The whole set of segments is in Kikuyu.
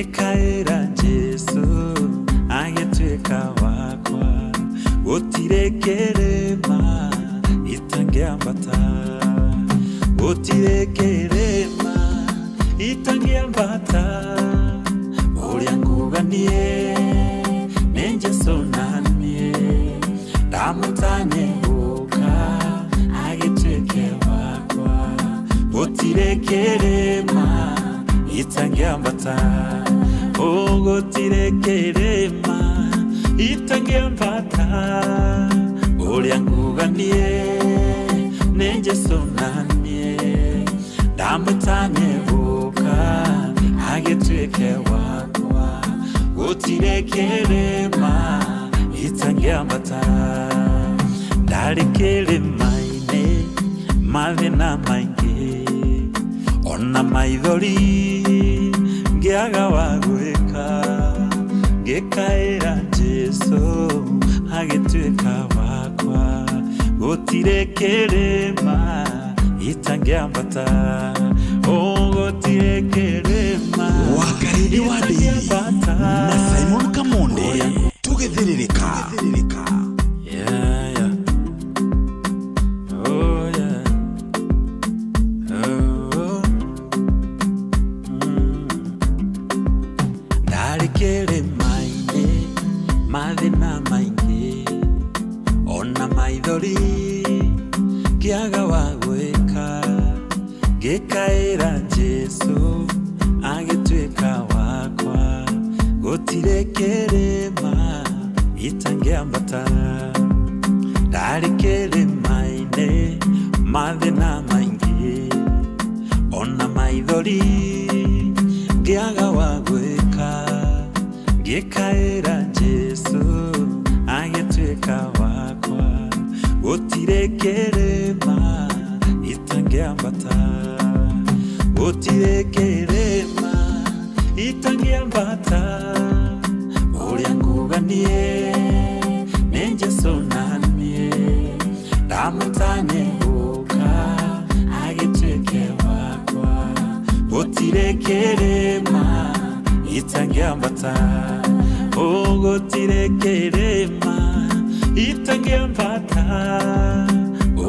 Ngĩkaĩra Jesu agĩtuĩka wakwa. Gũtirĩ kĩrĩma itangĩambata, gũtirĩ kĩrĩma itangĩambata. Ũrĩa nguga niĩ nĩ Jesu na niĩ ndamũtanye gũka agĩtuĩke wakwa. Gũtirĩ kĩrĩma itangĩambata, oh, gũtirĩ kĩrĩma itangĩambata. Ũrĩa nguga niĩ nĩ Jesu na niĩ ndamũtanye gũka agĩtuĩke wakwa. Gũtirĩ kĩrĩma itangĩambata. Ndarĩ kĩrĩma-inĩ, mathĩna maingĩ ona maithori, ngĩaga wa gwĩka, ngĩkaĩra Jesu agĩtuĩka wakwa. Gũtirĩ kĩrĩma itangĩambata, oh, gũtirĩ kĩrĩma Wakarĩndĩ wa Daily itangĩambata. Na Simon Kamonde tũgĩthĩrĩrĩka. Yeah. Oh, yeah. Oh. Ndarĩ kĩrĩma-inĩ, mathĩna maingĩ ona maithori, ngĩaga wa gwĩka, ngĩkaĩra Jesu agĩtuĩka wakwa. Gũtirĩ kĩrĩma itangĩambata. Ndarĩ kĩrĩma-inĩ, mathĩna maingĩ ona maithori, ngĩaga wa gwĩka, ngĩkaĩra Jesu agĩtuĩka wakwa. Gũtirĩ kĩrĩma itangĩambata, gũtirĩ kĩrĩma itangĩambata. Ũrĩa nguga niĩ nĩ Jesu na niĩ ndamũtanye gũka agĩtuĩke wakwa. Gũtirĩ kĩrĩma itangĩambata, oh, gũtirĩ kĩrĩma itangĩambata.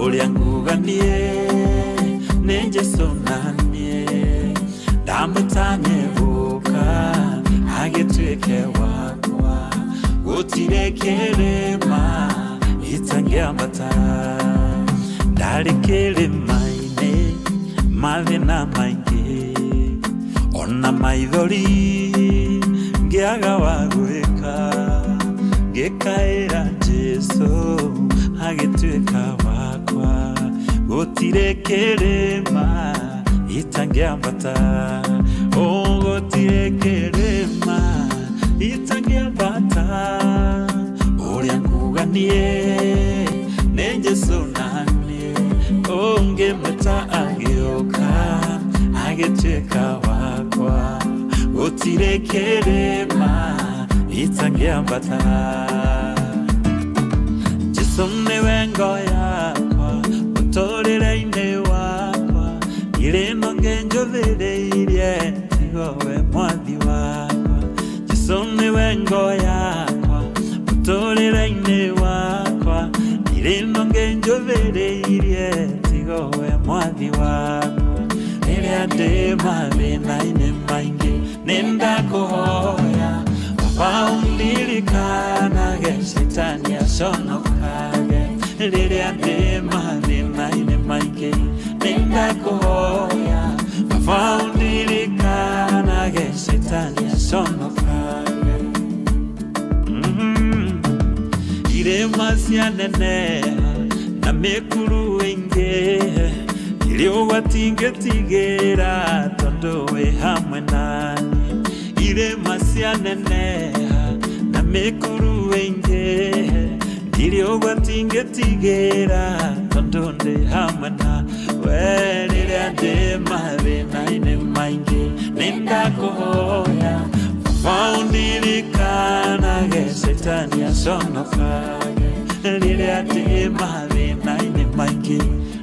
Ũrĩa nguga niĩ nĩ Jesu na niĩ ndamũtanye gũka agĩtuĩke wakwa. Gũtirĩ kĩrĩma itangĩambata. Ndarĩ kĩrĩma-inĩ, mathĩna maingĩ ona maithori, ngĩaga wa gwĩka, ngĩkaĩra Jesu agĩtuĩka wakwa. Gũtirĩ kĩrĩma itangĩambata, oh, gũtirĩ kĩrĩma itangĩambata. Ũrĩa nguga niĩ nĩ Jesu na niĩ ũngĩmwĩta agĩũka agĩtuĩka wakwa. Gũtirĩ kĩrĩma itangĩambata. Jesu nĩwe ngo yakwa mũtũrĩre-inĩ wakwa, irĩma ngĩnjũthĩrĩirie tigo we mwathi wakwa. Jesu nĩwe ngo yakwa mũtũrĩre-inĩ wakwa, irĩma ngĩnjũthĩrĩirie tigo we mwathi wakwa. Rĩrĩa ndĩ mathĩna-inĩ maingĩ nĩndakũhoya Baba unirikanage, Shetani aconokage. Rĩrĩa ndĩ mathĩna-inĩ maingĩ nĩndakũhoya Baba unirikanage, Shetani aconokage. Irĩma cianeneha na mĩkuru ĩingĩ, irĩ ũgwati ngĩtigĩra tondũ wĩ hamwe naniĩ. Irĩma cianeneha na mĩkuru ĩingĩ, ndirĩ ũgwati ngĩtigĩra tondũ ndĩ hamwe na we. Rĩrĩa ndĩ mathĩna-inĩ maingĩ nĩndakũhoya Baba unirikanage, Shetani aconokage. Rĩrĩa ndĩ mathĩna-inĩ maingĩ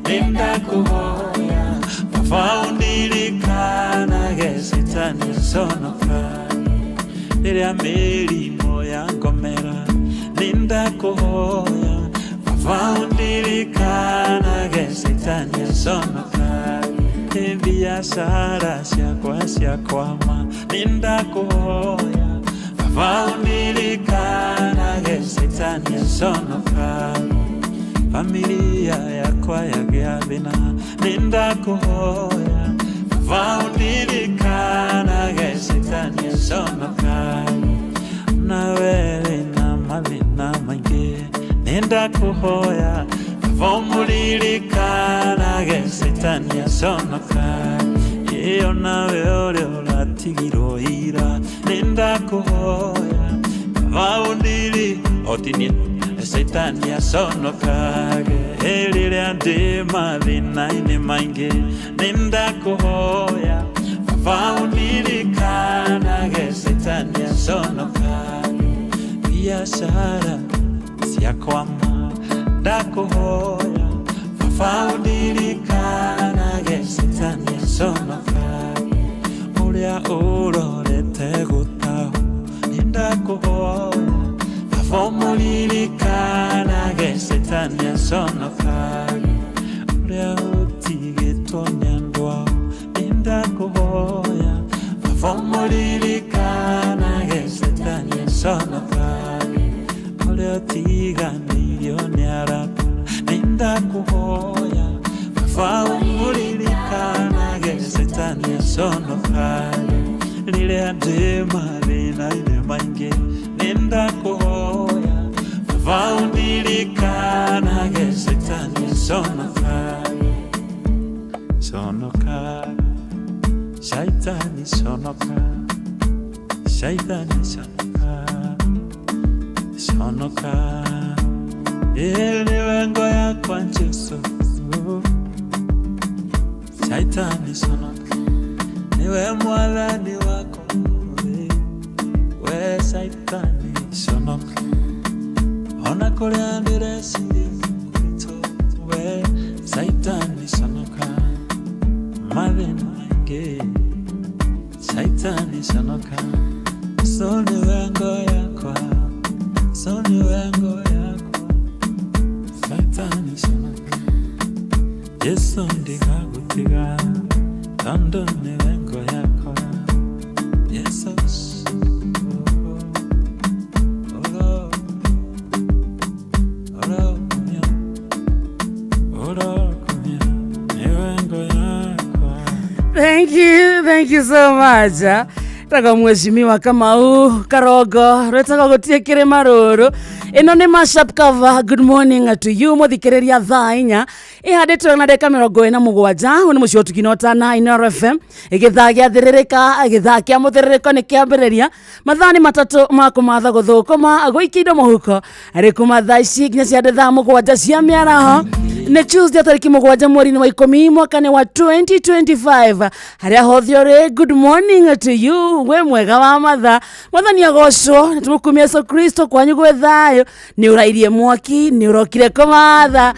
nĩndakũhoya Baba unirikanage, Shetani aconokage. Rĩrĩa mĩrimũ yangomera nĩndakũhoya baba ũndirikanage caitani aconokage biacara ciakwa ciakwama nĩndakũhoya baba ũndirikanage caitani aconokage familia yakwa yagĩa thĩna nĩndakũhoya baba ũndirikanage caitani aconokage nawe wĩna mathĩna maingĩ nĩndakũhoya baba ũmũririkanage caitani aconokage ĩyo nawe ũrĩa ũratigirwo ira nĩndakũhoya baba ũndiri otinie caitani aconokage rĩrĩa ndĩ mathĩna-inĩ maingĩ nĩndakũhoya baba ũndirikanage caitani aconokage biacara ciakwama ndakũhoya baba ũndirikanage caitani aconokage ũrĩa ũrorete gũtahwo nĩndakũhoya baba ũmũririkanage caitani aconokage ũrĩa ũtigĩtwo nĩ andũ ao nĩndakũhoya baba ũmũririkanage caitani aconokage ũrĩa ũtiganĩirio nĩ arata nĩndakũhoya baba ũmũririkanage caitani aconokage rĩrĩa ndĩ mathĩna-inĩ maingĩ nĩndakũhoya baba ũndirikanage caitani aconokage conoka caitani conoka caitani conoka conoka ĩ nĩwe ngo yakwa Jesũ caitani conoka niwe mwathani wakwa we caitani conoka ona kũrĩa ndĩreciria kũritũ we caitani conoka mathĩna maingĩ caitani conoka so nĩwe ngo yakwa so nĩwe ngo yakwa caitani conoka Yesu ndigagũtiga tondũ nĩwe ngo yakwa Yesu oh, oh, oh, nĩwe ngo yakwa. Thank you so much. Taka mheshimiwa Kamau Karogo rwetagwo gutie kirima ruru ino ni mashup cover. Good morning to you muthikiriria thaa inya ihanditwo na ndagika 47 huu ni muciĩ ũtugi na Inooro FM githaa gĩathĩrĩrĩka githaa kĩa mũthĩrĩrĩko nĩ kĩambĩrĩria mathaa nĩ matatũ ma kũmatha gũthũkũma gũikia indo mũhuko arĩ kuma thaa ici nginya cia thaa 7 cia mĩaraho nĩ Tuesday tarĩki 7 mweri-inĩ wa 10 mwaka-inĩ wa 2025 harĩa hothe ũrĩ. Good morning to you we mwega wa mathaa mwathani agocwo nĩ tũmũkumia Yesu Kristo kwanyu gwĩ thayũ nĩ ũrairie mwaki nĩ ũrokire kũmatha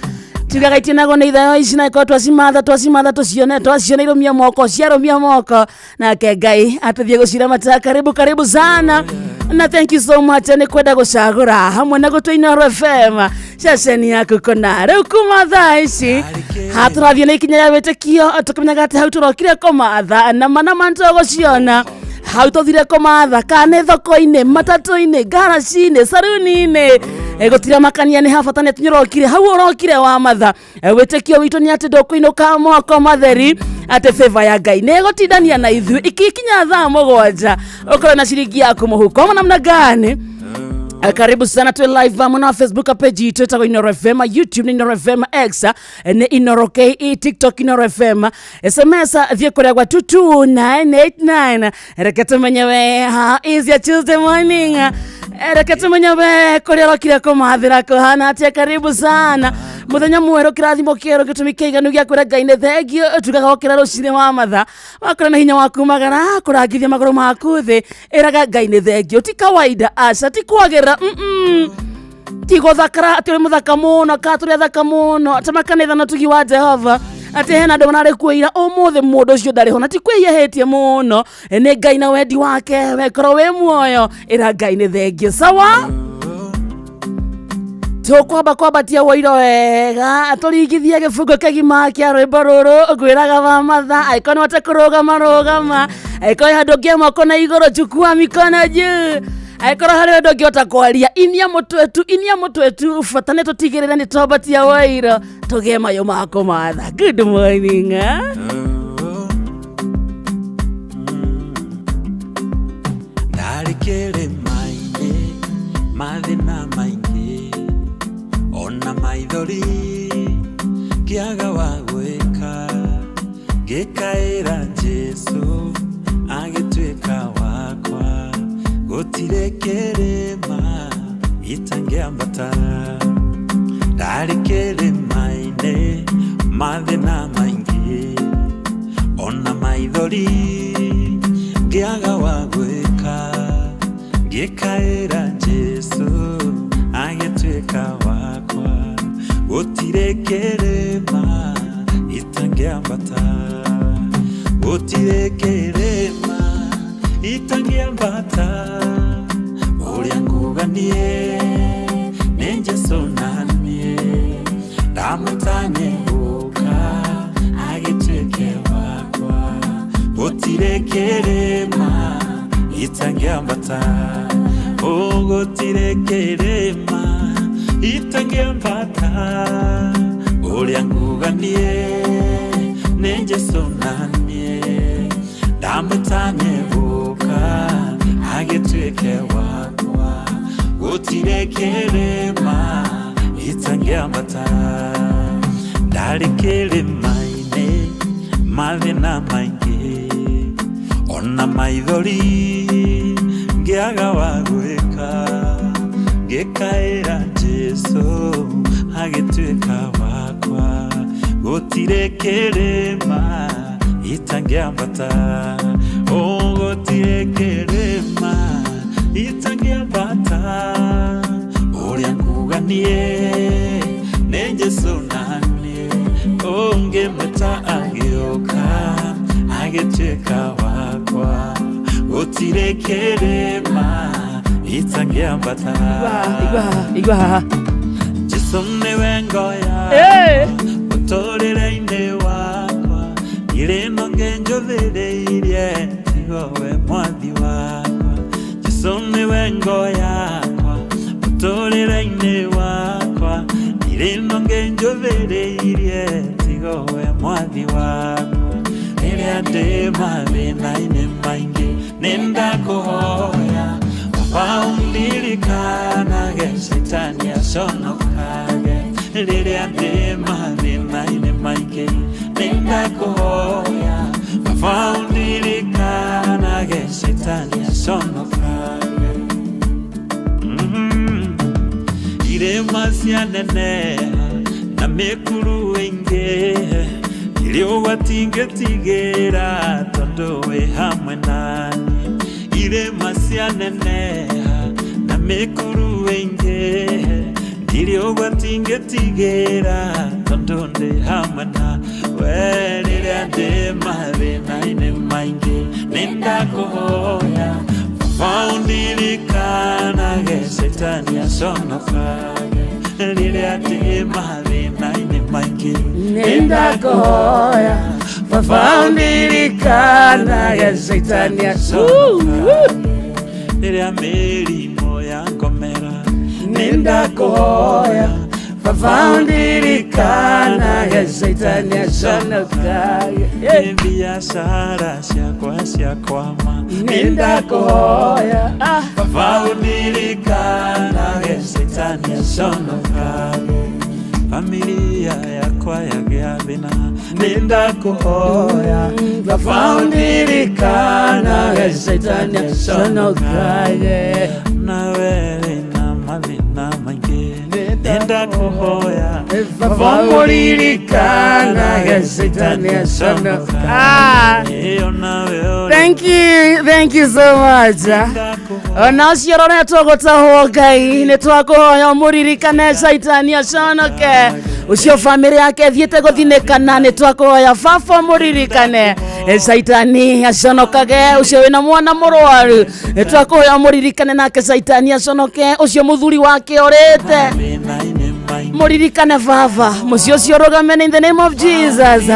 tugaga itinago nĩ ithayo ici na ikorwo twacimatha twacimatha tũcione twaciona irũmia moko ciarũmia moko nake Ngai atũthiĩ gũciramata. Karibu karibu sana na thank you so much nĩ kwenda gũcagũra hamwe na gũtũ Inooro FM ceceni yaku kũna rĩu kuma thaa ici hatũrathiĩ na ikinya rĩa wĩtĩkio tũkĩmenyaga atĩ hau tũrokire kũmatha na mana mantũgũciona hau tũthire kũmatha kana nĩ thoko-inĩ matatũ-inĩ ngaraci-inĩ saruni-inĩ gũtira makania nĩ habata nĩ tũnyũrokire hau ũrokire wa matha. Wĩtĩkio witũ nĩ atĩ ndũkũinũka moko matheri atĩ favor ya Ngai nĩ ĩgũtindania na ithuĩ ikikinya thaa 7 ũkorwo na ciringi yaku mũhuko namna gani. Karibu sana tu live mwana wa Facebook page yetu ĩtagwo Inooro FM, YouTube ni Inooro FM, X ni Inooro KE, TikTok Inooro FM. SMS thiĩ kũrĩa gwa 22989 reke tumenye we how is your Tuesday morning. Reke tumenye we kũrĩa ũrokire kũmathĩra kũhana atĩa. Karibu sana muthenya mwerũ kĩrathimo kĩerũ gĩtũmi kĩiganu gĩa kwĩra Ngai nĩ thengio tugaga wokĩra rũcinĩ wa matha wakora na hinya waku magara kũrangithia magũrũ maku thĩ ĩraga Ngai nĩ thengio ti kawaida aca ti kwagĩrĩra ti gũthakara atĩ ũrĩ mũthaka mũno ka tũrĩ athaka mũno ta makanitha na tugi wa Jehova Atĩ hena andũ mararĩ kuo ira, ũmũthĩ mũndũ ũcio ndarĩ ho, na ti kwĩyehĩtie mũno, nĩ Ngai na wendi wake. Wekorwo wĩ muoyo, ĩra Ngai nĩ thengio. Sawa, tũkwamba kwambatia woiro wega, tũringithie gĩbungo kĩgima kĩa rwĩmbo rũrũ. Ngwĩraga wa matha, angĩkorwo nĩ hote kũrũgama, rũgama. Angĩkorwo handũ ũngĩ moko na igũrũ, chukua mikono juu. Angĩkorwo harĩ ũndũ ũngĩhota kwaria, inia mũtwe tu, inia mũtwe tu. Bata nĩ tũtigĩrĩre nĩ twambatia woiro, tũgĩe mayũ ma kũmatha. Good morning, eh? Ndarĩ kĩrĩma-inĩ, mathĩna maingĩ ona maithori, ngĩaga wa gwĩka, ngĩkaĩra Jesũ, agĩtuĩka wakwa. Gũtirĩ kĩrĩma itangĩambata. Ndarĩ kĩrĩma-inĩ, mathĩna maingĩ ona maithori, ngĩaga wa gwĩka, ngĩkaĩra Jesũ, agĩtuĩka wakwa. Gũtirĩ kĩrĩma itangĩambata, gũtirĩ kĩrĩma itangĩambata. Ũrĩa nguga niĩ nĩ Jesũ, naniĩ ndamũtanye gũka agĩtuĩke wakwa. Gũtirĩ kĩrĩma itangĩambata, o gũtirĩ kĩrĩma itangĩambata. Ũrĩa nguga niĩ nĩ Jesũ, naniĩ ndamũtanye gũka agĩtuĩke wakwa. Gũtirĩ kĩrĩma itangĩambata. Ndarĩ kĩrĩma-inĩ, mathĩna maingĩ ona maithori, ngĩaga wa gwĩka, ngĩkaĩra Jesũ, agĩtuĩka wakwa. Gũtirĩ kĩrĩma itangĩambata, o gũtirĩ kĩrĩma itangĩambata. Ũrĩa nguga niĩ nĩ Jesũ, naniĩ ũngĩmwĩta agĩũka agĩtuĩka wakwa. Gũtirĩ kĩrĩma itangĩambata. Igua igua haha. Jesũ nĩwe ngo Eh. mũtũrĩre-inĩ wakwa, irĩma ngĩnjũthĩrĩirie, tigo we mwathi wakwa. Jesũ nĩwe ngo yakwa mũtũrĩre-inĩ wakwa, irĩma ngĩnjũthĩrĩirie, tigo we mwathi wakwa. Rĩrĩa ndĩ mathĩna-inĩ maingĩ, nĩ ndakũhoya Baba undirikanage, Caitani aconokage. Rĩrĩa ndĩ mathĩna-inĩ maingĩ, nĩ ndakũhoya Baba undirikanage, Caitani aconokage. Irĩma cianeneha na mĩkuru ĩingĩ, irĩ ũgwati ngĩtigĩra, tondũ wĩ hamwe naniĩ. Irĩma cianeneha na mĩkuru ĩingĩ, ndirĩ ũgwati ngĩtigĩra, tondũ ndĩ hamwe na we. Rĩrĩa ndĩ mathĩna-inĩ maingĩ, nĩ ndakũhoya Baba undirikanage, Caitani aconokage. Rĩrĩa ndĩ mathĩna-inĩ maingĩ, Nĩndakũhoya Baba undirikanage, Caitani aconokage. Rĩrĩa mĩrimũ yangomera, Nĩndakũhoya Baba undirikanage, Caitani aconokage. Nĩ biacara ciakwa ciakwama, Nĩndakũhoya. Ah. Baba undirikanage, Caitani aconokage. Familia yakwa yagĩa thĩna, nĩndakũhoya Baba undirikanage, Caitani aconokage. Nawe na mathĩna maingĩ, nĩndakũhoya Baba mũririkanage, Caitani aconokage. Ĩyo nawe ũrĩ Thank you, thank you so much. Ona ũcio ũroretwo gũtahwo Ngai nĩ twakũhoya ũmũririkane caitani aconoke. Ũcio bamĩrĩ yake ĩthiĩte gũthinĩkana nĩ twakũhoya baba ũmũririkane caitani aconokage. Ũcio wĩna mwana mũrwaru nĩ twakũhoya ũmũririkane nake caitani aconoke. Ũcio mũthuri wake orĩte Thĩna-inĩ maingĩ mũririkane baba mũciĩ ũcio ũrũgame in the name of Jesus.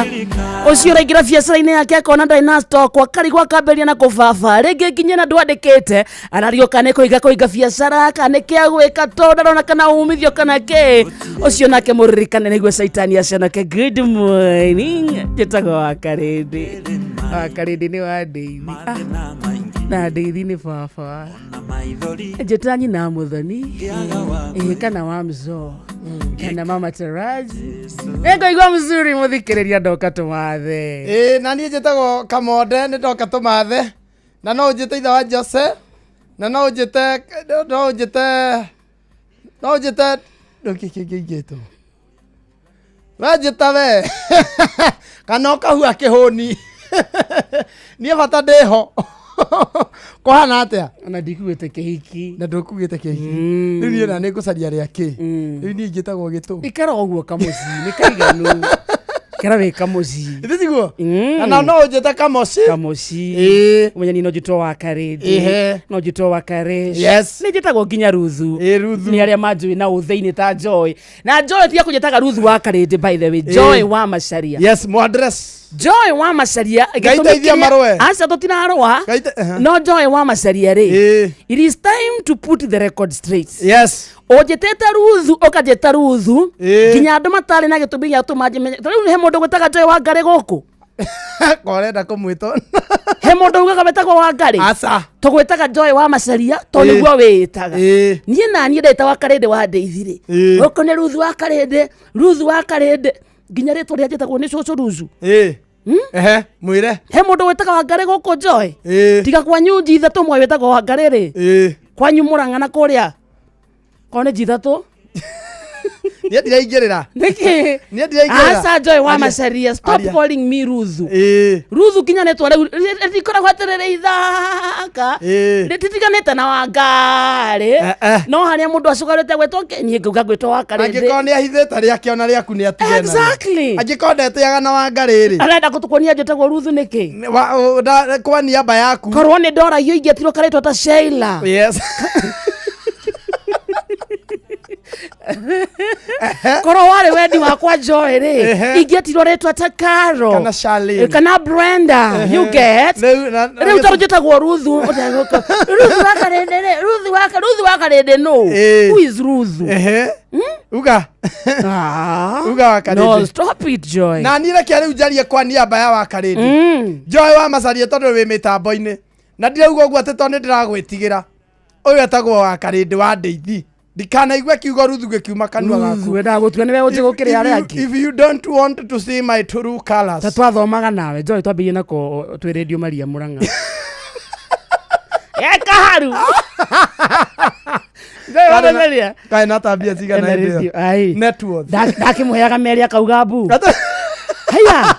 Ũcio ũraingĩra biacara-inĩ yake akona ndarĩ na stock akarigwo akambĩrĩria na kũbaba rĩngĩ nginya na ndwandĩkĩte arariũka nĩ kũiga kũiga biacara kana nĩ kĩa gwĩka to ndarona kana umithio kana kĩ ũcio nake mũririkane nĩguo caitani aconoke. Good morning, njĩtagwo Wakarĩndĩ. Wakarĩndĩ nĩ wa ndĩithi. Mathĩna maingĩ Na ndĩithi nĩ baba. Na maithori Njĩta nyina mũthoni. Ngĩaga wa Kana wa mzoo kana mama Taraji. Nĩngũigua mzuri mũthikĩrĩria ndoka tũmathe. Ĩĩ, na niĩ njĩtagwo Kamonde, nĩ ndoka tũmathe, na no ũnjĩte ithe wa Jose, na no ũnjĩte no ũnjĩte no ũnjĩte ndũkĩ kĩngĩ ingĩtwo we njĩta we kana ũkahua kĩhũni, niĩ bata ndĩho. Kũhana atĩa? Ona ndikuĩte kĩhiki. Na ndũkugĩte kĩhiki. Rĩu niĩ na nĩ ngũcaria rĩa kĩ rĩu niĩ ingĩtagwo gĩtũ. Ikara ũguo kamũciĩ nĩ kaiganu, ikara wĩ kamũciĩ. Ithĩ tiguo? Mm. Na no ũnjĩte Kamoci. Kamũciĩ. Ĩĩ. Ũmenye niĩ no njĩtwo wa Karĩndĩ. Ĩhĩ. No njĩtwo wa Karĩsh. Yes. Nĩ njĩtagwo nginya Ruthu. Ĩĩ, Ruthu. Nĩ arĩa manjũĩ na ũthĩinĩ ta Joy na Joy tiga kũnjĩtaga Ruthu wa Karĩndĩ, by the way, Joy wa Macaria. Yes, mo address. Joy wa Macaria. Ngai teithia marũe. Aca, tũtirarũa. Ngai te- No Joy wa Macaria rĩ, Ĩĩ. it is time to put the record straight. Yes. Ũnjĩtĩte Ruthu, ũkanjĩta Ruthu Ĩĩ. nginya andũ matarĩ na gĩtũmi gĩa gũtũma njĩmenye. Ta rĩu he mũndũ gwĩtaga Joy wa Ngarĩ gũkũ? Korenda kũmwĩtwo. He mũndũ ugaga wetagwo wa Ngarĩ? Aca. Tũgwĩtaga Joy wa Macaria tondũ Ĩĩ. nĩguo wĩĩtaga. Ĩĩ. Niĩ naniĩ ndetawa Karĩndĩ wa Ndeithi-rĩ, Ĩĩ. gũkũ nĩ Ruthu wa Karĩndĩ, Ruthu wa Karĩndĩ, nginya rĩtwa rĩa njĩtagwo nĩ cũcũ Ruthu. Ĩĩ. Ehe, mwĩre. He mũndũ wĩtaga wa Ngarĩ gũkũ, Joy? Ĩĩ. Tiga kwanyu njithatũ mwe wĩtagwo wa Ngarĩ rĩ. Ĩĩ. Kwanyu Mũrang'ana kũrĩa korwo nĩ njithatũ. Niĩ ndiraingĩrĩra. Nĩkĩ? Niĩ ndiraingĩrĩra. Aca, Joy wa Aria. Macaria, stop Aria. calling me Ruthu. Ĩĩ. Ruthu kinya nĩtwa rĩu rĩtikoragwo atĩrĩrĩ ithaka. Ĩĩ. Rĩtitiganĩte na Wangarĩ. Eh, eh. No harĩa mũndũ acogarĩte gwĩtwo niĩ ngauga ngwĩtwo wa Angĩkorwo Karĩndĩ. nĩ ahithĩte rĩake ona rĩaku nĩ atige narĩo. Exactly. Angĩkorwo ndetĩaga na Wangarĩ rĩ. Arenda gũtũkuonia njĩtagwo Ruthu nĩkĩ? Kwa niaba yaku. Korwo nĩ ndoragio ingĩetirwo karĩtwa ta Sheila. Yes. Korwo warĩ wendi wakwa Joy rĩ, Ehe. ingĩetirwo rĩtwa ta Caro Kana Charlene. Kana Brenda, you get? Rĩu Rĩu tondũ njĩtagwo Ruthu, ũtegũka, Ruthu wa Karĩndĩ rĩ, Ruthu wa Ruthu wa Karĩndĩ no. Ĩĩ. Who is Ruthu? Ehe. Uga. Ah. Uga wa Karĩndĩ. No, stop it, Joy. Na niĩ reke rĩu njarie kwa niaba ya wa Karĩndĩ. Joy wa Macaria, tondũ wĩ mĩtambo-inĩ na ndirauga ũguo atĩ tondũ nĩ ndĩragwĩtigĩra, ũyũ etagwo wa Karĩndĩ wa Ndeithi, ndikanaigue kiugo Ruthu gĩkiuma kanua Ruthu gaku. wendaga gũtua nĩwe ũnjĩ gũkĩrĩa arĩa angĩ. If you don't want to see my true colors. Ta twathomaga nawe Joy, twambĩrĩirie nako twĩ Radio Maria Mũrang'a ekaharu Joy wa Macaria. Kaĩ na tambia cigana Ena hĩndĩ ĩyo? radio, ai. Net worth. Ndakĩmũheaga merĩ akauga mbu haya.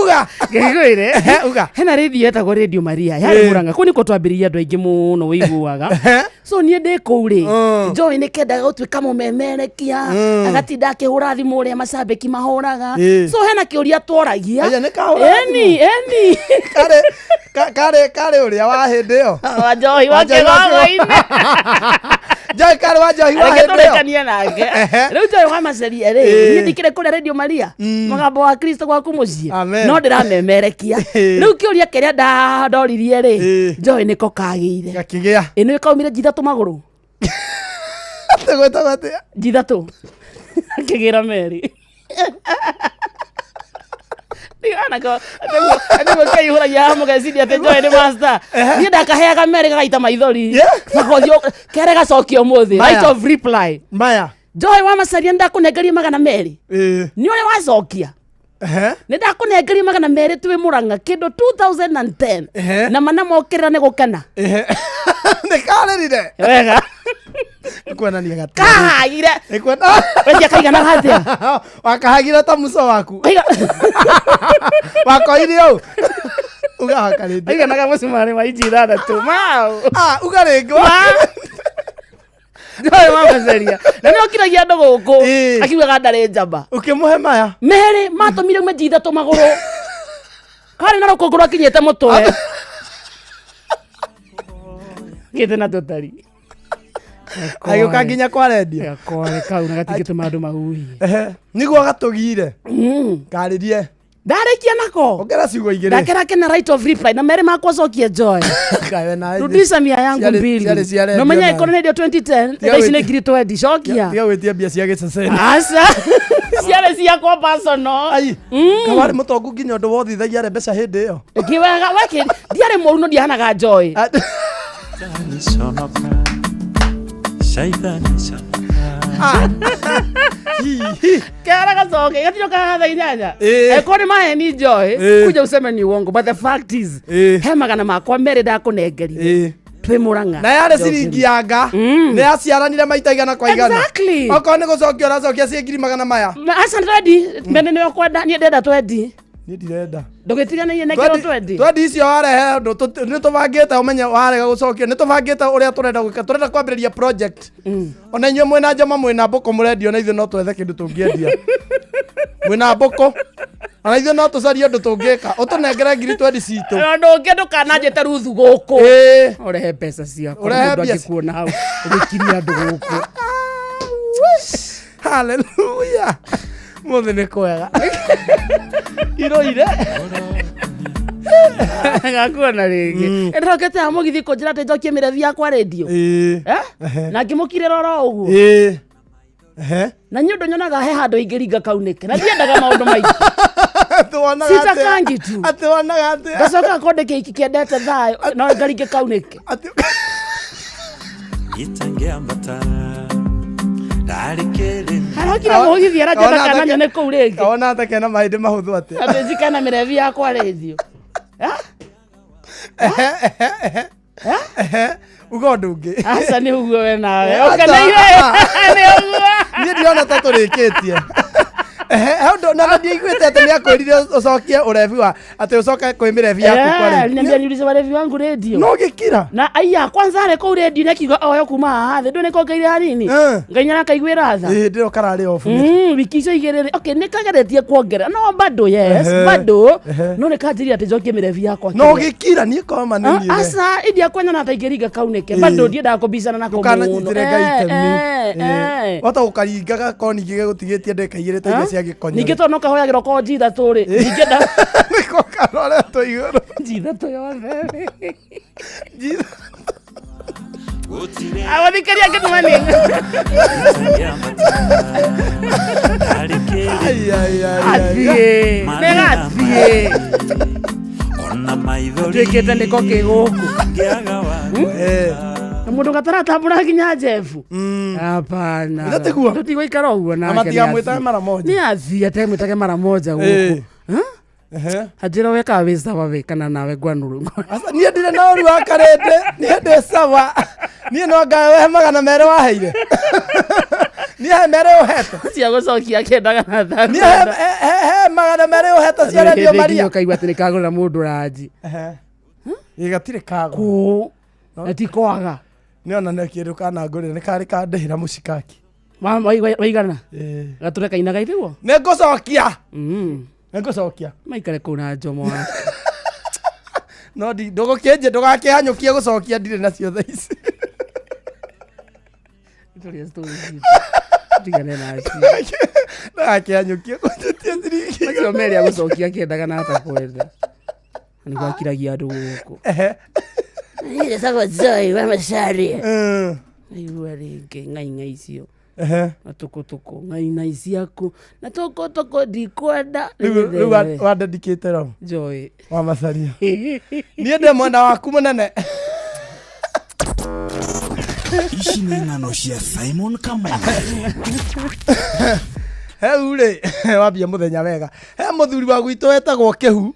Uga. Ngĩkwĩre. Ehe, uga. Hena radio yetagwo Radio Maria yarĩ Ĩĩ. Mũrang'a, kũu nĩkuo twambĩrĩirie andũ aingĩ mũno wĩiguaga. Ehe. So niĩ ndĩ kũu rĩ, Joy nĩ kendaga gũtuĩka mũmemerekia, agatinda akĩhũra thimũ ũrĩa macambĩki mahũraga. Ĩĩ. So hena kĩũria tworagia. Aya, nĩ kahũraga ĩni ĩni. Karĩ karĩ ũrĩa wa hĩndĩ ĩyo. Wa Joy wa Wa Joy wa kĩgogo-inĩ. Joy karĩ wa Joy wa Reke hĩndĩ ĩyo. tũrĩkanie nake. Ehe. Rĩu Joy wa Macaria rĩ, Ĩĩ. niĩ ndikĩrĩ kũrĩa Radio Maria mũgambo wa Kristo gwaku mũciĩ, Amen. no ndĩramemerekia. Ĩĩ. Rĩu kĩũria kĩrĩa ndoririe rĩ, Ĩĩ. Joy nĩko kagĩire. Gakĩgĩa. Ĩ nĩ kaumire njithatũ magũrũ. Tũgwĩtagwo atĩa? Njithatũ akĩgĩra meri niguo keihũragia mũgeciria atĩ Joy nĩ master. Niĩ ndakaheaga meri gagaita maithori. Yeah. Gakothiũ kere gacokia ũmũthĩ. Maya. Right of reply. Maya. Joy wa Macaria, ndakũnengeria 200. Ĩĩ. Nĩ ũrĩa wacokia. Ehe. Nĩ ndakũnengeria 200 twĩ Mũrang'a kĩndũ 2010. Ehe. Na mana mokĩrĩra nĩ gũkena. Ehe. Nĩ karĩrire. Wega. Nĩ kuonania gati. Kahagire. Nĩ kuona. Wendia kaiganaga atĩa? Wakahagire ta muco waku. Kaiga- Wakoire ũũ. Uga wakarĩndĩ. Aiganaga mũcumarĩ wa inji ithathatũ mau. Ah, uga rĩngĩ. Joy wa Macharia. Na nĩ okiragia andũ gũkũ Ĩĩ. akiugaga ndarĩ njamba. Ũkĩmũhe maya. Merĩ matũmire ume nji ithatũ magũrũ. Karĩ na rũkũngũ rwakinyĩte mũtwe. Gĩte na tũtari. Agĩũka nginya kwa rendio. Gakore kau na gatingĩtũma andũ mahuhie. Ehe. Nĩguo gatũgire. Karĩrie. Ndarĩkia nako. Ongera ciugo igĩrĩ. Ndakera kena right of reply na merĩ makwa cokie Joy. Kawe na Rudisha mia yangu Ciarĩ- ciarĩ cia mbili. rendio No menya nawe. ĩkorwo nĩ 2010 Tiga thaa ici gwĩtia- nĩ ngiri twendi cokia. Tiga gwĩtia mbia cia gĩceceni. Aca. Ciarĩ ciakwa personal. Ai. Kawarĩ mũtongu nginya ũndũ wothithagia arĩ mbeca hĩndĩ ĩyo. Kĩwega weke ndiarĩ mũru no ndiahanaga Joy. Ah, Shaitani conoka Shaitani conoka hihi. Kera gacoke gatiro kahaha thaa inyanya. Ĩĩ. Eko nĩ maheni Joy. Ĩĩ. Kuja useme ni uongo but the fact is Ĩĩ. he magana makwa merĩ ndakũnengerire. Ĩĩ. Twĩ Mũrang'a. Na yarĩ ciringi yanga. Nĩ yaciaranire maita igana kwa igana. Exactly. Okorwo nĩ gũcokia ũracokia ciĩ ngiri magana maya. Aca twendi mene nĩ ũkwenda niĩ ndenda twendi. Niĩ ndirenda. Ndũgĩtiganĩrie nengerwo twendi. Twendi icio warehe ũndũ nĩ tũbangĩte ũmenye warega gũcokia nĩ tũbangĩte ũrĩa tũrenda gwĩka tũrenda kwambĩrĩria project ona inyuĩ mwĩna njama mwĩna mbũkũ mũrendio na ithuĩ no twethe kĩndũ tũngĩendia mwĩna mbũkũ ona ithuĩ no tũcarie ũndũ tũngĩka ũtũnengere ngiri twendi citũ Na ũndũ ũngĩ ndũkananjĩte ruthu gũkũ. Ĩĩ. Ũrehe mbeca ciakwa. Ũrehe Mũndũ mbia- angĩkuona hau ũgĩkiria andũ gũkũ. Hallelujah. Mũthĩ nĩ kwega iroire Gakuona rĩngĩ. Ndĩrokete haha mũgithi kũnjĩra atĩ njokie mĩrebi yakwa rendio. Ĩĩ. Eh? Na ngĩmũkirĩra oro ũguo. Ĩĩ. Ehe. Na niĩ ũndũ nyonaga he handũ ingĩringa kaunĩke. Na ndiendaga maũndũ maingĩ. Atĩ wonaga atĩa? Sitakangi tu. Atĩ wonaga atĩa? Ngacoka ngakorwo ndĩ kĩhiki kĩendete thayũ no ngaringe kaunĩke. Atĩ Itangĩambata Ndarĩ kĩrĩma Harokire mũgithi aranjĩra Ona kana atake- nyone kũu rĩngĩ. Wona ta kena mahĩndĩ mahũthũ atĩa? Atĩ njikana mĩrebi yakwa rendio. Eh? Ehe. Uga ũndũ ũngĩ. Aca nĩ ũguo we nawe. Aca. Ũkeneire. Nĩ ũguo. Niĩ ndirona ta tũrĩkĩtie. Ehe, he ũndũ na ndiaiguĩte atĩ nĩakwĩrire ũcokie ũrebi wa atĩ ũcoke kwĩ mĩrebi yaku kwa Eh, rĩu. aliniambia niulize walevi wangu redio. No gĩkira. Na aya kwanza arĩ kũu redio nĩ akiuga oyo kuma haha thĩ ndũ nĩ kongeire hanini. Eh. Ngai nĩarakaiguĩra tha. Ĩĩ ndĩro kararĩ obu. Wiki icio igĩrĩ rĩ, okay nĩ kageretie kuongerera no bado yes Ehe. bado Ehe. no nĩ kanjĩrire atĩ njokie mĩrebi yakwa No kĩrĩa. gĩkira niĩ koma nĩ Ah, niĩ. we. aca india kwenya na ingĩringa kaunĩke Ĩĩ. bado ndiendaga kũbicana nako mũno Ndũkananyitĩre Ngai itemi. Eh, Ĩĩ. eh. Wahota gũkaringa gakoni gĩgũtigĩtie ndĩka igĩrĩ ta iria cia gĩkonyo. ningĩ tondũ no kahoyagĩrwo ko nji ithatũ rĩ ningĩenda Nĩko karoretwo igũrũ. nji ithatũ yothe Nji- Gũtirĩ awathikĩria good morning itangĩambata Ndarĩ kĩrĩma Ai, ai, ai, ai. athiĩ nĩgathiĩ Ona maithori tuĩkĩte nĩko kĩ gũkũ Ngĩaga wa Eh. na mũndũ gataratambũra nginya jebu hapana Ithe tiguo? tũtigũikara ũguo Na nake matigamwĩtage mara moja. nĩ athiĩ atemwĩtage mara moja Ĩĩ. gũkũ Ehe. anjĩra wekaga wĩ sawa wĩ kana nawe ngwanũrũ Aca, niĩ ndirĩ na ũru wa karĩndĩ niĩ ndĩ sawa niĩ no ngae wehe magana merĩ waheire niĩ he merĩ ũhete cia gũcokia kĩendaga na niĩ he- he- he- he magana merĩ ũhete cia redio maria ũkaigua atĩ nĩ kagũrĩra mũndũ ranji Ehe. Ĩ, gatirĩ kagũ kũ na ti kwaga nĩ ona nĩ kĩndũ kanangũrĩra nĩ karĩ kandĩhĩra mũcikaki Waigana Ĩ. gatũre kainaga itiguo nĩ ngũcokia nĩ ngũcokia maikare kũu na njomo wake no ndũgũkĩnjĩ ndũgakĩhanyũkie gũcokia ndirĩ nacio thaa ici Tũrĩa story citũ. Tigane nacio ndũgakĩhanyũkie kũnjĩtie ciringi macio merĩ agũcokia kĩendaga na atakwenda nĩguo akiragia andũ gũkũ Ehe. Ndĩtagwo Joy wa Macharia Mm. aigua rĩngĩ ng'aing'a icio Ehe. na tũkũtũkũ ng'aina ciaku na tũkũtũkũ ndikwenda Rĩu rĩu wandendikĩte rau Joy wa macaria niĩ ndĩ mwena waku mũnene Ici nĩ ng'ano cia Simon Kamau. heu rĩ wambia mũthenya wega he mũthuri wa gwitũ etagwo kĩhu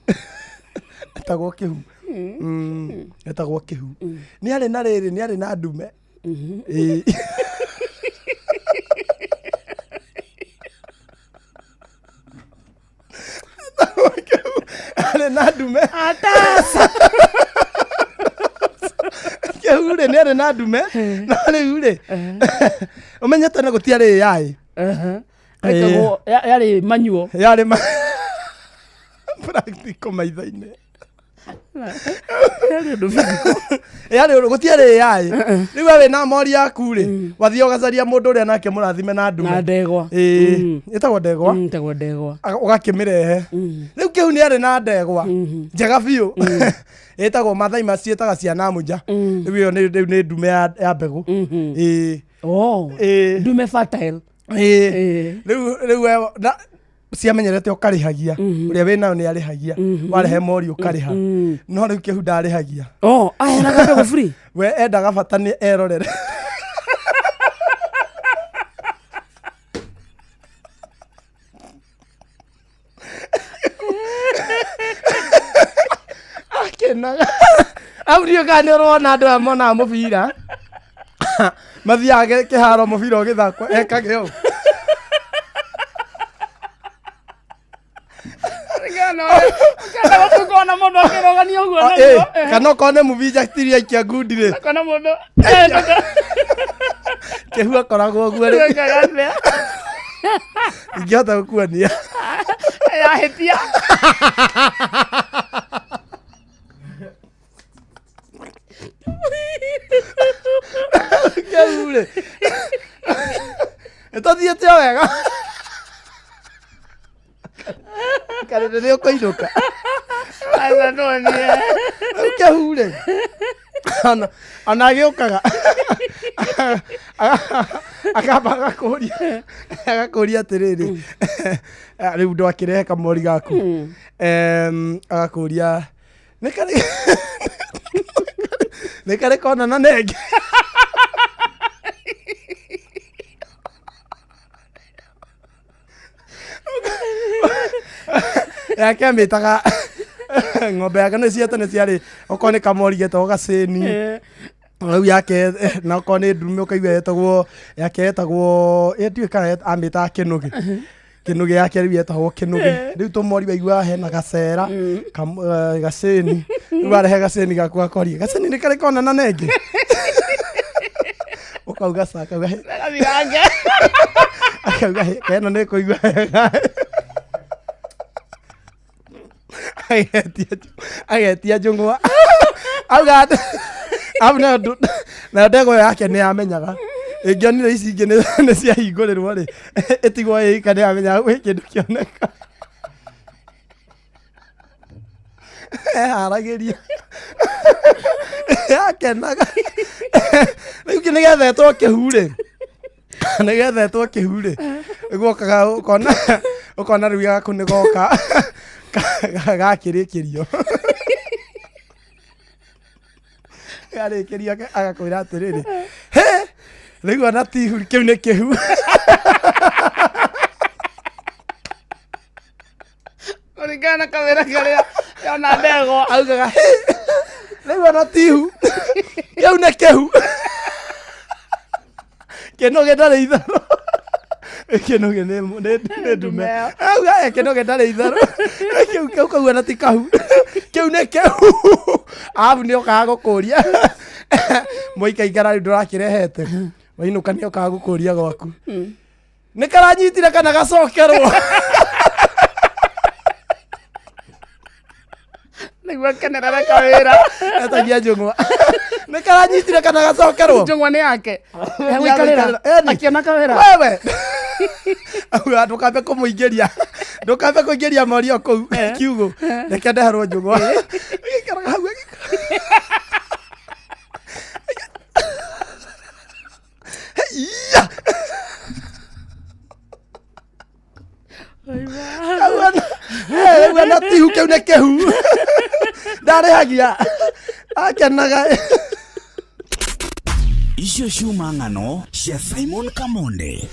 etagwo kĩhu etagwo kĩhu nĩ arĩ na rĩrĩ nĩ arĩ na ndume Ĩĩ. Etagwo Kĩhu. Arĩ Nĩarĩ na ndume. Atasa. Kĩhu rĩ, nĩarĩ na ndume. No rĩu rĩ, ũmenye tene gũtiarĩ AI. Ĩkagwo yarĩ manyuo. Yarĩ ma practical maitho-inĩ. Yarĩ ũndũ physical. Yarĩ ũndũ gũtiarĩ AI. Rĩu we wĩna mori yaku rĩ, wathiĩ ũgacaria mũndũ ũrĩa nake mũrathime na ndume. Na ndegwa. Ĩĩ, ĩtagwo ndegwa. Ĩtagwo ndegwa. Ũgakĩmĩrehe. Rĩu kĩu nĩ arĩ na ndegwa njega biũ ĩtagwo Mathai maciĩtaga ciana mũnja. Rĩu ĩyo rĩu nĩ ndume ya mbegũ. Ĩĩ. Oh. Ĩĩ. Ndume fertile. Ĩĩ. Ĩĩ. Rĩu we na ciamenyerete ũkarĩhagia, ũrĩa wĩ nayo nĩ arĩhagia, warehe mori ũkarĩha, no rĩu kĩhu ndarĩhagia. Oh, aheanaga mbegũ free. We endaga bata nĩ erorere. Akenaga au ndiũ kana nĩ ũrona andũ aya monaga mũbira mathiaga kĩharo mũbira ũgĩthakwo ekage ũũ. Kana mũndũ akĩrogania ũguo Ah, naguo. Kana okorwo nĩ mũbinja tiri aikia ngundi rĩ, Kana mũndũ kĩhu akoragwo ũguo rĩ. ekaga atĩa? Ingĩhota gũkuonia. Yahĩtia. Kĩhu rĩ, ĩtathiĩte o wega karĩrĩ nĩ ũkũinũka. Aca tuonie. Rĩu kĩhu rĩ, ona agĩũkaga akamba agakũria atĩrĩrĩ, rĩu ndwakĩrehe kamori gaku, agakũria nĩ karĩ kona na nenge. Yake amĩtaga ng'ombe yake nĩ cia tene ciarĩ okorwo nĩ kamori getagwo gacĩni rĩu yake, na okorwo nĩ ndume ũkaigua yetagwo yake yetagwo ndiũĩ kana amĩtaga kĩnũgĩ. Kĩnũgĩ yake rĩu yetagwo kĩnũgĩ. Rĩu tũmori waiguaga hena gacera, gacĩni. Rĩu warehe gacĩni gaku akoria gacĩni nĩ karĩ kona na nenge, ũkauga ca, akauga "Hĩ." Gathirange. Akauga "Hĩ, keno nĩ kũigua wega." Agetia njũng'wa, auga atĩ au nayo nayo ndegwa ĩyo yake nĩ yamenyaga ĩngĩonire ici ingĩ nĩ ciahingũrĩrwo rĩ, ĩtigwo ĩika, nĩ yamenyaga gwĩ kĩndũ kĩoneka eharagĩria yakenaga. Rĩu kĩ nĩgethetwo kĩhu rĩ, nĩgethetwo kĩhu rĩ, guokaga ũkona rĩu gaku nĩ goka gakĩrĩkĩrio, garĩkĩrio agakwĩra atĩrĩrĩ, "Hĩ, rĩu ona ti ihu, kĩu nĩ kĩhu." Kũringana na kawĩra karĩa yona ndegwa. Augaga, "Hĩ, rĩu ona ti ihu, kĩu nĩ kĩhu. Kĩnũgĩ ndarĩ itherũ." Kĩnũgĩ nĩ ndume. Auga, "Eh, kĩnũgĩ ndarĩ itherũ, kĩu kĩu kau ona ti kahu, kĩu nĩ kĩhu." Arabu nĩ okaga gũkũria mũikaikara rĩu ndũrakĩrehete wainũka, nĩ okaga gũkũria gwaku nĩ karanyitire kana gacokerwo. Nĩguo akenerere kawĩra. Etagia njũng'wa nĩ karanyitire kana gacokerwo. Njũng'wa nĩ yake. Egũikarĩra. Eni. Akĩona kawĩra. Wewe auga ndũkambe kũmũingĩria, ndũkambe kũingĩria morio kũu kiugũ, reke ndeherwo njũng'wa. Agĩikaraga hau Iya! Auga na tihu, kĩu nĩ kĩhu, ndarĩhagia, akenaga. Icio ciuma ng'ano cia Simon Kamonde.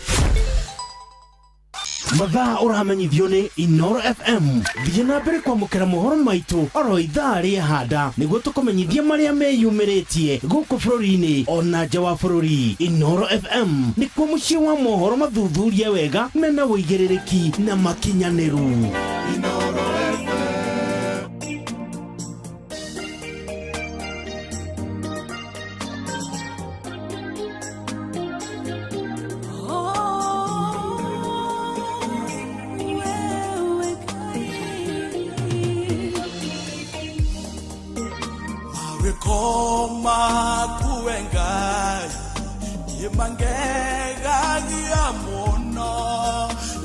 Mathaa ũramenyithio nĩ Inoro FM. Thiĩ na mbere kwamũkĩra mohoro maitũ oro ithaa rĩa handa nĩguo tũkũmenyithie marĩa meyumĩrĩtie gũkũ bũrũri-inĩ ona nja wa bũrũri. Inoro FM nĩkuo mũciĩ wa mohoro mathuthurie wega mena ũigĩrĩrĩki na makinyanĩru. Nĩmangegagia mũno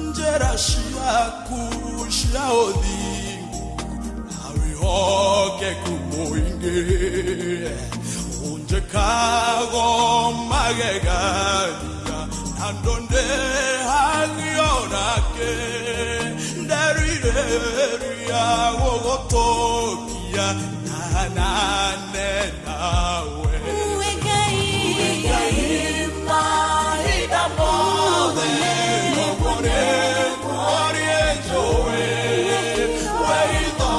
njĩra ciaku cia ũthingu na wĩhokeku mũingĩ unjĩkago magegania na ndondehagio nake nderirĩria gũgũtũkia na nane nawe. Mahinda mothe noguo nĩngũũrie njũĩ wĩitho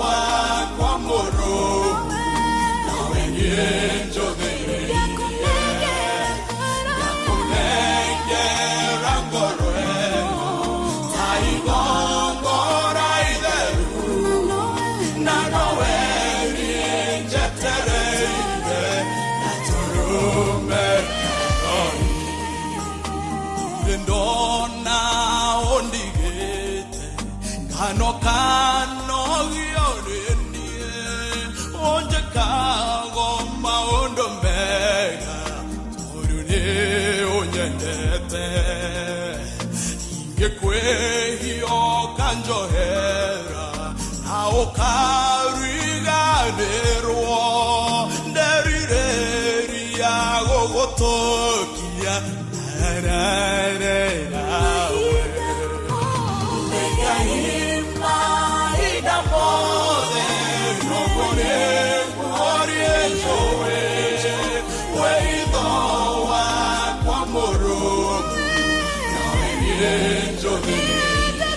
wakwa mũrũmu nawe niĩ njũthĩrĩrie ngakũnengera ngoro ĩno ta igongona itheru na nowe niĩ njetereire gatũrũme ndona ondigite ngano kanogio nĩ niĩ onjekago maũndũ mega tondũ nĩ ũnyendete ingĩkwĩhia ũkanjohera na ũkariganĩrwo nderirĩria gũgũtũkia na nawe. Mahinda mothe noguo nĩngũũrie njũĩ wĩitho wakwa mũrũmu nawe niĩ njũthĩrĩrie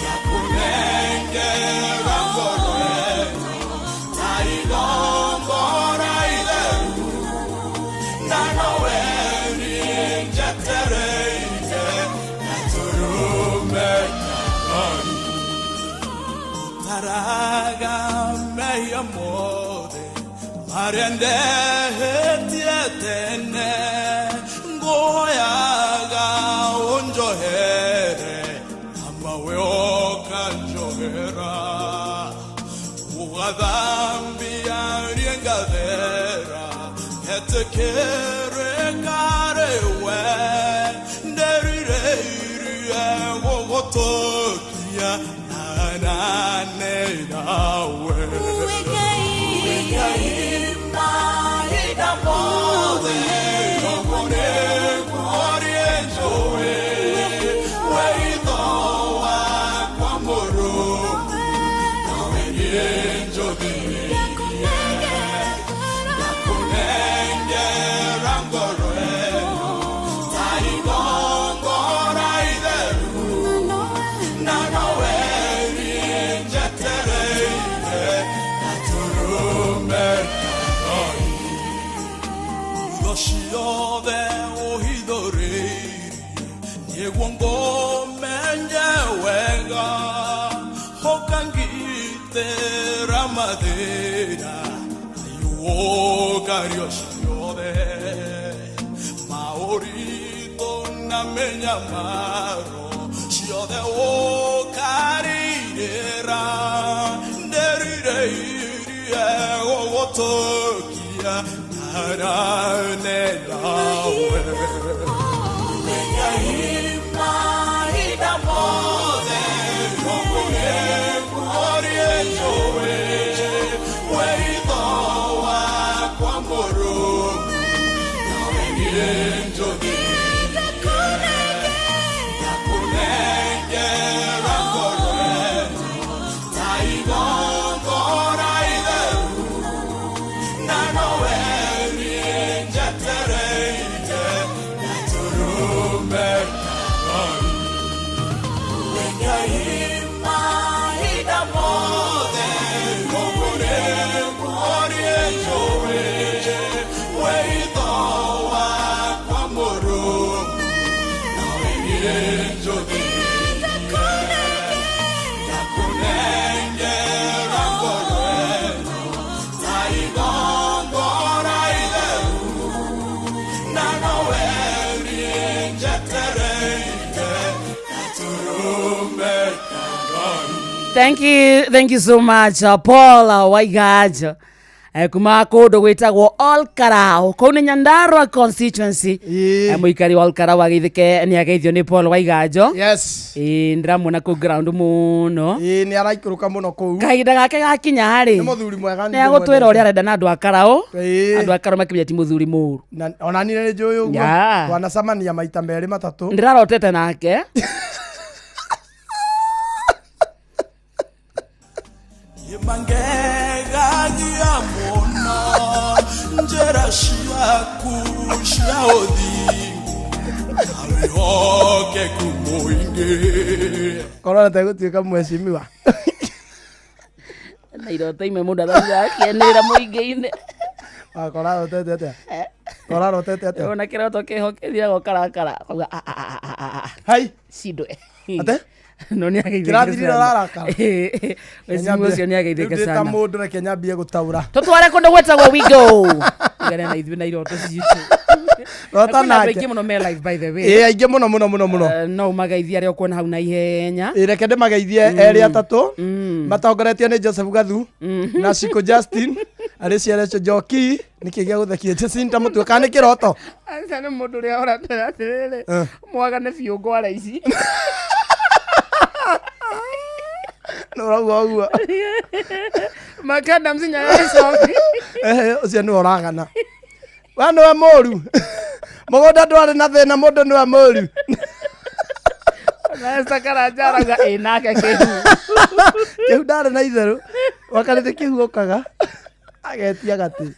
ngakũnengera ngoro ĩno ta igongona itheru na nowe niĩ njetereire gatũrũme ka Ngai. Taraga mehia mothe marĩa ndehĩtie tene ngũhoyaga ũnjohere amawe ũkanjohera ũgathambia niĩ ngathera etĩkĩrĩka rĩwe nderirĩirie gũgũtũkia na nane nawe. Mahinda mothe noguo nĩngũũrie njũĩ wĩitho wakwa mũrũmu nawe niĩ njũthĩrĩrie ngakũnengera ngoro ĩno ta igongona itheru na nowe niĩ njetereire gatũrũme ka Ngai. Indo ciothe ũhithũrĩirie nĩguo ngũmenye wega ũkangitĩra mathĩna ayũkario ciothe maũritũ na mĩnyamaro ciothe ũkarirĩra nderirĩirie gũgũtũkia na nane nawe. Mahinda mothe noguo nĩngũũrie njũĩ wĩitho wakwa mũrũmu nawe niĩ njũthĩrĩrie ngakũnengera ngoro ĩno ta igongona itheru na nowe niĩ njetereire gatũrũme ka Ngai. Mahinda mothe noguo nĩngũũrie njũĩ wĩitho wakwa mũrũmu nawe niĩ njũthĩrĩrie ngakũnengera ngoro ĩno ta igongona itheru na nowe niĩ njetereire gatũrũme ka Ngai. Thank you so much, Paul Waigajo. Kuma kũndũ gwĩtagwo Olkarau kũu nĩ Nyandarua constituency. Ĩĩ. Mũikari wa Olkarau ageithĩke nĩ ageithio nĩ Paul Waiganjo. Yes. Ĩĩ, ndĩramuona kũu ground mũno. Ĩĩ, nĩ araikũrũka mũno kũu. Kahinda gake gakinya rĩ, Nĩ mũthuri mwega. Nĩ agũtwĩra ũrĩa arenda na andũ a Karau. Ĩĩ. Andũ a Karau makĩmenya ti mũthuri mũru. Na ona niĩ nĩ njũĩ ũguo. Yeah. Twanacemania maita merĩ matatũ. Ndĩrarotete nake. Mangegagia mũno njĩra ciaku cia ũthingu na wĩhokeku mũingĩ. Korwo tegũtuĩka mheshimiwa. Na iroto imwe mũndũ athiaga akĩanĩrĩra mũingĩ-inĩ. Wakora arotete atĩa? Kora arotete atĩa? Ona kĩroto kĩho kĩthiaga ũkarakara akauga, "Ah, ah, ah, ah, ah, ah." Hai. Cindwe. Ate? No nĩ ageithĩke Kĩrathirire sana. ũrarakara? Mheshimiwa ũcio nĩ ageithĩke Rĩu ndĩ ta sana. mũndũ reke nyambie gũtaũra. Tũtware kũndũ gwĩtagwo Wigo. Tigane na ithuĩ na iroto citũ. Rota Na kwĩna andũ nake. aingĩ mũno me live, by the way. Ĩĩ, aingĩ mũno mũno mũno mũno. No ũmageithie arĩa ũkuona hau na ihenya. Ĩĩ, reke ndĩmageithie erĩ atatũ matongoretio nĩ Joseph Gathu na Shiko Justin arĩ Ciareco Njoki. Nĩkĩ gĩa gũthekia Jacinta mũtwe kana nĩ kĩroto? Aca, nĩ mũndũ ũrĩa ũratwĩra atĩrĩrĩ, Eh. mwagane biũ ngwara ici. Nĩ ũrauga ũguo. Makanda mcinya ya cobi. Ehe, ũcio nĩwe ũragana. We nĩwe mũru. Mũgũnda ndwarĩ na thĩna, mũndũ nĩwe mũru. Na Karanja arauga ĩ nake kĩhu. Kĩhu ndarĩ na itherũ. Wakarĩte kĩhu okaga agetia gatĩ.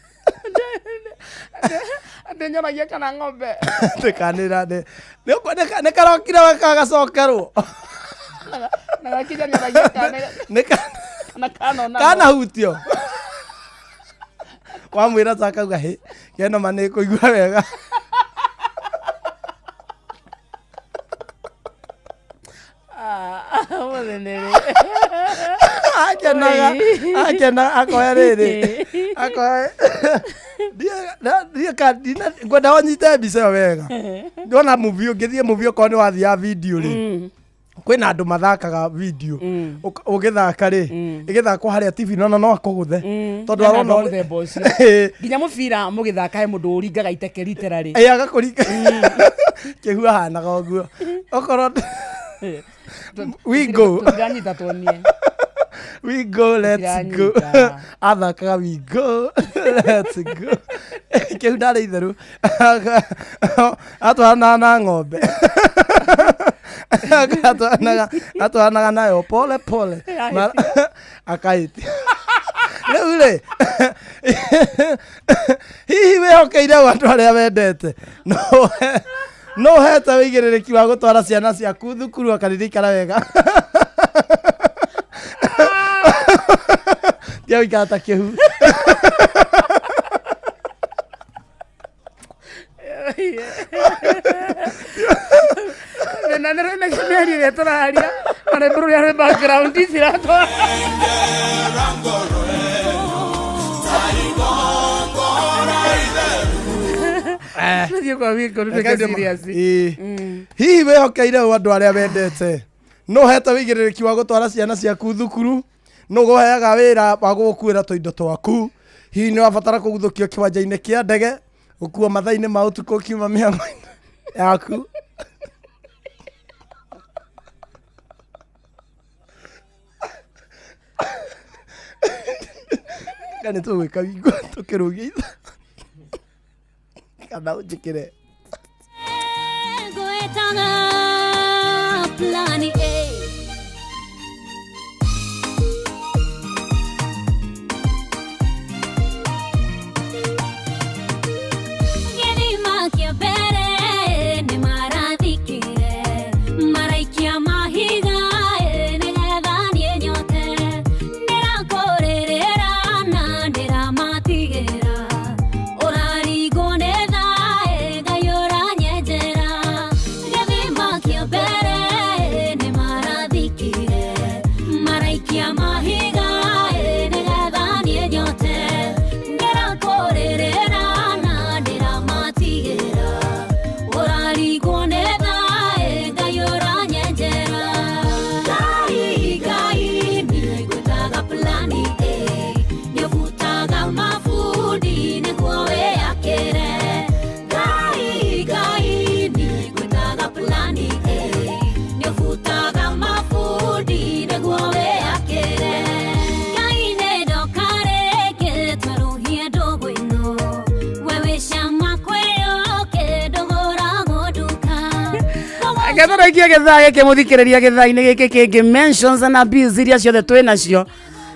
Atĩ nyonagia kana ng'ombe. Ndĩkanĩra nĩ karokire gagacokerwo. Na gakinya nyonagia kana Nĩ kana kanona. Kanahutio wamwĩra ta akauga hĩ kenoma nĩ kũigua wega. Ũmũthĩ nĩ rĩ? Akenaga akenaga akoya rĩrĩ akoya ngwenda wanyite mbica ĩyo wega. Ndona movie ũngĩthiĩ movie okorwo nĩ wathiaga video rĩ, kwĩna andũ mathakaga video. Ũgĩthaka rĩ, ĩgĩthakwo harĩa TV nona no akũgũthe tondũ Hena arona andũ a mũthemba ũcio. Nginya mũbira mũgĩthaka he mũndũ ũringaga iteke literally. Ĩ, agakũringa kĩhu ahanaga ũguo okorwo we go. Tũtiranyita tuonie. We go, let's go. Tũtiranyita. Athakaga we go, let's go. Kĩu ndarĩ itherũ atwaranaga na ng'ombe, atwaranaga nayo pole pole. Akahĩtia. Rĩu rĩ, hihi wĩhokeire ũ andũ arĩa wendete? No ũhete wĩigĩrĩrĩki wa gũtwara ciana ciaku thukuru akaririkana wega tia gũikara ta kĩhu. Thĩna nĩ rwĩna mĩario ĩrĩa tũraria na rwĩmbo rũrĩa rwĩ background ciratwara. Ngera ngoro ĩno ta igongona itheru. Tũthiĩ kwa Wigo tũtuĩke serious. Ĩĩ. Hihi wĩhokeire ũ andũ arĩa wendete? No ũhete wĩigĩrĩrĩki wa gũtwara ciana ciaku thukuru? No ũheaga wĩra wa gũgũkuĩra tũindo twaku? Hihi nĩ wabatara kũguthũkio kĩwanja-inĩ kĩa ndege, gũkuo mathaa-inĩ ma ũtukũ ũkiuma mĩhang'o-inĩ yaku? Kana nĩ tũgwĩka wingo tũkĩrũgia itha kana ũnjĩkĩre. Gwetaga Plan A. Gĩthima kĩa mbere nĩ marathikire, maraikia mahiga nĩgetha niĩ nyote. Ndĩrakũrĩrĩra na ndĩramatigĩra, ũraringwo nĩ thaĩ Ngai ũranyenjera. Gĩthima kĩa mbere nĩ marathikire, maraikia mahiga nĩgetha niĩ nyote. Ndĩrakũrĩrĩra na ndĩramatigĩra, ũraringwo nĩ thaĩ Ngai ũranyenjera. Ngai Ngai niĩ ngwĩtaga Plan A, nĩũbutaga mabu. Reke tũrĩkie gĩthaa gĩkĩ, mũthikĩrĩria, gĩthaa-inĩ gĩkĩ kĩngĩ mentions na bills iria ciothe twĩ nacio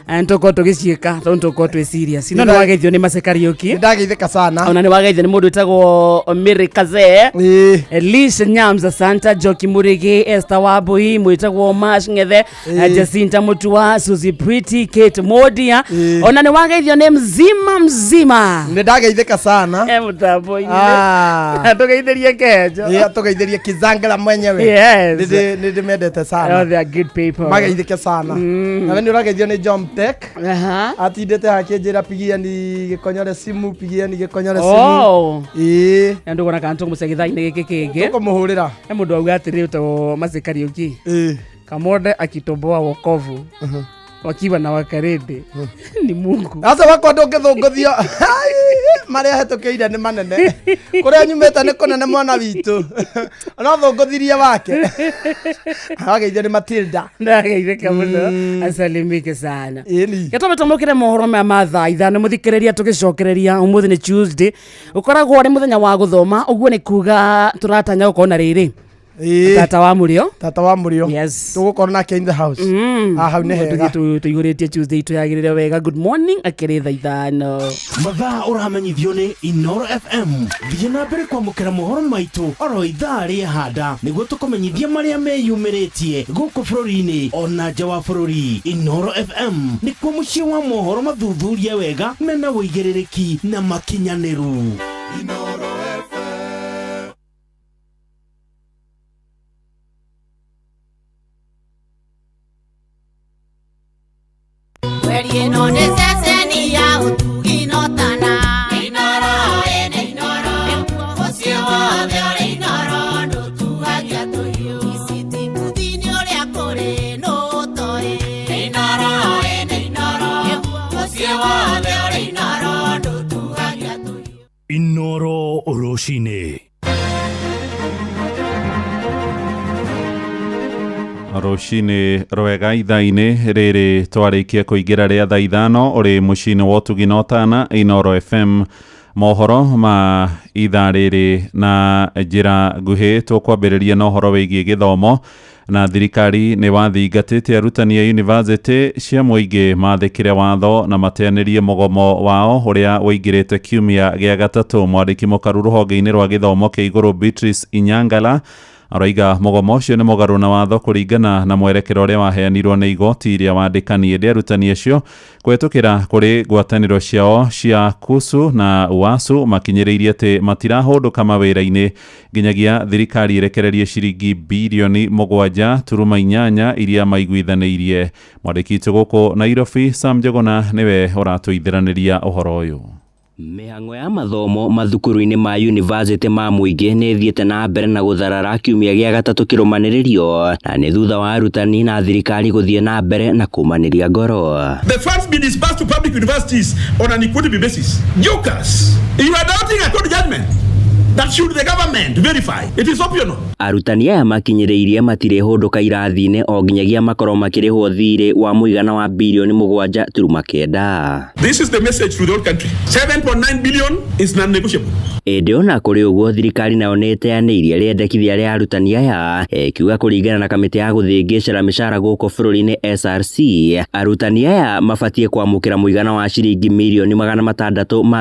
tũkorwo tũgĩciĩka tondũ tũkorwo twĩ serious, no nĩ wageithio nĩ Mace Kariũki. Ndageithĩka sana. Ona nĩ wageithio nĩ mũndũ wĩtagwo Mary Kazee. Ĩĩ. Lish Nyamza, Santa Joki Murigi, Esther Wambui, mwĩtagwo Mash Ng'ethe, Ĩĩ. Jacinta Mutua, Suzy Pretty, Kate Modia. Ĩĩ. Ona nĩ wageithio nĩ mzima mzima. Nĩ ndageithĩka sana. E mũtambo-inĩ. Ah. Tũgeithĩrie Kenjo. Ĩĩ, tũgeithĩrie Kizangala mwenyewe. Yes. Nĩ ndĩmendete Oh, sana. they are good people. Mageithĩke sana. Nawe nĩ ũrageithio nĩ John Tech. Atindĩte hakĩnjĩra, "Pigieni Gĩkonyore simu, pigieni Gĩkonyore simu." Oh. Ĩĩ. Na ndũgona kana tũkũmũcia gĩthaa-inĩ gĩkĩ kĩngĩ. Tũkũmũhũrĩra. He mũndũ auga atĩrĩ ũtagwo Mace Kariũki. Ĩĩ. Kamonde akitoboa wokovu wakiwa na wakarende ni Mungu. Aca wakwa ndũngĩthũngũthio, marĩa hetũkĩire nĩ manene, kũrĩa nyumĩte nĩ kũnene, mwana witũ no thũngũthirie wake. Wageithio nĩ Matilda. Ndageithĩka mũno, asalimike sana. Ĩni. Gĩtũme tũmũkĩre mohoro maya ma thaa 5, mũthikĩrĩria, tũgĩcokereria ũmũthĩ nĩ Tuesday, ũkoragwo nĩ mũthenya wa gũthoma, ũguo nĩ kuga tũratanya gũkorwo na rĩrĩ Ĩĩ. Tata wa Mũrĩo. Tata wa Mũrĩo. Yes. Tũgũkorwo nake in the house. Ah, hau nĩ hega. Tũthiĩ tũihũrĩtie Tuesday itũ yagĩrĩre wega. Good morning, akĩrĩ thaa 5. Mathaa ũramenyithio nĩ Inoro FM. Thiĩ na mbere kwamũkĩra mohoro maitũ oro ithaa rĩa handa nĩguo tũkũmenyithie marĩa meyumĩrĩtie gũkũ bũrũri-inĩ ona nja wa bũrũri. Inoro FM nĩkuo mũciĩ wa mohoro mathuthurie wega, mena ũigĩrĩrĩki na makinyanĩru. Inoro FM. Mweri ĩno nĩ ceceni ya ũtugi notana. Inoro ĩnĩ Inoro, mũciĩ wothe ũrĩ Inoro, ndũtuagia tũhiũ. Ici mbuthi-inĩ ũrĩa kũrĩ nũtoĩ. Inoro ĩnĩ Inoro, mũciĩ wothe ũrĩ Inoro, ndũtuagia tũhiũ. Inoro rũcinĩ. Rũcinĩ rwega, ithaa-inĩ rĩrĩ twarĩkia kũingĩra rĩa thaa 5, ũrĩ mũciĩ-inĩ wa ũtugi na ũtana Inoro FM. Mohoro ma ithaa rĩrĩ na njĩra nguhĩ, tũkwambĩrĩria na ũhoro wĩgiĩ gĩthomo, na thirikari nĩ wathingatĩte arutani a yunivasĩtĩ cia mũingĩ mathĩkĩre watho na mateanĩrie mũgomo wao ũrĩa ũingĩrĩte kiumia gĩa gatatũ. Mwandĩki mũkaru rũhonge-inĩ rwa gĩthomo kĩa igũrũ Beatrice Inyangala aroiga mũgomo ũcio nĩ mũgarũ na watho kũringana na mwerekero ũrĩa waheanirwo nĩ igoti rĩa wandĩkani. Ĩndĩ arutani acio kũhetũkĩra kũrĩ ngwatanĩro ciao cia KUSU na UASU makinyĩrĩirie atĩ matirahũndũka mawĩra-inĩ nginyagia thirikari ĩrekererie ciringi 7.8 birioni iria maiguithanĩirie. Mwandĩki witũ gũkũ Nairobi Sam Njuguna nĩwe ũratũithĩranĩria ũhoro ũyũ. Mĩhang'o ya mathomo mathukuru-inĩ ma yunivasĩtĩ ma mũingĩ nĩ ĩthiĩte na mbere na gũtharara kiumia gĩa gatatũ kĩrũmanĩrĩrio, na nĩ thutha wa arutani na thirikari gũthiĩ na mbere na kũmanĩria ngoro. The funds be disbursed to public universities on an equitable basis. Jokers, you are doubting a court judgment that should the government verify. It is optional. Arutani aya makinyĩrĩirie matirĩhũndũka irathi-inĩ o nginyagia makorwo makĩrĩhwo thirĩ wa mũigana wa 7.9 birioni. This is the message to the whole country. 7.9 billion is non-negotiable. Ĩndĩ ona kũrĩ ũguo, thirikari nayo nĩ ĩteanĩirie rĩendekithia rĩa arutani aya, ĩkiuga kũringana na kamĩtĩ ya gũthĩngĩcĩra mĩcara gũkũ bũrũri-inĩ SRC, arutani aya mabatiĩ kwamũkĩra mũigana wa ciringi 624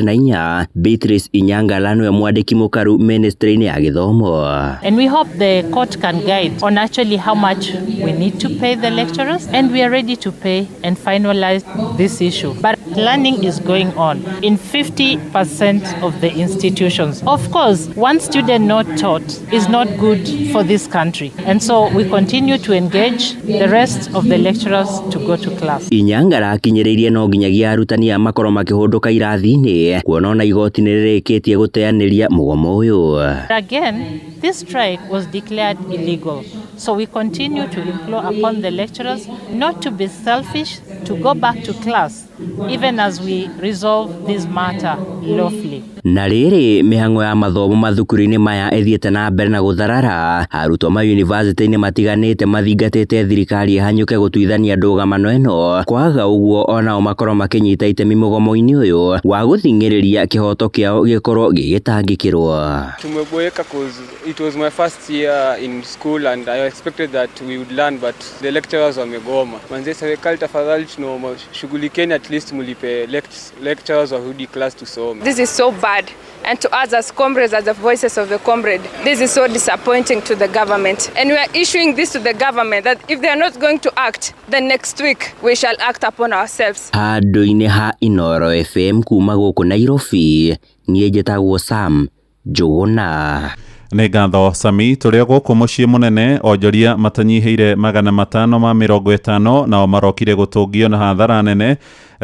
million. Beatrice Inyangala nĩwe mwandĩki mũkaru ministry-inĩ ya gĩthomo. And we hope the court can guide on actually how much we need to pay the lecturers, and we are ready to pay and finalize this issue. But learning is going on in 50% of the institutions. Of course, one student not taught is not good for this country. And so we continue to engage the rest of the lecturers to go to class. Inyangala akinyĩrĩirie no nginyagia arutani aya makorwo makĩhũndũka irathi-inĩ, kuona ona igoti nĩ rĩrĩkĩtie gũteanĩria mũgomo ũyũ. Again, this strike was declared illegal. So we continue to implore upon the lecturers not to be selfish, to go back to class, even as we resolve this matter lawfully. Na rĩrĩ mĩhang'o ya mathomo mathukuru-inĩ maya ĩthiĩte na mbere na gũtharara, arutwo ma yunivasĩtĩ-inĩ matiganĩte mathingatĩte thirikari ĩhanyũke gũtuithania ndũgamano ĩno, kwaga ũguo onao makorwo makĩnyita itemi mũgomo-inĩ ũyũ wa gũthing'ĩrĩria kĩhoto kĩao gĩkorwo gĩgĩtangĩkĩrwo. Tumeboeka cause it was my first year in school and I expected that we would learn, but the lecturers wamegoma. Manze, serikali tafadhali tunaomba shughulikeni, at least mlipe lecturers warudi class tusome. This is so bad, and to us as comrades, as the voices of the comrade, this is so disappointing to the government. And we are issuing this to the government that if they are not going to act, then next week we shall act upon ourselves. Handũ-inĩ ha Inooro FM kuma gũkũ Nairobi, niĩ njĩtagwo Sam Njũgũna. Nĩ ngatho Sami. Tũrĩ o gũkũ mũciĩ mũnene, onjoria matanyihĩire 550 nao marokire gũtũngio na hathara nene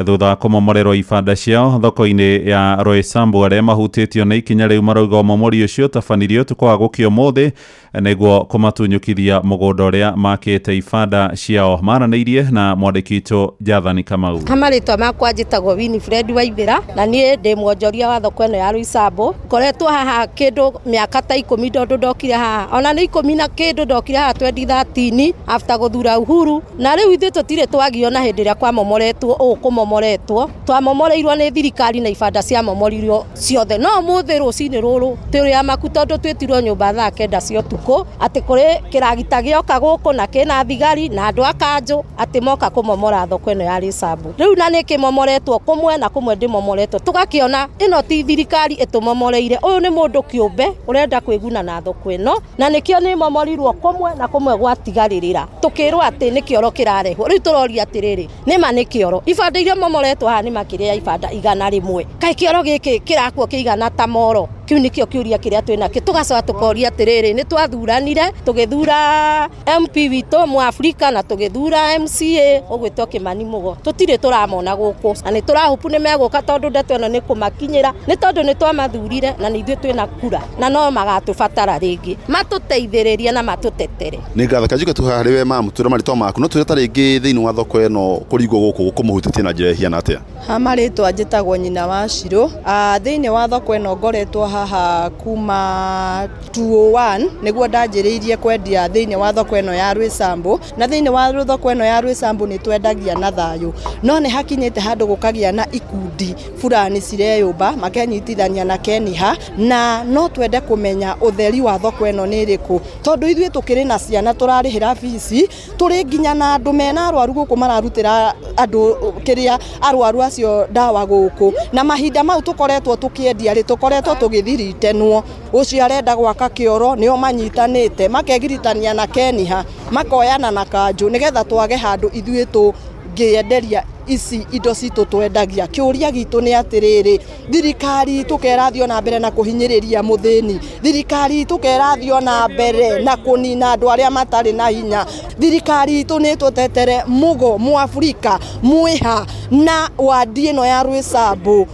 thutha wa kũmomorerwo ibanda ciao thoko-inĩ ya Roysambu. Arĩa mahutĩtio nĩ ikinya rĩu marauga ũmomori ũcio ũtabanirio ũtukũ wa gũkĩa ũmũthĩ nĩguo kũmatunyũkithia mũgũnda ũrĩa makĩte ibanda ciao. Maranĩirie na mwandĩki witũ Jathani Kamau. Marĩtwa makwa njĩtagwo Winifred Waithĩra, na niĩ ndĩ mwonjoria wa thoko ĩno ya Roysambu. Ngoretwo haha kĩndũ mĩaka ta 10 tondũ ndokire haha, ona nĩ 10 na kĩndũ ndokire haha 2013 after gũthura Uhuru, na rĩu ithuĩ tũtirĩ twagio na hĩndĩ ĩrĩa kwamomoretwo ũũ kũmomoretwo, twamomoreirwo nĩ thirikari na ibanda ciamomorirwo ciothe. No ũmũthĩ rũcinĩ rũrũ tũrĩ amaku tondũ twĩtirwo nyũmba thaa 9 cia ũtukũ atĩ kũrĩ kĩragita gĩoka gũkũ na kĩna thigari na andũ a kanjũ atĩ moka kũmomora thoko ĩno ya Roysambu. Rĩu na nĩ kĩmomoretwo kũmwe na kũmwe ndĩmomoretwo, tũgakĩona ĩno ti thirikari ĩtũmomoreire, ũyũ nĩ mũndũ kĩũmbe ũrenda kwĩguna na thoko ĩno, na nĩkĩo nĩ momorirwo kũmwe na kũmwe gwatigarĩrĩra, tũkĩrwo atĩ nĩ kĩoro kĩrarehwo. Rĩu tũroria atĩrĩrĩ, nĩma nĩ kĩoro? Ibanda iria momoretwo haha nĩ makĩria ya ibanda 100, kaĩ kĩoro gĩkĩ kĩrakuo kĩigana ta moro? Kĩu nĩkĩo kĩũria kĩrĩa twĩnakĩo. Tũgacoka tũkoria atĩrĩrĩ, nĩ twathuranire tũgĩthura MP witũ Mũafrika na tũgĩthura MCA ũgwĩtwo Kĩmani Mũgo, tũtirĩ tũramona gũkũ, na nĩ tũrahupu nĩ megũka tondũ ndeto ĩno nĩ kũmakinyĩra, nĩ tondũ nĩ twamathurire na nĩ ithuĩ twĩna kura na no magatũbatara rĩngĩ, matũteithĩrĩrie na matũtetere. Nĩ ngatho kanjuke tu haha rĩwe mamu twĩre marĩtwa maku, no twĩre ta rĩngĩ thĩinĩ wa thoko ĩno kũringwo gũkũ kũmũhutĩtie na njĩra ĩhiana atĩa? Ha marĩtwa njĩtagwo nyina wa Shirũ. Thĩinĩ wa thoko ĩno ngoretwo haha kuma 201 nĩguo ndanjĩrĩirie kwendia thĩinĩ wa thoko ĩno ya Roysambu, na thĩinĩ wa thoko ĩno ya Roysambu nĩ twendagia na thayũ, no nĩ hakinyĩte handũ gũkagĩa na ikundi fulani cireyũmba makenyitithania na Keniha, na no twende kũmenya ũtheri wa thoko ĩno nĩ ĩrĩkũ, tondũ ithuĩ tũkĩrĩ na ciana tũrarĩhĩra bici, tũrĩ nginya na andũ mena arwaru gũkũ mararutĩra andũ kĩrĩa arwaru acio ndawa gũkũ, na mahinda mau tũkoretwo tũkĩendia rĩ, tũkoretwo tũgĩthiritenwo, ũcio arenda gwaka kĩoro nĩo manyitanĩte makegiritania na Keniha makoyana na kanjũ nĩgetha twage handũ ithuĩ tũngĩenderia ici indo citũ twendagia. Kĩũria gitũ nĩ atĩrĩrĩ, thirikari itũ kerathiĩ ona mbere na kũhinyĩrĩria mũthĩni, thirikari itũ kerathiĩ ona mbere na kũnina andũ arĩa matarĩ na hinya, thirikari itũ nĩ ĩtũtetere mũgo Mũafrika mwĩha na wandi ĩno ya Roysambu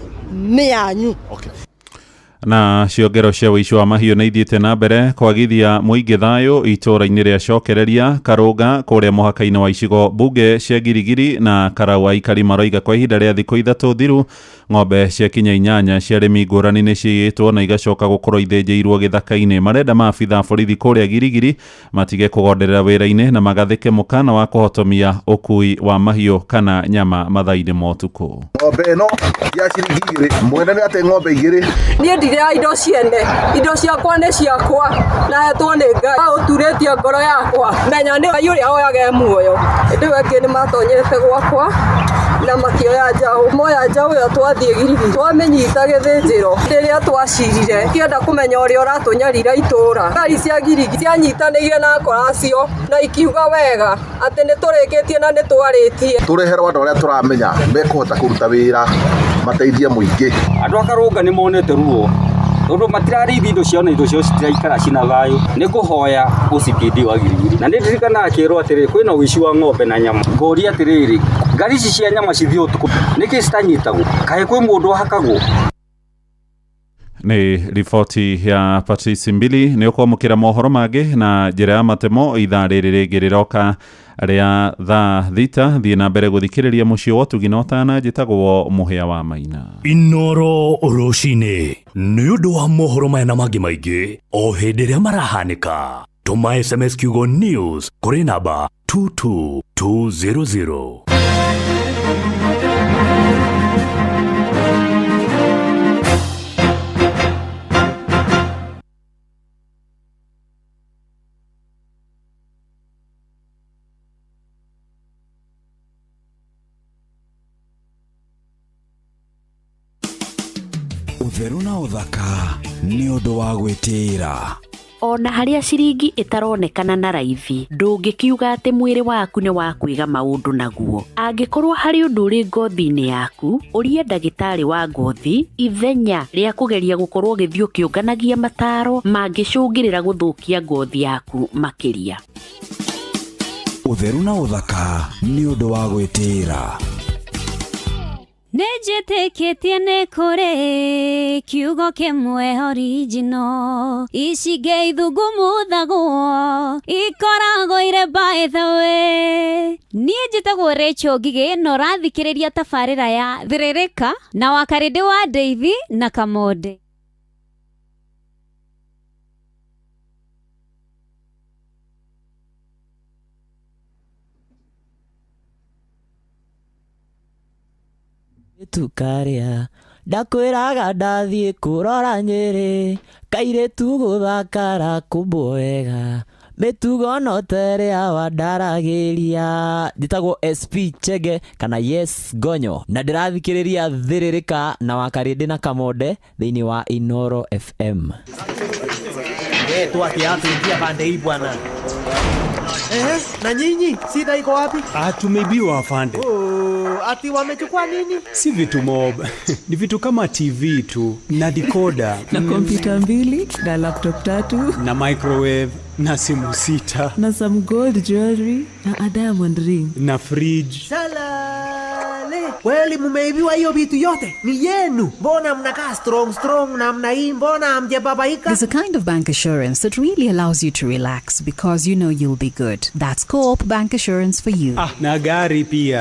nĩ yanyu. Okay. Na ciongero cia ũici wa mahiũ nĩ ithiĩte na mbere kwagithia mũingĩ thayũ itũũra-inĩ rĩa Cokereria Karũnga kũrĩa mũhaka-inĩ wa icigo mbunge cia Girigiri na Karau. Aikari maroiga kwa ihinda rĩa thikũ 3 thiru ng'ombe cia kinya 8 cia arĩmi ngũrani nĩ ciiyĩtwo na igacoka gũkorwo ithĩnjĩirwo gĩthaka-inĩ. Marenda maabitha a borithi kũrĩa Girigiri matige kũgonderera wĩra-inĩ na magathĩke mũkana wa kũhotomia ũkui wa mahiũ kana nyama mathaa-inĩ ma ũtukũ. Ng'ombe ĩno ya ciringi 2, mwene nĩ ate ng'ombe 2. Niĩ ndirĩ indo ciene, indo ciakwa nĩ ciakwa na hetwo nĩ Ngai ũturĩtie ngoro yakwa, menya nĩ Ngai ũrĩa woyaga muoyo. Ĩndĩ angĩ nĩ matonyete gwakwa na makĩoya njaũ, moya njaũ ĩyo twathiĩ Girigiri twamĩnyita gĩthĩnjĩro rĩrĩa twacirire, kĩenda kũmenya ũrĩa ũratũnyarira itũũra. Ngari cia Girigiri cianyitanĩire na akora acio na ikiuga wega atĩ nĩ tũrĩkĩtie na nĩ twarĩtie. Tũreherwo andũ arĩa tũramenya mekũhota kũruta wĩra mateithie mũingĩ. Andũ a Karũnga nĩ monete ruo tondũ matirarĩithia indo ciao na indo ciao citiraikara cina thayũ. Nĩ ngũhoya OCPD wa Girigiri, na nĩ ndirikanaga akĩrwo atĩrĩrĩ kwĩna ũici wa ng'ombe na nyama, ngoria atĩrĩrĩ ngari ici cia nyama cithiĩ ũtukũ nĩkĩ citanyitagwo? Kaĩ kwĩ mũndũ ahakagwo? Nĩ riboti ya Patrice Mbili. Nĩ ũkwamũkĩra mohoro mangĩ na njĩra ya matemo ithaa rĩrĩ rĩngĩ rĩroka rĩa thaa 6. Thiĩ na mbere gũthikĩrĩria mũciĩ wa ũtugi na ũtana. Njĩtagwo Mũhĩa wa Maina. Inoro rũcinĩ nĩ ũndũ wa mohoro maya na mangĩ maingĩ o hĩndĩ ĩrĩa marahanĩka, tũma SMS kiugo news kũrĩ namba 22200. Ũtheru na ũthaka nĩ ũndũ wa gwĩtĩĩra. Ona harĩa ciringi ĩtaronekana na raithi, ndũngĩkiuga atĩ mwĩrĩ waku nĩ wa kwĩga maũndũ naguo. Angĩkorwo harĩ ũndũ ũrĩ ngothi-inĩ yaku, ũria ndagĩtarĩ wa ngothi ithenya rĩa kũgeria gũkorwo ũgĩthiĩ ũkĩũnganagia mataro mangĩcũngĩrĩra gũthũkia ngothi yaku makĩria. Ũtheru na ũthaka nĩ ũndũ wa gwĩtĩĩra. Nĩ njĩtĩkĩtie nĩ kũrĩ kiugo kĩmwe original, ici ingĩ ithungumuthagwo ikoragwo irĩ by the way. Niĩ njĩtagwo Rachel Ngigĩ na ũrathikĩrĩria tabarĩra ya Thĩrĩrĩka na Wakarĩndĩ wa Ndeithi na Kamonde. Tukarĩa ndakwĩraga ndathiĩ kũrora Nyĩrĩ, kairĩtu gũthakara kũmbwo wega, mĩtugo no ta ĩrĩa wandaragĩria. Njĩtagwo SP Chege kana Yes Gonyo na ndĩrathikĩrĩria Thĩrĩrĩka na Wakarĩndĩ na Kamonde thĩinĩ wa Inoro FM. Eh, tu ati pande hii bwana. Eh, na nyinyi shida iko wapi? Ah, tumeibiwa afande. Oh, ati wamechukua nini? Si vitu mob. Ni vitu kama TV tu na decoder na kompyuta mbili na laptop tatu na microwave na simu sita na some gold jewelry na a diamond ring na fridge. Salale. Kweli mumeibiwa hiyo vitu yote? Ni yenu. Mbona mnakaa strong strong namna hii? Mbona hamjababaika? There's a kind of bank assurance that really allows you to relax because you know you'll be good. That's Co-op Bank Assurance for you. Ah, na gari pia.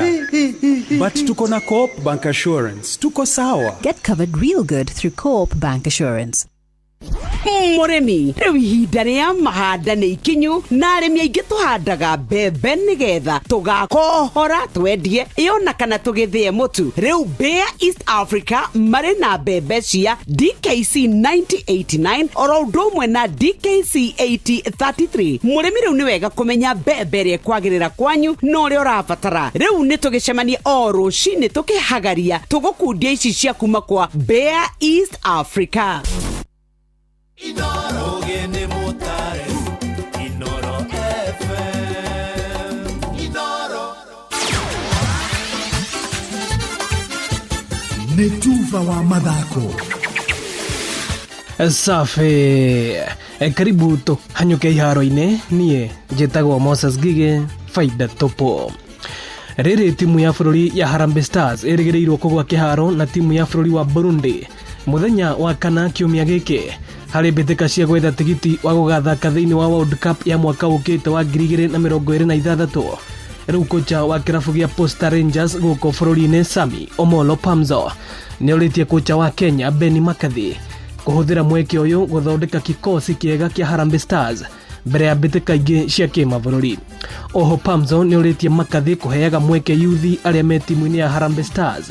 But tuko na Co-op Bank Assurance. Tuko sawa. Get covered real good through Co-op Bank Assurance. Mũrĩmi, rĩu ihinda rĩa mahanda nĩ ikinyu na arĩmi aingĩ tũhandaga mbembe nĩgetha tũgakohora twendie ĩona kana tũgĩthĩe mũtu. Rĩu Bayer East Africa marĩ na mbembe cia DKC 9089 oro ũndũ ũmwe na DKC 8033. Mũrĩmi, rĩu nĩ wega kũmenya mbembe ĩrĩa ĩkwagĩrĩra kwanyu na ũrĩa ũrabatara. Rĩu nĩ tũgĩcemanie o rũcinĩ tũkĩhagaria tũgũkundia ici cia kuma kwa Bayer East Africa. Ogene mutare Inoro FM Inoro. Nĩ tuba wa mathako. Safi. Karibu tũhanyũke iharo-inĩ. Niĩ njĩtagwo Moses Ngigĩ faida topo. Rĩrĩ timu ya bũrũri ya Harambee Stars ĩrĩgĩrĩirwo kũgwa kĩharo na timu ya bũrũri wa Burundi mũthenya wa kana kiumia gĩkĩ harĩ mbĩtĩka cia gwetha tigiti wa gũgathaka thĩinĩ wa World Cup ya mwaka ũkĩte wa 2026. Rĩu kocha wa kĩrabu gĩa Posta Rangers gũkũ bũrũri-inĩ Sami Omolo Pamzo nĩorĩtie kocha wa Kenya Benni McCarthy kũhũthĩra mweke ũyũ gũthondeka kikosi kĩega kĩa Harambee Stars mbere ya mbĩtĩka ingĩ cia kĩmabũrũri. Oho Pamzo nĩorĩtie McCarthy kũheaga mweke yuthi arĩa me timu-inĩ ya Harambee Stars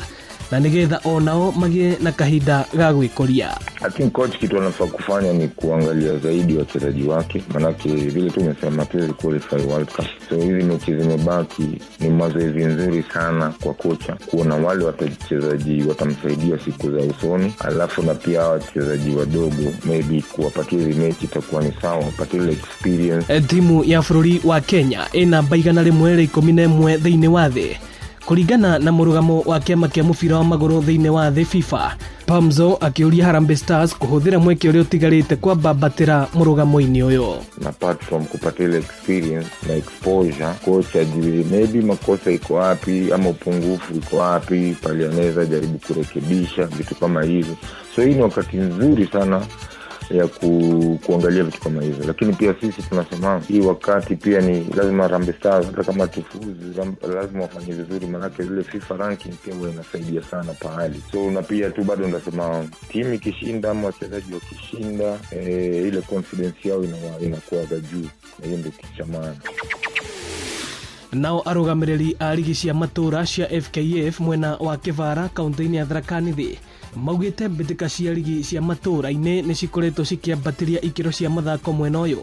na nĩgetha onao magĩe na kahinda ga gwĩkũria. I think coach kitu anafaa kufanya ni kuangalia zaidi wachezaji wake, manake vile tu umesema hatuwezi qualify World Cup, so hizi mechi zimebaki ni mazoezi nzuri sana kwa kocha kuona wale wachezaji watamsaidia siku za usoni, alafu na pia hawa wachezaji wadogo maybe kuwapatia hizi mechi itakuwa ni sawa, wapatie ile experience. Timu ya bũrũri wa Kenya ĩna namba 111 thĩinĩ wa thĩ Kũringana na mũrũgamo wa kĩama kĩa mũbira wa magũrũ thĩinĩ wa thĩ FIFA, Pamzo akĩũria Harambee Stars kũhũthĩra mweke ũrĩa ũtigarĩte kwambambatĩra mũrũgamo-inĩ ũyũ. Na apart from kupata ile experience na exposure, kocha ajue maybe makosa iko wapi ama upungufu iko wapi, pale anaweza jaribu kurekebisha vitu kama hizo. So hii ni wakati nzuri sana ya kuangalia vitu kama hivyo. Lakini pia sisi tunasema hii wakati pia ni lazima Harambee Stars, hata kama tufuzu, lazima wafanye vizuri, maanake ile FIFA ranking pia huwa inasaidia sana pahali. So na pia tu bado ndasema timu ikishinda ama wachezaji wakishinda, ile confidence yao inakuwa juu, na hiyo ndio kitu cha maana. Nao arũgamĩrĩri a rigi cia matũũra cia FKF mwena wa Kĩbara kaunti-inĩ ya Tharaka Nithi maugĩte mbĩtĩka cia rigi cia matũũra-inĩ nĩ cikoretwo cikĩambatĩria ikĩro cia mathako mwena ũyũ,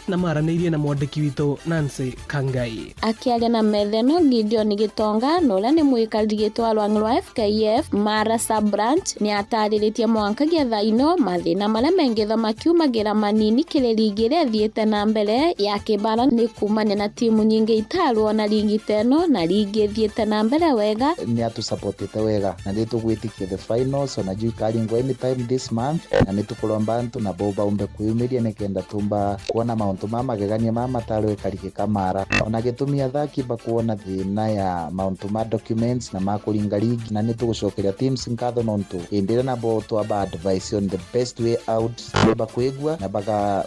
na maranĩirie na mwandĩki witũ Nancy Kangai. Akĩaria na metheno Gideon Gitonga na ũrĩa nĩ mwĩkarĩri gĩtĩ wa rwang'ĩ rwa FKF Mara sub branch nĩ atarĩrĩtie mwankagia thaa ino mathĩna marĩa mengĩthwo makiumagĩra manini kĩrĩ rigi ĩrĩa ĩthiĩte na mbere ya kĩbara nĩ kumania na timu nyingĩ itarwo na rigi teno na rigi ĩthiĩte na mbere wega. Nĩ atũsupportĩte wega na nĩ tũgwĩtĩkia the finals ona juu ikaringwo anytime this month, na nĩ tũkũromba antũ nabo baumbe kwĩyumĩria nĩkenda tumba kuona maũndũ ma magegania ma mataro ĩkarike kamara ona gĩtũmi athaki bakuona thĩna ya maũndũ ma documents na ma kũringa ligi, na nĩ tũgũcokeria teams nkatho nontu hĩndĩ ĩrĩa nabo twaba advice on the best way out bakwĩgua na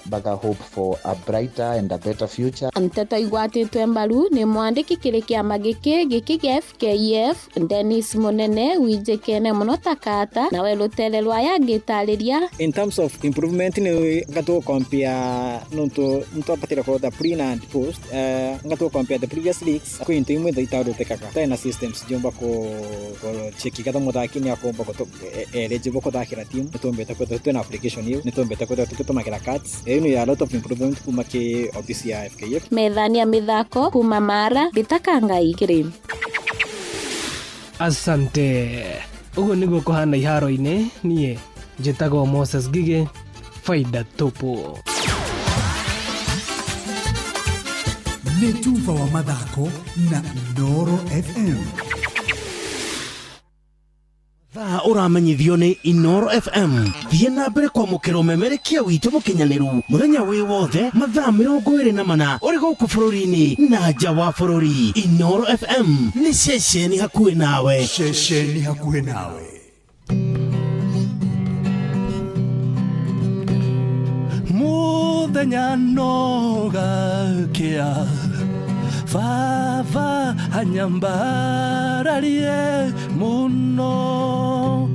baga hope for a brighter and a better future. Nteto igwatĩtwe mbaru nĩ mwandĩki kĩrĩ kĩama gĩkĩ gĩkĩ gĩa FKF Dennis Munene wijĩkene mũno takata nawe rũtere rwa yangĩtarĩria. In terms of improvement nĩ ngatũ compare nontu ntwapatira ko the pre and post ngatu compare the previous leagues ko into imwe the itaru tekaka tena systems jomba ko cheki kata muthaki ni akomba ko eligible ko thakira team nitombeta ko tena application hiyo nitombeta ko tutumakira cards ni a lot of improvement kuma ke office ya FKF. Methania mithako kuma Mara Bitakangai kiri. Asante. Uguo niguo kuhana iharo-inĩ. Niĩ njĩtagwo Moses Ngigĩ, faida tupu. Nĩ tuba wa mathako na Inooro FM. Thaa ũramenyithio nĩ Inooro FM. Thiĩ na mbere kwamũkĩra ũmemerekia witũ mũkinyanĩru mũthenya wĩ wothe mathaa 24 ũrĩ gũkũ bũrũri-inĩ na nja wa bũrũri. Inooro FM nĩ ceceni hakuhĩ nawe. Ceceni hakuhĩ nawe. Mũthenya no gakĩa baba anyambararie mũno.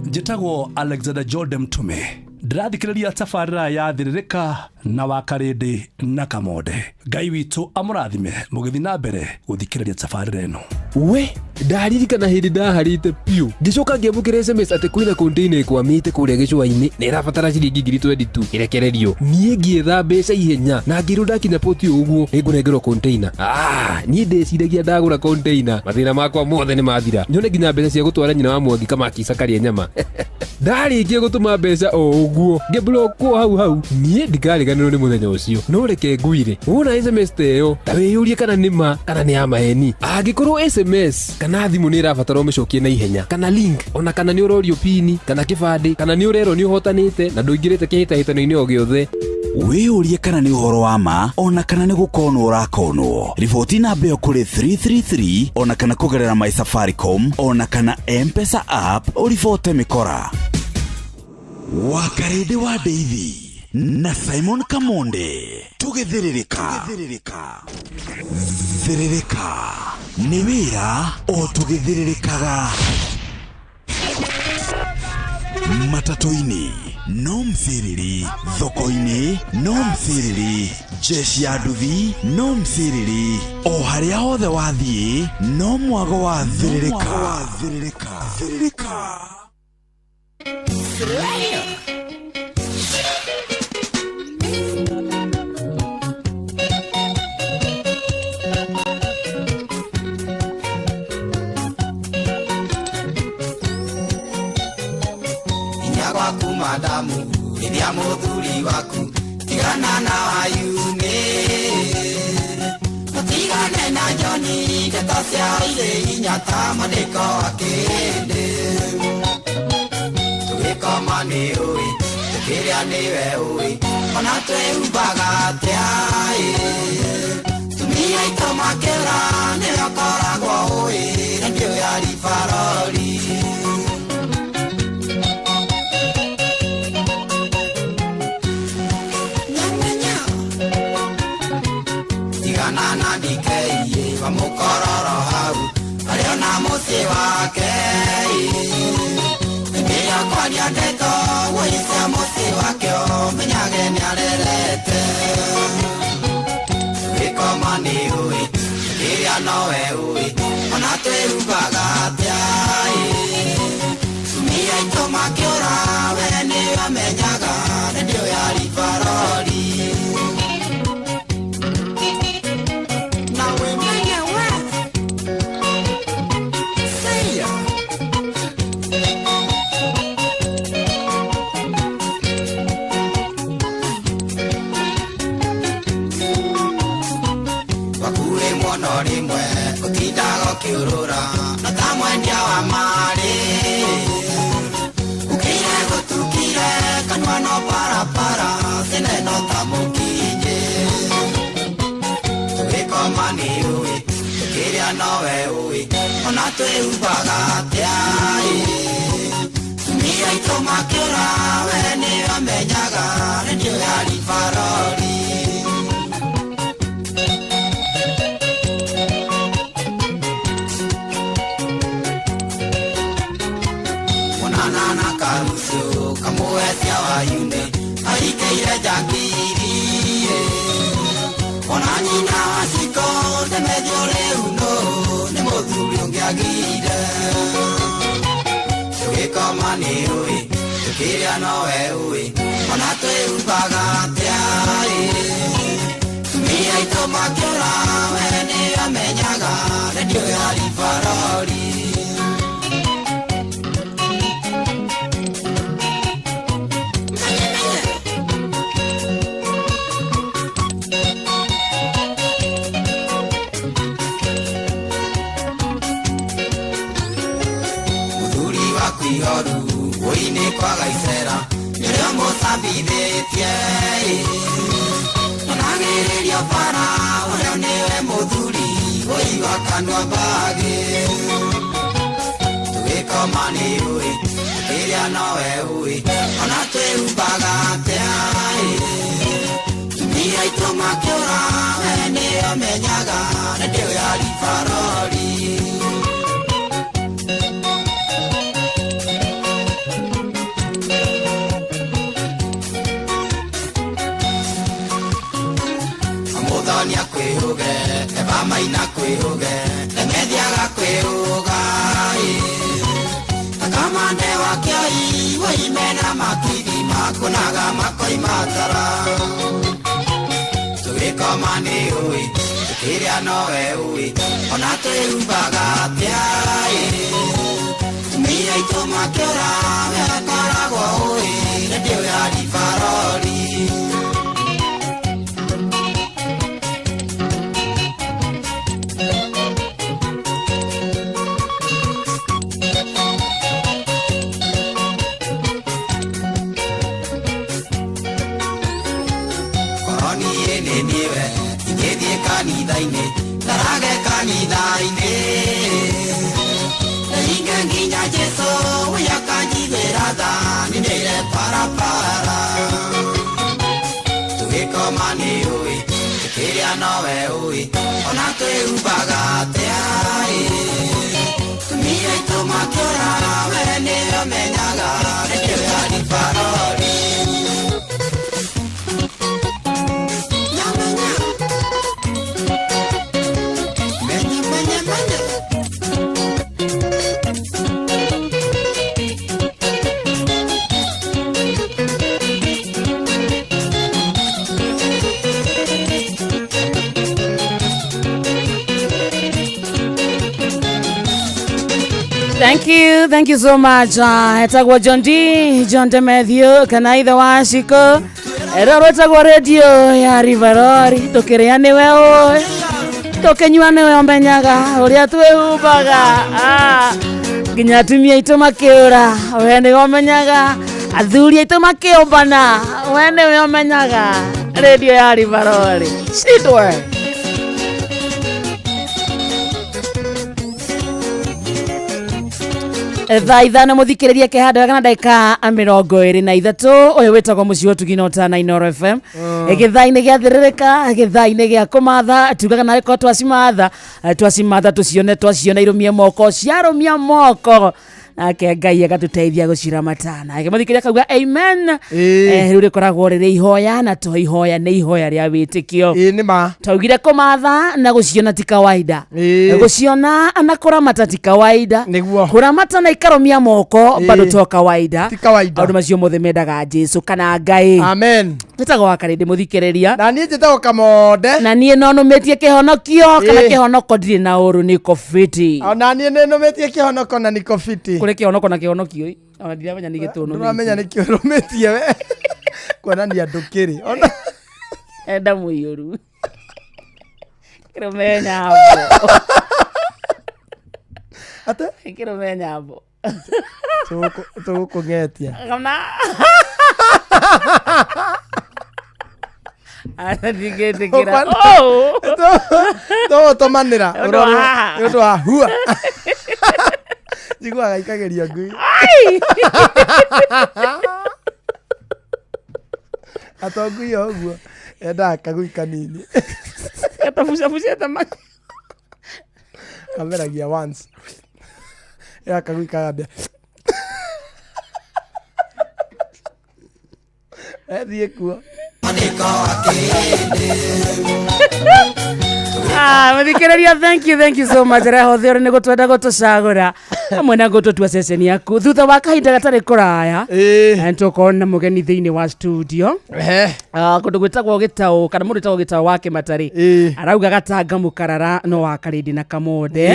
Njĩtagwo Alexander Jordan Mtume, ndĩrathikĩrĩria tabarĩra ya Thĩrĩrĩka na Wakarĩndĩ na Kamonde. Ngai witũ amũrathime mũgĩthiĩ na mbere gũthikĩrĩria tabarĩra ĩno. We ndaririkana hĩndĩ ndaharĩte piũ ngĩcoka ngĩamũkĩra SMS atĩ kwĩna container ĩkwamĩte kũrĩa gĩcũa-inĩ na ĩrabatara ciringi 22,000 ĩrekererio. Niĩ ngĩetha mbeca ihenya na ngĩrwo ndakinya poti ũguo nĩngũnengerwo container. Niĩ ndeciragia ndagũra container mathĩna makwa mothe nĩ mathira, nyone nginya mbeca cia gũtwara nyina wa Mwangi Kamaki cakarĩe nyama. Ndarĩkia gũtũma mbeca o ũguo ngĩblockwo hau hau. Niĩ ndikariganĩrwo nĩ mũthenya ũcio. No reke ngwire, wona SMS ta ĩyo ta wĩyũrie kana nĩ ma kana nĩ ya maheni. Angĩkorwo SMS kana thimũ nĩ ĩrabatara ũmĩcokie na ihenya, kana link, ona kana nĩ ũrorio pini kana kĩbandĩ, kana nĩ ũrerwo nĩ ũhotanĩte na ndũingĩrĩte kĩhĩtahĩtano-inĩ o gĩothe, wĩyũrie kana nĩ ũhoro wa ma ona kana nĩ gũkonwo ũrakonwo. Riboti namba ĩyo kũrĩ 333 ona kana kũgerera My Safaricom ona kana M-Pesa app ũribote mĩkora. Wakarĩndĩ wa Ndeithi na Simon Kamonde tũgĩthĩrĩrĩka. Thĩrĩrĩka nĩ wĩra o tũgĩthĩrĩrĩkaga. Matatũ-inĩ no mthĩrĩri, thoko-inĩ no mthĩrĩri, jeshi ya nduthi no mthĩrĩri, o harĩa hothe wathiĩ no mwago wa thĩrĩrĩka. Thĩrĩrĩka. Madamu ithia muthuri waku tigana na ayune, tigane na Joni ndeto cia irĩ inya ta mandĩko akĩndĩ tũgĩkoma nĩ ũĩ tũkĩrĩa nĩwe ũĩ ona twĩhumbaga atĩa ĩ tumia aitũ makĩũra nĩwe ũkoragwo ũĩ rendio ya ribarori. Tigana na DK wa mũkororo hau arĩ ona mũciĩ wake ĩndĩ kwaria ndeto wũice mũciĩ wake ũmenyage nĩarerete tũgĩkoma nĩ ũĩ tũkĩrĩa nowe ũĩ ona twĩhumbaga atĩa ĩ tumia aitũ makĩũra we nĩwe amenyaga rendio ya ribarori. Ũkiurura na ta mwendia wa marĩ ukire gũtukire kanua no parapara sineno ta mũkinyĩ tũgĩkoma nĩ ũĩ tũkĩrĩa nowe ũĩ ona twĩhumbaga atĩa ĩ tumia aitũ makĩũra we nĩwe amenyaga rendio ya ribarori. Kamuetia wa yune aikeire njangiri ona nyina wa ciko ndemethio rĩu nũ nĩ mũthuri ũngĩagire tũgĩkoma nĩ ũĩ tũkĩrĩa nowe ũĩ ona twĩhumbaga atĩa ĩ tumia aitũ makĩũra we nĩwe amenyaga rendio ya ribarori. Wũinĩ kwaga icera nĩrĩo mũcambithĩtie onagĩrĩrio bara ũrĩa nĩwe mũthuri ũigua kanua mbagĩ tũgĩkoma nĩ ũĩ tũkĩrĩa nowe ũĩ ona twĩhumbaga atĩa ĩ tumia aitũ makĩũra we nĩwe amenyaga rendio ya ribarori. Mũthonia kwĩhũge eba maina kwĩhũge emethiaga kwĩhũga akamande wa kĩoi woimena makithi makunaga makoima tara tũgĩkoma nĩ ũĩ tũkĩrĩa nowe ũĩ ona twĩhumbaga atĩa ĩ tumia aitũ makĩũra we akoragwo ũĩ rendio ya ribarori. Kanitha-inĩ ndarage kanitha-inĩ inge nginya Jesũ ũyũ akanjiguĩra tha ninĩre parapara tũgĩkoma nĩ ũĩ tũkĩrĩa nowe ũĩ ona twĩhumbaga atĩa ĩ tumia aitũ makĩũra we nĩwe ũmenyaga rendio ya ribarori. Thank you so much. Etagwo John D, John D Matthew, kana ithe wa Shiko. Ero rwetagwo radio ya Riverori, tukiria niwe ũĩ. Tũkĩnyua nĩwe ũmenyaga ũrĩa twĩhumbaga. Ah, nginya atumia aitũ makĩũra, we nĩwe ũmenyaga. Athuri aitũ makĩũmbana, we nĩwe ũmenyaga. Redio ya Rivaroli citwe. Thaa 5 muthikiriria kehanda wega na ndagika 23. Uyu witagwo mucii wa Ũtugi na Ũtana Inooro FM. Gĩthaa-inĩ gĩa thĩrĩrĩka, gĩthaa-inĩ gĩa kũmatha, tugaga nawe ko twacimatha, twacimatha tũcione, twaciona irũmie moko, ciarũmia moko nake Ngai agatuteithia gũciramata. Nake mũthikĩrĩria akauga amen. Rĩu rĩkoragwo rĩrĩ ihoya, na to ihoya, nĩ ihoya rĩa wĩtĩkio. Nĩ ma. Twaugire kũmatha na gũciona ti kawaida, gũciona na kũramata ti kawaida, nĩguo kũramata na ikarũmia moko bado to kawaida. Ti kawaida. Maũndũ macio mothe mendaga Jesu kana Ngai. Amen. Njĩtagwo wa Karĩndĩ mũthikĩrĩria. Na niĩ njĩtagwo Kamonde. Na niĩ no nũmĩtie kĩhonokio kana kĩhonoko ndirĩ na ũru, niko fiti. Ona niĩ nĩ nũmĩtie kĩhonoko na niko fiti. Kũrĩ kĩhonoko na kĩhonokio ĩ. Ona ndiramenya nĩ gĩtũ. Ndũramenya nĩ kĩo ũrũmĩtie we. Kuonania ndũkĩrĩ. Ona enda mũiyũru kĩrũme nyambo. Ate? Kĩrũme nyambo. Tũgũkũng'etia. Kana ndingĩtĩkĩra. Tũgũtũmanĩra. Nĩ ũndũ wa haha. Nĩ ũndũ wa hua. Njiguaga ikageria ngui. Atongui o ũguo endaga kagui kanini. Gatabucabucĩte maki. Kameragia once. Ya kagui kagambia. Ethiĩ kuo. Ah, mũthikĩrĩria, thank you, thank you so much. Rehothe ũrĩ nĩ gũtwenda gũtũcagũra hamwe na gũtũtua ceceni yaku. Thutha wa kahinda gatarĩ kũraya nĩtũkorwo na mũgeni thĩinĩ wa studio. Ah, kũndũ gwĩtagwo Gĩtaũ, kana mũndũ wĩtagwo Gĩtaũ wa Kĩmatarĩ arauga gatanga mũkarara no wa Karĩndĩ na Kamonde.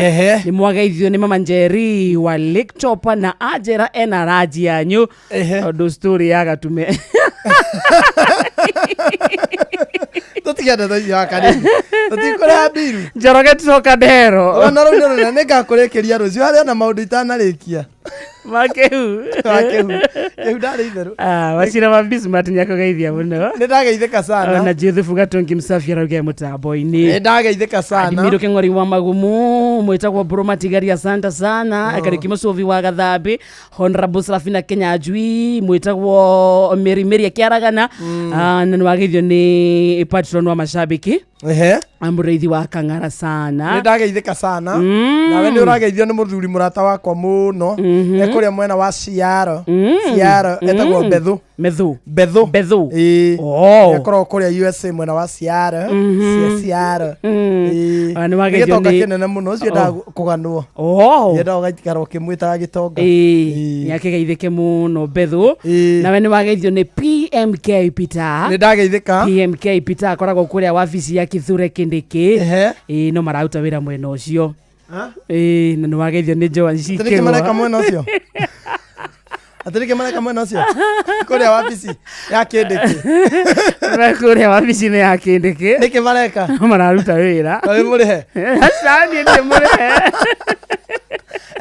Nĩ mwageithio nĩ Mama Njeri wa Lake Top na anjera ena ranji yanyu tondũ story ya Gatume. Tũtige ndeto icio wa Karĩndĩ. Tũtikũrĩha mbiru. Njoroge tucoka ndero. Ona rũu nĩ rũnene, nĩngakũrĩkĩria rũciũ harĩa na maũndũ itanarĩkia. Makehu. Makehu. Kĩhu ndarĩ itherũ. Ah, Wachira wa Bismarck nĩakũgeithia mũno. Nĩ ndageithĩka sana. Ona Joseph Gatongi Msafi arauga mũtambo-inĩ. Nĩ ndageithĩka sana. Adimiro Kĩng'ori wa Magumu mwĩtagwo Mbũrũ Matigari, asante sana. Karĩki Mũcũvi wa Gathambi, Honorable Serafina Kenyanjui mwĩtagwo Mary Mary akĩaragana. Ah, na nĩwageithio nĩ patron wa mashabiki. Mũrĩithi wa Kang'ara sana. Nĩ ndageithĩka sana. Nawe nĩ ũrageithio nĩ mũthuri mũrata wakwa mũno. E kũrĩa mwena wa Ciaro. Ciaro etagwo Bethu. Methu. Bethu. Bethu. Ĩĩ. Oh. Akoragwo kũrĩa USA mwena wa Ciaro. Ciaro. Ah, nĩ wageithio Gĩtonga nĩ kĩnene mũno ũcio endaga kũganwo. Oh. Yendaga ũgaikara ũkĩmwĩtaga gĩtonga. Ĩĩ, nĩakĩgeithĩke mũno Bethu. Nawe nĩ wageithio nĩ PMK Peter. Nĩ ndageithĩka. PMK Peter akoragwo kũrĩa wabici ya Kithure Kindiki. Ĩĩ, no mararuta wĩra mwena ũcio. Ĩĩ, na nĩ wageithio nĩ Joan Atĩ nĩkĩ mareka mwena ũcio? Atĩ nĩkĩ mareka mwena ũcio? Kũrĩa wabici ya Kindiki. Kũrĩa wabici-inĩ ya Kindiki. Nĩkĩ mareka? No mararuta wĩra. Na wĩ mũrĩhe? Aca, niĩ ndirĩ mũrĩhe.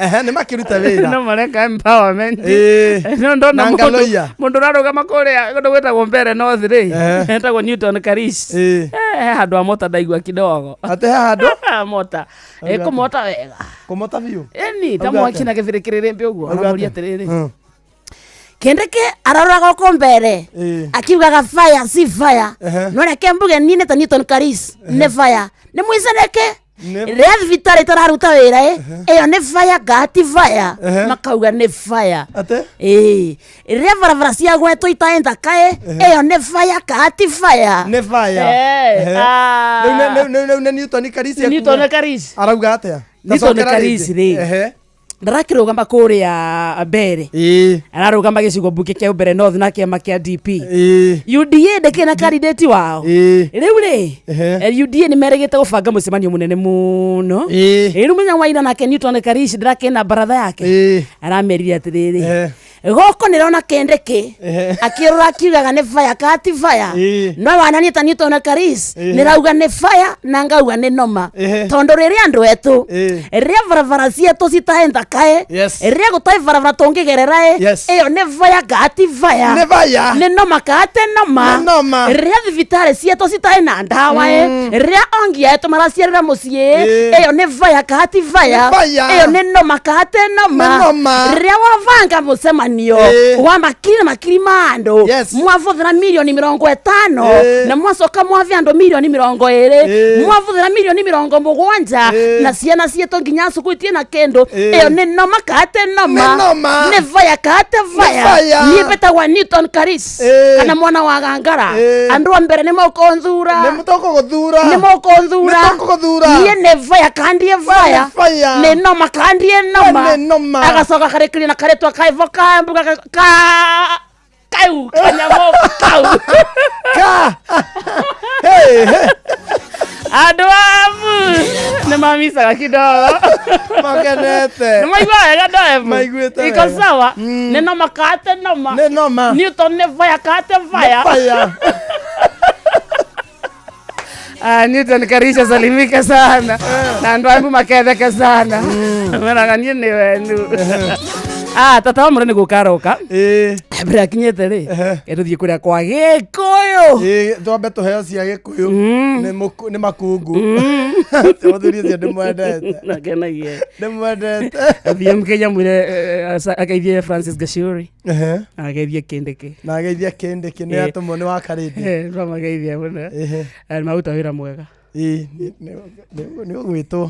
Ehe, nĩ makĩruta wĩra. No mareka empowerment. Ĩĩ. No ndona Na mũndũ Ngaloia. mũndũ ũrarũgama kũrĩa kũndũ gwĩtagwo Mbere North rĩ, etagwo Newton Karish. He handũ amota ndaigua kidogo. Atĩ he handũ? Mota. Kũmota wega. Kũmota biũ? Ĩni, ta Auga mwaki atĩa? na gĩbĩrĩ kĩrĩrĩmbĩ ũguo. Auga Aramũria atĩa? atĩrĩrĩ. Kendeke aroraga gũkũ mbere akiugaga fire si fire, no reke mbuge niĩ nĩ ta Newton Karish nĩ fire, nĩ mwiceneke rĩa thibitarĩ itararuta wĩra ĩ ĩyo nĩ fire ngati fire, makauga nĩ fire. Ĩĩ, rĩrĩa barabara cia gwetwo itaenda kaĩ ĩyo nĩ fire kati fire. Nĩ fire. Rĩu nĩ Newton Karish. Nĩ Newton Karish. Arauga atĩa? Newton Tacokera Karish rĩngĩ. rĩ ndarakĩrũgama kũrĩa mbere, ararũgama gĩcigo mbunge kĩa Mbere North na kĩama kĩa DP. UDA ndĩkĩrĩ na candidate wao rĩu rĩ. UDA nĩ merĩgĩte gũbanga mũcemanio mũnene mũno rĩu mũthenya wa ira, nake Newton Karish ndĩrakĩna baratha yake, aramerire atĩrĩrĩ, Gũkũ nĩrona kĩndĩkĩ akĩrora akiugaga nĩ fire kati fire no wananie ta Newton Karis nĩrauga nĩ fire na ngauga nĩ noma tondũ rĩrĩa andũ etũ rĩrĩa barabara cietũ citaĩ thakaĩ Yes. rĩrĩa gũtaĩ barabara tũngĩgerera ĩ Yes. ĩyo nĩ fire kati fire Nĩ fire. nĩ noma kate noma Nĩ noma. rĩrĩa thibitarĩ cietũ citaĩ na ndawa ĩ rĩrĩa ongi etũ maraciarĩra mũciĩ ĩyo nĩ fire kati fire Nĩ fire. ĩyo nĩ noma kate noma Nĩ noma. rĩrĩa wabanga mũcemanio wa makiri na makiri ma andũ mwavuthĩra milioni 50 na mwacoka mwathe andũ milioni 20 mwavuthĩra milioni 70 na ciana cietũ nginya cukuru itirĩ na kĩndũ ĩyo nĩ noma kate noma Nĩ noma. nĩ vaya kate vaya Nĩ fire. niĩ mbĩtagwa Newton Karis kana mwana wa gangara andũ a mbere nĩ mũkũnthura nĩ tũkũgũthura nĩ mũkũnthura Nĩ tũkũgũthura. niĩ nĩ vaya kandie vaya Nĩ fire. nĩ noma kandie noma We nĩ noma. agacoka karĩkĩria na karĩtwa kaivo kambuga ka kau kanyamũ kau ka andũ amu nĩ mamicaga kidogo makenete nĩ maigua wega andũ amu Maiguĩte iko wega. sawa nĩ noma kate noma Nĩ noma. Newton nĩ vaya kate vaya Nĩ fire. Ah, Newton Karisha salimike sana na andu angu maketheke sana meraga niĩ nĩ wenu Ah, tata wa mũrĩ nĩ gũka aroka mbere akinyĩte rĩ tũthiĩ kũrĩa kwa gĩkũyũ twambe tũheo cia gĩkũyũ Nĩ nĩ makungu mũthuri ũcio ndĩmwendete nakenagie ndĩmwendete athiĩ mkenya mwĩre ageithie Francis Gashuri ageithie Kindiki na ageithie Kindiki nĩ atũmwo nĩ wa Karĩndĩ twamageithia mũno nĩ maruta wĩra mwega nĩ ũgwĩtwo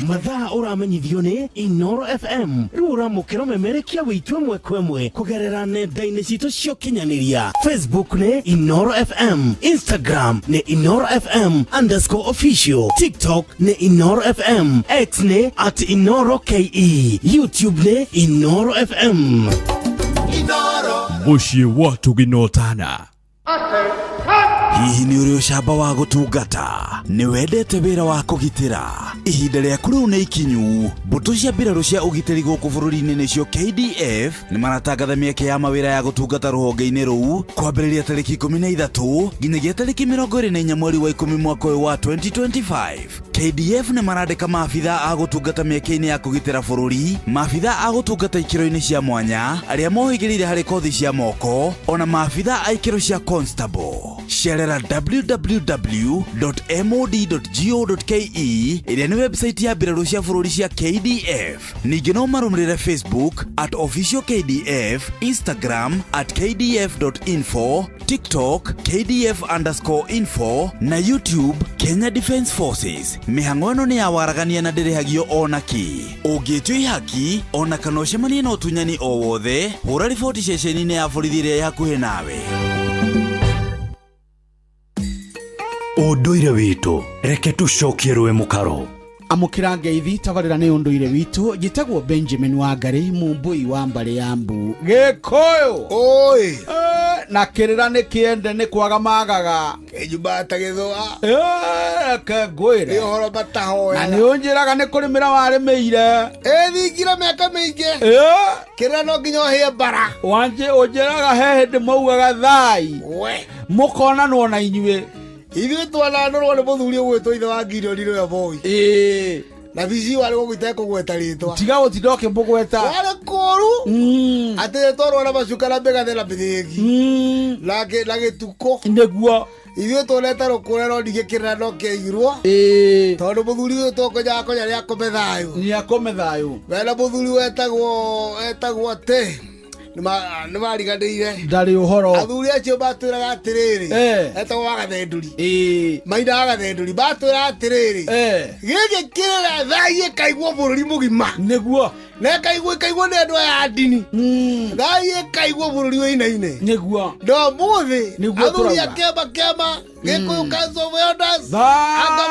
Mathaa ũramenyithio nĩ Inoro FM rĩu ũramũkĩra ũmemerekia witũ ĩmwe kwa ĩmwe kũgerera nenda-inĩ citũ cia ũkinyanĩria. Facebook nĩ Inoro FM, Instagram nĩ Inoro FM underscore official, TikTok nĩ Inoro FM, X nĩ at Inoro KE, YouTube nĩ Inoro FM. Mũciĩ wa Tũginotana. Hihi nĩ ũrĩ ũcamba wa gũtungata? Nĩ wendete wĩra wa kũgitĩra? Ihinda rĩaku rĩu nĩ ikinyu. Mbũtũ cia mbirarũ cia ũgitĩri gũkũ bũrũri-inĩ nĩcio KDF nĩ maratangatha mĩeke ya mawĩra ya gũtungata rũhonge-inĩ rũu kwambĩrĩria tarĩki 13 nginyagia tarĩki 24 mweri wa 10 mwaka ũyũ wa 2025. KDF nĩ marandĩka maabitha a gũtungata mĩeke-inĩ ya kũgitĩra bũrũri, maabitha a gũtungata ikĩro-inĩ cia mwanya, arĩa mohĩgĩrĩire harĩ kothi cia moko, ona maabitha a ikĩro cia constable. Cerera www.mod.go.ke ĩrĩa nĩ website ya mbirarũ cia bũrũri cia KDF. Ningĩ no marũmĩrĩre Facebook at official KDF, Instagram at kdf.info, TikTok kdf_info na YouTube Kenya Defence Forces. Mĩhang'o ĩno nĩ ya waragania na ndĩrĩhagio ona kĩ. Ũngĩtio ihaki ona kana ũcemanie na ũtunyani o wothe, hũra riboti ceceni-inĩ ya borithi ĩrĩa ĩ hakuhĩ nawe. Ũndũire witũ reke tũcokie rũĩ mũkaro. Amũkĩra ngeithi tabarĩra nĩ ũndũire witũ njĩtagwo Benjamin Wangari mũmbũi wa mbarĩ ya mbu gĩkũyũ oi na kĩrĩra nĩ kĩende nĩ kwaga magaga kĩnyumba ta gĩthũa reke ngwĩre nĩ ũhoro matahoyaga na nĩ ũnjĩraga nĩ kũrĩmĩra warĩmĩire ĩthingire mĩaka mĩingĩ kĩrĩra no nginya ũhĩe mbara wanjĩ ũnjĩraga he hĩndĩ maugaga thai we mũkonanwo na inyuĩ ithuĩ twananũrwo nĩ mũthuri ũgwĩtwo ithe wa Gideon nĩwe Moi na bici warĩ gũkũ itekũgweta rĩtwa tiga gũtinda ũkĩmũgweta warĩ kũru atĩ twarwo na macuka na mĩgathe na mĩthĩgi na gĩtukũ nĩguo ithuĩ tuonete rũkũre no ningĩ kĩrĩra no kĩaigirwo tondũ mũthuri ũyũ tũkonyaga konya nĩ akome thayũ nĩ akome thayũ mena mũthuri wetagwo atĩ nĩ mariganĩire ndarĩ ũhoro athuri acio matwĩraga atĩrĩrĩ etagwo wagathendũri maina wagathendũri matwĩraga atĩrĩrĩ gĩkĩ kĩrĩra thai ĩkaigwo bũrũri mũgima nĩguo na ĩkaigwo ĩkaigwo nĩ andũ aya a ndini thai ĩkaigwo bũrũri wĩinaine nĩguo no mũthĩ Nĩguo athuri a tũrauga. kĩama kĩama Gĩkũyũ Council of Elders anga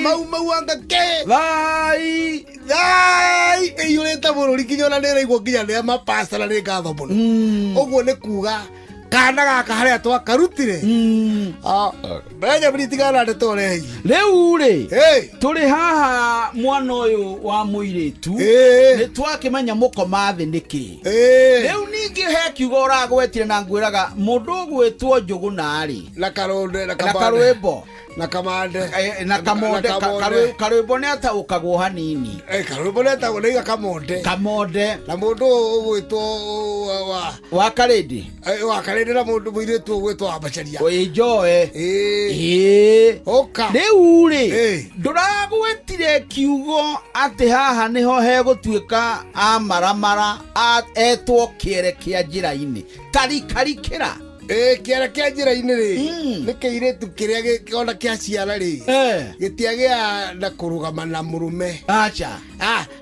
mau mau anga kĩ thai thai ĩiyũrĩte bũrũri nginya ona nĩ ĩraigwo nginya nĩ mapasta na nĩ ngatho mũno ũguo nĩ kuga Kana gaka harĩa twakarutire. Benjamin tigana ndeto rehi. Rĩu rĩ tũrĩ haha mwana ũyũ wa mũirĩtu nĩ twakĩmenya mũkoma thĩ nĩkĩ. Rĩu ningĩ he kiugo ũragwetire na ngwĩraga mũndũ ũgwĩtwo Njũgũna rĩ na karũnde na karwĩmbo na kamande na kamonde karwĩmbo nĩ ataũkagwo hanini. Karwĩmbo nĩ atagwo nĩ kamonde kamonde na mũndũ ũgwĩtwo wa Karĩndĩ wa Karĩndĩ na mũndũ mũirĩtu ũgwĩtwo wa Macharia ĩnjoe ũka. Rĩu rĩ ndũragwetire kiugo atĩ haha nĩho hegũtuĩka amaramara etwo kĩere kĩa njĩra-inĩ tarikarikĩra. Kĩere kĩa njĩra-inĩ rĩ nĩ kĩirĩtu kĩrĩa ona kĩa ciara rĩ gĩtiagĩa na kũrũgama na mũrũme. Acha.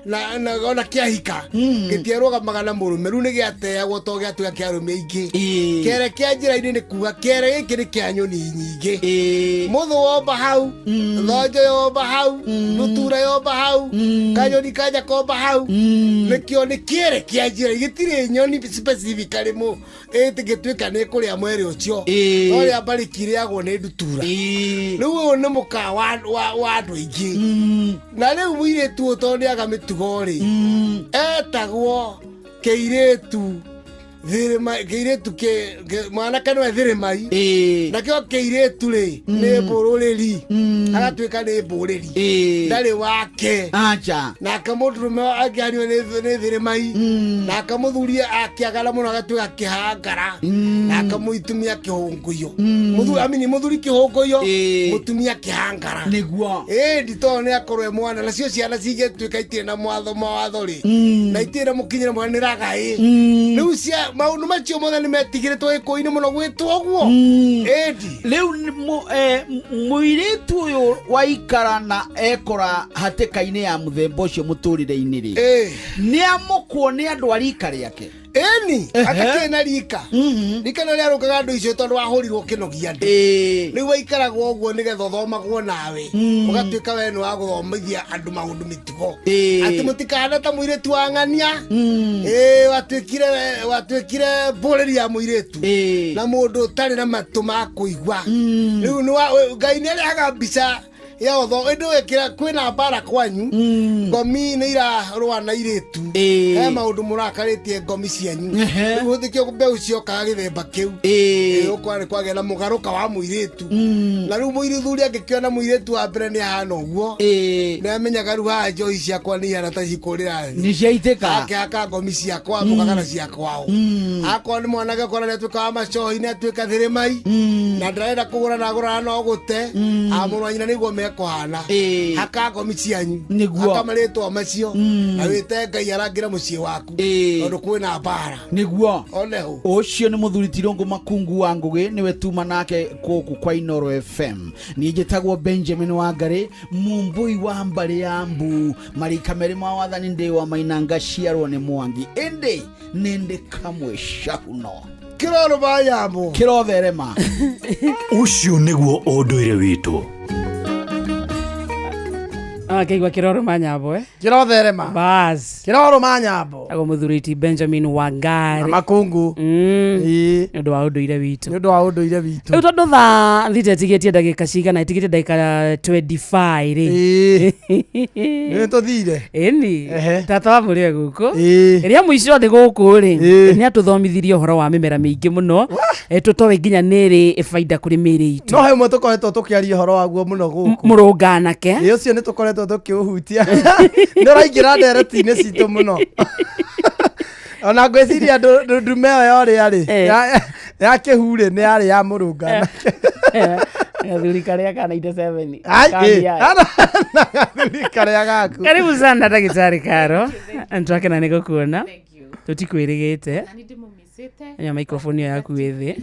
Na ona kĩahika gĩtiarũgamaga na mũrũme rĩu nĩ gĩateagwo to gĩatuĩka kĩa arũme aingĩ. Kĩere kĩa njĩra-inĩ nĩ kuga kĩere gĩkĩ nĩ kĩa nyoni nyingĩ. Mũthũ womba hau, thonjo yomba hau, ndutura yomba hau, kanyoni kanja komba hau. Nĩkĩo nĩ kĩere kĩa njĩra gĩtirĩ nyoni specifically mũ ĩtĩgĩtuĩka nĩ kũrĩa mwere ũcio no rĩa mbarĩki irĩagwo nĩ ndutura. Rĩu ũyũ nĩ mũka wa andũ aingĩ. Na rĩu mũirĩtu ũyũ tondũ nĩaga mĩtugo rĩ etagwo kĩirĩtu kĩirĩtu mwanake nĩwe thĩrĩmai nakĩo kĩirĩtu rĩ nĩ mbũrũrĩri agatuĩka nĩ mbũrĩri ndarĩ wake. Acha. Nake mũndũrũme angĩanio nĩ thĩrĩmai nake mũthuri akĩagara mũno agatuĩka kĩhangara nake mũitumia kĩhũngũyo amini mũthuri kĩhũngũyo mũtumia kĩhangara nĩguo. Ĩndi tondũ nĩ akorwo e mwana nacio ciana cingĩtuĩka itirĩ na mawatho rĩ na itirĩ na mũkinyĩre mwana nĩ ragaĩ rĩu cia maũndũ macio mothe nĩ metigĩrĩtwo gĩkũyũ-inĩ mũno gwĩtwo ũguo. Ĩndi rĩu mũirĩtu ũyũ waikara na ekora hatĩka-inĩ ya mũthemba ũcio mũtũrĩre-inĩ rĩ nĩ amũkwo nĩ andũ a rika rĩake. Ĩni atakĩrĩ na rika rika nĩ rĩarũkaga andũ icio tondũ wahũrirwo kĩnogia andũ rĩu waikaragwo ũguo nĩgetha ũthomagwo nawe ũgatuĩka we nĩ wa gũthomithia andũ maũndũ mĩtugo atĩ mũtikahane ta mũirĩtu wa ng'ania watuĩkire mbũrĩri ya mũirĩtu na mũndũ ũtarĩ na matũ ma kũigua. Rĩu Ngai nĩ arehaga mbica ya ũtho ĩndĩ wĩkĩra kwĩna mbara kwanyu ngomi nĩ irarũa na irĩtu he maũndũ mũrakarĩtie ngomi cianyu rĩu gũthikio mbeũ ciokaga gĩthemba kĩu ũkora nĩ kwagĩa na mũgarũka wa mũirĩtu na rĩu mũthuri angĩkĩona mũirĩtu wa mbere nĩ ahana ũguo nĩ amenyaga rĩu haha njohi ciakwa nĩ ihana ta cikũrĩra nĩ ciaitĩka akĩhaka ngomi ciakwa mũkagana cia kwao akorwo nĩ mwanake ũkora nĩ atuĩka wa macohi nĩ atuĩka thĩrĩmai na ndarenda kũgũra na agũraga no gũte amũrũ wa nyina nĩguo mekũhana haka ngomi cianyu haka marĩtwa macio na wĩte Ngai arangĩre mũciĩ waku tondũ kwĩna mbara nĩguo. Oneho ũcio nĩ mũthuri Tirũngũ Makungu wa Ngũgĩ nĩwe tuma nake gũkũ kwa Inoro FM. Niĩ njĩtagwo Benjamin Wangarĩ Mumbui wa mbarĩ ya mbu marika merĩ ma wathani ndĩ wa Maina ngaciarwo nĩ Mwangi ĩndĩ nĩ ndĩ kamwe cahuno kĩroro mayambo kĩrotherema. Ũcio nĩguo ũndũire witũ. Akĩigua kĩroro manyambo kĩrotherema bas kĩroro manyambo ago mũthuri Benjamin Wangari na Makungu nĩ ũndũ wa ũndũire witũ nĩ ũndũ wa ũndũire witũ rĩu tondũ thaa thita ĩtigĩtie ndagĩka cigana ĩtigĩtie ndagĩka 25 rĩ nĩ tũthire ĩni tata wa mũrĩwe gũkũ ĩrĩa mũico thĩ gũkũ rĩ nĩ atũthomithirie ũhoro wa mĩmera mĩingĩ mũno tũtoĩ nginya nĩ ĩrĩ baida kũrĩ mĩĩrĩ itũ no he ũmwe tũkoretwo tũkĩaria ũhoro waguo mũno gũkũ mũrũnganake ĩ ũcio nĩ tũkoretwo tũkĩũhutia nĩ ũraingĩra ndereti-inĩ citũ mũno ona ngwĩciria ndume ĩyo yorĩa rĩ ya kĩhu rĩ nĩ yarĩ ya mũrũnganake gathuri karĩa ka 97 gathuri karĩa gaku. Karibu sana ndagĩtarĩ Karo nĩtwakena nĩ gũkuona tũtikwĩrĩgĩte nya microphone ĩyo yaku ĩ thĩ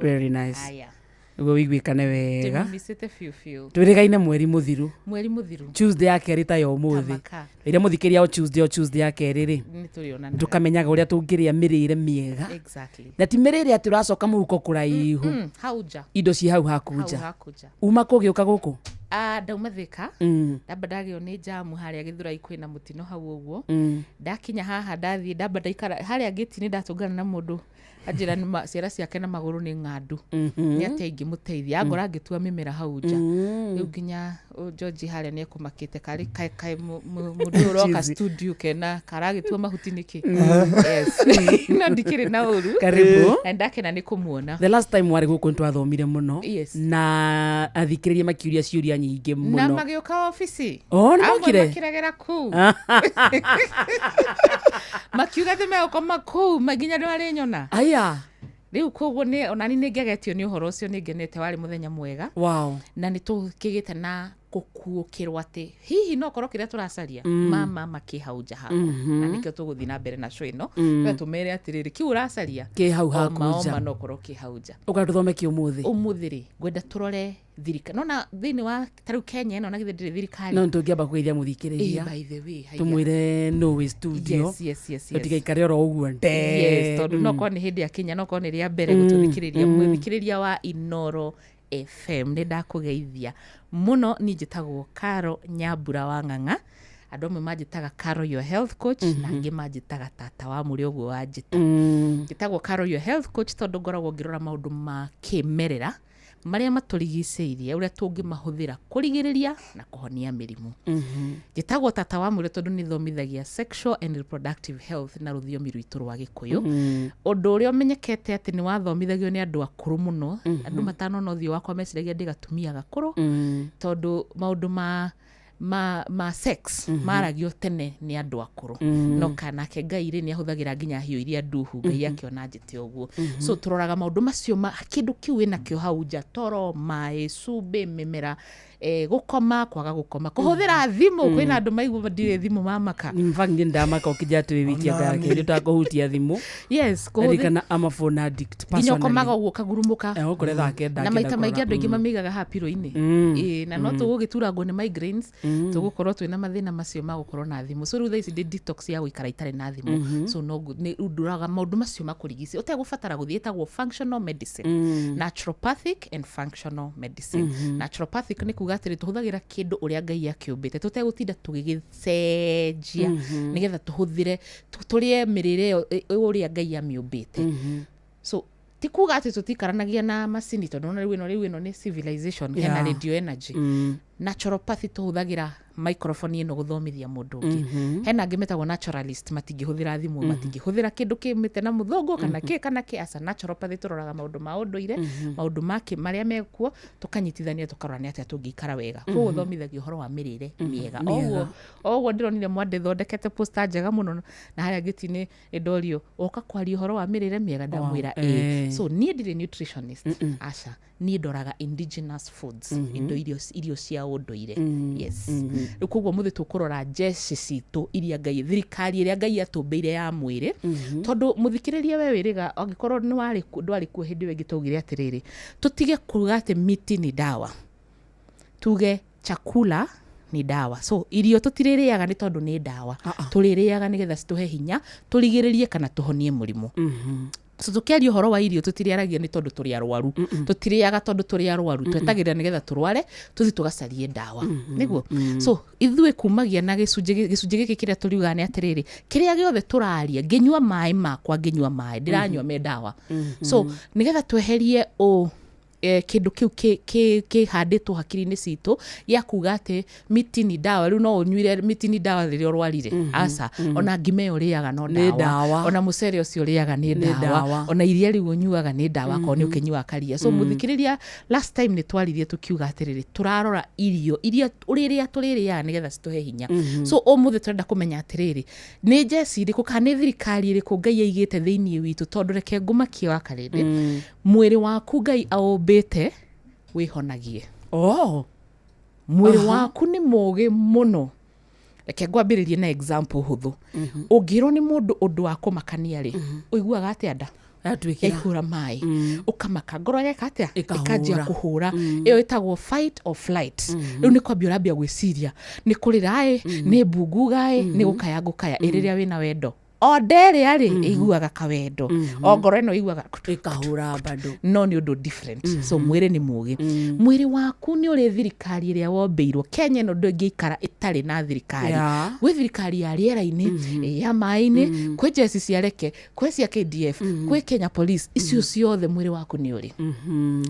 very nice nĩguo wĩiguĩkane wega twĩrĩgaine mweri mũthiru Tuesday ya kerĩ ta ya ũmũthĩ ĩrĩa mũthikĩria o Tuesday ya kerĩ rĩ tũkamenyaga ũrĩa tũngĩrĩa mĩrĩre mĩega na ti mĩrĩre atĩ ũracoka mũhuko kũraihu indo ci hau haku nja uma kũ ũgĩũka gũkũ ndauma Thika ndamba ndagĩo nĩ njamu harĩa Gĩthurai kwĩna mũtino hau ũguo ndakinya haha ndathiĩ ndamba ndaikara harĩa gĩti-inĩ ndatũngana na mũndũ Anjĩra nĩ ciara ciake na magũrũ nĩ ng'andu. Nĩ atĩa ingĩmũteithia angora ngĩtua mĩmera hau nja. Rĩu nginya George harĩa nĩ ekũmakĩte karĩ kaĩ mũndũ ũyũ ũroka Chizi. studio kena karagĩtua mahuti nĩkĩ. Yes. No ndikĩrĩ na ũru. Karibu. Na ndakena nĩ kũmuona. The last time warĩ gũkũ nĩtwathomire mũno. Yes. Na athikĩrĩria makiũria ciũria nyingĩ Na mũno. magĩũka obici. Oh, nĩ Amwe mokire? makĩregera kũu, makiuga atĩ megũkoma kũu nginya ndwarĩ nyona. Aya. Rĩu koguo nĩ onani nĩ ngegetio nĩ ũhoro ũcio, nĩ ngenete, warĩ mũthenya mwega. Na nĩ tũkĩgĩte na gũkuũkĩrwo atĩ hihi no korwo kĩrĩa tũracaria mama makĩ hau nja haku. Na nĩkĩo tũgũthiĩ na mbere na show ĩno. No tũmere atĩrĩrĩ, kĩu ũracaria Kĩ hau haku oma nja. oma no korwo kĩ hau nja. Ũka tũthome kĩ ũmũthĩ? Ũmũthĩ rĩ, ngwenda tũrore thirikari nona thĩinĩ wa tarĩu Kenya ĩno, na githĩ ndĩrĩ thirikari? No nĩtũngĩamba kũgeithia mũthikĩrĩria. Eh, by the way, haiya. Tũmwĩre no wĩ studio. Tũtigaikare oro ũguo nde. Yes, tondũ no korwo nĩ hĩndĩ ya kinya, no korwo nĩ rĩa mbere gũtũthikĩrĩria. Mũthikĩrĩria wa Inoro FM, nĩ ndakũgeithia mũno. Niĩ njĩtagwo Karo Nyambura wa Ng'ang'a. Andũ amwe manjĩtaga Karo your health coach, na angĩ manjĩtaga tata wa mũrĩ ũguo wanjĩta. Njĩtagwo Karo your health coach tondũ ngoragwo ngĩrora maũndũ ma kĩmerera marĩa matũrigicĩirie, ũrĩa tũngĩmahũthĩra kũrigĩrĩria na kũhonia mĩrimũ. Njĩtagwo tata wa mũrĩ tondũ nĩ thomithagia sexual and reproductive health na rũthiomi rwitũ rwa Gĩkũyũ, ũndũ ũrĩa ũmenyekete atĩ nĩ wathomithagio nĩ andũ akũrũ mũno. Andũ matanona ũthiũ wakwa meciragia ndĩ gatumia gakũrũ, tondũ maũndũ ma sex maragio tene nĩ andũ akũrũ. No kanake Ngai rĩ, nĩ ahũthagĩra nginya hiũ iria nduhu, Ngai akĩona njĩte ũguo. So tũroraga maũndũ macio ma kĩndũ kĩu wĩnakĩo hau nja: toro, maĩ, cumbĩ, mĩmera, gũkoma, kwaga gũkoma, kũhũthĩra thimũ. Kwĩna andũ maigua ndirĩ thimũ mamaka. In fact, niĩ ndamaka ũkĩnjĩra atĩ wĩ wiki anga ya kerĩ ũtakũhutia thimũ. Yes. Ndirikana I'm a phone addict Nginya personally. ũkomaga ũguo ũkagurumũka. Eh, ũkore thaa 9 Na maita kenda maingĩ kũrora. andũ aingĩ mamĩigaga haha piro-inĩ. Ĩĩ, na no tũgũgĩturangwo nĩ migraines, tũgũkorwo twĩna mathĩna macio ma gũkorwo na thimũ. So rĩu thaa ici ndĩ detox ya gũikara itarĩ na thimũ. So no nĩ ndoraga maũndũ macio makũrigicĩ ũtegũbatara gũthiĩ, ĩtagwo functional medicine. Naturopathic and functional medicine. Naturopathic nĩ kuga atĩrĩ, tũhũthagĩra kĩndũ ũrĩa Ngai akĩũmbĩte, tũtegũtinda tũgĩgĩcenjia, nĩgetha tũhũthĩre tũrĩe mĩrĩre ĩyo ũrĩa Ngai amĩũmbĩte. So ti kuga atĩ tũtikaranagia na macini, tondũ ona rĩu ĩno nĩ civilization, hena radio energy. Naturopathy tũhũthagĩra microphone ĩno gũthomithia mũndũ ũngĩ. Hena angĩ metagwo naturalist, matingĩhũthĩra thimũ, matingĩhũthĩra kĩndũ kĩmĩte na mũthũngũ kana kĩ kana kĩ. Aca, naturopathy tũroraga maũndũ ma ũndũire, maũndũ ma marĩa mekuo, tũkanyitithania, tũkarora nĩ atĩa tũngĩikara wega. Koguo thomithagia ũhoro wa mĩrĩre mĩega. Mĩega. O ũguo ndĩronire mwandĩthondekete poster njega mũno na harĩa ngĩti-inĩ, ndorio woka kwaria ũhoro wa mĩrĩre mĩega, ndamwĩra ĩĩ. So niĩ ndirĩ nutritionist, aca, niĩ ndoraga indigenous foods, indo irio cia ũndũire. Yes. Rĩu koguo mũthĩ tũkũrora njeci citũ iria Ngai, thirikari ĩrĩa Ngai atũmbĩire ya mwĩrĩ. Tondũ mũthikĩrĩria, we wĩrĩga angĩkorwo nĩ warĩ ndwarĩ kuo hĩndĩ ĩyo ĩngĩ, twaugire atĩrĩrĩ, tũtige kuga atĩ miti ni dawa, tuge chakula ni dawa. So irio tũtirĩrĩaga nĩ tondũ nĩ ndawa, tũrĩrĩaga nĩgetha citũhe hinya, tũrigĩrĩrie kana tũhonie mũrimũ. So tũkĩaria ũhoro wa irio, tũtirĩaragia nĩ tondũ tũrĩ arwaru, tũtirĩaga tondũ tũrĩ arwaru, twetagĩrĩra nĩgetha tũrware tũthiĩ tũgacarie ndawa nĩguo. So ithuĩ kumagia na gĩcunjĩ gĩkĩ kĩrĩa tũriugaga nĩ atĩrĩrĩ, kĩrĩa gĩothe tũraria, ngĩnyua maĩ makwa, ngĩnyua maĩ ndĩranyua me ndawa. So nĩgetha tweherie ũ kĩndũ kĩu kĩhandĩtwo hakiri-inĩ citũ gĩa kuga atĩ miti ni dawa, rĩu no ũnyuire miti ni dawa rĩrĩa ũrwarire. Aca. Ona ngima ĩyo ũrĩaga no Nĩ ndawa. Ndawa. Ona mũcere ũcio ũrĩaga nĩ Nĩ ndawa. Ndawa. Ona iria rĩu ũnyuaga nĩ ndawa, akorwo nĩ ũkĩnyuaga karia. So mũthikĩrĩria, last time nĩ twaririe tũkiuga atĩrĩrĩ, tũrarora irio iria ũrĩrĩa tũrĩrĩaga nĩgetha citũhe hinya. So ũmũthĩ tũrenda kũmenya atĩrĩrĩ, nĩ njeci irĩkũ kana nĩ thirikari ĩrĩkũ Ngai aigĩte thĩinĩ witũ? Tondũ reke ngũmakie wa karĩndĩ, mwĩrĩ waku Ngai aũmbĩte wĩhonagie. Mwĩrĩ waku nĩ mũgĩ mũno. Reke ngwambĩrĩrie na example hũthũ. Ũngĩrwo nĩ mũndũ ũndũ wa kũmakania rĩ, ũiguaga atĩa nda? Yatuĩkĩra. Yaihũra maĩ, ũkamaka, ngoro yeka atĩa? Ĩkahũra. Ĩkanjia kũhũra. Ĩyo ĩtagwo fight or flight. Rĩu nĩ kwambia ũrambia gwĩciria nĩ kũrĩra ĩ, nĩ mbunguga ĩ, nĩ gũkaya ngũkaya ĩ. Rĩrĩa wĩna wendo O nderĩa rĩ ĩiguaga kawendo, o ngoro ĩno ĩiguaga ĩkahũra bado. No nĩ ũndũ different. So mwĩrĩ nĩ mũgĩ. Mwĩrĩ waku nĩ ũrĩ thirikari ĩrĩa wombĩirwo. Kenya ĩno ndũngĩikara ĩtarĩ na thirikari. Gwĩ thirikari ya rĩera-inĩ, ya maĩ-inĩ, kwĩ jeci cia reke, kwĩ cia KDF, kwĩ Kenya Police. Icio ciothe mwĩrĩ waku nĩ ũrĩ.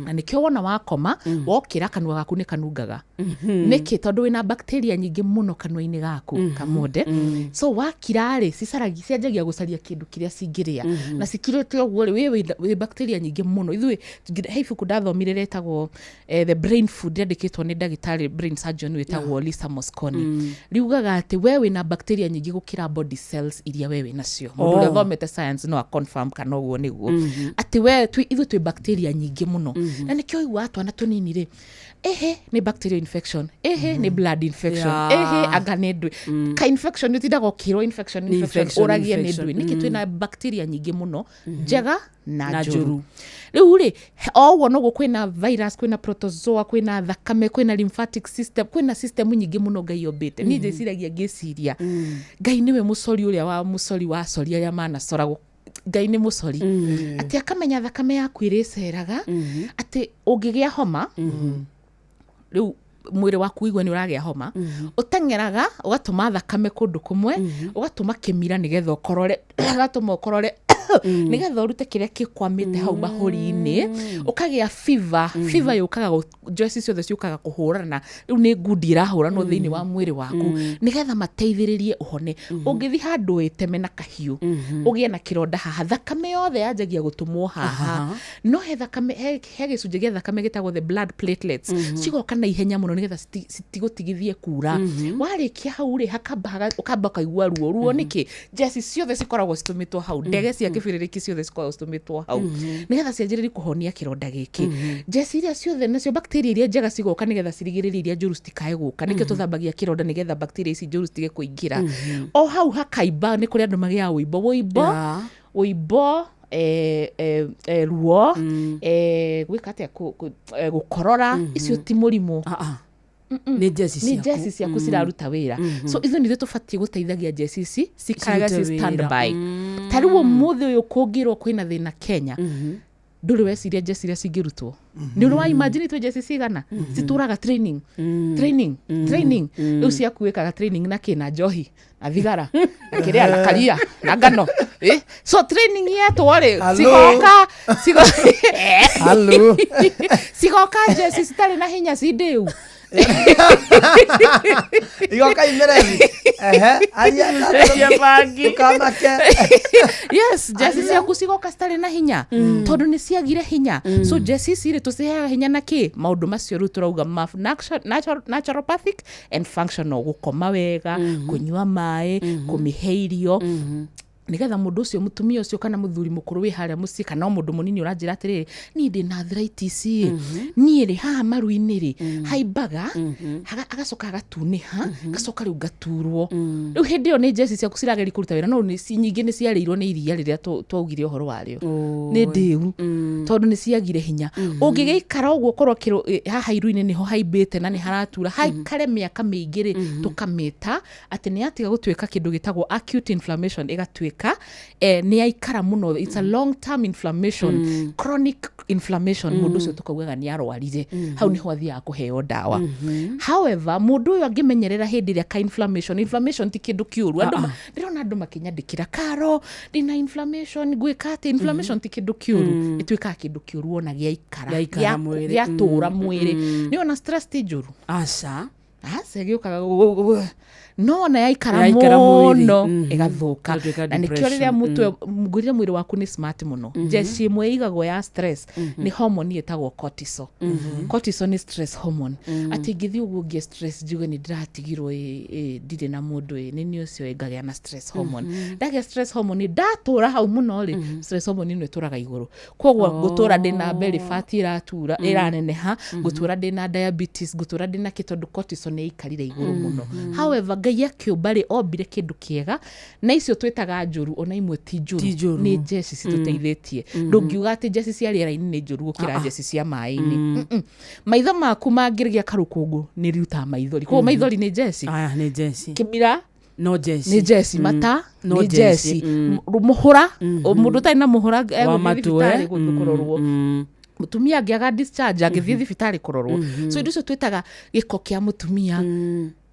Na nĩkĩo wona wakoma wokĩra kanua gaku nĩ kanungaga. Nĩkĩ? Tondũ wĩna bacteria nyingĩ mũno kanua-inĩ gaku kamonde. So wakira rĩ, cicaragia, cianjagia gũcaria kĩndũ kĩrĩa cingĩrĩa. Na cikirĩte ũguo rĩ, wĩ bacteria nyingĩ mũno. Ithuĩ he ibuku ndathomire rĩtagwo The Brain Food, rĩandĩkĩtwo nĩ ndagĩtarĩ brain surgeon wĩtagwo Lisa Mosconi. Riugaga atĩ we wĩna bacteria nyingĩ gũkĩra body cells iria we wĩ nacio. Mũndũ ũrĩa ũthomete science no a confirm kana ũguo nĩguo. Atĩ we ithuĩ twĩ bacteria nyingĩ mũno. Na nĩkĩo ũiguaga twana tũnini rĩ, ehe nĩ bacterial infection, ehe nĩ blood infection, ehe anga nĩ ndwĩ ka infection, ũtindaga ũkĩrwo infection, Nĩ infection, infection, ũragie nĩ infection. ndwĩ. Nĩkĩ? Twĩna bacteria nyingĩ mũno, njega na Na njũru. njũru. Rĩu rĩ, o ũguo noguo kwĩna virus, kwĩna protozoa, kwĩna thakame, kwĩna lymphatic system, kwĩna system nyingĩ mũno Ngai ombĩte. Niĩ ndĩciragia ngĩciria Ngai nĩwe mũcori ũrĩa wa mũcori wa cori arĩa manacora. Ngai nĩ mũcori atĩ akamenya thakame yaku ĩrĩceraga, atĩ ũngĩgĩa homa rĩu, mwĩrĩ waku igua nĩ ũragĩa homa, ũteng'eraga ũgatũma thakame kũndũ kũmwe, ũgatũma kĩmira nĩgetha ũkorore, ũgatũma ũkorore nĩgetha ũrute kĩrĩa kĩkwamĩte hau mahũri-inĩ. Ũkagĩa fever. Fever yũkaga njeci ciothe ciũkaga kũhũrana. Rĩu nĩ ngundi ĩrahũranwo thĩinĩ wa mwĩrĩ waku nĩgetha mateithĩrĩrie ũhone. Ũngĩthi handũ wĩteme na kahiũ, ũgĩe na kĩronda haha, thakame yothe yanjagia gũtũmwo haha. No he thakame, he gĩcunjĩ gĩa thakame gĩtagwo the blood platelets, cigoka na ihenya mũno nĩgetha citigũtigithie kura. Warĩkia hau rĩ, hakamba ũkamba ũkaigua ruo. Ruo nĩkĩ? Njeci ciothe cikoragwo citũmĩtwo hau, ndege cia kĩbĩrĩrĩki ciothe cikoragwo citũmĩtwo hau nĩgetha cianjĩrĩrie kũhonia kĩronda gĩkĩ. Njeci iria ciothe nacio bacteria iria njega cigoka nĩgetha cirigĩrĩrie iria njũru citikae gũka. Nĩkĩo tũthambagia kĩronda, nĩgetha bacteria ici njũru citige kũingĩra. O hau hakaimba. Nĩ kũrĩ andũ magĩaga ũimbo, ũimbo, ũimbo, ruo, gwĩka atĩa, gũkorora. Icio ti mũrimũ. Nĩ njeci Nĩ ciaku. njeci ciaku ciraruta wĩra. So ithuĩ nithuĩ tũbatiĩ gũteithagia njeci ici cikaraga Cirute ci wĩra. standby. Ta rĩu ũmũthĩ ũyũ kũngĩrwo kwĩna thĩna Kenya, ndũrĩ weciria njeci iria cingĩrutwo? Nĩ ũrĩ wa imagine twĩ njeci cigana citũraga training, training, training? Rĩu ciaku wĩkaga training na kĩ? Na njohi na thigara na kĩrĩa na karia na ngano. So training yetwo rĩ, Hello. cigoka Hello. cigoka njeci citarĩ na hinya, cindĩu. Igoka imereri ehe aya. Cia bangi. Ukamake. Yes, njeci ciaku cigoka citarĩ na hinya tondũ nĩ ciagire hinya. So njeci ici rĩ, tũciheaga hinya na kĩ? Maũndũ macio rĩu tũrauga ma naturopathic and functional: gũkoma wega, kũnyua maĩ, kũmĩhe irio, nigetha mũndũ ũcio, mũtumia ũcio kana mũthuri mũkũrũ wĩ harĩa mũciĩ, kana o mũndũ mũnini ũranjĩra atĩrĩrĩ, niĩ ndĩ na arthritis ĩ, niĩ rĩ haha maru-inĩ rĩ haimbaga, agacoka agatunĩha, gacoka rĩu ngaturwo. Rĩu hĩndĩ ĩyo nĩ njeci ciaku cirageria kũruta wĩra, no nyingĩ nĩ ciarĩirwo nĩ iria rĩrĩa twaugire ũhoro warĩo nĩ ndĩu, tondũ nĩ ciagire hinya. Ũngĩgĩikara ũguo, korwo haha iru-inĩ nĩho haimbĩte na nĩ haratura, haikare mĩaka mĩingĩ rĩ, tũkamĩta atĩ nĩ yatiga gũtuĩka kĩndũ gĩtagwo acute inflammation, ĩgatuĩka nĩ yaikara mũno, it's a long term inflammation, chronic inflammation. Mũndũ ũcio tũkaugaga nĩ arwarire. Hau nĩho athiaga kũheo ndawa. However, mũndũ ũyũ angĩmenyerera hĩndĩ ĩrĩa ka inflammation, inflammation ti kĩndũ kĩũru. Andũ ndĩrona andũ makĩnyandĩkĩra, "Karo, ndĩna inflammation, ngwĩka atĩ?" Inflammation ti kĩndũ kĩũru. Ĩtuĩkaga kĩndũ kĩũru ona gĩaikara. Gĩaikara mwĩrĩ. Gĩatũra mwĩrĩ. Nĩ ona stress ti njũru. Aca. Aca, gĩũkaga no ona yaikara Yaikara mwĩrĩ. mũno ĩgathũka. Ĩgatuĩka Na nĩkĩo rĩrĩa depression. mũtwe ngwĩrire mwĩrĩ waku nĩ smart mũno. Njeci ĩmwe ĩigagwo ya stress nĩ hormone ĩtagwo cortisol. Cortisol nĩ stress hormone. Atĩ ingĩthiĩ ũguo ngĩe stress, njuge nĩ ndĩratigirwo ĩ, ĩ, ndirĩ na mũndũ ĩ, nĩ niĩ ũcio ĩ, ngagĩa na stress hormone. Ndagĩa stress hormone, ndatũra hau mũno rĩ, stress hormone ĩno ĩtũraga igũrũ. Koguo ngũtũra ndĩna belly fat ĩratura, ĩraneneha, ngũtũra ndĩna diabetes, ngũtũra ndĩna kĩ, tondũ cortisol nĩ ĩikarire igũrũ mũno. However, Ngai akĩũmba rĩ, ombire kĩndũ kĩega, na icio twĩtaga njũru ona imwe ti njũru. Ti njũru. Nĩ njeci citũteithĩtie. Ndũngiuga atĩ njeci cia rĩera-inĩ nĩ njũru gũkĩra njeci cia maĩ-inĩ. Maitho maku mangĩgĩa karũkũngũ nĩ rirutaga maithori, koguo maithori nĩ njeci. Aya nĩ njeci. Kĩmira. No jeci. Nĩ jeci. Mm. Mata No nĩ jeci. jeci. Mm. Mũhũra, Mhm. mũndũ ũtarĩ na mũhũra Wa egũthiĩ matũ, thibitarĩ eh? gũthiĩ kũrorwo. Mm. Mũtumia angĩaga discharge angĩthiĩ thibitarĩ kũrorwo. Mhm. So indo icio twĩtaga gĩko kĩa mũtumia,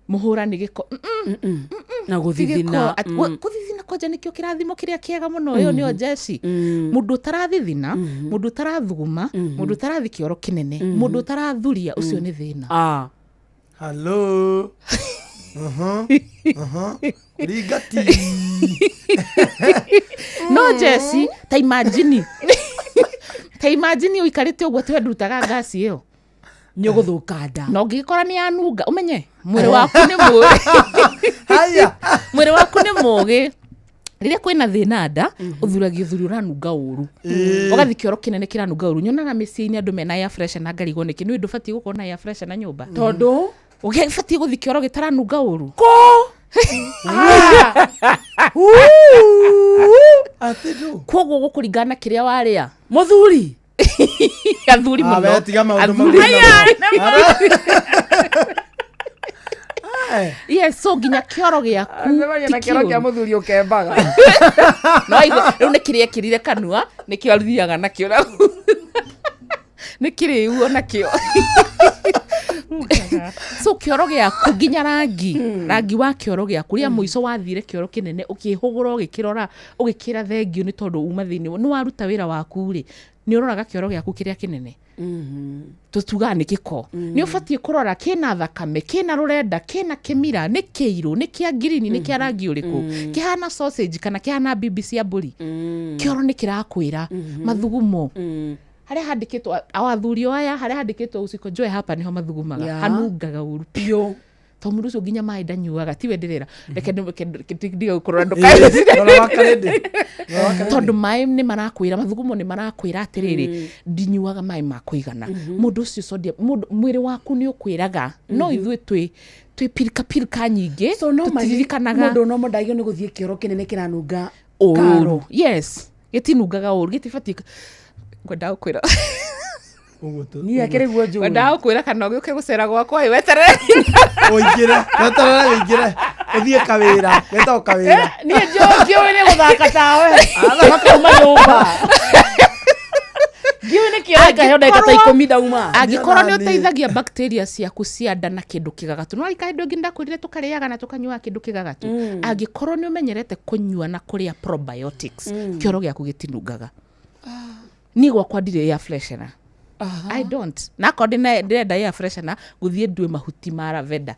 mũhũra nĩ gĩko. Mm-mm. Na Ti gĩko. gũthithina. Gũthithina kwanja nĩkĩo kĩrathimo kĩrĩa kĩega mũno. Ĩyo nĩyo jeci. Mũndũ ũtarathithina, mũndũ ũtarathuguma, mũndũ ũtarathi kĩoro kĩnene, mũndũ ũtarathuria, ũcio nĩ thĩna. Ah. Hello. Ringati. No jeci, ta imagine, ta imagine ũikarĩte ũguo tiwe ndutaga ngasi ĩyo. Nĩ ũgũthũka nda. Na ũngĩgĩkora nĩ yanunga, ũmenye mwĩrĩ waku nĩ mũgĩ. Mwĩrĩ waku nĩ mũgĩ. Rĩrĩa kwĩna thĩna nda, ũthuragia ũthuri ũranunga ũru, ũgathi kĩoro kĩnene kĩranunga ũru. Nyonaga mĩciĩ-inĩ andũ mena air freshener na ngarigwo nĩkĩ. Nĩ ndũbatiĩ gũkorwo na air freshener nyũmba. Tondũ ũgĩbatiĩ gũthi kĩoro gĩtaranunga ũru. Kũ? Koguo gũkũringana na kĩrĩa warĩa. Mũthuri. Athuri Ah, mũno. we tiga maũndũ mau. Athuri. Aya, Yes, so nginya kĩoro gĩaku Acemania na ti kĩoro kĩa kĩũru. mũthuri ũkembaga. No waigua, rĩu nĩ kĩrĩa ekĩrire kanua nĩkĩo athiaga nakĩo na nĩ kĩrĩu onakĩo. So kĩoro gĩaku nginya rangi, rangi wa kĩoro gĩaku rĩa mũico wathire kĩoro kĩnene ũkĩhũgũra ũgĩkĩrora ũgĩkĩra thengio nĩ tondũ uma thĩinĩ nĩ waruta wĩra waku rĩ, nĩ ũroraga kĩoro gĩaku kĩrĩa kĩnene tũtugaga nĩ gĩko. Nĩ ũbatiĩ kũrora kĩna thakame, kĩna rũrenda, kĩna kĩmira, nĩ kĩirũ, nĩ kĩa ngirini, nĩ kĩa rangi ũrĩkũ, kĩhana sausage kana kĩhana bibi cia mbũri. Kĩoro nĩ kĩrakwĩra mathugumo harĩa handĩkĩtwo athuri aya, harĩa handĩkĩtwo usikonjoe hapa nĩho mathugumaga. Hanungaga ũru biũ to mũndũ ũcio nginya maĩ ndanyuaga. Tiwe ndĩrera, reke ndige gũkũrora. Rora wa Karĩndĩ. Rora wa Karĩndĩ. Tondũ maĩ nĩ marakwĩra, mathugumo nĩ marakwĩra atĩrĩrĩ, ndinyuaga maĩ ma kũigana. Mũndũ ũcio sodium, mũndũ mwĩrĩ waku nĩ ũkwĩraga. No ithuĩ twĩ pirika pirika nyingĩ, So no tũtiririkanaga. mũndũ no mũndagio nĩ gũthiĩ kĩoro kĩnene kĩranunga Ũru. Karo. Yes, gĩtinungaga ũru, gĩtibatiĩ. Ngwendaga gũkwĩra Niĩ akĩrĩ guo njũĩ. Ngwendaga gũkwĩra kana ũgĩũke gũcera gwakwa ĩ, weterere. Ũingĩre, weterere ũingĩre, ũthiĩ kawĩra, getagwo kawĩra. Niĩ ngĩũĩ nĩ gũthaka tawe makauma nyũmba, ngĩũĩ nĩ kĩoro ngaheo ndagĩka ta 10 ndauma. Angĩkorwo nĩ ũteithagia bacteria ciaku cia nda na kĩndũ kĩgagatu, no rika hĩndĩ ĩngĩ ndakwĩrire tũkarĩaga na tũkanyuaga kĩndũ kĩgagatu. Angĩkorwo nĩ ũmenyerete kũnyua na kũrĩa probiotics, kĩoro gĩaku gĩtinungaga. Niĩ gwakwa ndirĩ air freshener. I don't. Na akorwo ndĩrenda air freshener, gũthiĩ ndue mahuti ma lavender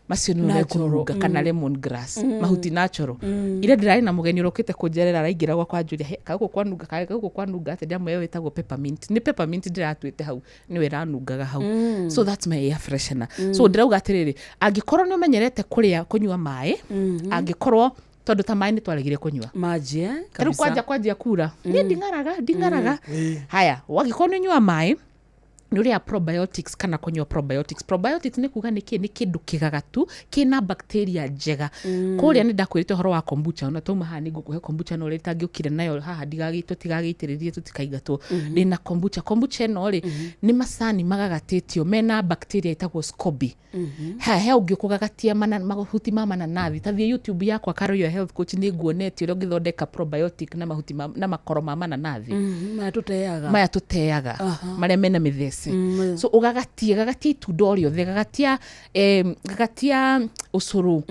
macio nĩmo Natural, mekũnunga, kana lemon grass, mahuti natural. Mm. Ira ndĩrarĩ na mũgeni ũrokĩte kũnjerera, araingĩra gwakwa anjũria, "He, kagũkũ kwanunga, kagũkũ kwanunga atĩa?" Ndamwĩra wĩtagwo peppermint. Nĩ peppermint ndĩratuĩte hau, nĩwe ĩranungaga hau. So that's my air freshener. So ndĩrauga atĩrĩrĩ, angĩkorwo nĩ ũmenyerete kũrĩa kũnyua maĩ, angĩkorwo tondũ ta maĩ nĩ twaregire kũnyua Maji, eh? tarĩu Kabisa. kwanjia kura, niĩ nding'araga. Haya, wangĩkorwo nĩ ũnyua maĩ, nĩ ũrĩa probiotics kana kũnyua probiotics. Probiotics nĩ kuga nĩ kĩ? Nĩ kĩndũ kĩgagatu kĩna bacteria njega. Kũrĩa nĩ ndakwĩrĩte ũhoro wa kombucha, ona twauma haha nĩ ngũkũhe kombucha, no ũrĩa itangĩũkire nayo haha tũtigagĩitĩrĩrie tũtikaingatwo. Ndĩna kombucha. Kombucha ĩno rĩ, nĩ macani magagatĩtio mena bacteria ĩtagwo SCOBY. Ha he ũngĩ ũkũgagatia mahuti ma mananathi. Ta thiĩ YouTube yakwa, Carol Your Health Coach, nĩ nguonetie ũrĩa ũngĩthondeka probiotic na mahuti na makoro ma mananathi. Maya tũteaga. Maya tũteaga. Marĩa mena mĩthece. So ũgagatia, gagatia itunda o rĩothe, gagatia ũcũrũ.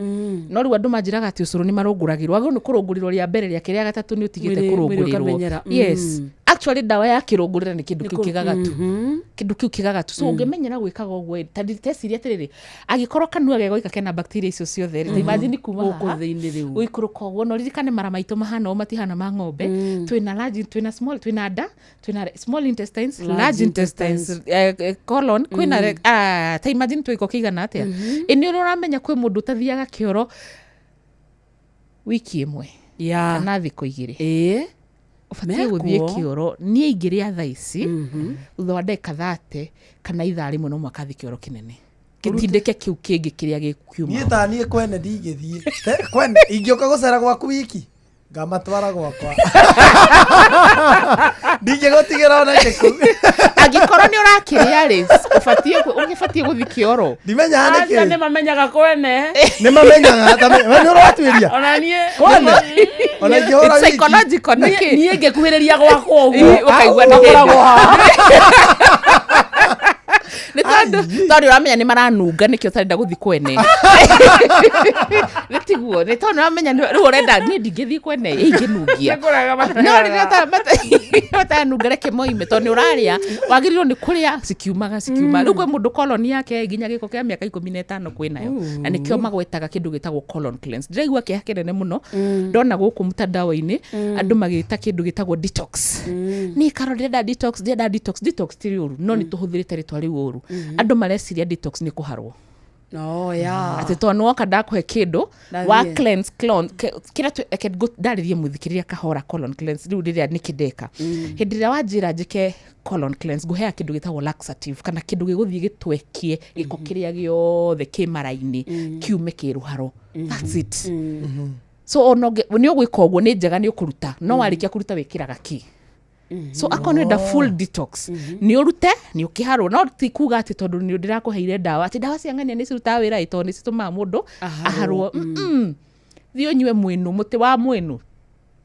No rĩu andũ manjĩraga atĩ ũcũrũ nĩ marũngũragĩrwo, agĩrĩirwo nĩ kũrũngũrĩrwo rĩa mbere, rĩa kerĩ, rĩa gatatũ nĩ ũtigĩte Mwĩrĩ kũrũngũrĩrwo. ũkamenyera. Yes. Actually ndawa ya kĩrũngũrĩra nĩ kĩndũ Nĩ kĩu kĩgagatu. Kĩndũ kĩu kĩgagatu. So ũngĩmenyera gwĩkaga ũguo ĩ, ta ndĩteciria atĩrĩrĩ, angĩkorwo kanua gegoika kena bacteria icio ciothe rĩ, ta imagine kuma Gũkũ haha thĩinĩ rĩu. gũikũrũka ũguo. Na ũririkane mara maitũ mahana ũũ, matihana ma ng'ombe. Twĩna large, twĩna small, twĩna nda, twĩna small intestines, Large large intestines, colon, kwĩna ta imagine twĩko kĩigana atĩa. Ĩ nĩ ũrĩa ũramenya kwĩ mũndũ ũtathiaga kĩoro wiki ĩmwe kana thikũ 2? Ũbatiĩ gũthiĩ Mekuo. kĩoro. Niĩ ingĩrĩa thaa ici, thutha wa ndagĩka 30 kana ithaa rĩmwe no mũhaka thiĩ kĩoro kĩnene gĩtindĩke kĩu kĩngĩ kĩrĩa gĩkiuma. Niĩ ta niĩ kwene ndingĩthiĩ. Kwene ingĩũka gũcera gwaku wiki, ngamatwara gwakwa, ndingĩgũtigĩra ona kĩku. Angĩkorwo nĩ ũrakĩrĩa rĩ, ũbatiĩ ũgĩbatiĩ gũthiĩ kĩoro. Ndimenyaga nĩkĩ. Acio nĩ mamenyaga kwene. Nĩ mamenyaga ta we nĩ ũratuĩria. Ona niĩ. Kwene. Ona ingĩhũra It's wiki. psychological, nĩkĩ? Niĩ ngĩkuhĩrĩria gwakwa ũguo. Ĩ, ũkaigua nĩ Ngakoragwo hĩndĩ. haha. Nĩ tondũ ũramenya nĩ maranunga nĩkĩo ũtarenda gũthiĩ kwene. Nĩ tiguo, nĩ tondũ ũramenya rĩu ũrenda niĩ ndingĩthiĩ kwene ĩingĩnungia. Nĩ kũrega No rĩrĩa ũtaranunga reke moime tondũ nĩ ũrarĩa wagĩrĩirwo nĩ kũrĩa cikiumaga cikiumaga. Rĩu kwĩ mũndũ colon yake nginya gĩko kĩa mĩaka 15 kwĩnayo na nĩkĩo magwetaga kĩndũ gĩtagwo colon cleanse. Ndĩraigua kĩeha kĩnene mũno ndona gũkũ mtandao-inĩ andũ magĩta kĩndũ gĩtagwo detox. Niĩ Carol ndĩrenda detox, ndĩrenda detox. Detox ti ũru no nĩ tũhũthĩrĩte rĩtwa rĩu ũru. Andũ mareciria detox nĩ kũharwo. Oh, yeah. Atĩ tondũ nĩwoka ndakũhe kĩndũ wa Ndathiĩ. cleanse clon kĩrĩa reke ndarĩrie mũthikĩrĩria kahora colon cleanse rĩu rĩrĩa nĩkĩ ndeka. Hĩndĩ ĩrĩa wanjĩra njĩke colon cleanse ngũheaga kĩndũ gĩtagwo laxative kana kĩndũ gĩgũthiĩ gĩtwekie gĩko kĩrĩa gĩothe kĩ mara-inĩ kiume kĩrũharo. That's it. So ona nĩ ũgwĩka ũguo nĩ njega nĩ ũkũruta no warĩkia kũruta wĩkĩraga kĩ. So akorwo nĩ ũrenda full detox nĩ ũrute nĩ ũkĩharwo no ti kuga atĩ tondũ nĩ ndĩrakũheire ndawa atĩ ndawa cia ng'ania nĩ cirutaga wĩra ĩ tondũ nĩ citũmaga mũndũ aharwo. Thiĩ ũnyue mwĩnũ, mũtĩ wa mwĩnũ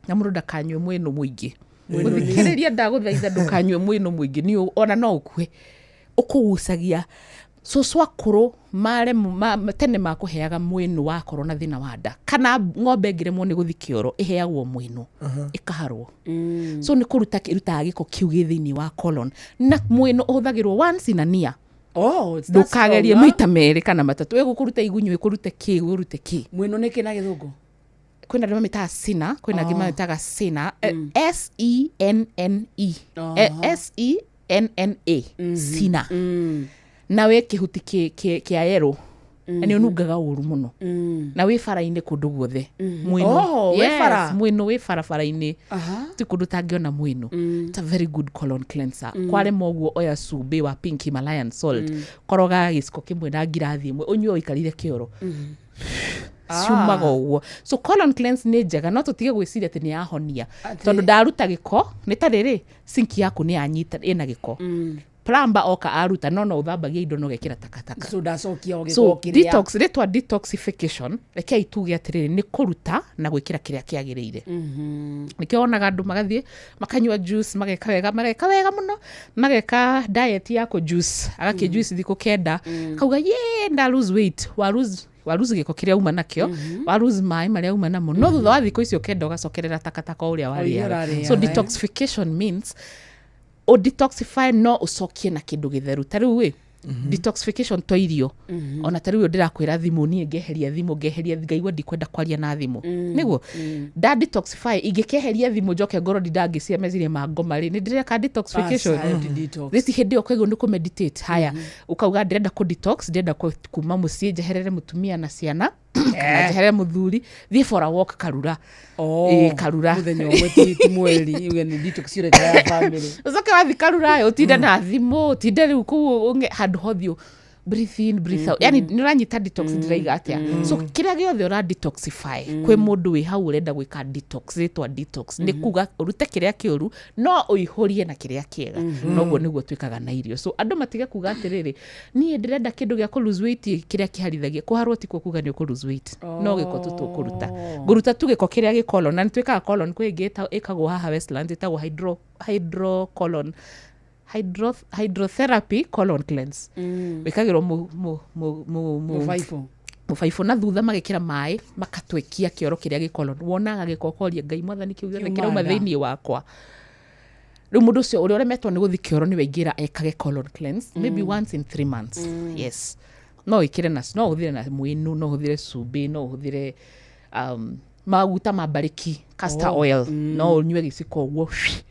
na mũndũ ndakanyue mwĩnũ mũingĩ. Mũthikĩrĩria ndagũthaitha ndũkanyue mwĩnũ mũingĩ nĩ ona no ũkue ũkũgucagia. Cũcũ akũrũ mare tene makũheaga mwĩnũ wakorwo na thĩna wa nda kana ng'ombe ĩngĩremwo nĩ gũthiĩ kĩoro ĩheagwo mwĩnũ ĩkaharwo. So nĩ kũruta ĩrutaga gĩko kĩu gĩ thĩinĩ wa colon na mwĩnũ ũhũthagĩrwo once in a year. Oh, it's that Ndũkagerie strong, maita merĩ kana matatũ ĩgũkũruta igunyũ ĩkũrute kĩ ĩgũrute kĩ. Mwĩnũ nĩ kĩ na gĩthũngũ? Kwĩna andũ mamĩtaga sina, kwĩna angĩ Oh. mamĩtaga sina. S E N N E. S E N N A. Sina. Na wĩ kĩhuti kĩa yerũ. Na nĩ ũnungaga ũru mũno. Na wĩ bara-inĩ kũndũ guothe. Mwĩnũ. Oh, wĩ Yes, bara? mwĩnũ wĩ barabara-inĩ. Ti kũndũ ũtangĩona mwĩnũ. It's a very good colon cleanser. Kwarema ũguo oya cumbĩ wa pink Himalayan salt. Koroga gĩciko kĩmwe na ngirathi ĩmwe ũnyue ũikarire kĩoro. Ciumaga ũguo. So colon cleanse nĩ njega no tũtige gwĩciria atĩ nĩ yahonia. Tondũ ndaruta gĩko nĩ ta rĩrĩ sink yaku nĩ yanyita ĩna gĩko. Plumber oka aruta no no ũthambagia indo no ũgekĩra takataka. So ndacokia o gĩko So kĩrĩa. detox, rĩtwa detoxification rekei tuge atĩrĩrĩ nĩ kũruta na gwĩkĩra kĩrĩa kĩagĩrĩire. Nĩkĩo wonaga andũ magathiĩ makanyua juice mageka wega mageka wega mũno mageka diet ya kũ juice agakĩ juice thikũ 9 akauga ye nda lose weight wa lose wa lose gĩko kĩrĩa uma nakĩo wa lose maĩ marĩa uma namo no thutha wa thikũ icio 9 ũgacokerera takataka o ũrĩa O iria warĩaga. ũrarĩaga, So eh. detoxification means o detoxify no ũcokie na kĩndũ gĩtheru ta rĩu ĩ detoxification to irio ona ta rĩu ndĩrakwĩra thimũ niĩ ngeheria thimũ ngeheria ngaigua ndikwenda kwaria na thimũ nĩguo nda detoxify ingĩkĩeheria thimũ njoke ngorwo ndindangĩcia meciria ma ngoma rĩ nĩ ndĩreka detoxification. Aca, ti detox. Theci hĩndĩ ĩyo kwaigua nĩ kũmeditate haya ũkauga ndĩrenda kũ detox ndĩrenda kuma mũciĩ njeherere mũtumia na ciana kana njeherere mũthuri thiĩ for a walk karura. Oh, Ĩ, karura. Mũthenya ũmwe ti mweri uge nĩ detox ũreka ya family. Ũcoke wathiĩ karura ĩ, ũtinde na thimũ ũtinde rĩu kũu handũ hothe breathe in breathe out. Yani nĩ ũranyita detox ndĩraiga atĩa. So kĩrĩa gĩothe ũra detoxify kwĩ mũndũ wĩ hau ũrenda gwĩka detox rĩtwa detox nĩ kuga ũrute kĩrĩa kĩũru no ũihũrie na kĩrĩa kĩega. Noguo nĩguo twĩkaga na irio. So andũ matige kuga atĩrĩrĩ niĩ ndĩrenda kĩndũ gĩa kũ lose weight kĩrĩa kĩharithagia kũharwo tikuo kuga nĩ ũkũ lose weight no gĩko tu tũkũruta ngũruta tu gĩko kĩrĩa gĩ colon na nĩ twĩkaga colon kwĩ ĩngĩ ĩkagwo haha Westlands ĩtagwo hydro colon hydrotherapy colon cleanse. Wĩkagĩrwo Mũbaibũ. mũbaibũ na thutha magekĩra maĩ makatwekia kĩoro kĩrĩa gĩ colon wonaga gĩko ũkoria Ngai mwathani kĩu gĩothe Kiuma kĩrauma nda. thĩinĩ wakwa. Rĩu mũndũ ũcio ũrĩa ũremetwo nĩ gũthiĩ kĩoro nĩwe ingĩra ekage colon cleanse maybe once in 3 months. Yes. No wĩkĩre na no ũhũthĩre na mwĩnũ no ũhũthĩre cumbĩ no ũhũthĩre maguta ma mbarĩki castor oil no ũnyue gĩciko ũguo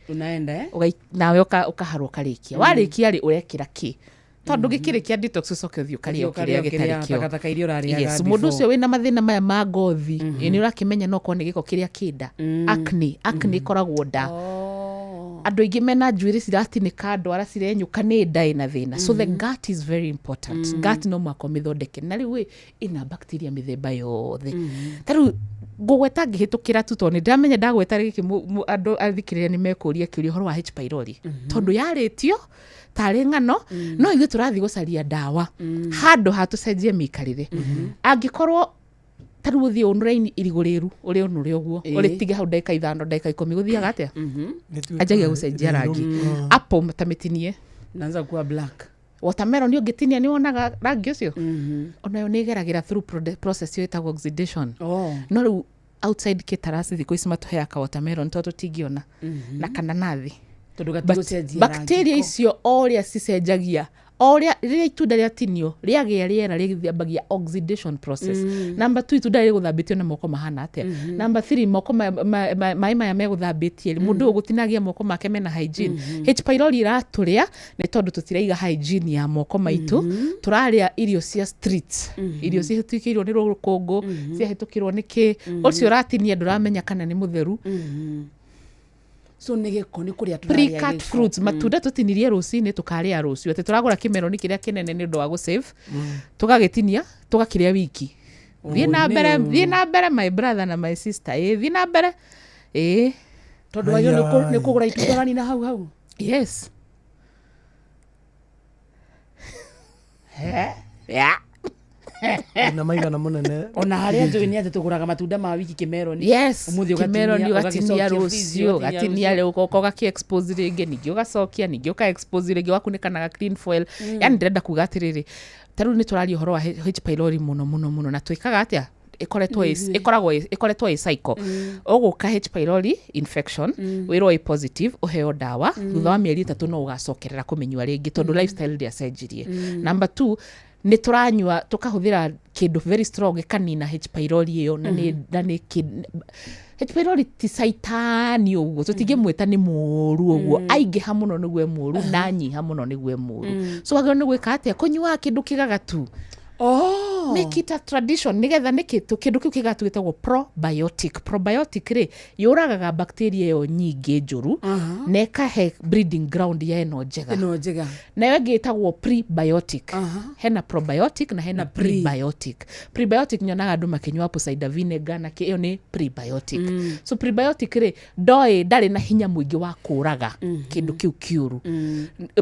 Unaenda, eh? Nawe ũkaharwo ũkarĩkia. Warĩkia rĩ ũrekĩra kĩ? Tondũ gĩkĩrĩkia detox ũcoke ũthiĩ ũkarĩa Ũthiĩ ũkarĩa o kĩrĩa gĩtarĩ kĩrĩa kĩo. takataka iria ũrarĩaga Yes, mũndũ before. ũcio wĩna mathĩna maya ma ngothi, ĩ, nĩ ũrakĩmenya no okorwo nĩ gĩko kĩrĩa kĩ nda. Acne, acne ĩkoragwo nda. Andũ aingĩ mena njuĩrĩ ciratinĩka, ndwara cirenyũka, nĩ nda ĩna thĩna. So the gut is very important. Gut no mũhaka ũmĩthondeke, na rĩu ĩ ĩna bacteria mĩthemba yothe. Ta rĩu ngũgweta ngĩhĩtũkĩra tu, tondũ nĩ ndĩramenya ndagweta gĩkĩ andũ athikĩrĩria nĩ mekũria kĩũria ũhoro wa H pylori, tondũ yarĩtio tarĩ ng'ano. No ithuĩ tũrathiĩ gũcaria ndawa handũ ha tũcenjie mĩikarĩre. Angĩkorwo ta rĩu ũthiĩ ũnũre irigũ rĩru, ũrĩ ũnũre ũguo, ũrĩtige hau ndagĩka 5, ndagĩka 10, gũthiaga atĩa? Anjagia gũcenjia rangi. Apple ta mĩtinie, Naanza kuwa black. Watermelon ũngĩtinia nĩ wonaga rangi ũcio. Onayo nĩ ĩgeragĩra through process ĩyo ĩtagwo oxidation. No rĩu outside kĩtarasi thikũ ici matũheaga ka watermelon tondũ tũtingĩona na kananathi. Tondũ But gatigũcenjia bacteria icio o ũrĩa cicenjagia, o ũrĩa rĩrĩa itunda rĩatinio rĩagĩa rĩera, rĩambagia oxidation process. Number two, itunda rĩgũthambĩtio na moko mahana atĩa? Number three, moko maĩ maya megũthambĩtie, mũndũ ũyũ gũtinagia moko make mena hygiene? H pylori iratũrĩa nĩ tondũ tũtiraiga hygiene ya moko maitũ. Tũrarĩa irio cia street, irio cihĩtũkĩirwo nĩ rũkũngũ, ciahĩtũkĩrwo nĩ kĩ. Ũcio ũratinia ndũramenya kana nĩ mũtheru. So nĩ gĩko, nĩ kũrĩa tũrarĩa Pre-cut gĩko. fruits, matunda tũtinirie rũcinĩ tũkarĩa rũciũ, atĩ tũragũra kĩmeroni kĩrĩa kĩnene nĩ ũndũ wa gũsave, tũgagĩtinia tũgakĩrĩa wiki. Thiĩ na mbere, no. thiĩ na mbere, my brother na my sister, ĩ thiĩ na mbere, ĩ. Tondũ wagĩrĩirwo nĩ kũgũra itunda ũranina hau hau. Yes. Yeah. Na maigana mũnene. Ona harĩa njũĩ nĩ atĩ tũgũraga matunda ma wiki, kĩmeroni. Yes. Ũmũthĩ kĩmeroni ũgatinia, ũgatinia ũgagĩcokia rũciũ, fridge, ũgatinia rĩu ũgoka ũgakĩ expose rĩngĩ, ningĩ ũgacokia, ningĩ ũka expose rĩngĩ, ũgakunĩka na clean foil. Yani ndĩrenda kuga atĩrĩrĩ, ta rĩu nĩ tũraria ũhoro wa H pylori mũno mũno mũno, na twĩkaga atĩa? Ĩkoretwo ĩ cycle. Ũgũka H pylori infection, wĩrwo ĩ positive, ũheo ndawa. Thutha wa mĩeri 3 no ũgacokerera kũmĩnyua rĩngĩ, tondũ lifestyle ndĩacenjirie. Number two, nĩ tũranyua tũkahũthĩra kĩndũ very strong ĩkanina H pylori ĩyo, na nĩ H pylori ti caitani ũguo, tũtingĩmwĩta nĩ mũũru ũguo. Aingĩha mũno nĩguo e mũũru, na anyiha mũno nĩguo e mũũru. So wagĩrĩirwo nĩ gwĩka atĩa? Kũnyuaga kĩndũ kĩgagatu. Make it a tradition. Nĩgetha nĩkĩ kĩndũ kĩu kĩgagatu gĩtagwo probiotic. Probiotic rĩ, yũragaga bacteria ĩyo nyingĩ njũru na ĩkahe breeding ground ya ĩno njega. Ĩno njega. Nayo ĩngĩ ĩtagwo prebiotic. Hena probiotic na hena prebiotic. Prebiotic nyonaga andũ makĩnyua apple cider vinegar na kĩ, ĩyo nĩ prebiotic. So prebiotic rĩ, ndoĩ ndarĩ na hinya mũingĩ wa kũraga kĩndũ kĩu kĩũru,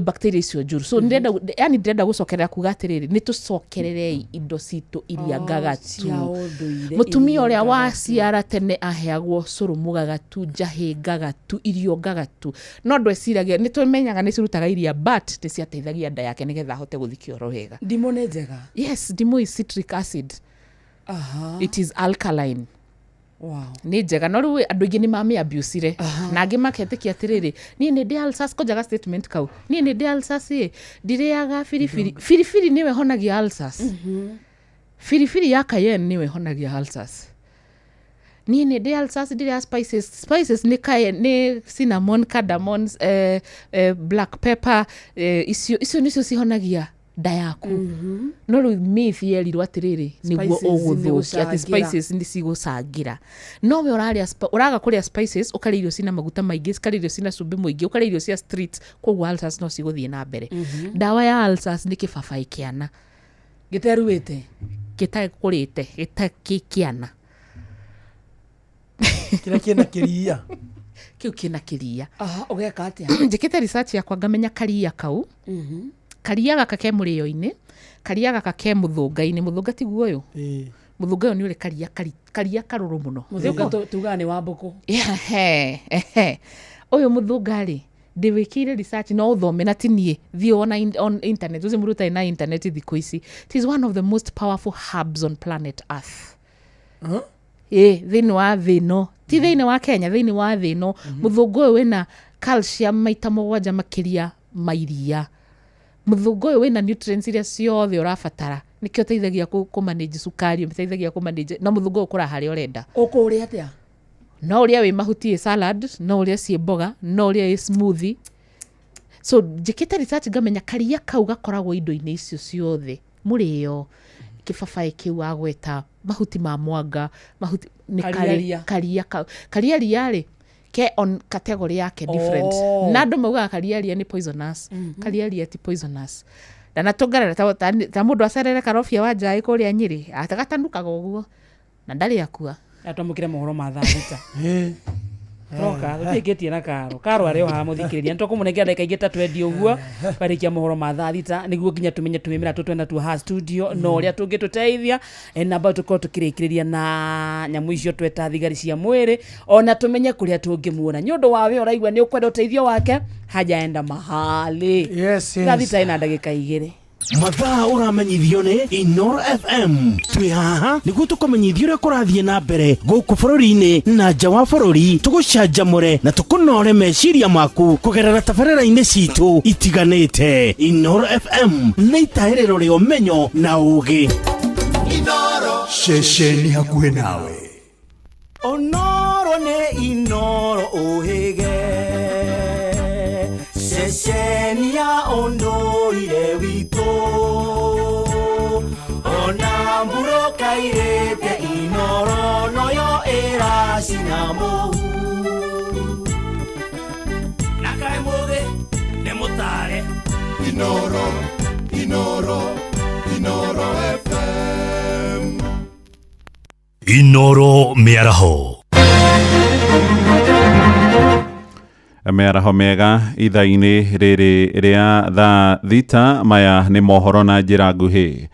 bacteria icio njũru. So ndĩrenda, yani ndĩrenda gũcokerera kuga atĩrĩrĩ, nĩ tũcokererei indo citũ iria ngagatu. Cia ũndũire. Mũtumia Iria ũrĩa ngagatu. waciara tene aheagwo cũrũ mũgagatu, njahĩ ngagatu, irio ngagatu, no ndweciragia nĩ tũmenyaga nĩ cirutaga iria, but nĩ ciateithagia nda yake nĩgetha ahote gũthiĩ kĩoro wega. Ndimũ nĩ njega. Yes, ndimũ is citric acid. It is alkaline. Nĩ njega, no rĩu andũ aingĩ nĩ mamĩabusire, na angĩ maketĩkia atĩrĩrĩ, niĩ nĩ ndĩ ulcers. Kũnjaga statement kau, niĩ nĩ ndĩ ulcers, ĩ ndirĩaga biribiri. Biribiri nĩwe honagia ulcers. Biribiri ya cayenne nĩwe honagia ulcers. Niĩ nĩ ndĩ ulcers, ndirĩa spices. Spices nĩ cayenne, nĩ cinnamon, cardamom, black pepper, icio nĩcio cihonagia nda yaku. No rĩu myth yerirwo atĩrĩrĩ, nĩguo Spices nĩ ũgũthũkia, atĩ gũcangĩra. Spices nĩ cigũcangĩra. No we ũrarĩa ũraga kũrĩa spices, ũkarĩa irio cina maguta maingĩ, ũkarĩa irio cina cumbĩ mũingĩ, ũkarĩa irio cia street, koguo ulcers no cigũthiĩ na mbere. Ndawa ya ulcers nĩ kĩbabaĩ kĩana. Gĩteruĩte. Gĩtakũrĩte, gĩtakĩkĩana. Kĩrĩa kĩna kĩria. Kĩu kĩna kĩria. Aha, ũgeka atĩa? Njĩkĩte research yakwa ngamenya karia kau, karia gaka ke mũrĩo-inĩ, karia gaka ke mũthũnga-inĩ. Mũthũnga tiguo ũyũ? Mũthũnga ũyũ nĩ ũrĩ karia karia karũrũ mũno. Mũthũnga tugaga nĩ wa mbũkũ. Ehe, ehe. Ũyũ mũthũnga rĩ, ndĩwĩkĩire research, no ũthome na ti niĩ, thiĩ ona on internet, ũcio mũndũ ũtarĩ na internet thikũ ici. It is one of the most powerful herbs on planet earth. Ĩ thĩinĩ wa thĩ ĩno, ti thĩinĩ wa Kenya, thĩinĩ wa thĩ ĩno. Mũthũngũ ũyũ wĩna calcium maita 7 makĩria ma iria. Mũthũngũ ũyũ wĩna nutrients iria ciothe ũrabatara, nĩkĩo ũteithagia kũ manage cukari, ũteithagia kũ manage. Na mũthũngũ ũyũ ũkũraga harĩa ũrenda. Ũkũũrĩa atĩa? No ũrĩa wĩ mahuti ĩ salad, no ũrĩa ciĩ mboga, no ũrĩa ĩ smoothie. So njĩkĩte research ngamenya karia kau gakoragwo indo-inĩ icio ciothe, mũrĩo, kĩbabaĩ kĩu wagweta, mahuti ma mwanga, mahuti nĩ Karia karĩ ria. Karia kau, karia ria rĩ, Ke on category yake different. Oh. Na andå maugaga kariaria nä poisonous. Kariaria ti poisonous ndanatångarera ta, ta, ta må ndå acerere karobia wa njaä kå rä a nyä rä atagatanukaga å guo na ndarä akua. Atwamũkĩre mohoro ma thaa thita roka tũtiĩkĩtie na karo karo arĩ o haha mũthikĩrĩria nĩtũkũmũnengera ndagĩka ingĩ ta twendi ũguo twarĩkia mohoro ma thaa thita nĩguo nginya tũmenye tũmĩmĩra tũtwena tuo haha studio na ũrĩa tũngĩtũteithia. Na ambao tũkorwo tũkĩrĩkĩrĩria na nyamũ icio tweta thigari cia mwĩrĩ ona tũmenye kũrĩa tũngĩmuona nĩ ũndũ wa we ũraigua nĩ ũkwenda ũteithio wake hajaenda mahali. Yes, Thaa thita ĩna ndagĩka 2. Mathaa ũramenyithio nĩ Inoro FM twĩ haha nĩguo tũkũmenyithia ũrĩa kũrathiĩ na mbere gũkũ bũrũri-inĩ na nja wa bũrũri tũgũcanjamũre na tũkũnore meciria maku kũgerera tabarĩra-inĩ citũ itiganĩte. Inoro FM nĩ itahĩrĩro rĩa ũmenyo na ũgĩ. Ceceni hakuhĩ nawe. Onoro nĩ Inoro ũhĩge ceceni ya ũndũire witũ ona mburoka irĩte Inoro noyo ĩracina mũhu na kaĩ mũgĩ nĩ mũtare. Inoro, Inoro, Inoro FM. Inoro mĩaraho. Mĩaraho mĩega ithaa-inĩ rĩrĩ rĩa thaa thita maya nĩ mohoro na njĩra nguhĩ.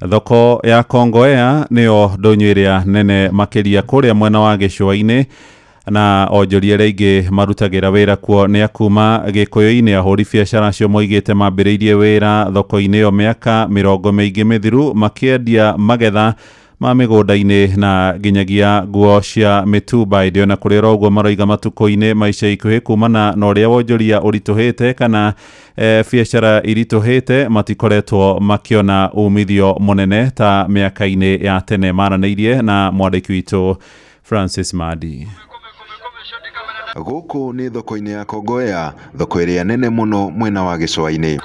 Thoko ya Kongowea nĩyo ndũnyũ ĩrĩa nene makĩria kũrĩa mwena wa gĩcũa-inĩ na onjoria arĩa aingĩ marutagĩra wĩra kuo nĩ akuma gĩkũyũ-inĩ. Ahũri biacara acio moigĩte mambĩrĩirie wĩra thoko-inĩ ĩyo mĩaka mĩrongo mĩingĩ mĩthiru makĩendia magetha ma mĩgũnda-inĩ na nginyagia nguo cia mĩtumba. Ĩndĩ ona kũrĩ oro ũguo maroiga matukũ-inĩ ma ica ikuhĩ kumana na ũrĩa wonjoria ũritũhĩte kana biacara iritũhĩte matikoretwo makĩona umithio mũnene ta mĩaka-inĩ ya tene. Maranĩirie na mwandĩki witũ Francis Madi. Gũkũ nĩ thoko-inĩ ya Kongowea, thoko ĩrĩa nene mũno mwena wa gĩcũa-inĩ.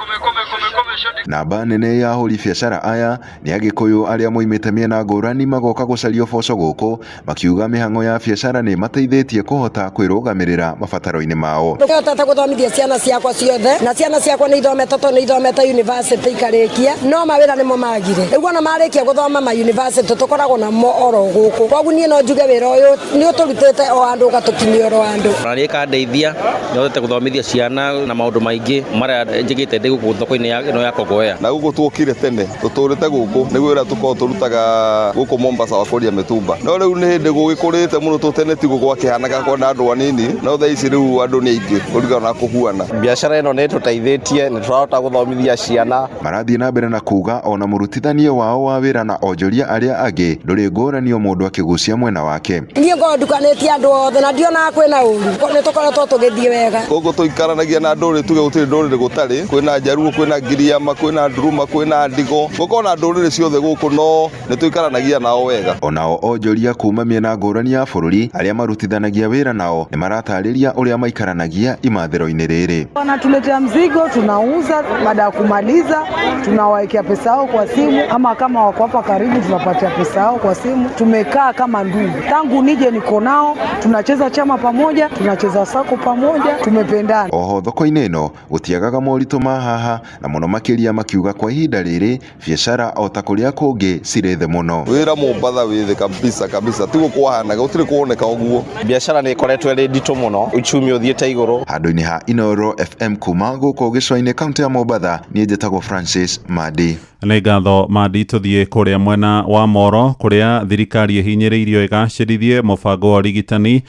Namba nene ya ahũri biacara aya nĩ Agĩkũyũ arĩa moimĩte mĩena ngũrani magoka gũcaria ũboco gũkũ makiuga mĩhang'o ya biacara nĩ ĩmateithĩtie kũhota kwĩrũgamĩrĩra mabataro-inĩ mao. Ndũhotete gũthomithia ciana ciakwa ciothe na ciana ciakwa nĩ ithomete tondũ nĩ ithomete university ikarĩkia no mawĩra nĩmo magire rĩu ona marĩkia gũthoma ma university tũkoragwo namo oro gũkũ koguo niĩ no njuge wĩra ũyũ nĩ ũtũrutĩte o andũ ũgatũkinyia oro andũ. Na nĩ ĩkandeithia nyotete gũthomithia ciana na maũndũ maingĩ marĩa njĩkĩte ndĩ gũkũ thoko-inĩ ĩno ya Kongowea. Na gũkũ tuokire tene tũtũrĩte gũkũ nĩguo wĩra tũkorwo tũrutaga gũkũ Mombasa wa kwendia mĩtumba no rĩu nĩ hĩndĩ gũgĩkũrĩte mũno tũ tene tiguo gwakĩhanaga kwenda andũ anini no thaa ici rĩu andũ nĩ aingĩ kũringana na kũhuana. Biacara ĩno nĩ ĩtũteithĩtie nĩ tũrahota gũthomithia ciana. Marathiĩ na mbere na kuga ona mũrutithanie wao wa wĩra na onjoria arĩa angĩ ndũrĩ ngũrani o mũndũ akĩgucia mwena wake. Niĩ ngoragwo ndukanĩtie andũ othe na ndionaga kwĩna ũru nĩ tũkoretwo tũgĩthiĩ wega. Gũkũ tũikaranagia na ndũrĩrĩ tuge gũtirĩ ndũrĩrĩ gũtarĩ kwĩna Njaruo kwĩna Ngiriama kwĩna Nduruma kwĩna Ndigo gũkorwo na ndũrĩrĩ ciothe gũkũ no nĩ tũikaranagia nao wega. Onao onjoria kuma mĩena ngũrani ya bũrũri arĩa marutithanagia wĩra nao nĩ maratarĩria ũrĩa maikaranagia imathĩro-inĩ rĩrĩ. Wanatuletea mzigo tunauza, baada ya kumaliza tunawaekea pesa yao kwa simu, ama kama wako hapa karibu tunapatia pesa yao kwa simu. Tumekaa kama ndugu, tangu nije niko nao, tunacheza chama pamoja, tunacheza sako pamoja, tumependana. Oho thoko-inĩ ĩno gũtiagaga moritũ ma haha na mũno makĩria makiuga kwa ihinda rĩrĩ biacara o ta kũrĩa kũngĩ cirĩ thĩ mũno. Wĩra Mombatha wĩ thĩ kabisa kabisa tiguo kwahanaga gũtirĩ kuoneka ũguo. Biacara nĩ ĩkoretwo ĩrĩ nditũ mũno uchumi ũthiĩte igũrũ. Handũ-inĩ ha Inoro FM kuma gũkũ gĩcũa-inĩ kaũntĩ ya Mombatha niĩ njĩtagwo Francis Madi. Nĩ ngatho Madi. Tũthiĩ kũrĩa mwena wa Moro kũrĩa thirikari ĩhinyĩrĩirio ĩgacĩrithie mũbango wa ũrigitani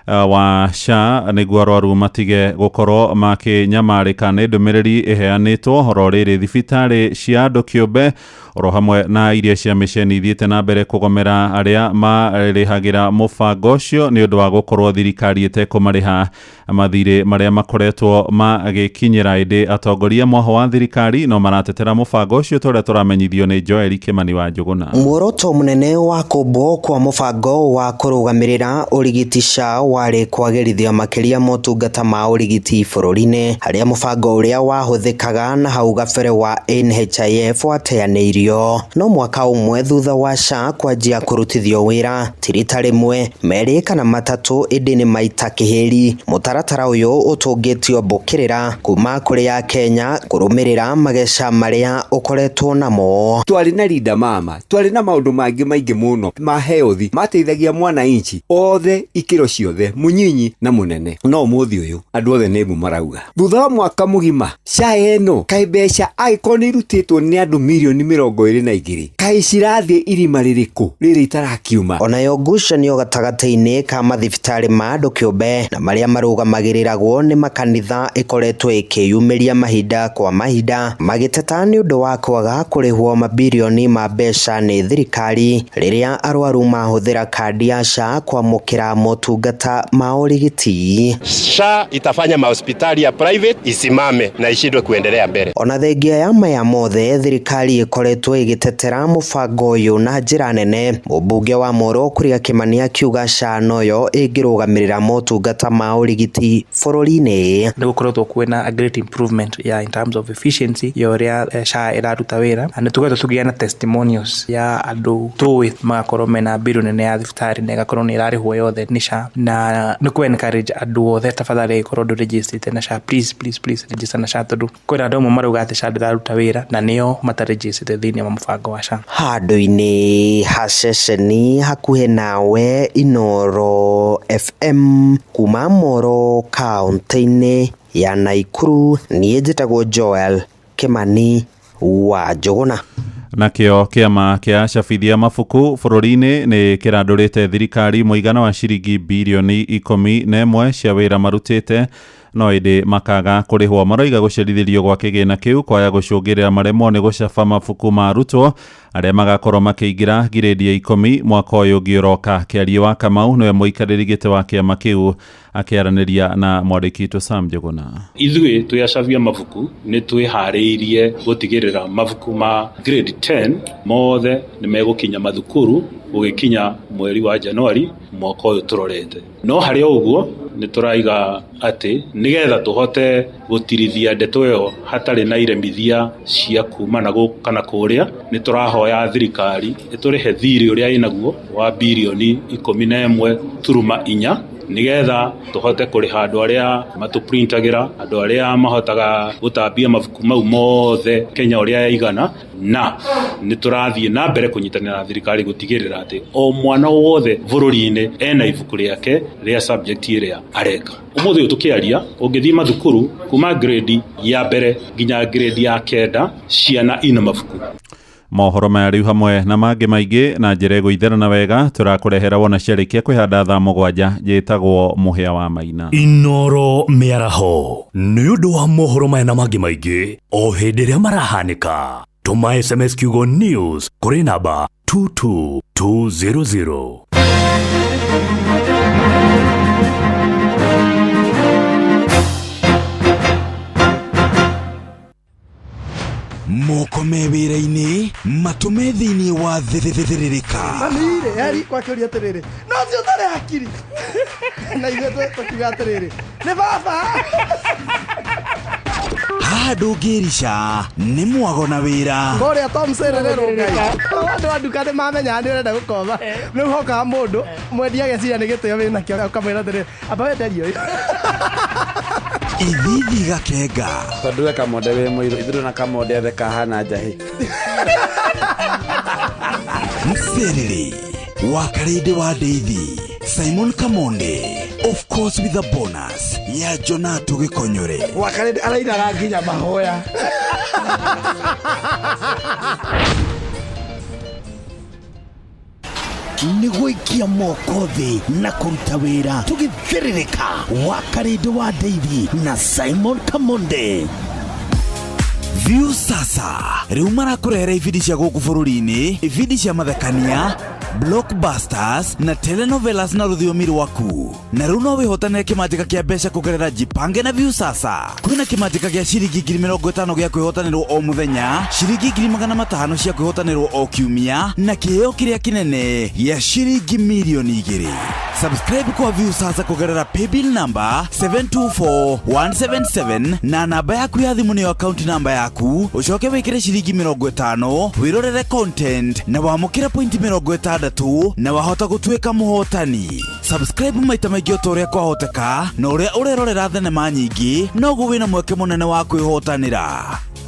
wa SHA nĩguo arwaru matige gũkorwo makĩnyamarĩka. Nĩ ndũmĩrĩri ĩheanĩtwo oro rĩrĩ thibitarĩ cia andũ kĩũmbe oro hamwe na iria cia mĩceni ithiĩte na mbere kũgomera arĩa marĩhagĩra mũbango ũcio nĩ ũndũ wa gũkorwo thirikari ĩtekũmarĩha. mathirĩ marĩa makoretwo magĩkinyĩra ĩndĩ atongoria mwaho wa thirikari no maratetera mũbango ũcio ta ũrĩa tũramenyithio nĩ Joel Kĩmani wa Njũgũna. Muoroto mũnene wa kũmbwo kwa mũbango wa kũrũgamĩrĩra ũrigiti SHA warĩ kwagĩrithia makĩria motungata ma ũrigiti bũrũri-inĩ, harĩa mũbango ũrĩa wahũthĩkaga na hau gabere wa NHIF wateanĩirio. No mwaka ũmwe thutha wa SHA kwanjia kũrutithio wĩra, ti rita rĩmwe, merĩ kana matatũ, ĩndĩ nĩ maita kĩhĩri. Mũtaratara ũyũ ũtũngĩtio mbũkĩrĩra kuma kũrĩ Akenya kũrũmĩrĩra mageca marĩa ũkoretwo namo. Twarĩ na Linda Mama, twarĩ na maũndũ mangĩ maingĩ mũno ma health mateithagia mwananchi othe ikĩro ciothe, mũnyinyi na mũnene. No ũmũthĩ ũyũ andũ othe nĩ mbu marauga. Thutha wa mwaka mũgima SHA ĩno kaĩ mbeca angĩkorwo nĩ irutĩtwo nĩ andũ mirioni 22 kaĩ cirathiĩ irima rĩrĩkũ rĩrĩ itarakiuma. Onayo ngucanio gatagatĩ-inĩ ka mathibitarĩ ma andũ kĩũmbe na marĩa marũgamagĩrĩragwo nĩ makanitha ĩkoretwo ĩkĩyumĩria mahinda kwa mahinda magĩteta nĩ ũndũ wa kwaga kũrĩhwo mabirioni ma mbeca nĩ thirikari rĩrĩa arwaru mahũthĩra kandi ya SHA kwamũkĩra motungata ma ũrigiti. SHA itafanya mahospitali ya private isimame na ishindwe kuendelea mbele. Ona thengia ya maya mothe, thirikari ĩkoretwo ĩgĩtetera mũbango ũyũ na njĩra nene. Mũmbunge wa Moro Kuria Kĩmani akiuga SHA noyo ĩngĩrũgamĩrĩra motungata ma ũrigiti bũrũri-inĩ. Nĩ gũkoretwo kwĩna a great improvement ya in terms of efficiency ya ũrĩa SHA ĩraruta wĩra, na nĩ tũkoretwo tũkĩgĩa na testimonials ya andũ tũĩ magakorwo mena bill nene ya thibitarĩ na ĩgakorwo nĩ ĩrarĩhwo yothe nĩ SHA, na nĩ kũ encourage andũ othe tafadhali ĩkorwo ndũ register na SHA, please please please register na SHA, tondũ kwĩna andũ amwe marauga atĩ SHA ndĩraruta wĩra na nĩo mataregistrĩte thĩinĩ wa mũbango wa SHA. Handũ-inĩ ha ceceni hakuhĩ nawe Inooro FM kuma Moro kaũntĩ-inĩ ya Naikuru, niĩ njĩtagwo Joel Kĩmani wa Njũgũna. Nakĩo kĩama kĩa acabithia mabuku bũrũri-inĩ nĩ kĩrandũrĩte thirikari mũigana wa ciringi birioni 11 cia wĩra marutĩte, no ĩndĩ makaga kũrĩhwo. Maroiga gũcerithĩrio gwa kĩgĩna kĩu kwaya gũcũngĩrĩra maremwo nĩ gũcaba mabuku ma arutwo arĩa magakorwo makĩingĩra ngirĩndi ya 10 mwaka ũyũ ũngĩ ũroka. Kĩarie wa Kamau nĩwe mũikarĩri gĩtĩ wa kĩama kĩu akĩaranĩria na mwandĩki witũ Sam Njũgũna. Ithuĩ twĩ acabia mabuku nĩ twĩharĩirie gũtigĩrĩra mabuku ma grade 10 mothe nĩ megũkinya mathukuru gũgĩkinya mweri wa Januari mwaka ũyũ tũrorete. No harĩ o ũguo nĩ tũraiga atĩ nĩgetha tũhote gũtirithia ndeto ĩyo hatarĩ na iremithia cia kuma na gũkũ kana kũrĩa, nĩ tũrahoya thirikari ĩtũrĩhe thirĩ ũrĩa ĩnaguo wa birioni 11.4 nĩgetha tũhote kũrĩha andũ arĩa matũprintagĩra, andũ arĩa mahotaga gũtambia mabuku mau mothe Kenya ũrĩa yaigana, na nĩ tũrathiĩ na mbere kũnyitanĩra na thirikari gũtigĩrĩra atĩ o mwana wothe bũrũri-inĩ ena ibuku rĩake rĩa subject ĩrĩa areka. Ũmũthĩ ũyũ tũkĩaria, ũngĩthiĩ mathukuru kuma grade ya mbere nginya grade ya 9 ciana ina mabuku. Mohoro maya rĩu hamwe na mangĩ maingĩ na njĩra ĩgũitherana wega tũrakũrehera wona ciarĩkia kwĩhanda thaa 7. Njĩtagwo Mũhĩa wa Maina. Inooro mĩaraho nĩ ũndũ wa mohoro maya na mangĩ maingĩ o hĩndĩ ĩrĩa marahanĩka. Tũma SMS kiugo news kũrĩ namba 22200. Moko me wĩra-inĩ matũme thĩinĩ wa thĩthĩrĩrĩka. Mami-rĩ, heri kwakĩũria atĩrĩrĩ, no ũcio ũtarĩ hakiri. Na ithuĩ tũkiuga atĩrĩrĩ, nĩ baba. Haha ndũngĩrica nĩ mwago na wĩra. Kũrĩa Tom Sererero Ngai. Andũ a nduka nĩ mamenyaga nĩ ũrenda gũkoma. Rĩu hokaga mũndũ mwendia ageciria nĩ gĩtĩo wĩnakĩo ũkamwĩra atĩrĩrĩ, amba wenderie ũyũ. Ithithi gakenga. Tondũ we Kamonde wĩ mũirũ, ithuĩ na Kamonde othe kahana njahĩ. Mserere wa Karĩndĩ wa Ndeithi, Simon Kamonde, of course with a bonus ya Jonato Gĩkonyore. Wa Karĩndĩ arainaga nginya mahoya. Nĩ gũikia moko thĩ na kũruta wĩra tũgĩthĩrĩrĩka wa Karĩndĩ wa Ndeithi na Simon Kamonde. View sasa rĩu marakũrehera ibindi cia gũkũ bũrũri-inĩ, ibindi cia mathekania Blockbusters na telenovelas na rũthiomi rwaku. Na rĩu no wĩhotanĩre kĩmanjĩka kĩa mbeca kũgerera Jipange na Viusasa. Kwĩna kĩmanjĩka gĩa ciringi 50,000 gĩa kwĩhotanĩrwo o mũthenya, ciringi 500,000 cia kwĩhotanĩrwo o kiumia, na kĩheo kĩrĩa kĩnene gĩa ciringi 2 million. Subscribe kwa Viusasa kũgerera paybill number 724177 na namba yaku ya thimũ nĩyo account namba yaku, ũcoke wĩkĩre ciringi 50 wĩrorere content na wamũkĩre pointi 60 na wahota gũtuĩka mũhotani. Subscribe maita maingĩ o ta ũrĩa kwahoteka, na ũrĩa ũrerorera thenema nyingĩ noguo wĩna mweke mũnene wa kwĩhotanĩra.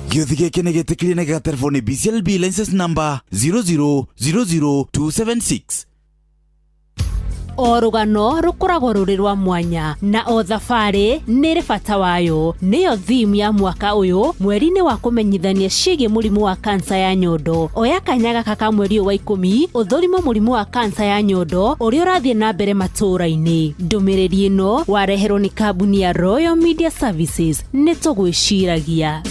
Gĩũthi gĩkĩ nĩ gĩtĩkĩrie na gĩgaterwo nĩ BCLB license number 0000276. O rũgano rũkoragwo rũrĩ rwa mwanya na o thabarĩ nĩ ĩrĩ bata wayo. Nĩyo theme ya mwaka ũyũ mweri-inĩ wa kũmenyithania ciĩgiĩ mũrimũ wa kansa ya nyondo. Oya kanya gaka ka mweri ũyũ wa 10 ũthũrimwo mũrimũ wa kansa ya nyondo ũrĩa ũrathiĩ na mbere matũũra-inĩ. Ndũmĩrĩri ĩno wareherwo nĩ kambuni ya Royal Media Services. Nĩ tũgwĩciragia.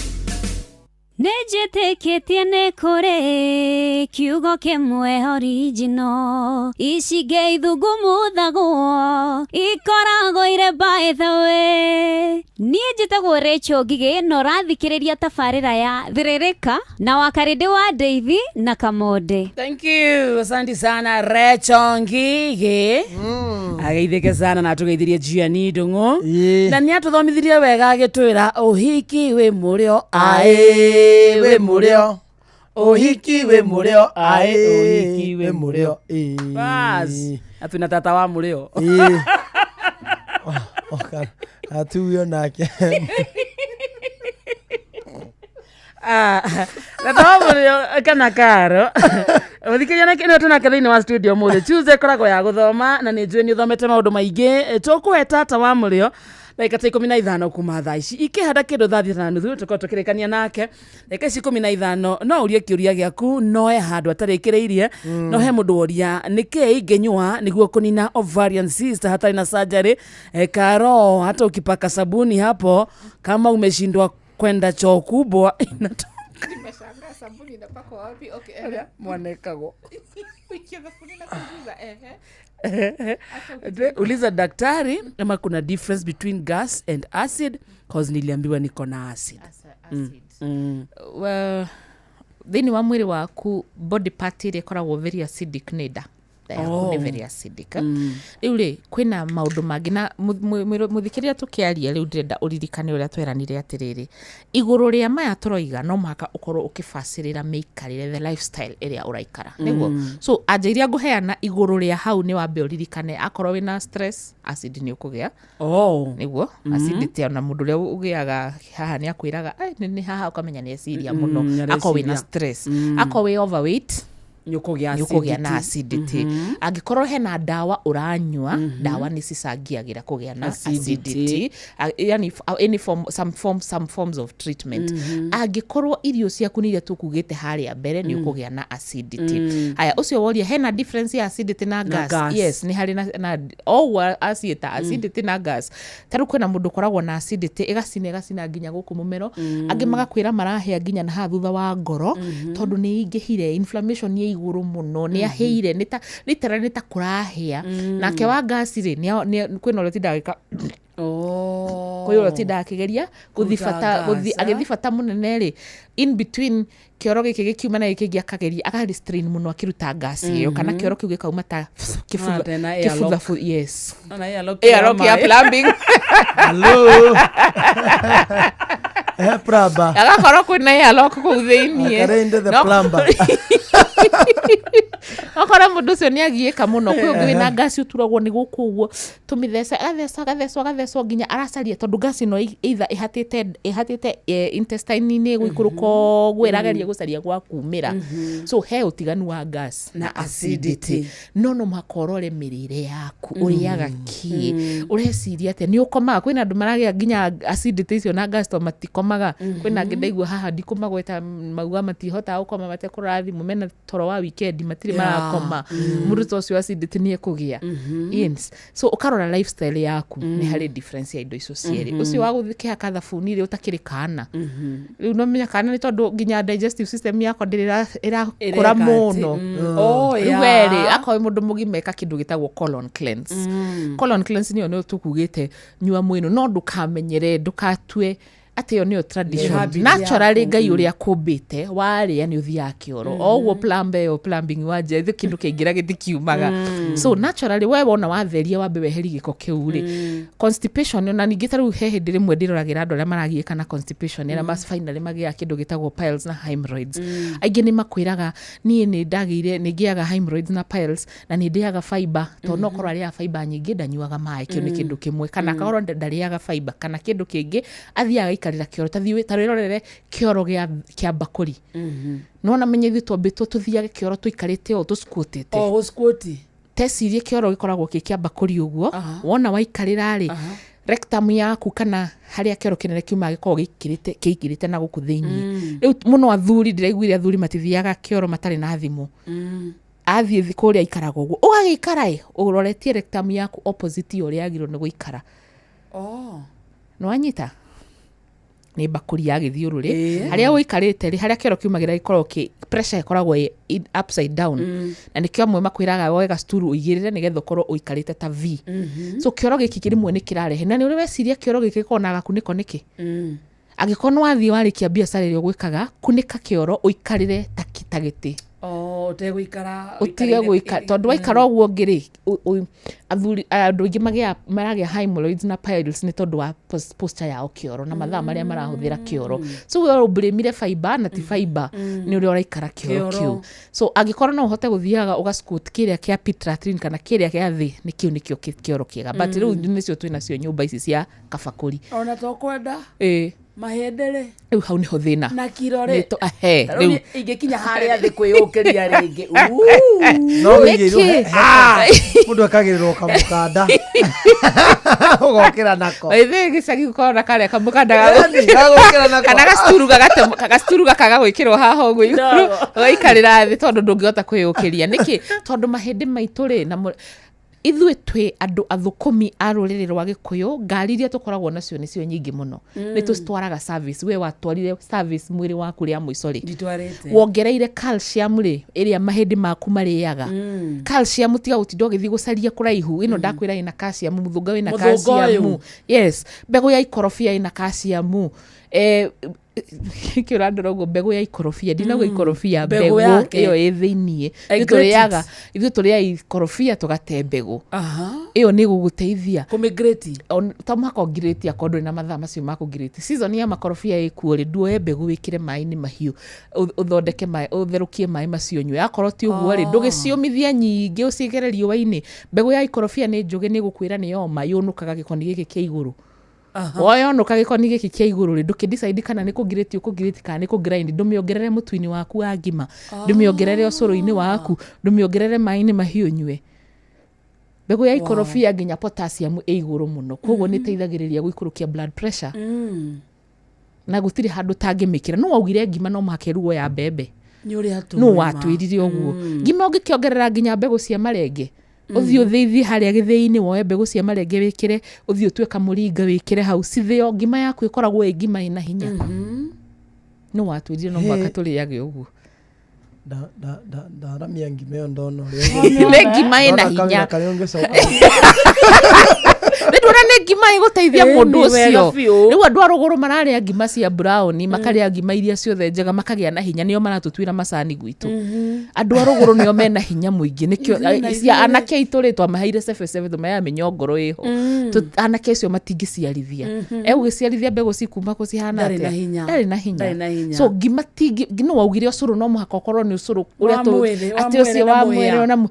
Nĩ njĩtĩkĩtie nĩ kũrĩ kiugo kĩmwe original, ici ingĩ ithungumuthagwo ikoragwo ire. By the way, niĩ njĩtagwo Rachel Ngigĩ na ũrathikĩrĩria tabarĩra ya Thĩrĩrĩka na Wakarĩndĩ wa Ndeithi na Kamonde. Thank you, asante sana Rachel Ngigĩ. Ageithĩke sana na atũgeithirie Gianni Ndung'u na nĩ atũthomithirie wega agĩtwĩra ũhiki wĩ mũrĩo aĩ wĩ mũrĩo, ũhiki wĩ mũrĩo aĩ, ũhiki wĩ mũrĩo. Bas na twĩna tata wa mũrĩo. Atuyo nake. Ah, tata wa mũrĩo kana karo mũthikĩria na nĩwe tũnake thĩinĩ wa studio mũthĩ. Tuesday ĩkoragwo ya gũthoma na nĩ njũĩ nĩ ũthomete maũndũ maingĩ. Tũkũhe tata wa mũrĩo ndagĩka ta 15 kuma thaa ici ikĩhanda kĩndũ 6:30 tũkorwo tũkĩrĩkania nake. Ndagĩka ici 15 no ũrie kĩũria gĩaku, no he handũ atarĩkĩrĩirie. No he mũndũ woria nĩkĩ ingĩnyua nĩguo kũnina ovarian cyst hatarĩ na surgery. Karo, hata ukipaka sabuni hapo kama umeshindwa kwenda choo kubwa inatoka. Nimeshangaa sabuni inapakwa wapi? Okay, ehe. Mwanekagwo. Ukiwa sabuni na kuuliza, ehe. Uliza daktari kama kuna difference between gas and acid, cause niliambiwa niko na acid. Well, thĩinĩ wa mwĩrĩ waku body part ĩrĩa ĩkoragwo very acidic nĩ nda. Nda yaku nĩ very acidic. Rĩu rĩ kwĩna maũndũ mangĩ na mũthikĩrĩria tũkĩaria rĩu ndĩrenda ũririkane ũrĩa tweranire atĩrĩrĩ, igũrũ rĩa maya tũroiga no mũhaka ũkorwo ũkĩbacĩrĩra mĩikarĩre, the lifestyle ĩrĩa ũraikara nĩguo. So anja iria ngũheana igũrũ rĩa hau nĩ wambe ũririkane akorwo wĩna stress, acid nĩ ũkũgĩa. Nĩguo. Acidity ona mũndũ ũrĩa ũgĩaga haha nĩ akwĩraga, "Ai, nĩ haha," ũkamenya nĩ eciria mũno. Akorwo wĩna nĩareciria. stress, akorwo wĩ overweight, nĩ ũkũgĩa nĩ ũkũgĩa na acidity. acidity. Angĩkorwo hena ndawa ũranyua, ndawa nĩ cicangĩagĩra kũgĩa na acidity. Acidity. Yani any form, some forms of treatment. Angĩkorwo irio ciaku nĩ iria tũkugĩte harĩa mbere, nĩ ũkũgĩa na acidity. Haya, ũcio woria hena difference ya acidity na Na gas. gas. Yes, nĩ harĩ na o ũguo aciĩta acidity na gas. Ta rĩu kwĩna mũndũ ũkoragwo na acidity ĩgacina ĩgacina nginya gũkũ mũmero, angĩ magakwĩra marahĩa nginya na haha thutha wa ngoro, tondũ nĩ ingĩhire, inflammation nĩ igũrũ mũno, nĩ ahĩire, nĩ ta literally nĩ ta kũrahĩa. Nake wa gas rĩ, kwĩna ũrĩa ũtindaga agĩka, kwĩ ũrĩa ũtindaga akĩgeria gũthi Kũruta bata gũthi gas, agĩthi bata mũnene rĩ, in between kĩoro gĩkĩ gĩkiuma na gĩkĩ kĩngĩ akageria akarestrain mũno akĩruta gas ĩyo, kana kĩoro kĩu gĩkauma ta Ah, tena airlock. kĩbutha. Yes. Ona airlock ya airlock ya maĩ. plumbing. Hello. Plumber. Agakorwo kwĩna airlock kũu thĩiniĩ. Akarende the No- plumber. Okora mũndũ ũcio nĩ agiĩka mũno. Kwĩ ũngĩ wĩna ngasi ũturagwo nĩ gũkũ ũguo tũmĩtheca, agathecwo agathecwo agathecwo nginya aracaria, tondũ ngasi ĩno either ĩhatĩte intestine-inĩ gũikũrũka ũguo, ĩrageria gũcaria gwa kumĩra. So he ũtiganu wa gas na acidity. No mũhaka ũrore mĩrĩre yaku, ũrĩaga kĩ, ũreciria atĩa, nĩ ũkomaga. Kwĩna andũ maragĩa nginya acidity icio na gas to matikomaga. Kwĩna angĩ ndaigua haha ndikũmagweta mauga matihotaga gũkoma matekũrora thimũ, mena toro wa weekend matirĩ Yeah. marakoma mũndũ ta ũcio acidity nĩ ekũgĩa. Yes. So ũkarora lifestyle yaku nĩ harĩ difference ya indo icio cierĩ. Ũcio wa gũkĩhaka thabuni rĩ ũtakĩrĩ kana rĩu no menya kana nĩ tondũ nginya digestive system yakwa ndĩrĩ ĩrakũra Ĩreka atĩ, mũno. Oh, Rĩu yeah. werĩ akorwo wĩ mũndũ mũgima eka kĩndũ gĩtagwo colon cleanse. Colon cleanse nĩyo nĩyo tũkugĩte nyua mwĩnũ, no ndũkamenyere, ndũkatue atĩ ĩyo nĩyo tradition. Habit Naturally yaku. Ngai ũrĩa akũmbĩte warĩa nĩ ũthiaga kĩoro o ũguo plumber ĩyo plumbing wa nja ithuĩ kĩndũ kĩaingĩra gĩtikiumaga. So naturally we wona watheria wambe weherie gĩko kĩu rĩ, constipation. Ona ningĩ ta rĩu he hĩndĩ rĩmwe ndĩroragĩra andũ arĩa maragiĩka na constipation arĩa mas finally magĩaga kĩndũ gĩtagwo piles na hemorrhoids. Aingĩ nĩ makwĩraga niĩ nĩ ndagĩire nĩ ngĩaga hemorrhoids na piles na nĩ ndĩaga fiber, tondũ no korwo arĩaga fiber nyingĩ, ndanyuaga maĩ. Kĩu nĩ kĩndũ kĩmwe, kana akorwo ndarĩaga fiber kana kĩndũ kĩngĩ, athiaga agaikarĩra kĩoro. Ta thiĩ ta rwĩrorere kĩoro kĩa mbakũri. Nona menye ithuĩ twambĩtwo tũthiage kĩoro tũikarĩte ũũ tũsquatĩte. O gũsquat. Tecirie kĩoro gĩkoragwo kĩ kĩa mbakũri ũguo, wona waikarĩra rĩ, rectum yaku kana harĩa kĩoro kĩnene kiumaga gĩkoragwo gĩikĩrĩte kĩingĩrĩte na gũkũ thĩiniĩ. Rĩu mũno athuri, ndĩraiguire athuri matithiaga kĩoro matarĩ na thimũ. Athiĩ kũrĩa aikaraga ũguo, ũgagĩikara ĩ ũroretie rectum yaku opposite ya ũrĩa yagĩrĩirwo nĩ gũikara. Oh. Nĩwanyita nĩ mbakũri ya gĩthiũrũrĩ Ĩĩ. harĩa ũikarĩte rĩ, harĩa kĩoro kiumagĩra gĩkoragwo kĩ pressure ĩkoragwo ĩ upside down. Na nĩkĩo amwe makwĩraga woe gacturu ũigĩrĩre nĩgetha ũkorwo ũikarĩte ta V. So kĩoro gĩkĩ rĩmwe nĩ kĩrarehe, na nĩ ũrĩ weciria kĩoro gĩkĩ gĩkoragwo na gakunĩko nĩkĩ? Angĩkorwo nĩ wathiĩ warĩkia biacara ĩrĩa ũgwĩkaga, kunĩka kĩoro ũikarĩre ta gĩtĩ. Oh, ũtegũikara. Ũtige gũikara, tondũ waikara ũguo ũngĩ rĩ, athuri andũ aingĩ maragĩa hemorrhoids na piles nĩ tondũ wa posture yao kĩoro na mathaa marĩa marahũthĩra kĩoro. So we ũmbũrĩmire fiber na ti fiber nĩ ũrĩa ũraikara kĩoro Kĩoro. kĩu. So angĩkorwo no ũhote gũthiaga ũgasquat kĩrĩa kĩa pit latrine kana kĩrĩa kĩa thĩ, nĩ kĩu nĩkĩo kĩoro kĩega, but rĩu nĩcio twĩ nacio nyũmba ici cia kabakũri. Ona tokwenda Ĩĩ. mahĩndĩ rĩ Rĩu hau nĩho thĩna na kiro rĩ. Ahe, Ta rĩu rĩu niĩ ingĩkinya harĩa thĩ kwĩyũkĩria rĩngĩ. No wĩigĩirwo Nĩkĩ? mũndũ ekagĩrĩrwo kamũkanda ũgokĩra nako. Ithe gĩcagi gũkorwo na karĩa kamũkanda Yaani, gagũkĩra nako. kana gacituru gacituru gakaga gwĩkĩrwo haha ũguo igũrũ, ũgaikarĩra thĩ tondũ ndũngĩhota kwĩyũkĩria. Nĩkĩ? Tondũ mahĩndĩ maitũ rĩ, na ithuĩ twĩ andũ athũkũmi a rũrĩrĩ rwa gĩkũyũ, ngari iria tũkoragwo nacio nĩcio nyingĩ mũno. Nĩ tũcitwaraga service. We watwarire service mwĩrĩ waku rĩa mũico rĩ? Nditwarĩte. Wongereire calcium rĩ, ĩrĩa mahĩndĩ maku marĩaga? Calcium, tiga gũtinda ũgĩthiĩ gũcaria kũraihu. Ĩno ndakwĩra ĩna calcium, mũthũnga wĩna Mũthũnga calcium. ũyũ. Yes, mbegũ ya ikorobia ĩna calcium. Kĩ ũrandora ũguo? Mbegũ ya ikorobia, ndinauga ikorobia, Mbegũ mbegũ yake. ĩyo ĩ thĩiniĩ. I Ithuĩ get it. tũrĩaga, ithuĩ tũrĩaga ikorobia tũgate mbegũ. Ĩyo nĩ ĩgũgũteithia. Kũmĩgrate. To mũhaka ũngirĩti akorwo ndũrĩ na mathaa macio ma kũngirĩti. Season ya makorobia ĩkuo rĩ, nduoye mbegũ wĩkĩre maĩ-inĩ mahiũ, ũthondeke maĩ, ũtherũkie maĩ macio ũnyue. Akorwo ti ũguo rĩ, ndũgĩciũmithia nyingĩ, ũciĩkĩre riũa-inĩ. Mbegũ ya ikorobia nĩ njũgĩ, nĩ ĩgũkwĩra nĩ yoma, yũnũkaga gĩkoni gĩkĩ kĩa igũrũ. Woyonũka gĩkoni gĩkĩ kĩa igũrũ rĩ, ndũkĩ decide kana nĩ kũngirĩti ũkũngirĩti kana nĩ kũngrind. Ndũmĩongerere mũtu-inĩ waku wa ngima, ndũmĩongerere ũcũrũ-inĩ waku, ndũmĩongerere maĩ-inĩ mahiũ ũnyue. Mbegũ ya ikorobia nginya potassium ĩ igũrũ mũno, koguo nĩ ĩteithagĩrĩria gũikũrũkia blood pressure. Na gũtirĩ handũ tangĩmĩkĩra. No waugire ngima no mũhaka ĩrugwo ya mbembe? Nĩ ũrĩa tũĩ No ma. watwĩrire ũguo ngima ũngĩkĩongerera nginya mbegũ cia marenge, ũthiĩ ũthĩithie harĩa gĩthĩi-inĩ, woe mbegũ cia marenge wĩkĩre, ũthiĩ ũtue kamũringa wĩkĩre hau, cithĩo, ngima yaku ĩkoragwo ĩ ngima ĩna hinya. No watwĩrire no mũhaka tũrĩage ũguo. Ndaramia ngima ĩyo ndona ũrĩa Nĩ ngima ĩna ndona hinya. kawĩra karĩa ũngĩcoka. Nĩ ndona nĩ ngima ĩgũteithia Ĩĩ, mũndũ nĩ wega ũcio. biũ. Rĩu andũ a rũgũrũ mararĩa ngima cia brown, makarĩa ngima iria ciothe njega, makagĩa na hinya. Nĩo maratũtuĩra macani gwitũ. Andũ a rũgũrũ nĩo mena hinya mũingĩ, nĩkĩo Ithuĩ na cia ithuĩ. anake aitũ rĩ, twamaheire cebecebe, tũmaheaga mĩnyongoro ĩho. Anake acio matingĩciarithia. Egũgĩciarithia mbegũ cikuma kũ cihana Ndarĩ na atĩa? hinya. Ndarĩ na hinya. Ndarĩ na hinya. So ngima tingi no waugire ũcũrũ no mũhaka ũkorwo nĩ ũcũrũ ũrĩa Wa mwĩrĩ, wa atĩ ũcio mwĩrĩ na wa mũhĩa. mwĩrĩ ona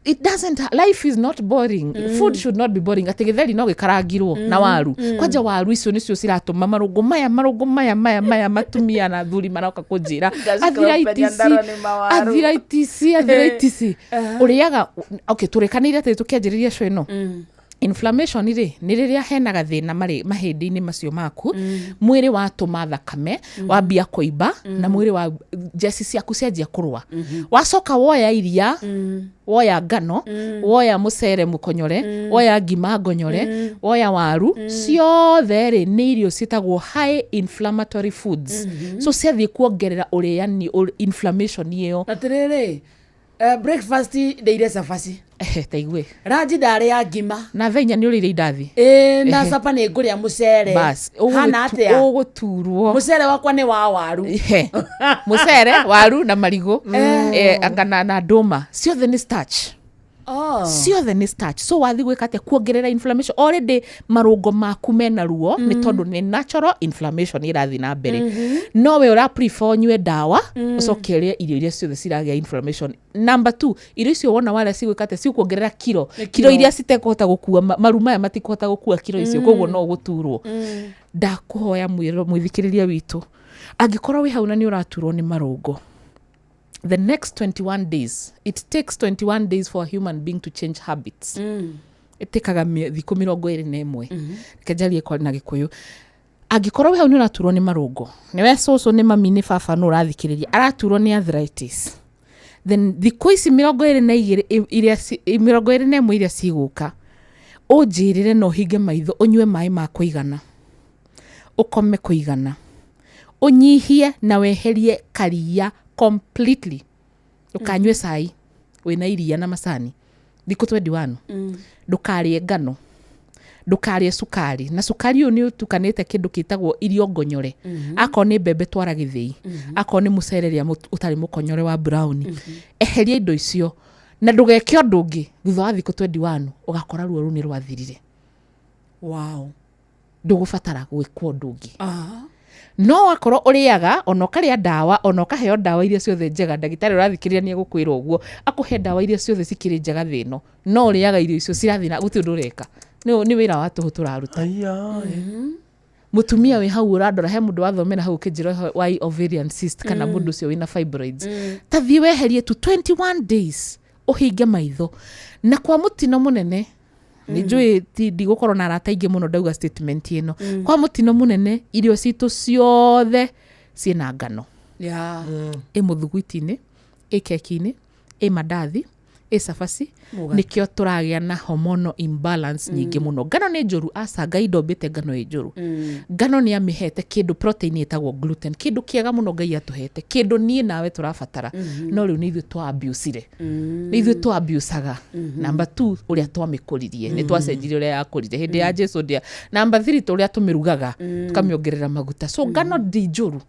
it doesn't life is not boring. Food should not be boring, atĩ gĩtheri no gĩkarangirwo na waru. Kwanja waru icio nĩcio ciratũma marũngũ maya, marũngũ maya maya maya matumia na athuri maroka kũnjĩra Ngacikũpenia arthritis, ndarwa nĩ mawaru. arthritis, arthritis. Ũrĩaga okay, tũrĩkanĩire atĩ tũkĩanjĩrĩria show ĩno. Inflammation rĩ, nĩ rĩrĩa hena gathĩna mahĩndĩ-inĩ macio maku, mwĩrĩ watũma thakame, wambia kũimba, na mwĩrĩ wa njeci ciaku cianjia kũrũa. Wacoka woya iria, woya ngano, woya mũcere mũkonyore, woya ngima ngonyore, woya waru, ciothe rĩ nĩ irio ciĩtagwo high inflammatory foods. So ciathiĩ kuongerera ũrĩani inflammation ĩyo. Atĩrĩrĩ, breakfast ndĩire cabaci. Ehe, ta igue. Lunch ndarĩa ngima. Na thaa 4 nĩ ũrĩire indathi. Ĩĩ, na Ehe. supper nĩ ngũrĩa mũcere. Bas, Hana atĩa? ũgũturwo. Mũcere wakwa nĩ wa waru. Ehe. Mũcere, waru na marigũ. Anga na ndũma. Ciothe nĩ starch. Oh. Ciothe nĩ starch. So wathiĩ gwĩka atĩa? Kuongerera inflammation. Already marũngo maku mena ruo, nĩ tondũ nĩ natural inflammation ĩrathiĩ na mbere. No we ũra prefer ũnyue ndawa, ũcoke ũrĩe irio iria ciothe ciragĩa inflammation. Number 2, irio icio wona warĩa cigwĩka atĩa? Cikuongerera kiro. Nĩ Kiro kiro. iria citekũhota gũkua, maru maya matikũhota gũkua kiro icio, koguo no ũgũturwo. Ndakũhoya mwĩthikĩrĩria witũ, angĩkorwo wĩ hau na nĩ ũraturwo nĩ marũngo, the next 21 days, it takes 21 days for a human being to change habits. Ĩtĩkaga thikũ mĩrongo ĩrĩ na ĩmwe. Reke njarie na Gĩkũyũ. Angĩkorwo wĩ hau nĩ ũraturwo nĩ marũngo, nĩwe cũcũ, nĩ mami, nĩ baba, nũ ũrathikĩrĩria, araturwo nĩ arthritis, then thikũ ici mĩrongo ĩrĩ na igĩrĩ, iria mĩrongo ĩrĩ na ĩmwe iria cigũka, ũnjĩrĩre na ũhinge maitho, ũnyue maĩ ma kũigana, ũkome kũigana, ũnyihie na weherie karia completely. Ndũkanyue cai wĩna iria na macani thikũ 21. Ndũkarĩe ngano, ndũkarĩe cukari, na cukari ũyũ nĩ ũtukanĩte kĩndũ kĩtagwo irio ngonyore. Akorwo nĩ mbembe twara gĩthĩi, akorwo nĩ mũcere rĩa ũtarĩ mũkonyore wa brown. Eheria indo icio na ndũgeke ũndũ ũngĩ. Thutha wa thikũ 21 ũgakora ruo rũu nĩ rwathirire. Wow. Ndũgũbatara gwĩkwo ũndũ ũngĩ. No wakorwo ũrĩaga, ona ũkarĩa ndawa, ona ũkaheo ndawa iria ciothe njega, ndagĩtarĩ ũrathikĩrĩria nĩ egũkwĩra ũguo, akũhe ndawa iria ciothe cikĩrĩ njega thĩ ĩno, no ũrĩaga irio icio cirathiĩ na gũtirĩ ũndũ ũreka. Nĩ wĩra wa tũhũ tũraruta. Mũtumia wĩ hau ũrandora, he mũndũ wathomera hau ũkĩnjĩra ũhoro wa ovarian cyst kana mũndũ ũcio wĩna fibroids. Ta thiĩ weherie tu 21 days, ũhinge maitho. Na kwa mũtino mũnene, nĩ njũĩ ti ndigũkorwo na arata aingĩ mũno ndauga statement ĩno. Kwa mũtino mũnene, irio citũ ciothe ciĩna ngano. Ĩ mũthuguiti-inĩ, ĩ keki-inĩ, ĩ mandathi, ĩ cabaci. Mũgate. Nĩkĩo tũragĩa na hormonal imbalance nyingĩ mũno. Ngano nĩ njũru, aca, Ngai ndombĩte ngano ĩ njũru. Ngano nĩ amĩhete kĩndũ protein ĩtagwo gluten, kĩndũ kĩega mũno Ngai atũhete, kĩndũ niĩ nawe tũrabatara. No rĩu nĩ ithuĩ twa abuse-ire. Nĩ ithuĩ twa abuse-aga. Number 2, ũrĩa twamĩkũririe. Nĩ twacenjirie ũrĩa yakũrire. Hĩndĩ ya Jesu ndĩa. Number 3, ũrĩa tũmĩrugaga, tũkamĩongerera maguta. So ngano ndi njũru.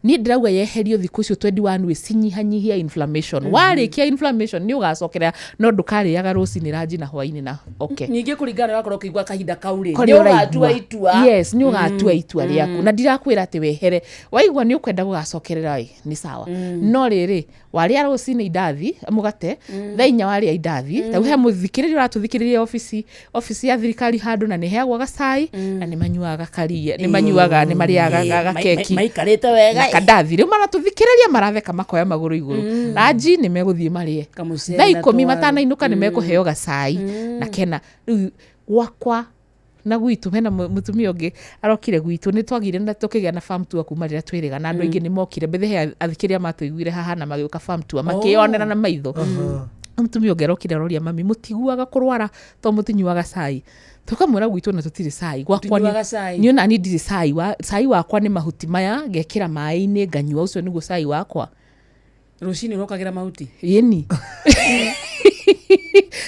Niĩ ndĩrauga yeherio thikũ icio 21 ĩcinyihanyihia inflammation. Warĩkia inflammation nĩ ũgacokerera, no ndũkarĩaga rũcinĩ ranji na hwainĩ na okay. Ningĩ kũringana na wakorwo ũkĩigua kahinda kau rĩ, Korĩa nĩ ũgatua ũraigua. itua. Yes, nĩ ũgatua itua rĩaku. Na ndirakwĩra atĩ wehere. Waigua nĩ ũkwenda gũgacokerera ĩ, nĩ sawa. No rĩrĩ, warĩa rũcinĩ indathi, mũgate, thaa 4 warĩa indathi, ta he mũthikĩrĩria ũratũthikĩrĩria obici ya thirikari handũ na nĩ heagwo gacai, na nĩ manyuaga karia, nĩ manyuaga, nĩ marĩaga gakeki. Maikarĩte wega. Na kandathi. Rĩu maratũthikĩrĩria maratheka makoya magũrũ igũrũ. Ranji nĩ megũthiĩ marĩe. Kamũcere Thaa na 10 twaru. matanainũka nĩ mekũheo gacai na kena. Rĩu gwakwa na gwitũ hena mũtumia ũngĩ arokire gwitũ, nĩ twagire na tũkĩgĩa na farm tour kuma rĩrĩa twĩrĩga, na andũ aingĩ nĩ mokire. Mbere he athikĩrĩria matũiguire haha na magĩũka farm tour, makĩyonera na maitho. Mũtumia ũngĩ arokire aroria, mami, mũtiguaga kũrwara tondũ mũtinyuaga cai? Tũkamwĩra gwitũ na tũtirĩ cai. Gwakwa Mũtinyuaga cai? niĩ ona niĩ ndirĩ cai. Cai wakwa nĩ mahuti maya, ngekĩra maĩ-inĩ nganyua, ũcio nĩguo cai wakwa. Rũcinĩ ũrokagĩra mahuti? Ĩni.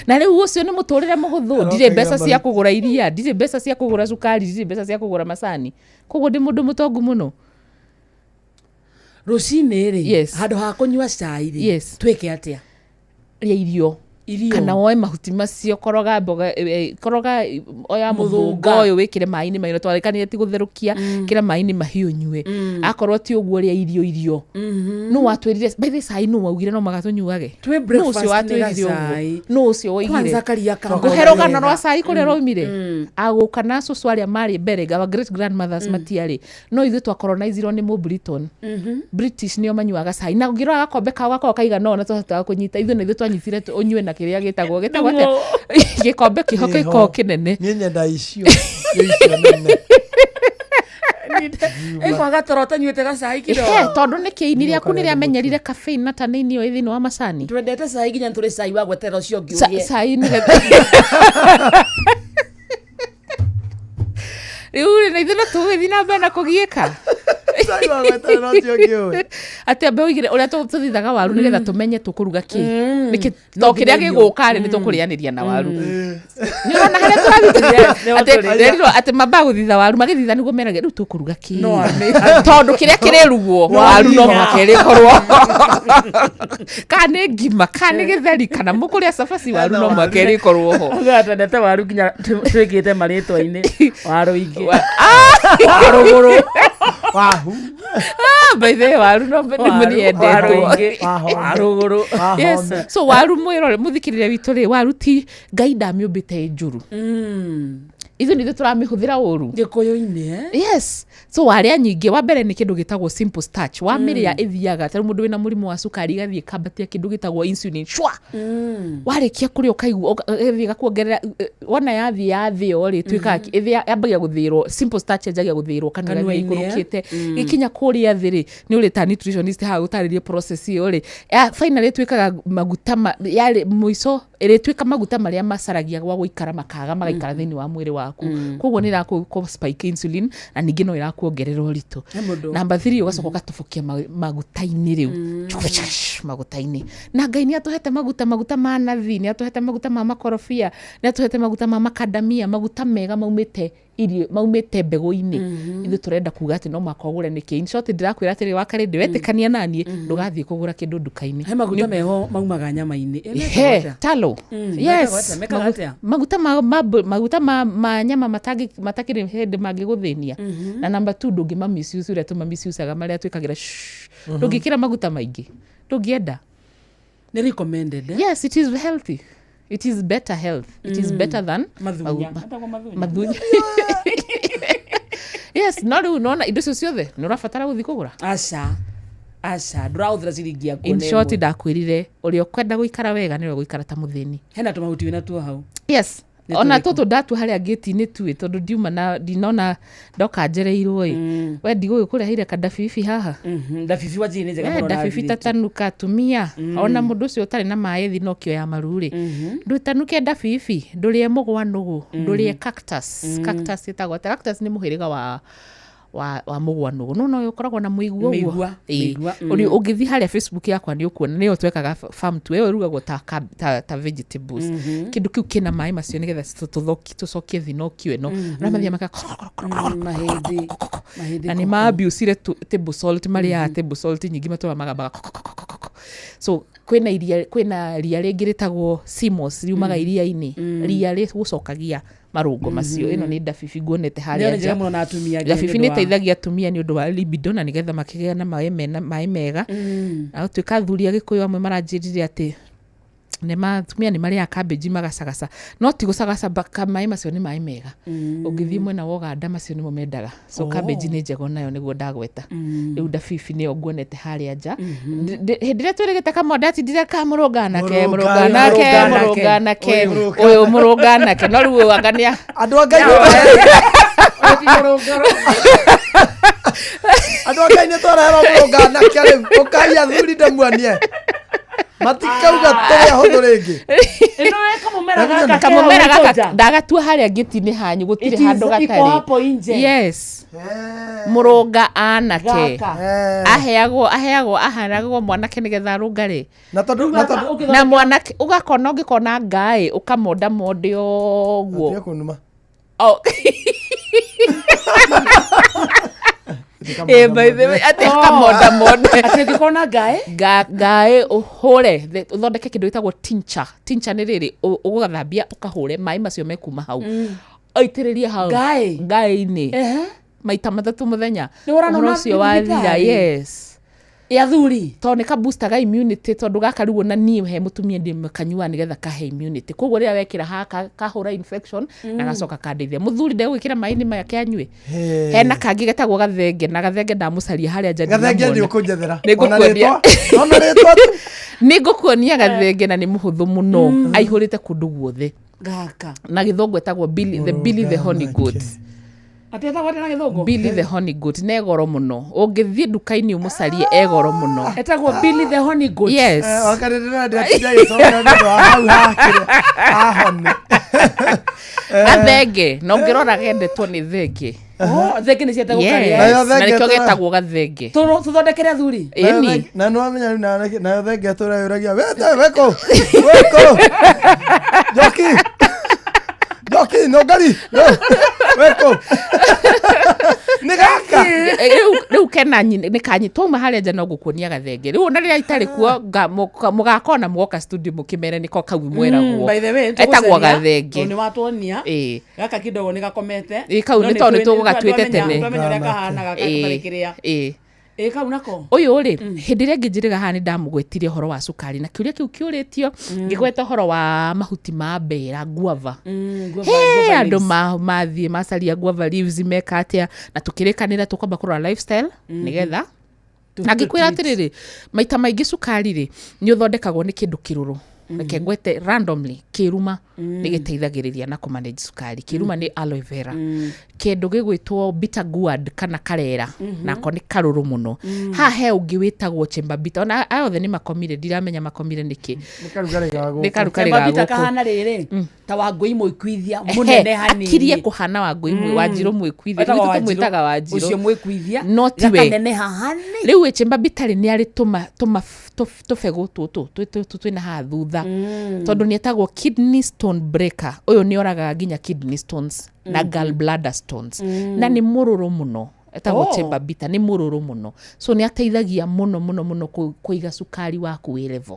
Na rĩu ũcio nĩ mũtũrĩre mũhũthũ. Ndirĩ mbeca cia kũgũra iria, ndirĩ mbeca cia kũgũra cukari, ndirĩ mbeca cia kũgũra macani. Koguo ndĩ mũndũ mũtongu mũno. Rũcinĩ rĩ, Yes. handũ ha kũnyua cai rĩ, Yes. twĩke atĩa? Rĩa irio. Irio. Kana woe mahuti macio, koroga mboga, koroga, oya Mũthũnga. mũthũnga ũyũ wĩkĩre maĩ-inĩ mahiũ, twarĩkanire ti gũtherũkia, kĩra maĩ-inĩ mahiũ ũnyue. Akorwo ti ũguo rĩa irio irio. Nũ watwĩrire, by the way, cai nũ waugire no mũhaka tũnyuage? Twĩ Nũ ũcio breakfast nĩ watwĩrire ũguo? gacai. Nũ ũcio woigire? Kwanza karia ka Ngũhe rũgano wega. rwa cai kũrĩa rwaumire? Agũka na cũcũ arĩa marĩ mbere, our great grandmothers matiarĩ. No ithuĩ twakoronizirwo nĩ mũ Britain. British nĩo manyuaga cai. Na ũngĩrora gakombe kao gakoragwo kaigana ũũ na twahotaga kũnyita. Ithuĩ na ithuĩ twanyitire ũnyue na kĩrĩa gĩtagwo gĩtagwo atĩa gĩkombe kĩho gĩkoragwo kĩnene. Niĩ nyenda icio icio nene. Ĩkwaga toro ũtanyuĩte gacai He, kidogo. tondũ nĩ kĩini rĩaku nĩ rĩamenyerire caffeine na tannin ĩyo ĩ thĩinĩ wa macani. Twendete cai nginya nĩ tũrĩ cai wa gweterera ũcio ũngĩ ũgĩe. Cai nĩgetha rĩu rĩ na ithuĩ no tũgũgĩthiĩ na mbere na kũgiĩka. Cai wa gweterera ũcio ũngĩ ũyũ. Atĩ ambe ũigire ũrĩa tũthithaga waru nĩgetha tũmenye tũkũruga kĩ. Nĩkĩ No to kĩrĩa nginya irio. gĩgũka rĩ nĩ tũkũrĩanĩria na waru. Nĩ ũrona harĩa tũrathiĩ Yes, nĩho atĩ tũrĩ. nderirwo atĩ mambaga gũthitha waru magĩthitha nĩguo merage rĩu tũkũruga kĩ. No amĩ. Tondũ kĩrĩa kĩrĩrugwo waru no mũhaka ĩrĩkorwo. Kana nĩ ngima kana nĩ gĩtheri kana mũkũrĩa cabaci waru no mũhaka ĩrĩkorwo ho. Ithuĩ twendete waru nginya twĩkĩte marĩtwa-inĩ waru ingĩ warũgũrũ wahu. Ah, by the way, waru no Waru- waru ingĩ warũgũrũ. Yes. So waru mwĩrore mũthikĩrĩria witũ rĩ waru ti Ngai ndamĩũmbĩte ĩ njũru. Ithuĩ nithuĩ tũramĩhũthĩra ũru. Gĩkũyũ-inĩ eh? Yes. So warĩa nyingĩ wa mbere nĩ kĩndũ gĩtagwo simple starch. Wamĩrĩa ĩthiaga ta rĩu mũndũ wĩna mũrimũ wa cukari ĩgathiĩ ĩkambatia kĩndũ gĩtagwo insulin. Shwa! Warĩkia kũrĩa ũkaigua ĩgathiĩ ĩgakuongerera wona yathiĩ yathĩo rĩ ĩtuĩkaga yambagia gũthĩĩrwo simple starch yanjagia gũthĩĩrwo kanua ĩgathiĩ Kanua-inĩ, eh? ĩikũrũkĩte gĩkinya kũrĩa thĩ rĩ nĩ ũrĩ ta nutritionist haha gũtarĩrie process ĩyo rĩ finally ĩtuĩkaga maguta yarĩ mũico ĩrĩtuĩka maguta marĩa macaragia gwa gũikara makaga magaikara thĩinĩ wa mwĩrĩ waku. Koguo nĩ ĩrakũ spike insulin na ningĩ no ĩrakuongerera ũritũ. He mũndũ. Number 3 ũgacoka ũgatobokia maguta-inĩ rĩu. Maguta-inĩ. Na Ngai nĩ atũhete maguta, maguta ma nathi, nĩ atũhete maguta ma makorobia, nĩ atũhete maguta ma makandamia, maguta mega maumĩte irio maumĩte mbegũ-inĩ. Ithuĩ tũrenda kuga atĩ no mũhaka ũgũre nĩkĩ. In short ndĩrakwĩra atĩrĩ wakarĩ ndĩwetĩkania naniĩ ndũgathiĩ kũgũra kĩndũ nduka-inĩ. He maguta meho maumaga nyama-inĩ. Eh, mekagwo He, atĩa? talo. Yes. Mekagwo atĩa? Mekaga atĩa? Maguta maguta ma nyama matakĩrĩ hĩndĩ mangĩgũthĩnia. Na number 2 ndũngĩma misuse ũrĩa tũma misuse-aga marĩa twĩkagĩra shh. Ndũngĩkĩra maguta maingĩ. Ndũngĩenda. Nĩ recommended, eh? Yes, it is healthy. It is better health. It is better than Mathunya. Metagwo mathunya. Mathunya. Yes, no rĩu nona indo icio ciothe nĩ ũrabatara gũthiĩ kũgũra. Aca. Aca, ndũrahũthĩra ciringi yaku In ona short ĩmwe. ndakwĩrire ũrĩa ũkwenda gũikara wega nĩwe gũikara ta mũthĩni. Hena tũmahuti wĩna tuo hau. Yes. Nĩ Ona tũrĩkũ? tũtũ ndatua harĩa ngĩti-inĩ tuĩ tondũ ndiuma na ndinona ndoka njereirwo ĩ. We ndigũgĩkũreheire kandabibi haha. Ndabibi wa njĩrĩ nĩ njega Eh, mũno na ndabibi athirĩtu. tatanuka atumia. Ona mũndũ ũcio ũtarĩ na maĩ thinokio ya maru rĩ. Ndũtanuke ndabibi, ndũrĩe mũgwanũgũ, ndũrĩe cactus. Cactus ĩtagwo atĩa? Cactus nĩ mũhĩrĩga wa mũgwanũgũ. No no ũkoragwo na mũigua ũguo. Mĩigua, Ĩĩ. mĩigua, Ũrĩ ũngĩthiĩ harĩa Facebook yakwa nĩ ũkuona nĩyo twekaga farm tu ĩyo ĩrugagwo ta vegetables. Kĩndũ kĩu kĩna maĩ macio nĩgetha tũcokie thinokio ĩno. Arĩa mathiaga maka Mahĩndĩ, mahĩndĩ na nĩ koko. ma-abuse-ire table salt marĩaga table salt nyingĩ matũraga magambaga So kwĩna iria, kwĩna ria rĩngĩ rĩtagwo simos riumaga iria-inĩ. Ria rĩgũcokagia marũngo macio. Ĩno nĩ ndabibi nguonete harĩa Nĩ njega nja. mũno na atumia angĩ Ndabibi nĩ nĩ ũndũ wa- ĩteithagia atumia nĩ ũndũ wa libido na nĩgetha makĩgĩa na maĩ mena maĩ mega. Na gũtuĩka athuri a Gĩkũyũ amwe maranjĩrire atĩ atumia nĩ marĩaga cabbage magacagaca. No ti gũcagaca maĩ macio nĩ maĩ mega. Ũngĩthiĩ mwena wa Ũganda macio nĩmo mendaga. So cabbage nĩ njega onayo nĩguo ndagweta. Rĩu ndabibi nĩyo nguonete harĩa nja. Hĩndĩ ĩrĩa twĩrĩgĩte kamwe ndatindire kamũrũnganake, mũrũnganake, mũrũnganake, ũyũ mũrũnganake. No rĩu ũyũ anga nĩ Andũ a Ngai Andũ a Ngai nĩ twareherwo mũrũnganake rĩu. Ũkai athuri ndĩmuonie. Matikauga tũrĩ ahũthũ rĩngĩ. Ĩno ĩ kamũmera gaka Kamũmera ke hau gaka nja. ndagatua harĩa ngĩti-inĩ hanyu gũtirĩ It is handũ iko gatarĩ. hapo nje. Yes. Mũrũnga anake. Gaka. Aheagwo ahanagwo mwanake nĩgetha arũngare. Na tondũ, na tondũ. Na mwanake ũgakona ũngĩkona ngaĩ ũkamonda monde ũguo. Tiga kũnuma. Oh. Eh, by the way, atĩ kamonda monde. Atĩ ũngĩkona ngaĩ? Ngaĩ ũhũre, ũthondeke kĩndũ gĩtagwo tincture. Tincture nĩ rĩrĩ, ũgathambia ũkahũre maĩ macio mekuma hau. Ũitĩrĩrie hau. Ngaĩ? Ngaĩ-inĩ. Maita matatũ mũthenya. Nĩ ũranona Ũhoro ũcio wathira, thibitarĩ? yes. Ya thuri tondũ nĩ kaboostaga immunity, tondũ gaka rĩu ona niĩ he mũtumia ndĩmũkanyua nĩgetha kahe immunity. Koguo rĩrĩa wekĩra haha kahũra infection na gacoka kandeithia. Mũthuri ndegwĩkĩra maĩ-inĩ maya kĩanyue. Hena kangĩ getagwo gathenge, na gathenge ndamũcaria harĩa nja. Gathenge. Ndinamwona. Nĩ ũkũnjethera. Nĩ Ona ngũkuonia. rĩtwa, ona rĩtwa tu. Nĩ ngũkuonia gathenge, na nĩ mũhũthũ mũno, aihũrĩte kũndũ guothe. Gaka Na gĩthũngũ etagwo Billy the Honey Goat. Atĩ etagwo atĩa na gĩthũngũ? Billy the Honey Goat. Nĩ goro mũno, ũngĩthiĩ nduka-inĩ ũmũcarie, e goro mũno. Etagwo Billy the Honey Goat? Yes. Wakati ndĩrona ndĩratinda agĩcoka nĩ ũndũ wa hau hakĩrĩa ahone. Gathenge, na ũngĩrora gendetwo nĩ thenge. Oh, thenge nĩ ciendete Yes. gũkarĩa. Nayo Na thenge nĩkĩo getagwo gathenge. Tũthondekere athuri. Ĩni. Na nĩ wamenya rĩu nayo thenge tũra yũragia wete weko weko njoki njoki nũngari weko nĩ gaka. Rĩu kena nĩ kanyi twauma harĩa nja no ngũkuonia gathenge. Rĩu ona rĩrĩa itarĩ kuo mũgakona mũgoka studio mũkĩmere nĩko kau mweragwo. By the way, etagwo tũgũcaria, gathenge. tondũ nĩ watuonia. Ĩĩ. Gaka kidogo nĩ gakomete. Ĩĩ, kau No nĩ tondũ nĩ tũgũgatuĩte tene. Twamenya ũrĩa kahana gaka Ĩĩ, gatarĩ kĩrĩa. Ĩĩ. Ĩ kau nako. Ũyũ rĩ, hĩndĩ ĩrĩa ĩngĩ njĩrĩga haha nĩ ndamũgwetire ũhoro wa cukari, na kĩũria kĩu kĩũrĩtio ngĩgweta ũhoro wa mahuti ma mbera, guava. Guava, He guava andũ leaves. mathiĩ macaria guava leaves meka atĩa, na tũkĩrĩkanĩra tũkwamba kũrora lifestyle nĩgetha na ngĩkwĩra atĩrĩrĩ, maita maingĩ cukari rĩ nĩ ũthondekagwo nĩ kĩndũ kĩrũrũ. Reke ngwete randomly, kĩruma nĩ gĩteithagĩrĩria na kũmanage cukari. Kĩruma nĩ aloe vera. Kĩndũ gĩgwĩtwo bitter gourd kana karera, nako nĩ karũrũ mũno. Haha he ũngĩ wĩtagwo chamber bitter. Ona aya othe nĩ makomire, ndiramenya makomire nĩkĩ. Nĩ karugarĩ ga gũkũ. Nĩ karugarĩ Chemba ga Bita gũkũ. Kahana rĩrĩ ta Wangũi mũikuithia mũnene hanini. Akirie kũhana Wangũi Wanjirũ mwĩkuithia. Etagwo Ithuĩ Wanjirũ. tũmwĩtaga Wanjirũ. Ũcio mwĩkuithia. No tiwe. Gakaneneha hani. Rĩu ĩ chamber bitter rĩ, nĩ arĩ tũbegũ tũtũ twĩna haha thutha, tondũ nĩ etagwo kidney stone breaker. Ũyũ nĩ oragaga nginya kidney stones na gallbladder stones, na nĩ mũrũrũ mũno. Etagwo chamber bitter, nĩ mũrũrũ mũno, so nĩ ateithagia mũno mũno mũno kũiga cukari waku wĩ level.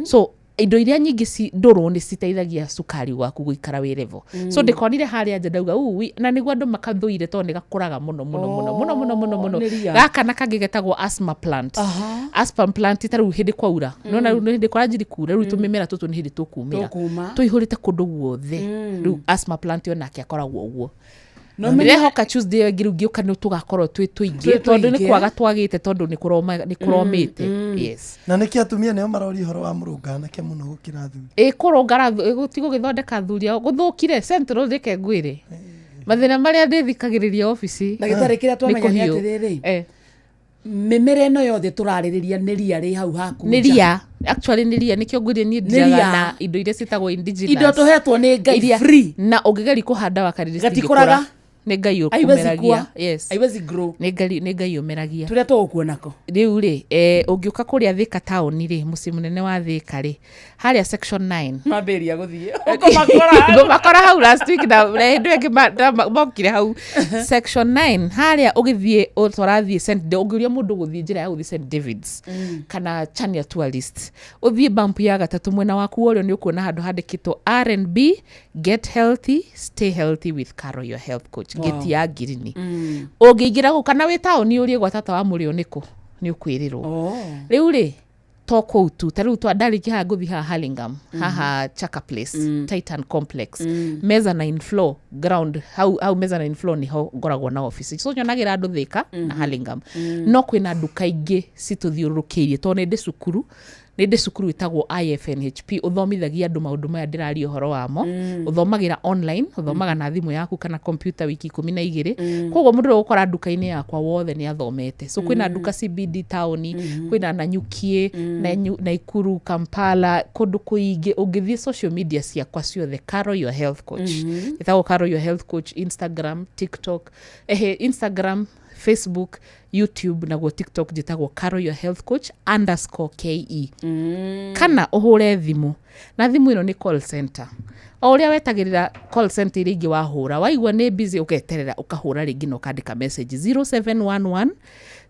So indo iria nyingĩ ndũrũ nĩ citeithagia cukari waku gũikara wĩ level. So ndĩkonire harĩa nja ndauga "Uu, na nĩguo andũ makathũire tondũ nĩ gakũraga mũno mũno mũno mũno mũno mũno mũno. Nĩ ria. Gaka na kangĩ getagwo asthma plant. Asthma plant, ta rĩu hĩndĩ kwaura, nona rĩu nĩ hĩndĩ kwaranjiri kura, rĩu tũmĩmera tũtũ nĩ hĩndĩ tũkumĩra. Tũkuma. Tũihũrĩte kũndũ guothe. Rĩu asthma plant onake akoragwo ũguo. No menye- Ndĩrehoka Tuesday ĩyo ĩngĩ rĩu ngĩũka nĩ tũgakorwo twĩ tũingĩ, Twĩ tondũ nĩ tũingĩ. kwaga twagĩte, tondũ nĩ kũromĩte, yes. Na nĩkĩ atumia nĩo maroria ũhoro wa mũrũnganake mũno gũkĩra athuri? Ĩ kũrũngara ti gũgĩthondeka athuri ao gũthũkire central. Reke ngwĩre mathĩna marĩa ndĩthikagĩrĩria obici. Ndagĩtarĩ, kĩrĩa twamenya nĩ kũhiũ. atĩrĩrĩ, mĩmera ĩno yothe tũrarĩrĩria nĩ ria rĩ hau haku Nĩ nja. ria, actually nĩ ria. Nĩkĩo ngwĩrire niĩ Nĩ ndiraga ria. na indo iria ciĩtagwo indigenous. Indo tũhetwo nĩ Ngai free. Na ũngĩgeria kũhanda wakarĩrĩ Gatikũraga. Nĩ Ngai Haiwezi ũmeragia. kua. Yes. Haiwezi grow. Nĩ Ngai ũmeragia. Tũrĩa tũgũkuo nako. Rĩu rĩ, ũngĩũka kũrĩa Thĩka taũni rĩ, mũciĩ mũnene wa Thĩka rĩ, harĩa section 9. Mambĩrĩria gũthiĩ ũkũmakora. Ngũmakora hau last week, na hĩndĩ ĩyo ĩngĩ mokire hau section 9 harĩa ũgĩthiĩ ũtwarathiĩ St. Ũngĩũria mũndũ gũthiĩ njĩra ya gũthiĩ St Davids kana Chania Tourist, ũthiĩ bump ya gatatũ mwena waku wa ũrĩo, nĩ ũkuona handũ handĩkĩtwo R&B get healthy, stay healthy with Caro your health coach. Gate ya ngirini. Ũngĩingĩra gũkũ kana wĩ taũni ũrie gwa tata wa mũrĩo nĩkũ, nĩ ũkwĩrĩrwo. Rĩu rĩ, to kũu tu, ta rĩu ndarĩkia haha ngũthiĩ haha Hurlingham, haha Chaka Place, Titan Complex, mezzanine floor, ground hau hau mezzanine floor niho ngoragwo na office. So nyonagĩra andũ Thĩka na Hurlingham. No kwĩna nduka ingĩ citũthiũrũrũkĩirie, tondũ nĩ ndĩ cukuru ĩtagwo IFNHP, ũthomithagia andũ maũndũ maya ndĩraria ũhoro wamo. Ũthomagĩra online, ũthomaga na thimũ yaku kana kompiuta wiki 12. Koguo mũndũ ũrĩa ũgũkora nduka-inĩ yakwa wothe nĩ athomete. So kwĩna nduka CBD taũni, kwĩna Nanyukie, Naikuru, Kampala, kũndũ kũingĩ. Ũngĩthiĩ social media ciakwa ciothe, Caro your health coach, ĩtagwo Caro your health coach, Instagram, TikTok, ehe, Instagram, Facebook, YouTube, naguo TikTok njĩtagwo Caro your health coach underscore ke. Kana ũhũre thimũ, na thimũ ĩno nĩ call center, o ũrĩa wetagĩrĩra call center iria ingĩ. Wahũra waigua nĩ busy, ũgeterera ũkahũra rĩngĩ na ũkandĩka message 0711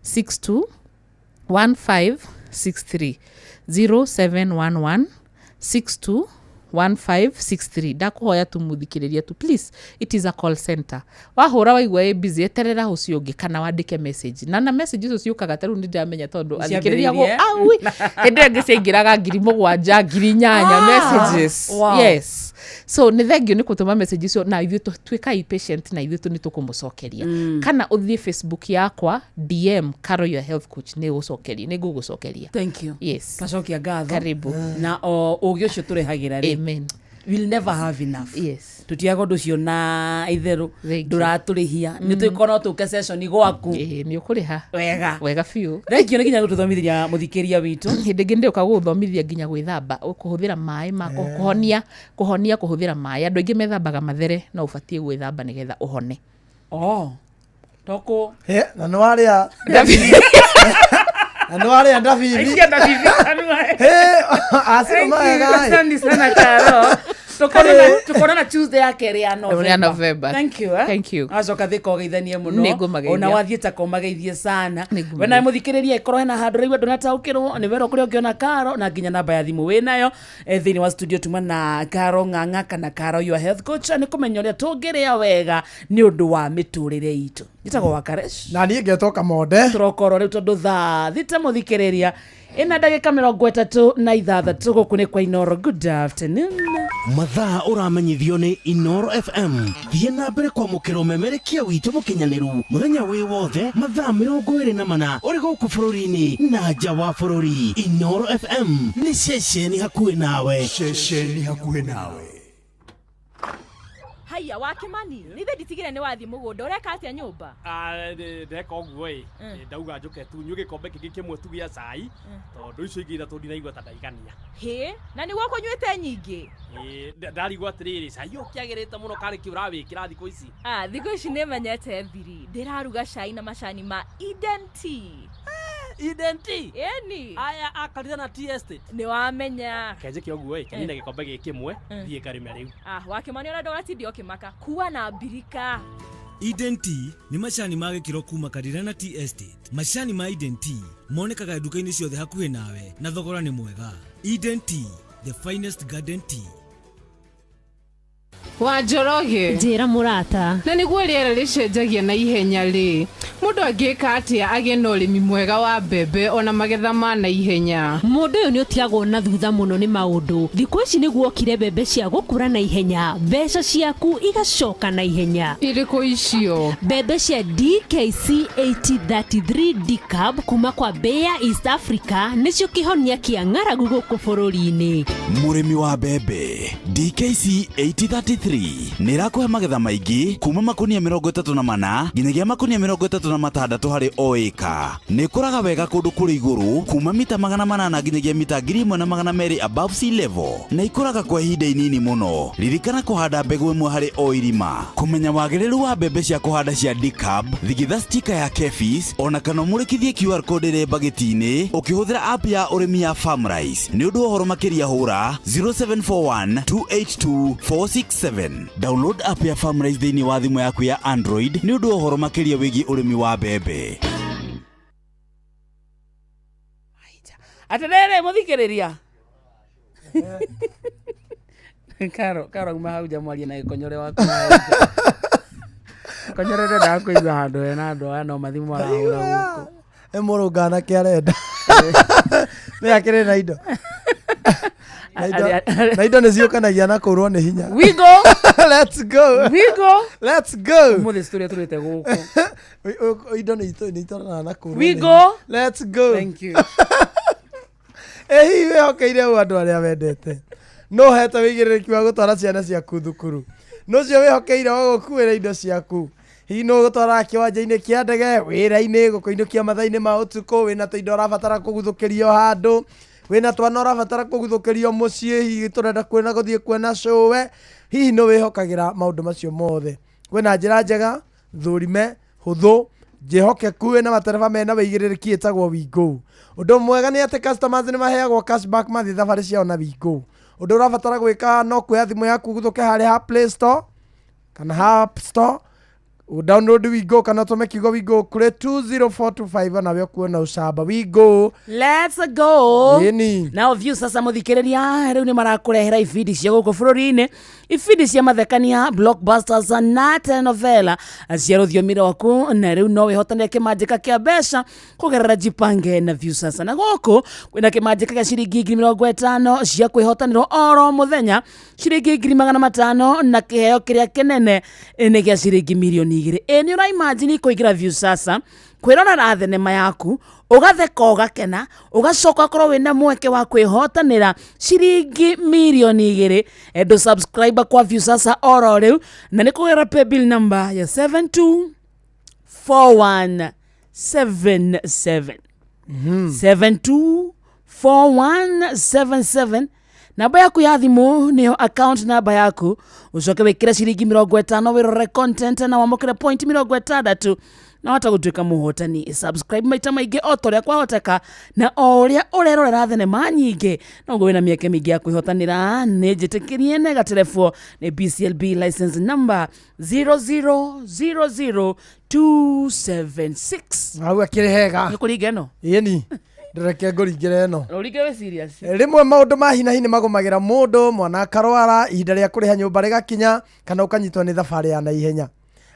62 1563, 0711 62. 1563. Ndakũhoya tu mũthikĩrĩria tu, please, it is a call center. Wahũra waigua ĩ busy, eterera ũcio ũngĩ kana wandĩke message, na message icio ciũkaga ta rĩu nĩ ndĩramenya tondũ athikĩrĩria Ciambĩrĩirie. Aui, hĩndĩ ĩyo ĩngĩ ciaingĩraga 7,000, 8,000 messages. Yes, so nĩ thengio nĩ kũtũma message icio, na ithuĩ tuĩkai patient na ithuĩ tu nĩ tũkũmũcokeria. Kana ũthiĩ Facebook yakwa, DM Caro your health coach, nĩ gũcokeria, nĩ ngũgũcokeria. Thank you. Yes. Twacokia ngatho. Karibu. Na o ũgĩ ũcio tũrehagĩra rĩ, Amen. We'll never have enough. Yes. Tũtiaga ũndũ ũcio na itherũ. Thank you. Ndũratũrĩhia, nĩ tũkorwo no tũke session gwaku. Nĩ ũkũrĩha. Wega. Wega biũ. Thengio nĩ nginya gũtũthomithĩria mũthikĩria witũ. Hĩndĩ ĩngĩ ndĩũka gũgũthomithia nginya gwĩthamba, kũhũthĩra maĩ ma kũhonia, kũhonia kũhũthĩra maĩ. Andũ aingĩ methambaga mathere, no ũbatiĩ gwĩthamba nĩgetha ũhone. Oh, toko. He, na nĩ warĩa na nĩ warĩa ndabibi. Aikia ndabibi kanua. He, acio Thank you. maega. Asante sana Caro. Tukonana Tuesday ya kerĩ ya November. Ya November. Thank you, eh? Thank you. Acoka thika ũgeithanie mũno. Nĩngũmageithia. Ona wathiĩ ta kũmageithie sana. Nĩngũmageithia. We nawe mũthikĩrĩria ĩkorwo hena handũ ũraigua ndũnataũkĩrwo nĩ werwo kũrĩa ũngĩona Caro na nginya namba ya thimũ wĩnayo. Thĩinĩ wa studio tuma na Caro Ng'ang'a kana Caro your health coach nĩ kũmenya ũrĩa tũngĩrĩa wega nĩ ũndũ wa mĩtũrĩre itũ. Njĩtagwo Wakaresh. Na niĩ ngetwo Kamonde. Tũrokorwo rĩu tondũ thaa thita mũthikĩrĩria ĩna ndagĩka 36 gũkũ nĩ kwa Inoro. Good afternoon. Mathaa ũramenyithio nĩ Inoro FM. Thiĩ na mbere kwamũkĩra ũmemerekia witũ mũkinyanĩru mũthenya wĩ wothe mathaa 24 ũrĩ gũkũ bũrũri-inĩ na nja wa bũrũri. Inoro FM nĩ ceceni hakuhĩ nawe. Ceceni hakuhĩ nawe. Haiya wa Kimani, nĩ ithe nditigire nĩ wathiĩ mũgũnda, ũreka atĩa nyũmba? Ndeka ũguo ĩ, ndauga njũke tu nyue gĩkombe kĩngĩ kĩmwe tu gĩa cai, tondũ icio ingĩ ithatũ ndinaigua ta ndaigania. Hĩ, na nĩguo kũnyuĩte nyingĩ? Ĩ, ndarigwo atĩrĩrĩ, cai ũyũ ũkĩagĩrĩte mũno karĩ kĩ ũrawĩkĩra thikũ ici? Ah, thikũ ici nĩ menyete thiri, ndĩraruga cai na macani ma Eden Tea. Eden Tea? Ĩni. Aya a Karirana Tea Estate. Nĩ wamenya. Kenjĩke ũguo ĩ, kenine gĩkombe gĩkĩ kĩmwe, thiĩ ngarĩme rĩu. Ah, wa Kimani ona ndũgatinde ũkĩmaka, kua na mbirika. Eden Tea nĩ macani ma gĩkĩro kuma Karirana Tea Estate. Macani ma Eden Tea monekaga nduka-inĩ ciothe hakuhĩ nawe na thogora nĩ mwega. Eden Tea, the finest garden tea. Wa Njoroge. Njĩra mũrata. Na nĩguo rĩera rĩcenjagia na ihenya rĩ, mũndũ angĩka atĩa agĩe na ũrĩmi mwega wa mbembe ona magetha ma na ihenya? Mũndũ ũyũ nĩ ũtigagwo na thutha mũno nĩ maũndũ. Thikũ ici nĩguo okire mbembe cia gũkũra na ihenya, mbeca ciaku igacoka na ihenya. Irĩkũ icio? Mbembe cia DKC 8033 DCAB kuma kwa Bayer East Africa nĩcio kĩhonia kĩa ng'aragu gũkũ bũrũri-inĩ. Mũrĩmi wa mbembe, DKC 8033 nĩ ĩrakũhe magetha maingĩ kuma makunia 34 nginyagia makunia 36 harĩ o ĩka. Nĩ ĩkũraga wega kũndũ kũrĩ igũrũ kuma mita 800 nginyagia mita 1200 above sea level, na ikũraga kwa ihinda inini mũno. Ririkana kũhanda mbegũ ĩmwe harĩ o irima. Kũmenya wagĩrĩru wa mbembe cia kũhanda cia DCAB, thigitha stika ya KEPHIS ona kana ũmũrĩkithie QR code ĩrĩ mbagĩti-inĩ ũkĩhũthĩra app ya ũrĩmi ya Farmrice. Nĩ ũndũ wa ũhoro makĩria hũra 0741 282 467. Download app ya Farmrice thĩinĩ wa thimũ yaku ya Android nĩ ũndũ wa ũhoro makĩria wĩgiĩ ũrĩmi wa mbembe. Atĩrĩrĩ mũthikĩrĩria. Karo, Karo auma hau nja mwarie na gĩkonyore waku hau nja. Gĩkonyore ndendaga kũigua handũ hena andũ aya no mathimũ marahũra gũkũ. Ĩ mũrũngana kĩ arenda. Nĩ akĩrĩ na indo. Na indo nĩ ciũkanagia na kũrwo nĩ hinya. We go. Let's go. We go. Let's go. Ũmũthĩ tũrĩa tũrĩte gũkũ. Indo nĩ itwaranaga na kũrwo We nĩ go. hinya. Let's go. Thank you. Ĩ hihi wĩhokeire ũ andũ arĩa wendete? No hete wĩigĩrĩrĩki wa gũtwara ciana ciaku thukuru. No ũcio wĩhokeire wa gũkuĩra indo ciaku. Hihi nũ ũgũtwaraga kĩwanja-inĩ kĩa ndege, wĩra-inĩ, gũkũinũkia mathaa-inĩ ma ũtukũ, wĩna tũindo ũrabatara kũguthũkĩrio handũ, wĩna twana ũrabatara kũguthũkĩrio mũciĩ, hihi tũrenda kwĩna gũthiĩ kuona cũwe, hihi nũ wĩhokagĩra maũndũ macio mothe? Kwĩna njĩra njega, thũrime, hũthũ, njĩhokeku ĩna matereba mena wĩigĩrĩrĩki ĩtagwo WeGo. Ũndũ mwega nĩ atĩ customers nĩ maheagwo cashback mathiĩ thabarĩ ciao na WeGo. Ũndũ ũrabatara gwĩka no kuoya thimũ yaku ũguthũke harĩa ha Play Store kana ha App Store, Download Wingo kana ũtũme kiugo Wingo kũrĩ 20425 nawe ũkuona ũcamba Wingo. Let's go. Ĩni. Now view sasa muthikiriria riu ni marakũrehera ibindi cia gũkũ bũrũri-inĩ, ibindi cia mathekania, blockbusters na telenovela cia rũthiomi rwaku, na rĩu no wĩhotanĩre kĩmanjĩka kĩa mbeca kũgerera Jipange na view sasa. Na gũkũ kwĩna kĩmanjĩka gĩa ciringi 50,000 cia kwĩhotanĩrwo oro mũthenya, ciringi 500,000, na kĩheo kĩrĩa kĩnene nĩ gĩa ciringi 2 mirioni. Ĩ nĩ ũraimagine kũingĩra view sasa, kwĩrorera thenema yaku, ũgatheka, ũgakena, ũgacoka ũkorwo wĩna mweke wa kwĩhotanĩra ciringi 2 mirioni? Endo subscribe kwa view sasa oro rĩu, na nĩ kũgerera paybill number ya 724177, 724177. Namba yaku ya thimũ nĩyo account namba yaku. Ũcoke wĩkĩre ciringi 50 wĩrore content na wamũkĩre point 60 na wahota gũtuĩka mũhotani. Subscribe maita maingĩ o ta ũrĩa kwahoteka, na o ũrĩa ũrerorera thenema nyingĩ noguo wĩna mĩeke mĩingĩ ya kwĩhotanĩra. Nĩ njĩtĩkĩrie negaterebwo nĩ BCLB license number 0000276. Hau akĩrĩ hega. Nĩ kũringa ĩno. Ĩni, ndĩreke ngũringĩre ĩno. Ũringe wĩ serious. Rĩmwe maũndũ ma hinahi nĩ magũmagĩra mũndũ, mwana akarwara, ihinda rĩa kũrĩha nyũmba rĩgakinya, kana ũkanyitwo nĩ thabarĩ ya naihenya.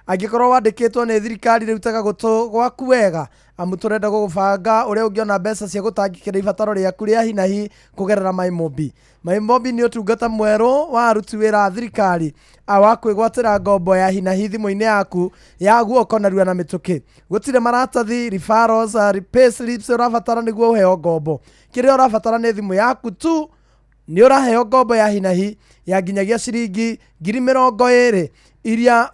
Angĩkorwo wandĩkĩtwo nĩ thirikari, rĩu tega gũtũ gwaku wega, amu tũrenda gũgũbanga ũrĩa ũngĩona mbeca cia gũtangĩkĩra ibataro rĩaku rĩa hinahi kũgerera MyMobi. MyMobi nĩ ũtungata mwerũ wa aruti wĩra a thirikari wa kwĩgwatĩra ngombo ya hinahi thimũ-inĩ yaku ya guoko narua na mĩtũkĩ. Gũtirĩ maratathi, referrals, pay slips ũrabatara nĩguo ũheo ngombo. Kĩrĩa ũrabatara nĩ thimũ yaku tu. Nĩ ũraheo ngombo ya hinahi ya nginyagia ciringi 20,000 iria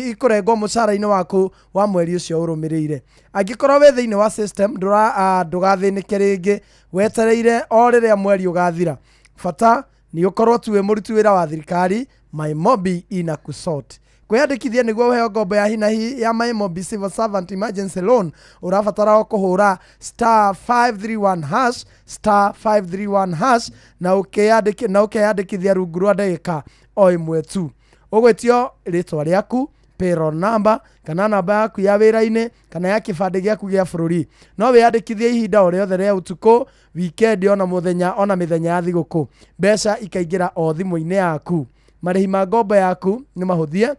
ikũrengwo mũcara-inĩ waku wa mweri ũcio ũrũmĩrĩire. Angĩkorwo wĩ thĩinĩ wa system, ndũgathĩnĩke rĩngĩ wetereire o rĩrĩa mweri ũgathira. Bata nĩ ũkorwo tu wĩ mũruti wĩra wa thirikari. MyMobi ina kusort. Kwĩyandĩkithia nĩguo ũheo ngombo ya hinahi ya MyMobi Civil Servant Emergency Loan, ũrabatara o kũhũra star 531 hash, star 531 hash, na ũkeyandĩkithia rungu rwa ndagĩka o ĩmwe tu. Ũgwĩtio rĩtwa rĩaku, payroll number kana namba yaku ya wĩra-inĩ, kana ya kĩbandĩ gĩaku gĩa bũrũri. No wĩyandĩkithie ihinda o rĩothe rĩa ũtukũ, weekend, ona mũthenya, ona mĩthenya ya thigũkũ. Mbeca ikaingĩra o thimũ-inĩ yaku. Marĩhi ma ngombo yaku nĩ mahũthie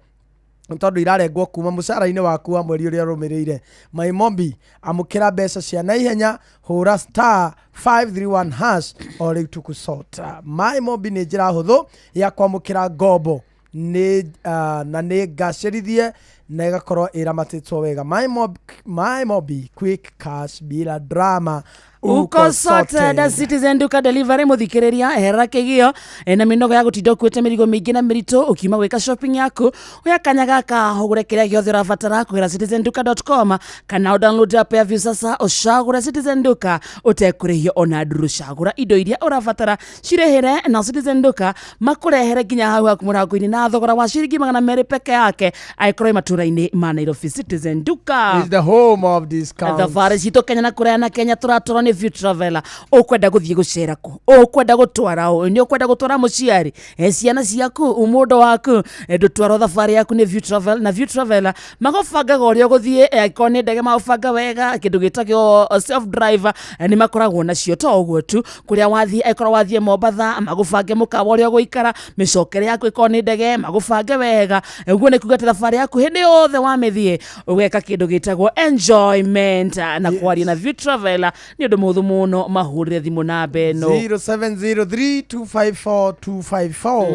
tondũ irarengwo kuma mũcara-inĩ waku wa mweri ũrĩa ũrũmĩrĩire. MyMobi, amũkĩra mbeca cia naihenya. Hũra star 531 hash o rĩu tukusota. MyMobi nĩ njĩra hũthũ ya kwamũkĩra ngombo nĩ na nĩ ngacĩrithie na ĩgakorwo ĩramatĩtwo wega. MyMobi, MyMobi, quick cash bila drama. Uko sorted. Citizen Duka Delivery, muthikiriria, herera kigio na minogo ya gutinda ukuite mirigo mingi na miritu ukiuma gwika shopping yaku. Oya kanya gaka ugure kiria giothe urabatara kugera citizenduka.com kana download app ya Viusasa, ucagure Citizen Duka utekurihio ona nduru. Cagura indo iria urabatara cirehere na Citizen Duka makurehere nginya hau haku mũrango-inĩ na thogora wa ciringi 200 peke yake angĩkorwo wĩ matũra-inĩ ma Nairobi. Citizen Duka is the home of discounts. Thabarĩ citũ Kenya na kũraya na Kenya tũratwarwo nĩ View Traveler. Ũkwenda gũthiĩ gũcera kũ? Ũkwenda gũtwara ũ? Nĩ ũkwenda gũtwara mũciari, ciana ciaku, mũndũ waku? Ndũtwarwo thabarĩ yaku nĩ View Travel, na View Traveler magũbangaga ũrĩa ũgũthiĩ. Angĩkorwo nĩ ndege, magũbanga wega. Kĩndũ gĩtagwo self driver nĩ makoragwo nacio. To ũguo tu, kũrĩa wathiĩ, angĩkorwo wathiĩ Mombatha, magũbange mũkawa ũrĩa ũgũikara, mĩcokere yaku ĩkorwo nĩ ndege, magũbange wega. Ũguo nĩ kuga atĩ thabarĩ yaku hĩndĩ yothe wamĩthiĩ ũgeka kĩndũ gĩtagwo enjoyment. Na kwaria na View Traveler nĩ ũndũ mũhũthũ mũno. Mahũrĩre thimũ namba ĩno: 0703254254,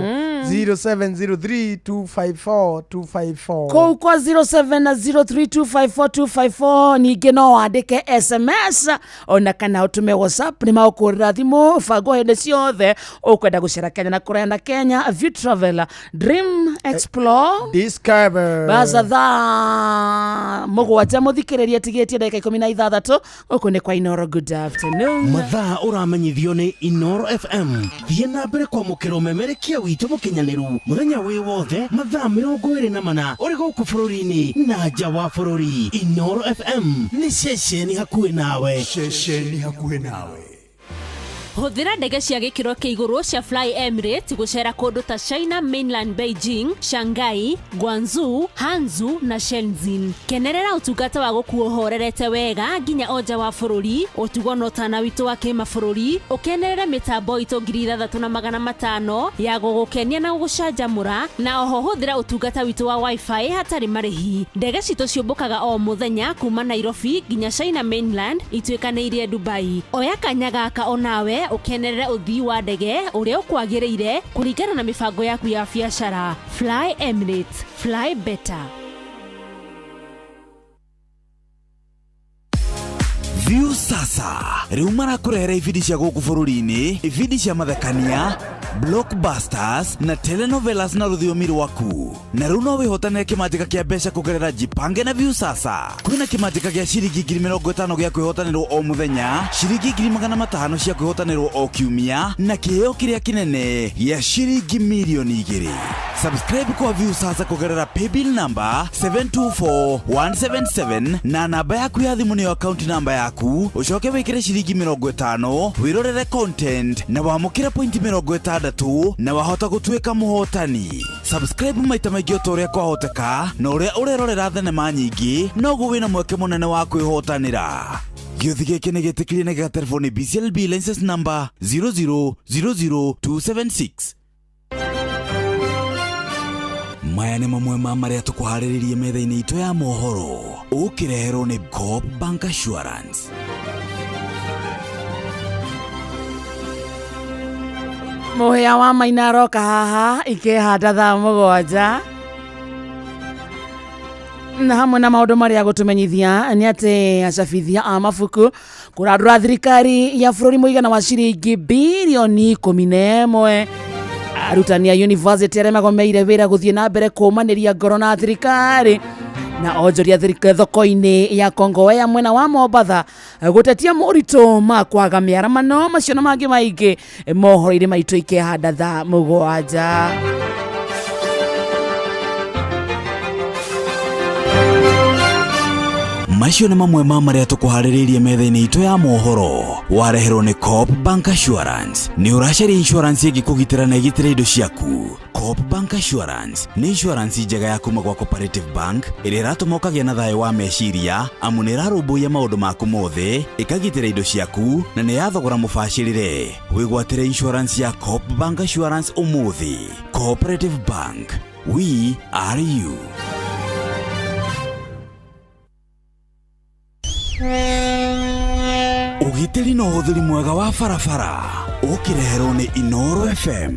0703254254. Kũu kwa 0703254254 ningĩ no wandĩke SMS ona kana ũtũme WhatsApp, nĩ magũkũrĩra thimũ. Bango hĩndĩ ciothe ũkwenda gũcera Kenya na kũraya na Kenya. View Traveler, dream, explore, discover. Baca thaa 7, mũthikĩrĩria, tigĩtie ndagĩka 16. Gũkũ nĩ kwa Inoro. Good afternoon. Mathaa ũramenyithio nĩ Inoro FM. Thiĩ na mbere kwamũkĩra ũmemerekia witũ mũkinyanĩru mũthenya wĩ wothe, mathaa 24, ũrĩ gũkũ bũrũri-inĩ na nja wa bũrũri. Inoro FM nĩ ceceni hakuhĩ nawe. Ceceni hakuhĩ nawe. Hũthĩra ndege cia gĩkĩro kĩa igũrũ cia Fly Emirates gũcera kũndũ ta China Mainland Beijing, Shanghai, Guangzhou, Hangzhou na Shenzhen. Kenerera ũtungata wa gũkuo ũhorerete wega nginya o nja wa bũrũri, ũtugo na ũtana witũ wa kĩmabũrũri, ũkenerere mĩtambo itũ 6500 ya gũgũkenia na gũgũcanjamũra, na oho hũthĩra ũtungata witũ wa wifi hatarĩ marĩhi. Ndege citũ ciũmbũkaga o mũthenya kuma Nairobi nginya China Mainland ituĩkanĩirie Dubai. Oya kanya gaka onawe ũkenerere ũthii wa ndege ũrĩa ũkwagĩrĩire kũringana na mĩbango yaku ya biacara. Fly Emirates, fly better. View sasa rĩu marakũrehera ibindi cia gũkũ bũrũri-inĩ, ibindi cia mathekania, blockbusters na telenovelas na rũthiomi rwaku. Na rĩu no wĩhotanĩre kĩmanjĩka kĩa mbeca kũgerera Jipange na View sasa. Kwĩna kĩmanjĩka gĩa ciringi 50,000 gĩa kwĩhotanĩrwo o mũthenya, ciringi 500,000 cia kwĩhotanĩrwo o kiumia, na kĩheo kĩrĩa kĩnene gĩa ciringi 2 million. Subscribe kwa View sasa kũgerera paybill number 724177 na namba yaku ya thimũ nĩyo account number yaku, ũcoke wĩkĩre ciringi 50 wĩrorere content na wamũkĩre point 60 na wahota gũtuĩka mũhotani. Subscribe maita maingĩ o ta ũrĩa kwahoteka, na ũrĩa ũrerorera thenema nyingĩ noguo wĩna mweke mũnene wa kwĩhotanĩra. Gĩũthi gĩkĩ nĩ gĩtĩkĩrie na gĩgaterwo nĩ BCLB license number 0000276. Maya nĩ mamwe ma marĩa tũkũharĩrĩrie metha-inĩ itũ ya mohoro, ũkĩreherwo nĩ Coop Bank Assurance. Mũhĩa wa maina aroka haha ikĩhanda thaa 7, na hamwe na maũndũ marĩa gũtũmenyithia nĩ atĩ acabithia a mabuku kũrandũra thirikari ya bũrũri mũigana wa ciringi 11 bilioni. Arutani a university arĩa magomeire wĩra gũthiĩ na mbere kũmanĩria ngoro na thirikari, na onjoria thoko-inĩ ya Kongowea mwena wa Mombatha gũtetia moritũ ma kwaga mĩaramano. Macio na mangĩ maingĩ mohoro-inĩ maitũ ikehanda thaa 7. Macio nĩ mamwe ma marĩa tũkũharĩrĩirie metha-inĩ itũ ya mohoro, wareherwo nĩ Coop Bank Assurance. Nĩ ũracaria insurance ĩngĩkũgitĩra na ĩgitĩre indo ciaku? Coop Bank Assurance nĩ insurance njega ya kuma gwa Cooperative Bank ĩrĩa ĩratũma ũkagĩa na thayũ wa meciria, amu nĩ ĩrarũmbũiya maũndũ maku mothe, ĩkagitĩra indo ciaku, na nĩ ya thogora mũbacĩrĩre. Wĩgwatĩre insurance ya Coop Bank Assurance ũmũthĩ. Cooperative Bank, we are you. Ũgitĩri na ũhũthĩri mwega wa barabara ũkĩreherwo nĩ Inoro FM.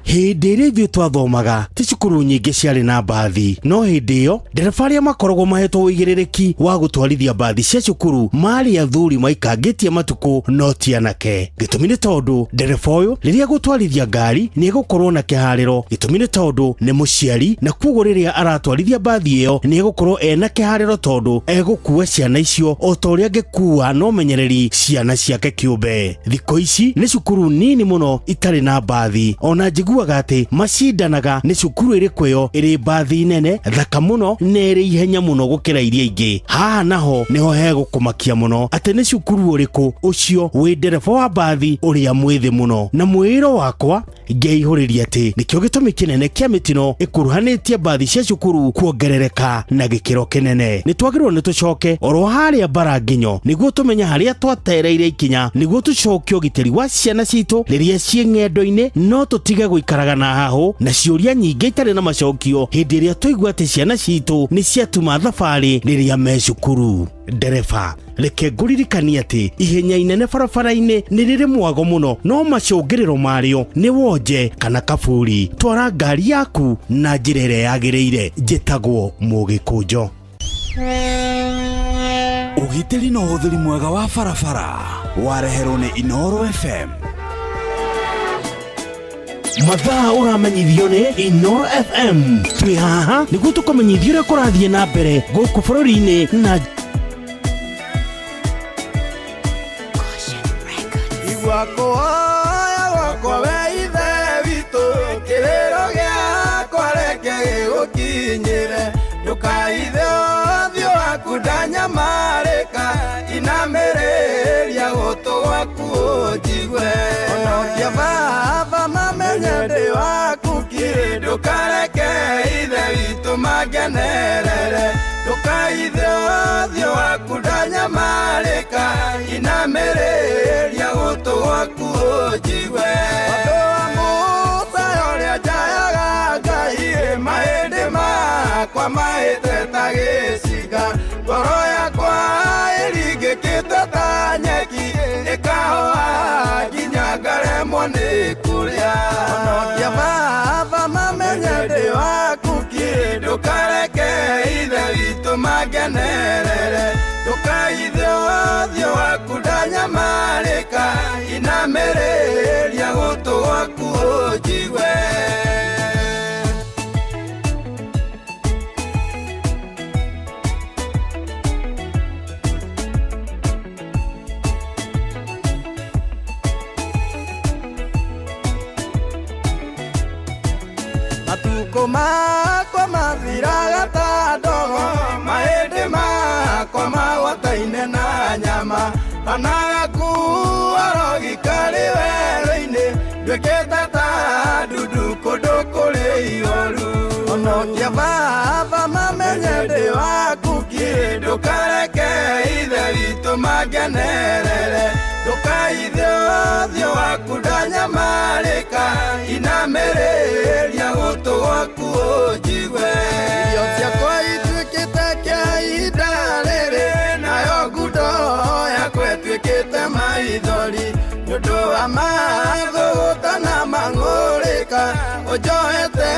Hĩndĩ ĩrĩa ithuĩ twathomaga, ti cukuru nyingĩ ciarĩ na mbathi, no hĩndĩ ĩyo ndereba arĩa makoragwo mahetwo ũigĩrĩrĩki wa gũtwarithia mbathi cia cukuru marĩ athuri maikangĩtie matukũ, no ti anake. Gĩtũmi nĩ tondũ ndereba ũyũ rĩrĩa gũtwarithia ngari nĩ egũkorwo na kĩharĩro. Gĩtũmi nĩ tondũ nĩ mũciari, na koguo rĩrĩa aratwarithia mbathi ĩyo nĩ egũkorwo ena kĩharĩro, tondũ egũkua ciana icio o ta ũrĩa angĩkua na ũmenyereri ciana ciake kĩũmbe. Thikũ ici nĩ cukuru nini mũno itarĩ na mbathi, ona njiguaga atĩ macindanaga nĩ cukuru ĩrĩkũ ĩyo ĩrĩ mbathi nene thaka mũno na ĩrĩ ihenya mũno gũkĩra iria ingĩ. Haha naho nĩho hegũkũmakia mũno, atĩ nĩ cukuru ũrĩkũ ũcio wĩ ndereba wa mbathi ũrĩa mwĩthĩ mũno. Na mwĩĩro wakwa ngeihũrĩria atĩ nĩkĩo gĩtũmi kĩnene kĩa mĩtino ĩkuruhanĩtie mbathi cia cukuru kuongerereka na gĩkĩro kĩnene. Nĩ twagĩrĩirwo nĩ tũcoke oro harĩa mbara nginyo nĩguo tũmenye harĩa twatereire ikinya, nĩguo tũcokie ũgitĩri wa ciana citũ rĩrĩa ciĩ ng'endo-inĩ, no tũtige gũikaraga na hahũ na ciũria nyingĩ itarĩ na macokio hĩndĩ ĩrĩa twaigua atĩ ciana citũ nĩ ciatuma thabarĩ rĩrĩa me cukuru. Ndereba, reke ngũririkanie atĩ ihenya inene barabara-inĩ nĩ rĩrĩ mwago mũno, no macũngĩrĩro marĩo nĩ wonje kana kaburi. Twara ngari yaku na njĩra ĩrĩa yagĩrĩire. Njĩtagwo Mũgĩkũnjo. Ũgitĩri na ũhũthĩri mwega wa barabara wareherwo nĩ Inoro FM. Mathaa ũramenyithio nĩ Inoro FM. Twĩ haha nĩguo tũkũmenyithia ũrĩa kũrathiĩ na mbere gũkũ bũrũri-inĩ na Igua kũhoya gwakwa, we Ithe witũ, kĩrĩro gĩakwa reke gĩgũkinyĩre. Ndũkahithe ũthiũ waku, ndanyamarĩka, inamĩrĩria gũtũ gwaku. mangenerere ndũkaithe ũthiũ waku ndanyamarĩka inamĩrĩria gũtũ gwaku ũnjigue Ũndũ wa Musa ũrĩa njayaga Ngai mahĩndĩ makwa mahĩte ta gĩcinga ngoro yakwa ĩringĩkĩte ta nyeki ĩkahoa nginya ngaremwo nĩ kũrĩa honokia baba mamenye ndĩ waku ki ndũkareke ithe witũ mangenerere ndũkaithe ũthiũ waku ndanyamarĩka inamĩrĩria gũtũ gwaku ũnjigue. Matukũ makwa mathiraga ta ndogo mahĩndĩ makwa magwataine na nyama kana gakua rogi karĩ werũ-inĩ nduĩkĩte ta ndundu kũndũ kũrĩ ihoru honokia baba mamenye ndĩ waku ki ndũkareke ithe witũ mangenerere ndũkaithe ũthiũ waku ndanyamarĩka inamĩrĩria gũtũ gwaku ũnjigue irio ciakwa ituĩkĩte kĩa ihinda rĩrĩ nayo ngundo yakwa ĩtuĩkĩte maithori nĩ ũndũ wa mathũgũta na mang'ũrĩka ũnjohete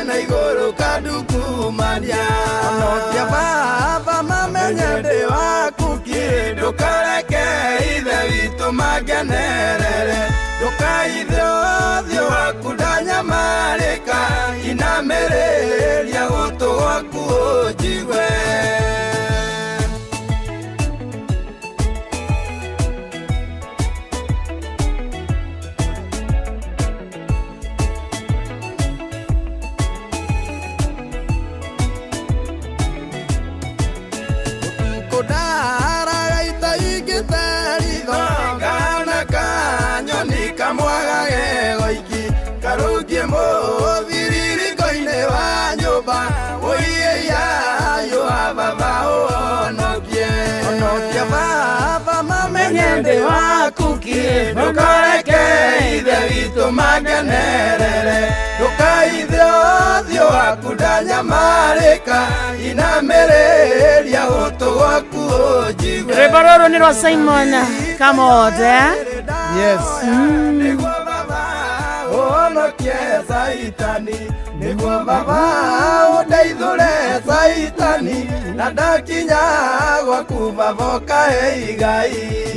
na igũrũ kandungumania honokia baba mamenye ndĩ waku ki ndũkareke ithe witũ mangenerere ndũkaithe ũthiũ waku ndanyamarĩka inamĩrĩria gũtũ gwaku ũnjigue. Kũndaraga itaingĩte ritho kana kanyoni kamwaga gegoiki karũngie mũthiririko-inĩ wa nyũmba ũiĩiayũa baba ũhonokie honokia baba mamenye ndĩ waku ki ndũkareke ithe witũ mangenerere ndũkaithe ũthiũ waku ndanyamarĩka inamĩrĩria gũtũ gwaku ũnjigue. Rwĩmbo rũrũ nĩ rwa Simon Kamode. Yes. Ũhonokie Saitani nĩguo baba ũndeithũre Saitani na ndakinya gwaku baba ũkahe igai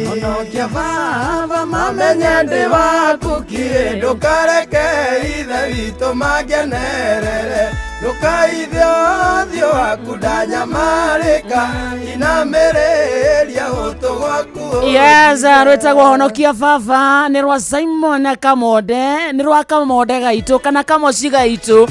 honokia baba mamenye ndĩ waku ki ndũkareke ithe witũ mangenerere ndũkaithe ũthiũ waku ndanyamarĩka inamĩrĩria gũtũ gwaku. Yes, rwĩtagwo honokia baba nĩ rwa Simon Kamode nĩ rwa Kamode gaitũ kana Kamoci gaitũ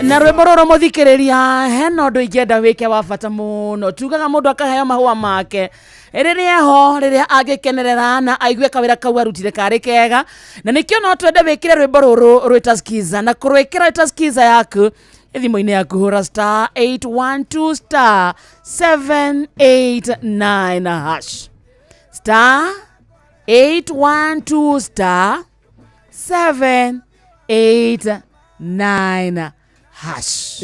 na rwĩmbo rũrũ mũthikĩrĩria hena ũndũ ingĩenda wĩke wa bata mũno tugaga mũndũ akaheo mahũa make rĩrĩa eho rĩrĩa angĩkenerera na aigue kawĩra kau arutire karĩ kega na nĩkĩo no twende wĩkĩre rwĩmbo rũrũ rwĩta skiza na kũrwĩkĩra rwĩta skiza yaku thimũ-inĩ yaku hũra star 812 star 789 hash star 812 star 789 hash.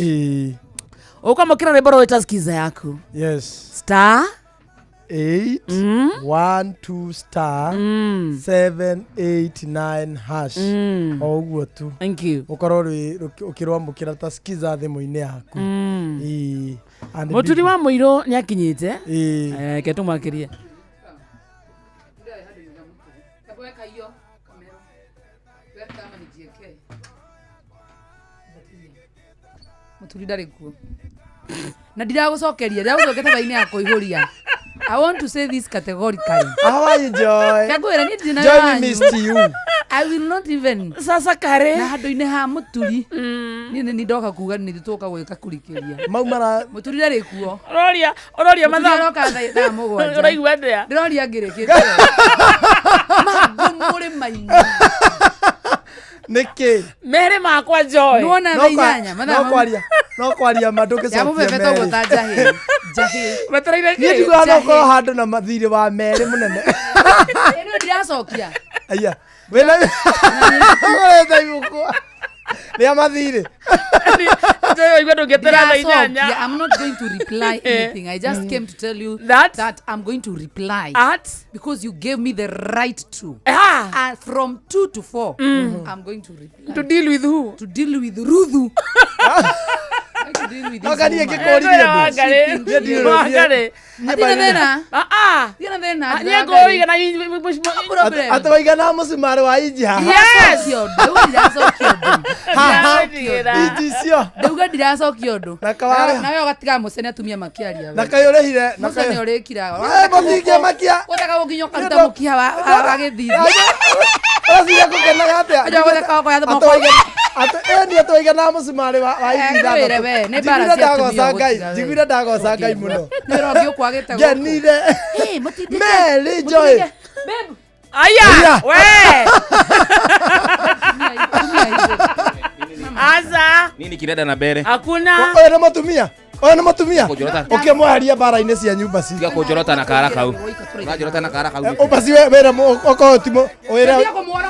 Ukamũkĩra rwĩmbo rwĩta skiza yaku. Yes. Star 8 1 2 star 7 8 9 hash o ũguo tu. Thank you. Ũkorwo ũkĩrwamũkĩra ta skiza thimũ-inĩ yaku. Mũturi wa mũirũ nĩ akinyĩte. Reke tũmwakĩrie. Mũturi ndarĩ kuo na ndiragũcokeria ndiragũcokeria thaa-inĩ ya kũihũria. I want to say this categorically. How are you, Joy? Kagwira ni ndina Joy, we missed you. I will not even. Sasa kare. Na handu-inĩ ha mũturi. Niĩ nĩ ndoka kuga nĩ tũka gwĩka kũrikĩria. Mau mara mũturi ndarĩ kuo. Ũroria, ũroria mathaa. Aroka thaa mũgwanja. Ũraigua atĩa? Ndĩroria ngĩrĩkĩte. Mangũ mũrĩ maingĩ. Nĩkĩ? Merĩ makwa Joy. Nĩwona No thaa inyanya, mathaa no mau. kwaria no kwaria ma ndũngĩcokia Yamũbebeta ũguo ta merĩ. njahĩ. Njahĩ. Wetereire Niĩ kĩ? ndiguaga no Njahĩ. ũkorwo handũ na mathirĩ wa merĩ mũnene. Ĩ, nĩ ndiracokia. Aya. Wĩna ũgũrĩte ibuku rĩa mathirĩ. Joy waigua ndũngĩetera thaa inyanya. Ndiracokia. I'm not going to reply anything. I just came to tell you that, I'm going to reply. At? Because you gave me the right to. Ah. From 2 to 4, I'm going to reply. To deal with who? To deal with Ruthu. I'm going to deal with No this kanie woman. ngĩkũririe ndũ. Wangarĩ. Niĩ ndirĩ- Wangarĩ. niĩ Hatirĩ thĩna. Ah, ah. Hatirĩ thĩna. Niĩ ngũiga na problem. Atĩ waigana mũcumarĩ wa inji haha. Yes. Ndiracokia ũndũ. Ndauga ndiracokia ũndũ. Haha. Ndiracokia. Inji icio. Ndauga ndiracokia ũndũ. Na kawarĩ- Nawe ũgatiga mũcene atumia makĩaria. we. Na kaĩ ũrĩhire na Mũcene kaĩ- ũrĩkiraga. Eh, mũtingĩmakia. Ũtaka gũkinya ũkaruta mũkiha wa gĩthithi. Ũreciria ngũkenaga atĩa? Anjia gũtheka ũkoya Atĩ moko. waigana- atĩ- ĩĩ niĩ atĩ waigana mũcumarĩ wa inji Eh, ngwĩre ithathatũ. we, nĩ mbara Njiguire cia atumia ndagoca Ngai, ũgũtiga we. njiguire ndagoca Ngai mũno. Nĩ wĩra ũngĩ ũkwagĩte gũkũ. Ngenire. Eh, mũtindĩke. Merĩ Joy. Mũtindĩke. Babe, Aya, Aya. we. Aza. Nini kirenda na mbere? Hakuna. Ũyũ nĩ mũtumia. Ũyũ nĩ mũtumia. Kũnjorota. Ũkĩmweheria mbara-inĩ cia nyũmba ci. Tiga kũnjorota na kara kau. Ũranjorota na kara kau. nĩkĩ? Ũbaci wĩre okorwo ti wĩre Thiĩ kũmuona.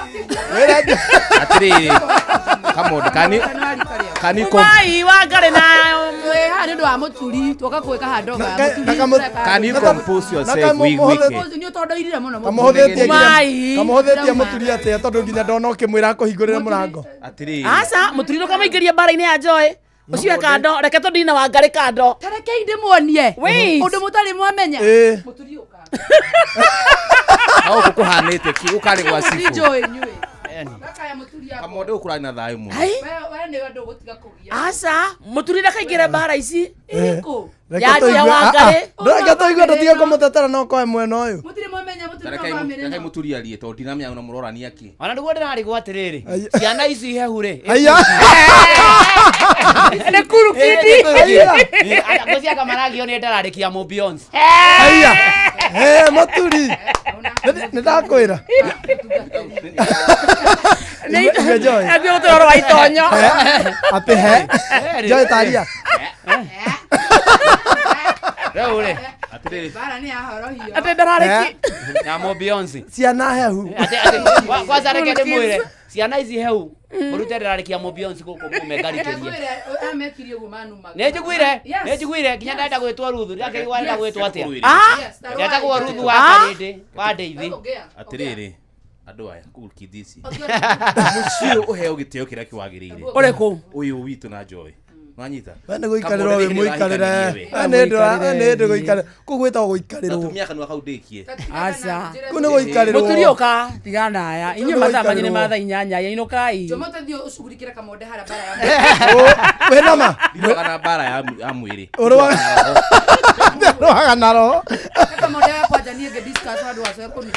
wĩre Atĩrĩrĩ. Come on, can you com- Umai Wangarĩ na Twĩ haha nĩ ũndũ wa mũturi twoka gwĩka handũ ga mũturi. Na can you compose yourself wĩiguĩke? Nĩ ũtondoirire mũno mũturi. Kamũhũthĩtie Umai. kamũhũthĩtie mũturi atĩa tondũ nginya ndona ũkĩmwĩra akũhingũrĩre mũrango. Atĩrĩrĩ. Aca, mũturi ndũkamaingĩrie mbara-inĩ ya Joy. Ũcio e kando, reke tũndini na Wangarĩ kando. Ta rekei ndĩmuonie Wait. ũndũ mũtarĩ mwamenya. Ĩĩ. Mũturi ũka. Hau gũkũ kũhanĩte ki gũkarĩ gwa Mũturi cibũ. Joy inyuĩ. Gakaya mũturi akwa. Kamonde gũkũ kũrarĩ na thayũ mũno. Ai. We nĩwe ndũgũtiga kũgia. Aca, mũturi ndakaingĩre mbara ici. Ĩrĩkũ? Reke Ya- ya tũigue- Wangarĩ. Ah, ah. Reke tũigue tũtige kũmũtetera no koe mwena ũyũ. Mũtirĩ mwamenya mũturi no Rekei bamĩrĩ rekei ĩno. mũturi arie tondũ ndinamenya ona mũrorania kĩ. Ona nĩguo ndĩrarigwo atĩrĩrĩ Aya. ciana ici hehu rĩ Aya. Nĩ kuru kindi. Aya. ngwĩciria maragio nĩ ndararĩkia mũ Beyonce. Aya. Eh, mũturi. Nĩ ndakwĩra. Igua Joy. Athiĩ gũtũra ũhoro wa itonyo. Atĩ he. Joy taria. Rĩu rĩ Atĩrĩrĩ. Mbara nĩ yahorohio. Atĩ ndararĩki. ya mũ Beyonce. Ciana hehu. Atĩ kwanza reke ndĩmwĩre ciana ici hehu mũrute ndararĩkia mũ Beyonce gũkũ mume ngarikĩrie. Ndakwĩra amekirie ũguo manumaga. Nĩ njiguire Yes. nĩ njiguire nginya ndenda gwĩtwo Ruthu ndakĩigua ndenda gwĩtwo atĩa Ah. Yes, ta ndetagwo rũai. Ruthu wa Ah. Karĩndĩ wa Ndeithi. Ongea. Atĩrĩrĩ. Andũ aya cool kids ici. Mũciĩ ũyũ ũheo gĩtĩo kĩrĩa kĩwagĩrĩire. Ũrĩkũ? Ũyũ witũ na Joy. Nwanyita? We nĩ gũikarĩrwo wĩ mũikarĩre. We nĩ ndũ we nĩ ndũ gũikarĩra. Kũu gwĩtagwo gũikarĩrwo. Tumia kanua kau ndĩkie. Aca. Kũu nĩ gũikarĩrwo. Mũturi ũka, tiga naya. Inyuĩ mathaa manyu nĩ ma thaa inyanya, inũkai. Jomo tathiĩ ũcugurikĩre kamonde harĩa mbara ya Wĩna ma? Ndirũaga na mbara ya mwĩrĩ. Ũrũaga na roho. Kamonde wa kwanja niĩ ngĩ discuss handũ wa coe kũni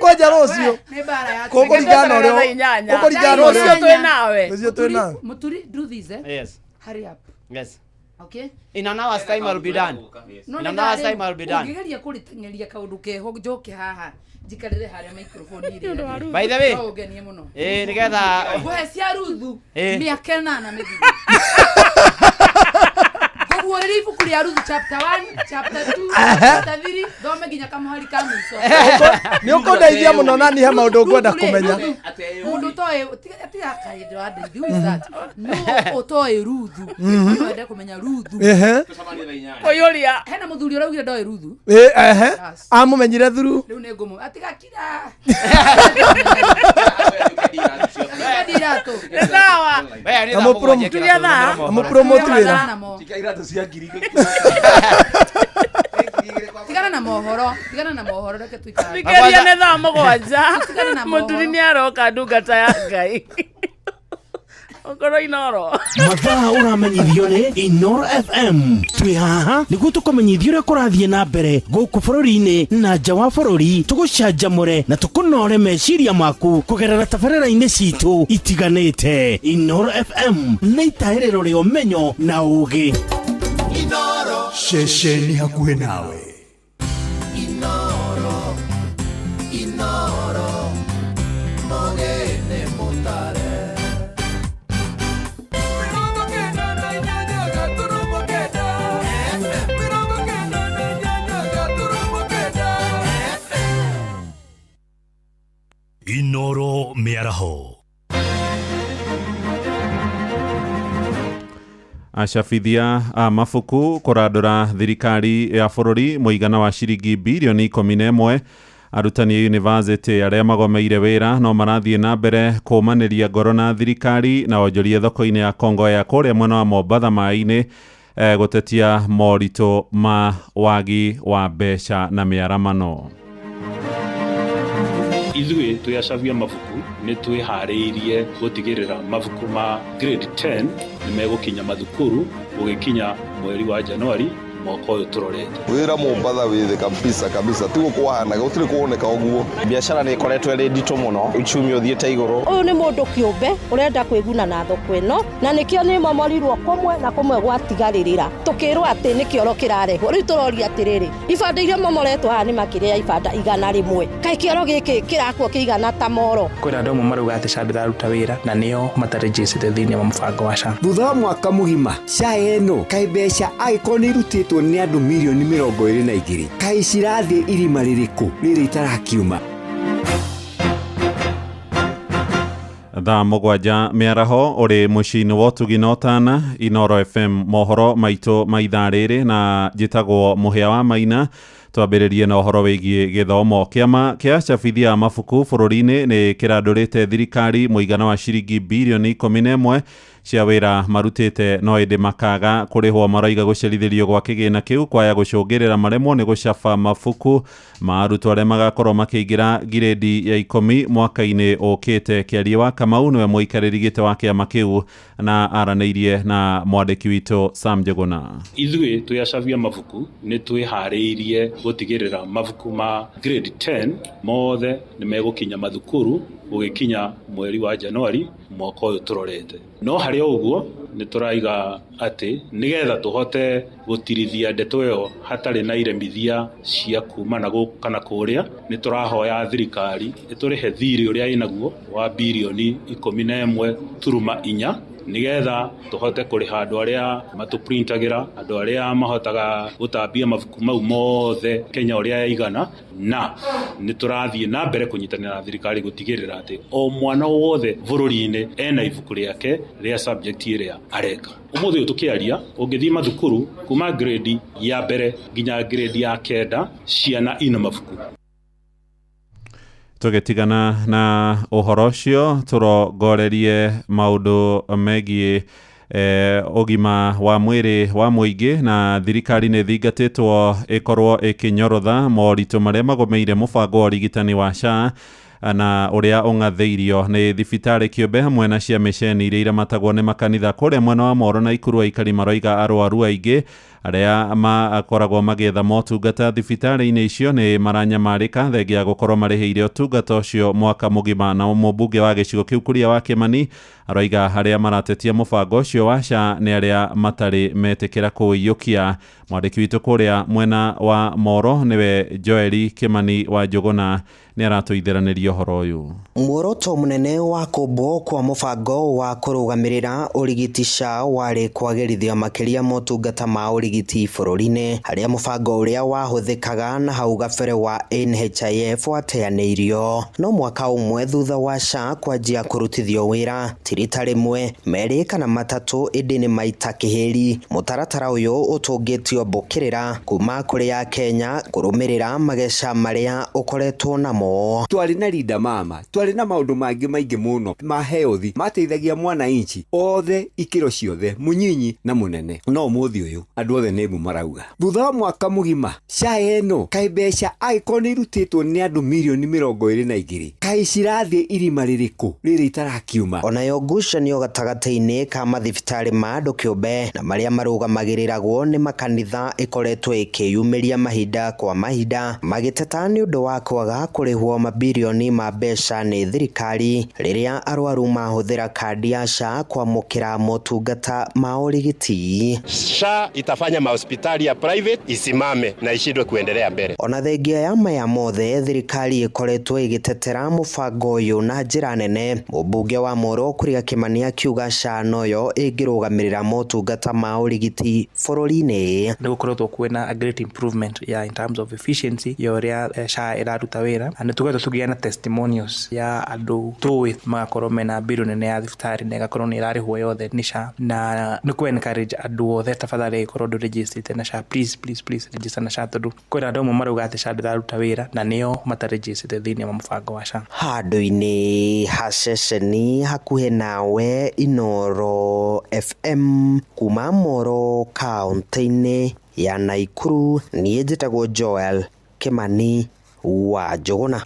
Kwanja rũciũ. Nĩ mbara ya Kũkũringana na Thaa ũrĩa inyanya. ũkũringana na ũrĩa Rũciũ twĩ nawe. Rũciũ twĩ nawe. Mũturi do this eh. Yes. Hurry up. Yes. Okay? In an hour's time I'll be done. No, In an hour's time I'll be done. Ũngĩgeria kũrĩteng'eria kaũndũ keho njoke haha njikarĩre harĩa microphone ĩrĩa. By the way. No ũngenie mũno. Ĩĩ nĩgetha Ngũhe cia Ruthu Ĩĩ. mĩaka ĩnana mĩthiru. Ngũguũrĩria ibuku rĩa Ruthu chapter 1, chapter 2, chapter 3, thome nginya kamũhari ka mũico. Nĩ ũkũndeithia mũno na niĩ he maũndũ ngwenda kũmenya. Mũndũ ũtoĩ tiga kaĩndũ wa ndeithi, who is that? Nũ ũtoĩ Ruthu? No wende kũmenya Ruthu. Ehe. Kũiyũria. Hena mũthuri ũraugire ndoĩ Ruthu. Ĩ, ehe. Amũmenyire through. Rĩu nĩ ngũmũ. Atiga kira. Atiga iratũ. Nĩ sawa. Turia thaa. Amũpromote wĩra. Namo. Tiga iratũ cia ngiri. Tigana na mohoro, tigana na mohoro reke tuikare. Thikĩrĩria nĩ thaa mũgwanja. Tigana na mohoro. Mũturi nĩ aroka ndungata ya Ngai. Ũkorwo inoro. Mathaa ũramenyithio nĩ Inoro FM twĩ haha nĩguo tũkũmenyithia ũrĩa kũrathiĩ na mbere gũkũ bũrũri-inĩ na nja wa bũrũri tũgũcanjamũre na tũkũnore meciria maku kũgerera tabarĩra-inĩ citũ itiganĩte. Inoro FM nĩ itahĩrĩro rĩa ũmenyo na ũgĩ. Ceceni hakuhĩ nawe. Inoro, Inoro, Mogene Mutare. Mĩaraho. Acabithia a mabuku kũrandũra thirikari ya bũrũri mũigana wa ciringi birioni 11. Arutani a yunivasĩtĩ arĩa magomeire wĩra no marathiĩ na mbere kũmanĩria ngoro na thirikari, na onjoria thoko-inĩ ya Kongowea kũrĩa mwena wa Mombatha maĩ-inĩ gũtetia moritũ ma wagi wa mbeca na mĩaramano. Ithuĩ twĩ acabia mabuku nĩ twĩharĩirie gũtigĩrĩra mabuku ma grade 10 nĩ megũkinya mathukuru gũgĩkinya mweri wa Januari mwaka ũyũ tũrorete. Wĩra Mombatha wĩ thĩ kabisa kabisa, tiguo kwahanaga, gũtirĩ kuoneka ũguo. Biacara nĩ ĩkoretwo ĩrĩ nditũ mũno, uchumi ũthiĩte igũrũ. Ũyũ nĩ mũndũ kĩũmbe ũrenda kwĩguna na thoko ĩno, na nĩkĩo nĩ momorirwo kũmwe na kũmwe gwatigarĩrĩra, tũkĩrwo atĩ nĩ kĩoro kĩrarehwo. Rĩu tũroria atĩrĩrĩ, ibanda iria momoretwo haha nĩ makĩria ya ibanda 100, kaĩ kĩoro gĩkĩ kĩrakwo kĩigana ta moro? Kwĩna andũ amwe marauga atĩ SHA ndĩraruta wĩra na nĩo matarĩnjĩcĩte thĩinĩ wa mũbango wa SHA. Thutha wa mwaka mũgima SHA ĩno kaĩ mbeca angĩkorwo nĩ irutĩtwo nĩ andũ mirioni 22, kaĩ cirathiĩ irima rĩrĩkũ rĩrĩ itarakiuma? Thaa 7 mĩaraho ũrĩ mũciĩ-inĩ wa ũtugi na ũtana Inoro FM, mohoro maitũ ma ithaa rĩrĩ, na njĩtagwo Mũhĩa wa Maina. Twambĩrĩrie na ũhoro wĩgiĩ gĩthomo. Kĩama kĩa acabithia a mabuku bũrũri-inĩ nĩ kĩrandũrĩte thirikari mũigana wa ciringi birioni 11 cia wĩra marutĩte, no ĩndĩ makaga kũrĩhwo. Maroiga gũcerithĩrio gwa kĩgĩna kĩu kwaya gũcũngĩrĩra maremwo nĩ gũcaba mabuku ma arutwo arĩa magakorwo makĩingĩra ngirĩndi ya 10 mwaka-inĩ ũkĩte. Kĩarie wa Kamau nĩwe mũikarĩri gĩtĩ wa kĩama kĩu na aranĩirie na mwandĩki witũ Sam Njuguna. Ithuĩ twĩ acabia mabuku nĩ twĩharĩirie gũtigĩrĩra mabuku ma grade 10 mothe nĩ megũkinya mathukuru gũgĩkinya mweri wa Januari mwaka ũyũ tũrorete. No harĩ o ũguo nĩ tũraiga atĩ nĩgetha tũhote gũtirithia ndeto ĩyo hatarĩ na iremithia cia kuma na gũkũ kana kũrĩa, nĩ tũrahoya thirikari ĩtũrĩhe thirĩ ũrĩa ĩnaguo wa birioni 11.4 nĩgetha tũhote kũrĩha andũ arĩa matũprintagĩra, andũ arĩa mahotaga gũtambia mabuku mau mothe Kenya ũrĩa yaigana, na nĩ tũrathiĩ na mbere kũnyitanĩra na thirikari gũtigĩrĩra atĩ o mwana wothe bũrũri-inĩ ena ibuku rĩake rĩa subject ĩrĩa areka. Ũmũthĩ ũyũ tũkĩaria, ũngĩthiĩ mathukuru kuma grade ya mbere nginya grade ya 9 ciana ina mabuku. Tũgĩtigana na ũhoro ũcio, tũrongorerie maũndũ megiĩ ũgima wa mwĩrĩ wa mũingĩ, na thirikari nĩ ĩthingatĩtwo ĩkorwo ĩkĩnyorotha moritũ marĩa magomeire mũbango wa ũrigitani wa SHA na ũrĩa ũng'athĩirio nĩ thibitarĩ kĩũmbe hamwe na cia mĩceni iria iramatagwo nĩ makanitha kũrĩa mwena wa Moro na Ikuru. Aikari maroiga arwaru aingĩ arĩa makoragwo magĩetha motungata thibitarĩ-inĩ icio nĩ maranyamarĩka thengia ya gũkorwo marĩhĩire ũtungata ũcio mwaka mũgima. Na mũmbunge wa gĩcigo kĩu Kuria wa Kĩmani aroiga arĩa maratetia mũbango ũcio wa SHA nĩ arĩa matarĩ metĩkĩra kũũiyũkia. Mwandĩki witũ kũrĩa mwena wa Moro nĩwe Joeli Kĩmani wa Njũgũna nĩ aratũitheranĩria ũhoro ũyũ. Muoroto mũnene wa kũmbwo kwa mũbango wa kũrũgamĩrĩra ũrigiti SHA warĩ kwagĩrithia makĩria motungata ma ũrigiti bũrũri-inĩ, harĩa mũbango ũrĩa wahũthĩkaga na hau gabere wa NHIF wateanĩirio. No mwaka ũmwe thutha wa SHA kwanjia kũrutithio wĩra, ti rita rĩmwe, merĩ kana matatũ, ĩndĩ nĩ maita kĩhĩri. Mũtaratara ũyũ ũtũngĩtio mbũkĩrĩra kuma kũrĩ ya Kenya kũrũmĩrĩra mageca marĩa ũkoretwo namo. Twarĩ na Linda Mama, twarĩ na maũndũ mangĩ maingĩ mũno ma health mateithagia mwananchi othe ikĩro ciothe, mũnyinyi na mũnene. No ũmũthĩ ũyũ andũ othe nĩ mbu marauga. Thutha wa mwaka mũgima SHA ĩno kaĩ mbeca angĩkorwo nĩ irutĩtwo nĩ andũ mirioni 22, kaĩ cirathiĩ irima rĩrĩkũ rĩrĩ itarakiuma? Onayo ngucanio gatagatĩ-inĩ ka mathibitarĩ ma andũ kĩũmbe na marĩa marũgamagĩrĩragwo nĩ makanitha ĩkoretwo ĩkĩyumĩria mahinda kwa mahinda, magĩteta nĩ ũndũ wa kwaga kũrĩhwo mabirioni ma mbeca nĩ thirikari rĩrĩa arwaru mahũthĩra kandi ya SHA kwamũkĩra motungata ma ũrigiti. SHA itafanya mahospitali ya private isimame na ishindwe kuendelea mbele. Ona thengia ya maya mothe, thirikari ĩkoretwo ĩgĩtetera mũbango ũyũ na njĩra nene. Mũmbunge wa Moro Kuria Kĩmani akiuga SHA noyo ĩngĩrũgamĩrĩra motungata ma ũrigiti bũrũri-inĩ. Nĩ gũkoretwo kwĩna a great improvement ya in terms of efficiency ya ũrĩa SHA ĩraruta wĩra, na nĩ tũkoretwo tũkĩgĩa na testimonials ya andũ tũĩ magakorwo mena bill nene ya thibitarĩ na ĩgakorwo nĩ ĩrarĩhwo yothe nĩ SHA, na nĩ kũ encourage andũ othe tafadhali ĩkorwo ndũrĩnjĩstĩte na SHA, please please please register na SHA, tondũ kwĩna andũ amwe marauga atĩ SHA ndĩraruta wĩra na nĩo matarĩnjĩstĩte thĩinĩ wa mũbango wa SHA. Handũ-inĩ ha ceceni hakuhĩ nawe Inooro FM kuma Moro kaũntĩ-inĩ ya Naikuru, niĩ njĩtagwo Joel Kimani wa Njũgũna.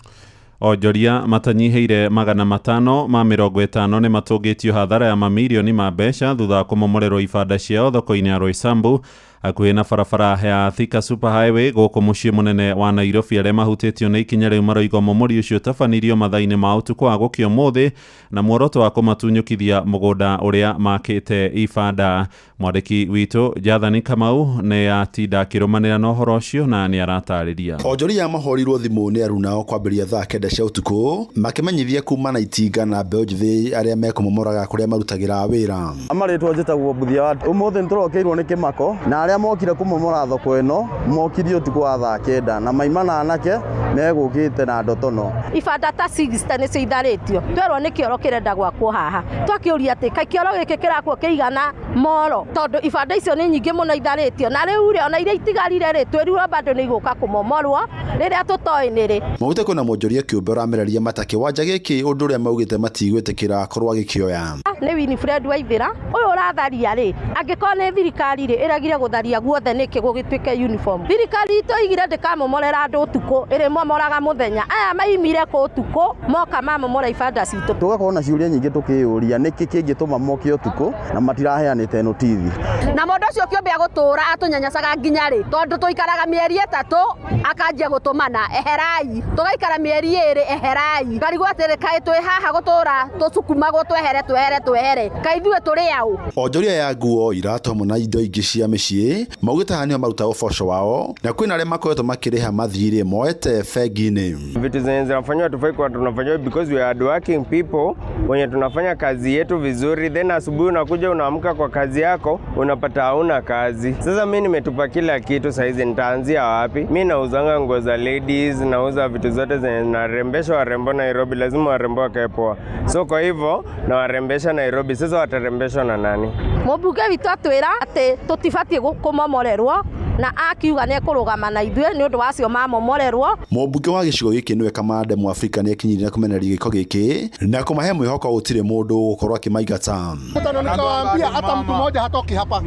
Onjoria matanyihĩire 550 nĩ matũngĩtio hathara ya mamirioni ma mbeca thutha wa kũmomorerwo ibanda ciao thoko-inĩ ya Roysambu hakuhĩ na barabara ya Thika Super Highway gũkũ mũciĩ mũnene wa Nairobi. Arĩa mahutĩtio nĩ ikinya rĩu maroiga ũmomori ũcio ũtabanirio mathaa-inĩ ma ũtukũ wa gũkĩa ũmũthĩ na muoroto wa kũmatunyũkithia mũgũnda ũrĩa makĩte ibanda. Mwandĩki witũ Jathani Kamau nĩ atinda akĩrũmanĩra na ũhoro ũcio na nĩ aratarĩria. Onjoria mahorirwo thimũ nĩ arunao kwambĩrĩria thaa 9 cia ũtukũ makĩmenyithia kuma na itinga na mbeũ njĩthĩ arĩa mekũmomoraga kũrĩa marutagĩra wĩra. Amarĩtwo njĩtagwo Mbuthia wa ũmũthĩ nĩtũrokeirwo nĩ kĩmako na arĩa mokire kũmomora thoko ĩno mokire ũtukũ wa thaa 9 na maima na anake megũkĩte na ndotono. Ibanda ta 60 nĩcio itharĩtio, twerwo nĩ kĩoro kĩrenda gwakwo haha, twakĩũria atĩ kaĩ kĩoro gĩkĩ kĩrakwo kĩigana moro, tondũ ibanda icio nĩ nyingĩ mũno itharĩtio, na rĩu rĩ ona iria itigarire rĩ twĩrirwo bado nĩ igũka kũmomorwo rĩrĩa tũtoĩ nĩ rĩ. Maugĩte kwĩna mwonjoria kĩũmbe ũramereria mata kĩwanja gĩkĩ ũndũ ũrĩa maugĩte matigwĩtĩkĩra akorwo agĩkĩoya. Nĩ Winifred Waithĩra ũyũ ũratharia rĩ, angĩkorwo nĩ thirikari rĩ ĩregire gũtharia guothe nĩkĩ gũgĩtuĩke uniform? Thirikari itũ igire ndĩkamomorera andũ ũtukũ, ĩrĩmomoraga mũthenya. Aya maimire kũ ũtukũ moka mamomora ibanda citũ. Tũgakorwo na ciũria nyingĩ tũkĩyũria nĩkĩ kĩngĩtũma moke ũtukũ na matiraheanĩte notithi. Na mũndũ ũcio kĩũmbe agũtũra atũnyanyacaga nginya rĩ, tondũ tũikaraga mĩeri 3 akanjia gũtũmana eherai, tũgaikara mĩeri 2 eherai, ngarigwo atĩrĩ kaĩ twĩ haha gũtũra tũcukumagwo twehere twehere twehere, kaĩ ithuĩ tũrĩ aũ? Onjoria ya nguo, iratũ hamwe na indo ingĩ cia mĩciĩ maugĩte haha nĩho marutaga ũboco wao na kwĩna arĩa makoretwo makĩrĩha mathirĩ moete bengi-inĩ. Vitu zenye zinafanywa tufai kuwa tunafanywa because we are hardworking people wenye tunafanya kazi yetu vizuri, then asubuhi unakuja unaamka kwa kazi yako unapata hauna kazi. Sasa mimi nimetupa kila kitu, saizi nitaanzia wapi? Mimi nauzanga nguo za ladies, nauza vitu zote zenye narembesha warembo Nairobi, lazima warembo wakae poa. So kwa hivyo nawarembesha Nairobi, sasa watarembeshwa na nani? Mũmbunge witũ atwĩra atĩ tũtibatiĩ kũmomorerwo na akiuga nĩ ekũrũgama na ithuĩ nĩ ũndũ wa acio mamomorerwo. Mũmbunge wa gĩcigo gĩkĩ nĩwe Kamande Mũafrika nĩ ekinyirie na kũmenereria gĩko gĩkĩ na kũmahe mwĩhoko gũtirĩ mũndũ ũgũkorwo akĩmaingata. Nikawaambia hata mtu mmoja hatoki hapa,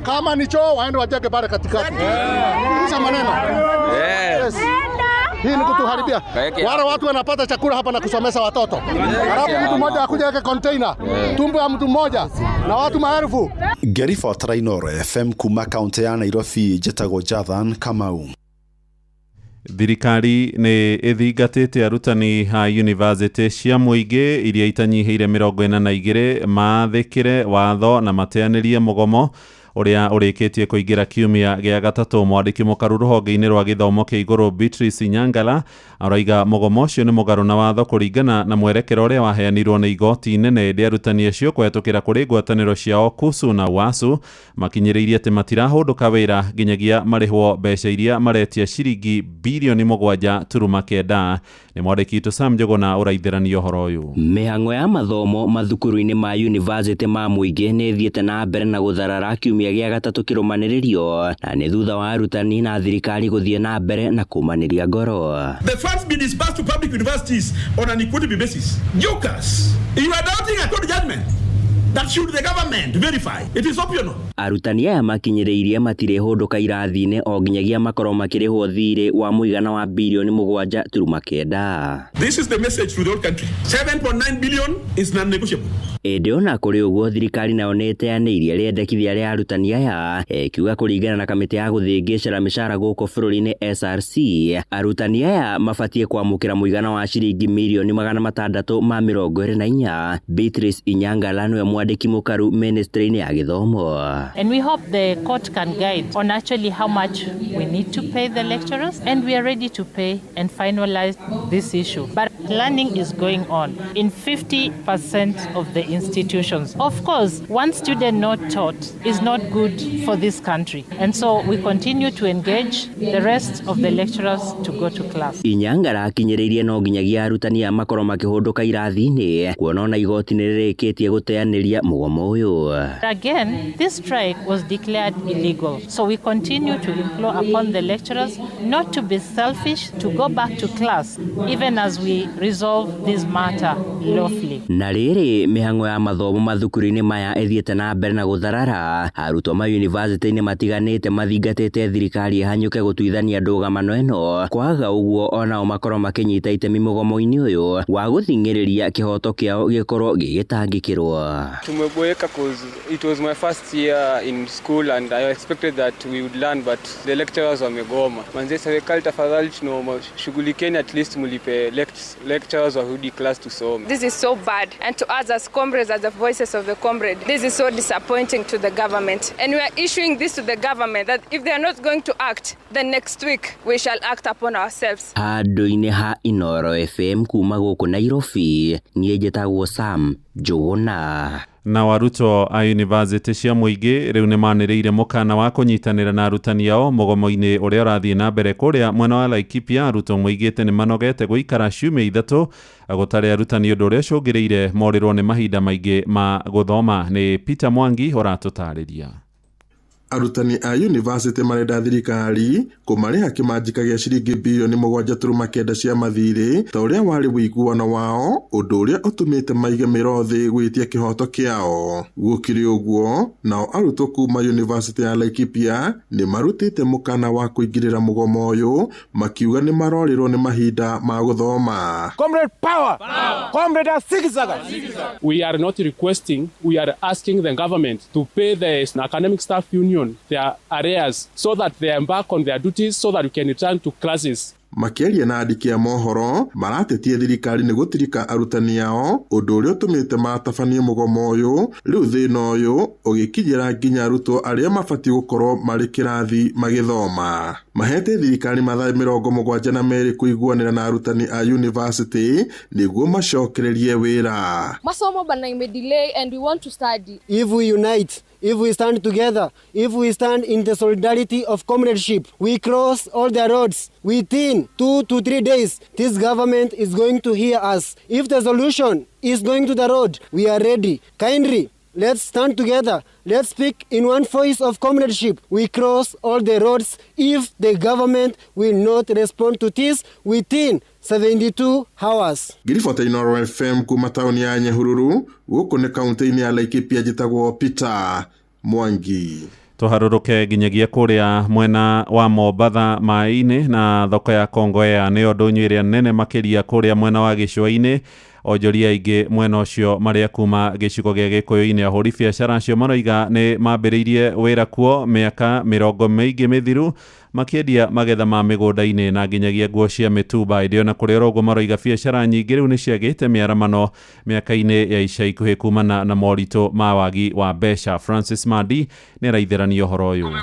kama ni choo waende wajenge pale katikati. Kisha maneno yes. Hii ni kutuharibia. Wale watu wanapata chakula hapa na kusomesha watoto, halafu mtu mmoja akuja weke container tumbo ya mtu mmoja na watu maelfu. Ngĩribotera Inooro FM kuma kaunti ya Nairobi, njĩtagwo Jathan Kamau. Thirikari nĩ ĩthingatĩte arutani a yunivasĩtĩ cia mũingĩ iria itanyihĩire 42 maathĩkĩre watho na mateanĩrie mũgomo ũrĩa ũrĩkĩtie kũingĩra kiumia gĩa gatatũ. Mwandĩki mũkaru rũhonge-inĩ rwa gĩthomo kĩa igũrũ Beatrice Nyangala araiga mũgomo ũcio nĩ mũgarũ na watho kũringana na mwerekero ũrĩa waheanirwo nĩ igoti nene ĩndĩ arutani acio kũhetũkĩra kũrĩ ngwatanĩro ciao KUSU na UASU makinyĩrĩirie atĩ matirahũndũka wĩra nginyagia marĩhwo mbeca iria maretia ciringi birioni 7.9. Nĩ mwandĩki witũ Sam Njũgũna ũraithĩrania ũhoro ũyũ. Mĩhang'o ya mathomo mathukuru-inĩ ma yunivasĩtĩ ma mũingĩ nĩ ĩthiĩte na mbere na gũtharara kiumia gĩa gatatũ kĩrũmanĩrĩrio, na nĩ thutha wa arutani na thirikari gũthiĩ na mbere na kũmanĩria ngoro. The funds be disbursed to public universities on an equitable basis. Jokers, you are doubting a court judgment that should the government verify. It is optional. Arutani aya makinyĩrĩirie matirĩhũndũka irathi-inĩ o nginyagia makorwo makĩrĩhwo thirĩ wa mũigana wa birioni 7.9. This is the message to the whole country. 7.9 billion is non-negotiable. Ĩndĩ ona kũrĩ ũguo thirikari nayo nĩ ĩteanĩirie rĩendekithia rĩa arutani aya, ĩkiuga kũringana na kamĩtĩ ya gũthĩngĩcĩra mĩcara gũkũ bũrũri-inĩ SRC, arutani aya mabatiĩ kwamũkĩra mũigana wa ciringi mirioni 624. Beatrice Inyangala nĩwe mwandĩki mwandĩki mũkaru ministry-inĩ ya gĩthomo. And we hope the court can guide on actually how much we need to pay the lecturers, and we are ready to pay and finalize this issue. But learning is going on in 50% of the institutions. Of course, one student not taught is not good for this country. And so we continue to engage the rest of the lecturers to go to class. Inyanga arakinyĩrĩirie no nginyagia arutani aya makorwo makĩhũndũka irathi-inĩ kuona ona igoti nĩ rĩrĩkĩtie gũteanĩria mũgomo ũyũ. Again, this strike was declared illegal. So we continue to implore upon the lecturers not to be selfish, to go back to class, even as we resolve this matter lawfully. Na rĩrĩ mĩhang'o ya mathomo mathukuru-inĩ maya ĩthiĩte na mbere na gũtharara, arutwo ma yunivasĩtĩ-inĩ matiganĩte mathingatĩte thirikari ĩhanyũke gũtuithania ndũgamano ĩno, kwaga ũguo onao makorwo makĩnyita itemi mũgomo-inĩ ũyũ wa gũthing'ĩrĩria kĩhoto kĩao gĩkorwo gĩgĩtangĩkĩrwo. Tumeboeka cause it was my first year in school and I expected that we would learn, but the lecturers wamegoma. Manze, serikali tafadhali tunaomba shughulikeni, at least mlipe lecturers warudi class tusome. This is so bad, and to us as comrades, as the voices of the comrade, this is so disappointing to the government, and we are issuing this to the government that if they are not going to act, then next week we shall act upon ourselves. Handũ-inĩ ha Inoro FM kuma gũkũ Nairobi, niĩ njĩtagwo Sam Njũgũna. Na arutwo a yunivasĩtĩ cia mũingĩ rĩu nĩ manĩrĩire mũkana wa kũnyitanĩra na arutani ao mũgomo-inĩ ũrĩa ũrathiĩ na mbere kũrĩa mwena wa Laikipia. Arutwo moigĩte nĩ manogete gũikara ciumia 3 gũtarĩ arutani, ũndũ ũrĩa ũcũngĩrĩire morĩrwo nĩ mahinda maingĩ ma gũthoma. Nĩ Peter Mwangi ũratũtarĩria. Arutani a yunivasĩtĩ marenda thirikari kũmarĩha kĩmanjĩka gĩa ciringi bilioni 7.9 cia mathirĩ ta ũrĩa warĩ ũiguano wao, ũndũ ũrĩa ũtũmĩte maige mĩro thĩ gwĩtia kĩhoto kĩao. Gũkĩrĩ ũguo, nao arutwo kuma yunivasĩtĩ ya Laikipia nĩ marutĩte mũkana wa kũingĩrĩra mũgomo ũyũ, makiuga nĩ marorĩrwo nĩ mahinda ma gũthoma. Comrade power! Comrade zigzag! We are not requesting, we are asking the government to pay the academic staff union their arrears so that they embark on their duties so that we can return to classes. Makĩaria na andĩki a mohoro maratetie thirikari nĩ gũtirika arutani ao, ũndũ ũrĩa ũtũmĩte matabanie mũgomo ũyũ. Rĩu thĩna ũyũ ũgĩkinyĩra nginya arutwo arĩa mabatiĩ gũkorwo marĩ kĩrathi magĩthoma. Mahete thirikari mathaa 72 kũiguanĩra na arutani a yunivasĩtĩ nĩguo macokererie wĩra. Masomo bana imedelay and we want to study. If we unite, if we stand together, if we stand in the solidarity of comradeship, we cross all the roads within 2 to 3 days, this government is going to hear us. If the solution is going to the road, we are ready. Kindly, let's stand together. Let's speak in one voice of comradeship. We cross all the roads if the government will not respond to this within 72 hours. Ngiribota Inoro FM kuma taũni ya Nyahururu, gũkũ nĩ kaunti-inĩ ya Laikipia, njĩtagwo Peter Mwangi. Tũharũrũke nginyagia kũrĩa mwena wa Mombatha maĩ-inĩ na thoko ya Kongowea nĩyo ndũnyũ ĩrĩa nene makĩria kũrĩa mwena wa gĩcũa-inĩ. Onjoria aingĩ mwena ũcio marĩa kuma gĩcigo gĩa Gĩkũyũ-inĩ. Ahũri biacara acio maroiga nĩ mambĩrĩirie wĩra kuo mĩaka 20 mĩingĩ mĩthiru makĩendia magetha ma mĩgũnda-inĩ na nginyagia nguo cia mĩtumba. Ĩndĩ ona kũrĩ oro ũguo maroiga biacara nyingĩ rĩu nĩ ciagĩte mĩaramano mĩaka-inĩ ya ica ikuhĩ kumana na moritũ ma wagi wa mbeca. Francis Mandi nĩ araithĩrania ũhoro ũyũ.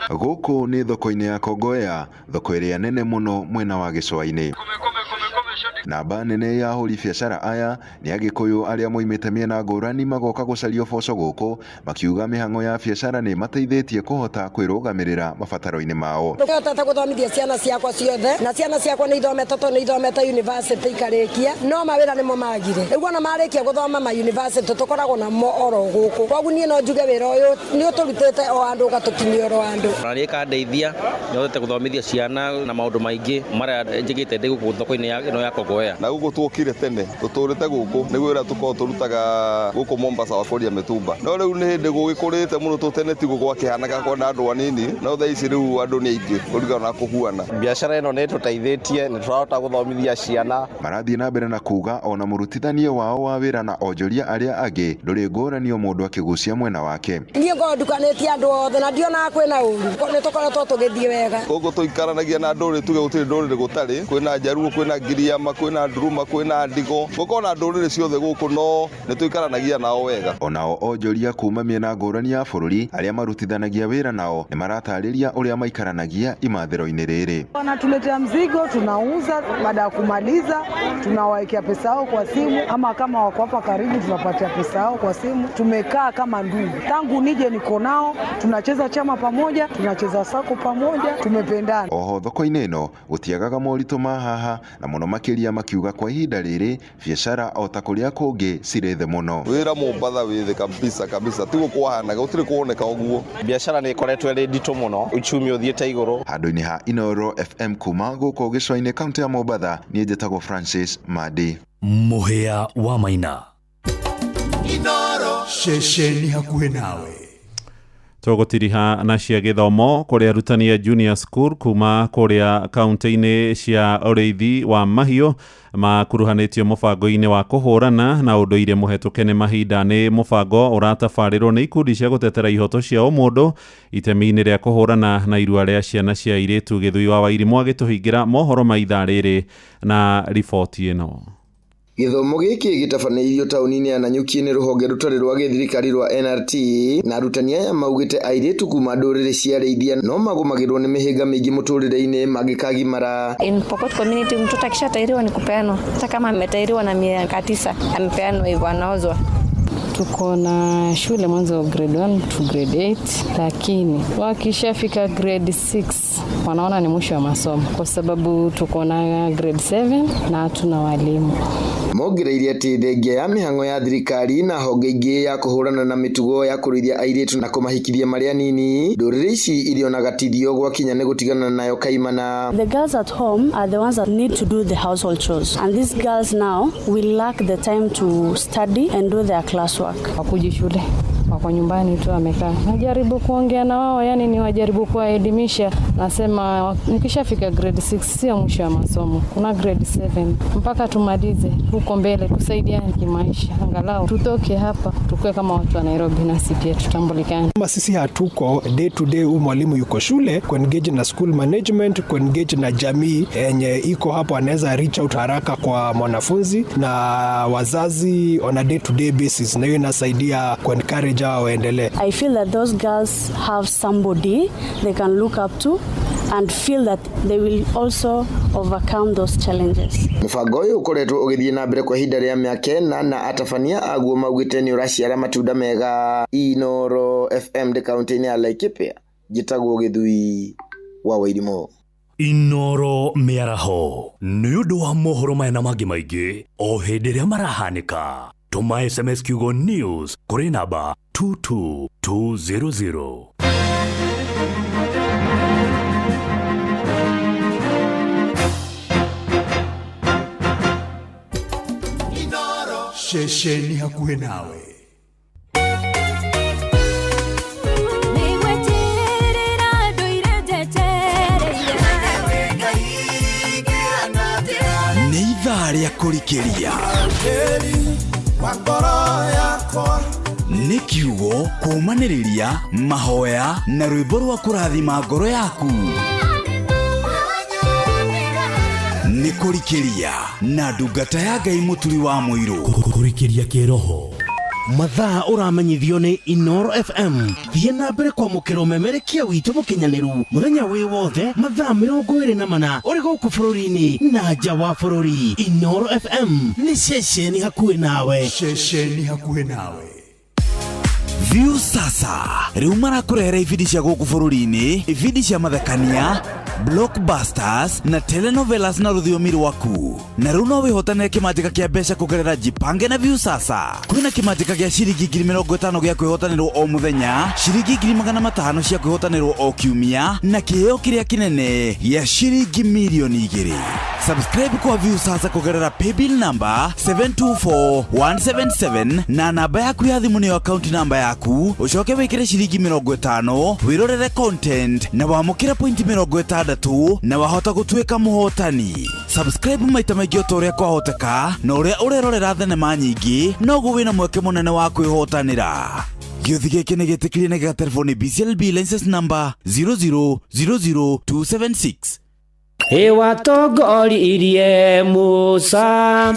Gũkũ nĩ thoko-inĩ ya Kongowea, thoko ĩrĩa nene mũno mwena wa gĩcũa-inĩ. Namba nene ya ahũri biacara aya nĩ Agĩkũyũ arĩa moimĩte mĩena ngũrani magoka gũcaria ũboco gũkũ, makiuga mĩhang'o ya biacara nĩ ĩmateithĩtie kũhota kwĩrũgamĩrĩra mabataro-inĩ mao. Ndũhotete gũthomithia ciana ciakwa ciothe, na ciana ciakwa nĩ ithomete tondũ nĩ ithomete university ikarĩkia, no mawĩra nĩmo magire. Rĩu ona marĩkia gũthoma ma university tũkoragwo namo oro gũkũ. Koguo niĩ no njuge wĩra ũyũ nĩ ũtũrutĩte o andũ ũgatũkinyia oro andũ. Ona niĩ ĩkandeithia nĩhotete gũthomithia ciana na maũndũ maingĩ marĩa njĩkĩte ndĩ gũkũ thoko-inĩ ĩno ya Kongowea. Na gũkũ tuokire tene tũtũrĩte gũkũ nĩ wĩra tũkoragwo tũrutaga gũkũ Mombasa wa kwendia mĩtumba, no rĩu nĩ hĩndĩ gũgĩkũrĩte mũno tũ tene tiguo gwakĩhanaga kwenda andũ anini, no thaa ici rĩu andũ nĩ aingĩ kũringana na kũhuana. Biacara ĩno nĩ ĩtũteithĩtie, nĩ tũrahota gũthomithia ciana. Marathiĩ na mbere na kuga ona mũrutithania wao wa wĩra na onjoria arĩa angĩ ndũrĩ ngũrani o mũndũ akĩgucia mwena wake. Niĩ ngoragwo ndukanĩtie andũ othe na ndionaga kwĩna ũru, nĩ tũkoretwo tũgĩthiĩ wega. Gũkũ tũikaranagia na ndũrĩrĩ, tuge gũtirĩ ndũrĩrĩ gũtarĩ, kwĩna Njaruo, kwĩna Ngiriama, Kwĩna Nduruma, kwĩna Ndigo, gũkorwo na ndũrĩrĩ ciothe gũkũ, no nĩ tũikaranagia nao wega. Onao onjoria kuma mĩena ngũrani ya bũrũri arĩa marutithanagia wĩra nao nĩ maratarĩria ũrĩa maikaranagia imathĩro-inĩ rĩrĩ. Wanatuletea mzigo tunauza, baada ya kumaliza tunawaekea pesa yao kwa simu, ama kama wako hapa karibu tunapatia pesa yao kwa simu. Tumekaa kama ndugu, tangu nije niko nao, tunacheza chama pamoja, tunacheza sako pamoja, tumependana. Oho thoko-inĩ ĩno gũtiagaga moritũ ma haha na mũno makĩria makiuga kwa ihinda rĩrĩ biacara o ta kũrĩa kũngĩ cirĩ thĩ mũno. Wĩra Mombatha wĩ thĩ kabisa kabisa, tiguo kwahanaga, gũtirĩ kuoneka ũguo. Biacara nĩ ĩkoretwo ĩrĩ nditũ mũno, uchumi ũthiĩte igũrũ. Handũ-inĩ ha Inooro FM kuma gũkũ gĩcũa-inĩ kaũntĩ ya Mombatha, niĩ njĩtagwo Francis Madi. Mũhĩa wa Maina. Inooro ceceni hakuhĩ nawe. Tũgũtiriha na cia gĩthomo kũrĩa arutani a junior school kuma kũrĩa kaunti-inĩ cia ũrĩithi wa mahiũ makuruhanĩtio mũbango-inĩ wa kũhũrana na ũndũire mũhetũke nĩ mahinda. Nĩ mũbango ũratabarĩrwo nĩ ikundi cia gũtetera ihoto cia ũmũndũ itemi-inĩ rĩa kũhũrana na irua rĩa ciana cia airĩtu. Gĩthui wa Wairimũ agĩtũhingĩra mohoro ma ithaa rĩrĩ na riboti ĩno. Gĩthomo gĩkĩ gĩtabanĩirio taũni-inĩ ya Nanyuki nĩ rũhonge rũtarĩ rwa gĩthirikari rwa NRT, na arutani aya maugĩte airĩtu kuma ndũrĩrĩ cia arĩithia no magũmagĩrwo nĩ mĩhĩnga mĩingĩ mũtũrĩre-inĩ mangĩkagimara. In Pokot community mtoto akishatairiwa ni kupeanwa, hata kama ametairiwa na miaka 9 amepeanwa hivyo, anaozwa. Tuko na shule mwanzo grade 1 to grade 8, lakini wakishafika grade 6 wanaona ni mwisho wa masomo kwa sababu tuko na grade 7 na hatuna walimu. Mongereire atĩ thengia ya mĩhang'o ya thirikari na honge ingĩ ya kũhũrana na mĩtugo ya kũrũithia airĩtu na kũmahikithia marĩ anini, ndũrĩrĩ ici irionaga tithio gwakinya nĩ gũtigana nayo kaimana. The girls at home are the ones that need to do the household chores, and these girls now will lack the time to study and do their classwork. Wakuji shule, wako nyumbani tu wamekaa. Najaribu kuongea na wao, yani ni wajaribu kuwaelimisha. Nasema nikishafika grade 6 sio mwisho wa masomo, kuna grade 7 mpaka tumalize huko mbele, tusaidiane kimaisha, angalau tutoke hapa tukue kama watu wa Nairobi na sisi pia tutambulikane. Kama sisi hatuko day to day, huyu mwalimu yuko shule kuengage na school management, kuengage na jamii yenye iko hapo, anaweza reach out haraka kwa mwanafunzi na wazazi on a day to day basis, na hiyo inasaidia kuencourage hao waendelee. I feel that those girls have somebody they can look up to and feel that they will also overcome those challenges. Mũbango ũyũ ũkoretwo ũgĩthiĩ na mbere kwa ihinda rĩa mĩaka 4 na atabania aguo maugĩte nĩ ũraciara matunda mega. Inooro FM ndĩ kaũntĩ-inĩ ya Laikipia, njĩtagwo Gĩthui wa Wairimũ. Inooro mĩaraho nĩ ũndũ wa mohoro maya na mangĩ maingĩ o hĩndĩ ĩrĩa marahanĩka. Tũma SMS kiugo news kũrĩ namba 22200. Ceceni hakuhĩ nawe. Nĩ ithaa rĩa kũrikĩria, nĩ kiugo kũũmanĩrĩria, mahoya na rwĩmbo rwa kũrathima ngoro yaku. Nĩ kũrikĩria na ndungata ya Ngai Mũturi wa Mũirũ. Kũrikĩria kĩroho. Mathaa ũramenyithio nĩ Inooro FM. Thiĩ na mbere kwamũkĩra ũmemerekia witũ mũkinyanĩru mũthenya wĩ wothe mathaa 24 ũrĩ gũkũ bũrũri-inĩ na nja wa bũrũri. Inooro FM nĩ ceceni hakuhĩ nawe. Ceceni hakuhĩ nawe. View sasa rĩu marakũrehera ibindi cia gũkũ bũrũri-inĩ, ibindi cia mathekania, blockbusters na telenovelas na rũthiomi rwaku. Na rĩu no wĩhotanĩre kĩmanjĩka kĩa mbeca kũgerera Jipange na View sasa. Kwĩna kĩmanjĩka gĩa ciringi 50,000 gĩa kwĩhotanĩrwo o mũthenya, ciringi 500,000 cia kwĩhotanĩrwo o kiumia, na kĩheo kĩrĩa kĩnene gĩa ciringi 2,000,000. Subscribe kwa View sasa kũgerera paybill number 724177 na namba yaku ya thimũ nĩyo account number yaku, ũcoke wĩkĩre ciringi 50 wĩrorere content na wamũkĩre point 60 na wahota gũtuĩka mũhotani. Subscribe maita maingĩ o ta ũrĩa kwahoteka, na ũrĩa ũrerorera thenema nyingĩ noguo wĩna mweke mũnene wa kwĩhotanĩra. Gĩũthi gĩkĩ nĩ gĩtĩkĩrie na gĩgaterefoni BCLB license number 0000276. Ĩwatongoririe Musa.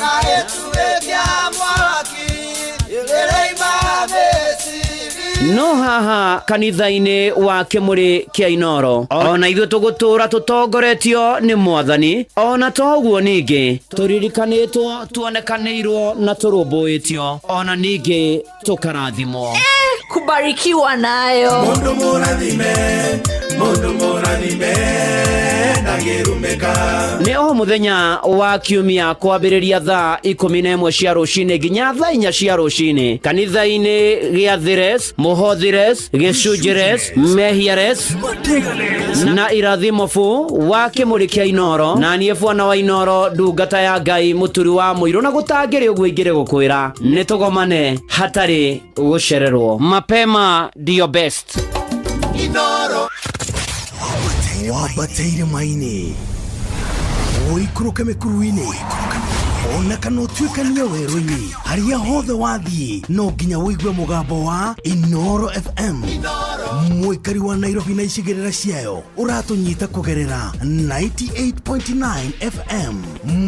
No haha kanitha-inĩ wa kĩmũrĩ kĩa Inoro, ona ithuĩ tũgũtũra tũtongoretio nĩ Mwathani. Ona toguo ningĩ tũririkanĩtwo, tuonekanĩirwo na tũrũmbũĩtio, ona ningĩ tũkarathimwo. Kubarikiwa nayo. Mundu mũrathime, mundu mũrathime, ndangĩrumĩka. Nĩ o mũthenya wa kiumia kwambĩrĩria thaa 11 cia rũcinĩ nginya thaa 4 cia rũcinĩ, kanitha-inĩ gĩa Thires, Mũhothires, Gĩcunjĩres, Mehiares na Irathimobu wa kĩmũrĩ kĩa Inoro. Na niĩ bwana wa Inoro, ndungata ya Ngai, mũturi wa mũirũ, na gũtangĩrĩ ũguo ingĩrĩ gũkwĩra nĩ tũgomane hatarĩ gũcererwo. Mapema ndio best. Inoro. Wambate irĩma-inĩ, ũikũrũke mĩkuru-inĩ, ona kana ũtuĩkanie werũ-inĩ, harĩa hothe wathiĩ no nginya ũigue mũgambo wa Inoro FM. Mũikari wa Nairobi na icigĩrĩra ciayo ũratũnyita kũgerera 98.9 FM.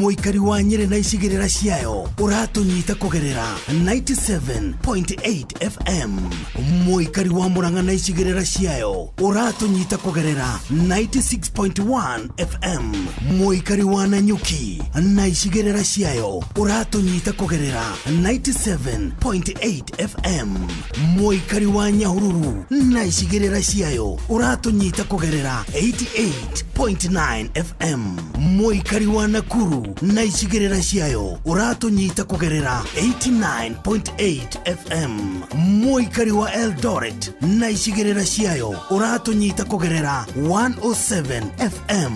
Mũikari wa Nyĩrĩ na icigĩrĩra ciayo ũratũnyita kũgerera 97.8 FM. Mũikari wa Murang'a na icigĩrĩra ciayo ũratũnyita kũgerera 96.1 FM. Mũikari wa Nanyuki na icigĩrĩra ciayo ũratũnyita kũgerera 97.8 FM. Mũikari wa Nyahururu na icigĩrĩra ciayo ũratũnyita kũgerera 88.9 FM. Mũikari wa Nakuru na icigĩrĩra ciayo ũratũnyita kũgerera 89.8 FM. Mũikari wa Eldoret na icigĩrĩra ciayo ũratũnyita kũgerera 107 FM.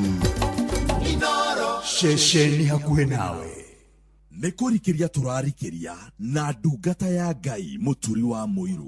Ceceni hakuhĩ nawe. Nĩ kũrikĩria tũrarikĩria na ndungata ya Ngai, mũturi wa mũirũ.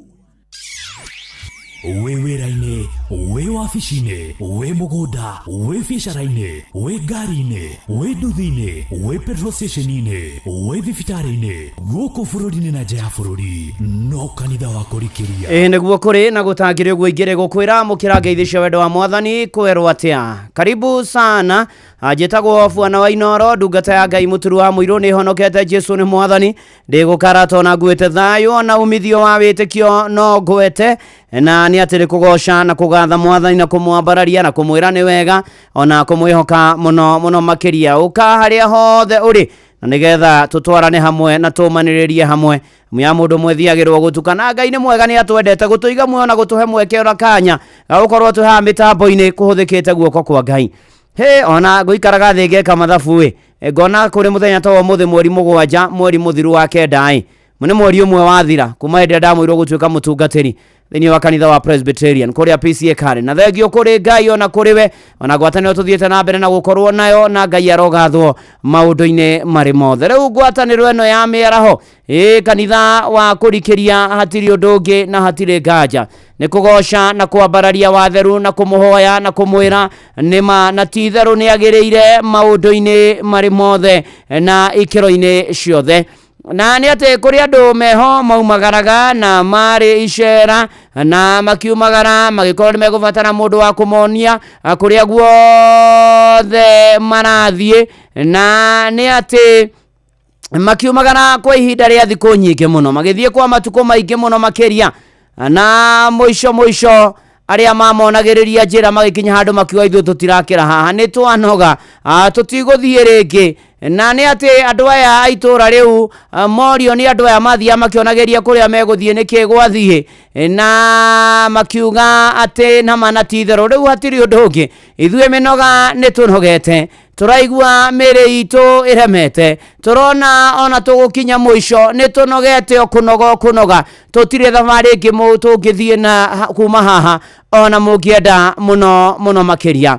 Wĩ wĩra-inĩ, wĩ wabici-inĩ, wĩ mũgũnda, wĩ biacara-inĩ, wĩ ngari-inĩ, wĩ nduthi-inĩ, wĩ petrol station-inĩ, wĩ thibitarĩ-inĩ, gũkũ bũrũri-inĩ na nja ya bũrũri, no kanitha wa kũrikĩria. Ĩĩ nĩguo kũrĩ na gũtangĩrĩ ũguo ingĩrĩ gũkwĩra mũkĩra ngeithi cia wendo wa Mwathani kwerwo atĩa. Karibu sana. Njĩtagwo bwana wa Inoro, ndungata ya Ngai, mũturu wa mũirũ, nĩ honokete, Jesu nĩ Mwathani. Ndĩgũkarata ona nguĩte thayũ na umithio wa wĩtĩkio no ngwete, na nĩ atĩ nĩ kũgoca na kũgatha Mwathani na kũmwambararia na kũmwĩra nĩ wega, ona kũmwĩhoka mũno mũno makĩria. Ũka harĩa hothe ũrĩ, na nĩgetha tũtwarane hamwe na tũmanĩrĩrie hamwe. Ya mũndũ mwethiagĩrwo gũtukana. Ngai nĩ mwega, nĩ atwendete gũtũiga muoyo na gũtũhe mweke ona kanya ga gũkorwo twĩ haha mĩtambo-inĩ kũhũthĩkĩte guoko kwa Ngai. He ona ngũikaraga thĩ ngeka mathabu ĩ, ngona kũrĩ mũthenya ta wa ũmũthĩ, mweri 7, mweri mũthiru wa 9 ĩ, nĩ mweri ũmwe wathira kuma hĩndĩ ĩrĩa ndamũirwo gũtuĩka mũtungatĩri thĩinĩ wa kanitha wa Presbyterian kũrĩa PCA Karen. Na thengio kũrĩ Ngai ona kũrĩ we, ona ngwatanĩro tũthiĩte na mbere na gũkorwo nayo, na Ngai arogathwo maũndũ-inĩ marĩ mothe. Rĩu ngwatanĩro ĩno ya mĩaraho ĩ kanitha wa kũrikĩria hatirĩ ũndũ ũngĩ na hatirĩ nganja, nĩ kũgoca na kwambararia watheru na kũmũhoya na kũmwĩra nĩma na ti itherũ nĩ agĩrĩire maũndũ-inĩ marĩ mothe na ikĩro-inĩ ciothe. Na nĩ atĩ kũrĩ andũ meho maumagaraga na marĩ icera na makiumagara magĩkorwo nĩ megũbatara mũndũ wa kũmonia kũrĩa guothe marathiĩ. Na nĩ atĩ makiumagara kwa ihinda rĩa thikũ nyingĩ mũno, magĩthiĩ kwa matukũ maingĩ mũno makĩria, na mũico mũico arĩa mamonagĩrĩria njĩra magĩkinya handũ makiuga ithuĩ tũtirakĩra haha, nĩ twanoga, tũtigũthiĩ rĩngĩ. Na nĩ atĩ andũ aya a itũra rĩu morio nĩ andũ aya mathiaga makĩonagĩria kũrĩa megũthiĩ nĩkĩ gwathiĩ, na makiuga atĩ nama na ti itherũ rĩu hatirĩ ũndũ ũngĩ, ithuĩ mĩnoga nĩ tũnogete, tũraigua mĩĩrĩ itũ ĩremete, tũrona ona tũgũkinya mũico nĩ tũnogete o kũnoga o kũnoga, tũtirĩ thabarĩ ĩngĩ tũngĩthiĩ na kuma haha ona mũngĩenda mũno mũno makĩria.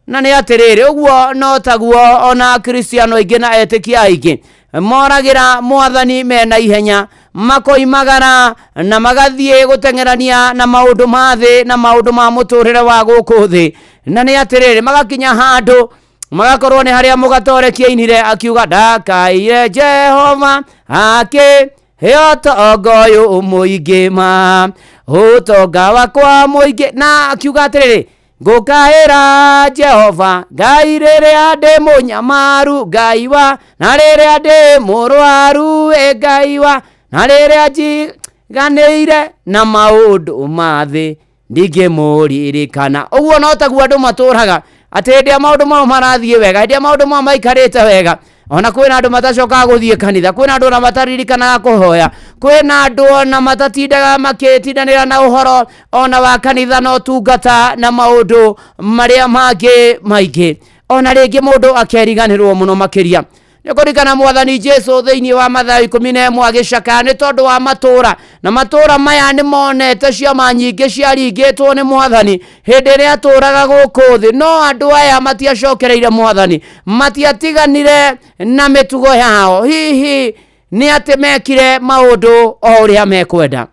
Na nĩ atĩrĩrĩ, ũguo no taguo ona Akristiano aingĩ na etĩkia aingĩ moragĩra Mwathani mena ihenya, makoimagara na magathiĩ gũteng'erania na maũndũ ma thĩ na maũndũ ma mũtũrĩre wa gũkũ thĩ. Na nĩ atĩrĩrĩ, magakinya handũ magakorwo nĩ harĩa mũgatorekia ainire akiuga ndakaire Jehova akĩ ũtonga ũyũ mũingĩ ma ũtonga wakwa mũingĩ, na akiuga atĩrĩrĩ, Ngũkaĩra Jehova Ngai rĩrĩa ndĩ mũnyamaru, Ngai wa, na rĩrĩa ndĩ mũrwaru, ĩ Ngai wa, na rĩrĩa njiganĩire na maũndũ ma thĩ ndingĩmũririkana. Ũguo no taguo andũ matũraga, atĩ hĩndĩ ĩrĩa maũndũ mao marathiĩ wega, hĩndĩ ĩrĩa maũndũ mao maikarĩte wega, ona kwĩna andũ matacokaga gũthiĩ kanitha, kwĩna andũ ona mataririkanaga kũhoya, kwĩna andũ ona matatindaga makĩtindanĩra na ũhoro ona wa kanitha na ũtungata na maũndũ marĩa mangĩ maingĩ. Ona rĩngĩ mũndũ akeriganĩrwo mũno makĩria. Nĩ kũririkana Mwathani Jesu thĩinĩ wa Mathayo 11 agĩcakaya nĩ tondũ wa matũũra, na matũũra maya nĩ monete ciama nyingĩ ciaringĩtwo nĩ Mwathani hĩndĩ ĩrĩa atũũraga gũkũ thĩ, no andũ aya matiacokereire Mwathani, matiatiganire na mĩtugo yao. Hihi nĩ atĩ mekire maũndũ o ũrĩa mekwenda.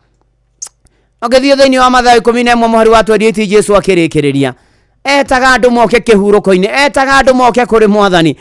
Ũngĩthiĩ thĩinĩ wa Mathayo 11 mũhari wa 28, Jesu akĩrĩkĩrĩria etaga andũ moke kĩhurũko-inĩ, etaga andũ moke kũrĩ Mwathani,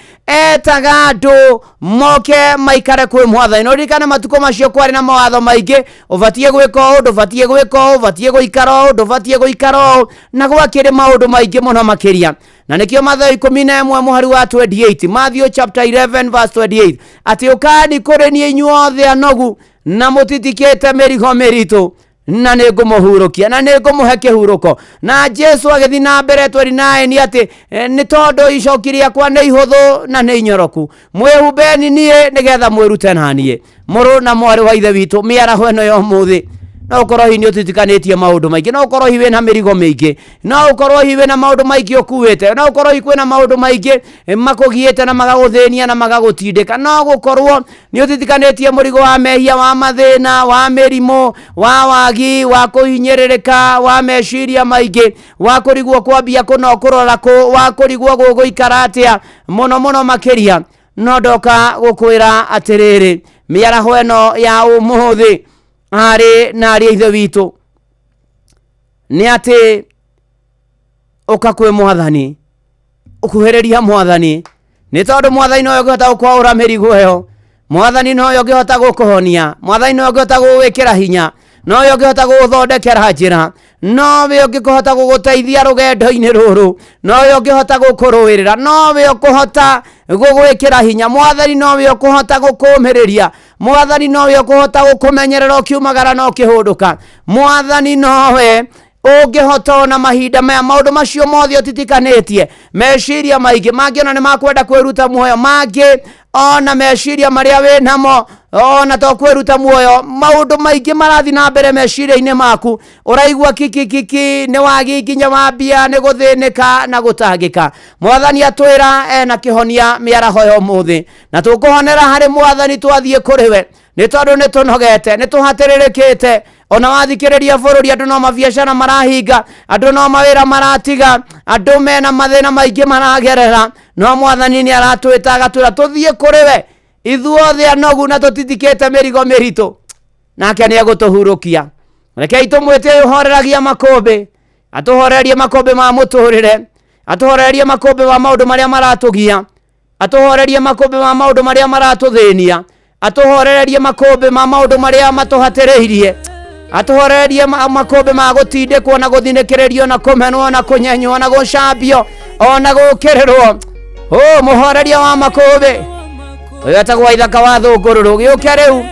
etaga andũ moke maikare kwĩ Mwathani. Na ũririkane matukũ macio kwarĩ na mawatho maingĩ, ũbatiĩ gwĩka ũũ, ndũbatiĩ gwĩka ũũ, ũbatiĩ gũikara ũũ, ndũbatiĩ gũikara ũũ, na gwakĩrĩ maũndũ maingĩ mũno makĩria. Na nĩkĩo Mathayo 11 mũhari wa 28, Matthew chapter 11 verse 28, atĩ ũkani kũrĩ niĩ inyuothe anogu na mũtitikĩte mĩrigo mĩritũ, na nĩ ngũmũhurũkia, na nĩ ngũmũhe kĩhurũko. Na Jesu agĩthiĩ na mbere 29 atĩ nĩ tondũ icoki rĩakwa nĩ ihũthũ na nĩ inyoroku, mwĩhumbeni niĩ nĩgetha mwĩrute na niĩ. Mũrũ na mwarĩ wa Ithe witũ, mĩaraho ĩno ya ũmũthĩ, no ũkorwo hihi nĩ ũtitikanĩtie maũndũ maingĩ, no ũkorwo hihi wĩna mĩrigo mĩingĩ, no ũkorwo hihi wĩna maũndũ maingĩ ũkuĩte, no ũkorwo hihi kwĩna maũndũ maingĩ makũgiĩte na magagũthĩnia na magagũtindĩka, no gũkorwo nĩ ũtitikanĩtie mũrigo wa mehia, wa mathĩna, wa mĩrimũ, wa wagi, wa kũhinyĩrĩrĩka, wa meciria maingĩ, wa kũrigwo kwambia kũ na ũkũrora kũ, wa kũrigwo gũgũikara atĩa mũno mũno makĩria. No ndoka gũkwĩra atĩrĩrĩ, mĩaraho ĩno ya ũmũthĩ arĩ na arĩ a Ithe witũ nĩ atĩ ũka kwĩ Mwathani, ũkuhĩrĩria Mwathani, nĩ tondũ Mwathani nowe ũngĩhota gũkwaũra mĩrigo ĩyo, Mwathani nowe ũngĩhota gũkũhonia, Mwathani nowe ũngĩhota gũgwĩkĩra hinya, nowe ũngĩhota gũgũthondekera njĩra, nowe ũngĩkũhota gũgũteithia rũgendo-inĩ rũrũ, nowe ũngĩhota gũkũrũĩrĩra, nowe ũkũhota gũgwĩkĩra hinya, Mwathani nowe ũkũhota gũkũũmĩrĩria, Mwathani nowe ũkũhota gũkũmenyerera ũkiumagara na ũkĩhũndũka, Mwathani nowe ũngĩhota ona mahinda maya maũndũ macio mothe ũtitikanĩtie, meciria maingĩ mangĩ ona nĩ makwenda kwĩruta muoyo, mangĩ ona meciria marĩa wĩ namo ona to kwĩruta muoyo, maũndũ maingĩ marathiĩ na mbere meciria-inĩ maku, ũraigua kikikiki nĩ wagi nginya wa mbia, nĩ gũthĩnĩka na gũtangĩka. Mwathani atwĩra ena kĩhonia mĩaraho ya ũmũthĩ, na tũkũhonera harĩ Mwathani twathiĩ kũrĩ we, nĩ tondũ nĩ tũnogete, nĩ tũhatĩrĩrĩkĩte. Ona wathikĩrĩria bũrũri, andũ no mabiacara marahinga, andũ no mawĩra maratiga, andũ mena mathĩna maingĩ maragerera, no Mwathani nĩ aratwĩta agatwĩra tũthiĩ kũrĩ we ithuothe anogu na tũtitikĩte mĩrigo mĩritũ, nake nĩ egũtũhurũkia. Rekei tũmwĩte ũhoreragia makũmbĩ, atũhorerie makũmbĩ ma mũtũrĩre, atũhorerie makũmbĩ ma maũndũ marĩa maratũgia, atũhorerie makũmbĩ ma maũndũ marĩa maratũthĩnia, atũhorerie makũmbĩ ma maũndũ marĩa matũhatĩrĩirie, atũhorerie makũmbĩ ma gũtindĩkwo na gũthinĩkĩrĩrio na kũmenwo na kũnyenywo na gũcambio ona gũkĩrĩrwo. Ũ mũhoreria wa makũmbĩ ũyũ etagwo Ithaka wa Thũngũrũrũ, gĩũke rĩu.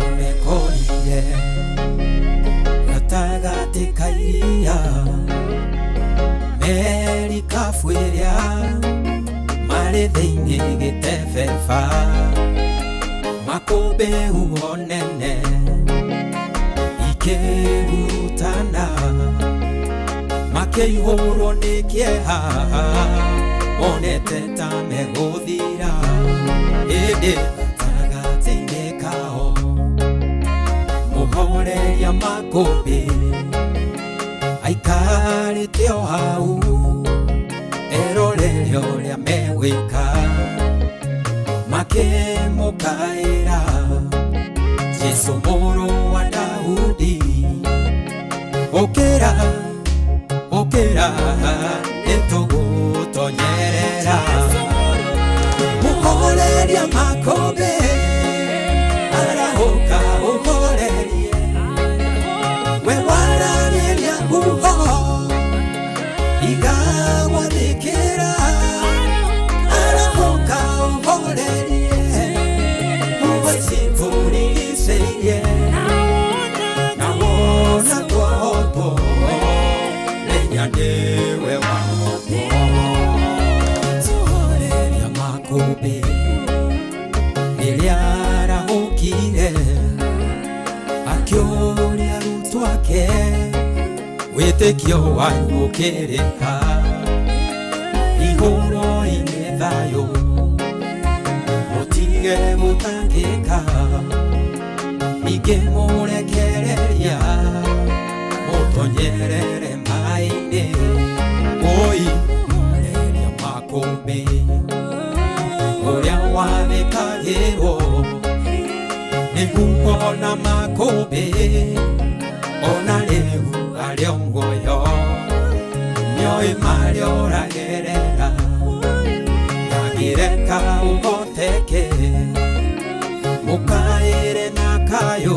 Tũmekorire gatagatĩ ka iria, merikabu ĩrĩa marĩ thĩinĩ gĩtebeba, makũmbĩ huho nene ikĩhurutana, makĩihũrwo nĩ kĩeha, monete ta megũthira, ĩndĩ gatagatĩ-inĩ kao mũhoreria makũmbĩ aikarĩte o hau erorere ũrĩa megwĩka, makĩmũkaĩra Jesũ mũrũ wa Daudi, ũkĩra ũkĩra nĩtũgũtonyerera. Mũhoreria makũmbĩ arahũka ũhorerie. twake wĩtĩkio wanyu ũkĩrĩha igũrũ-inĩ thayũ mũtige gũtangĩka ningĩ mũrekereria mũtonyerere maĩ-inĩ oi mũreria makũmbĩ ũrĩa wathĩkagĩrwo nĩguo na makũmbĩ ona rĩu arĩ o muoyo nĩoĩ marĩa ũragerera ndangĩreka ũhoteke mũkaĩre na kayũ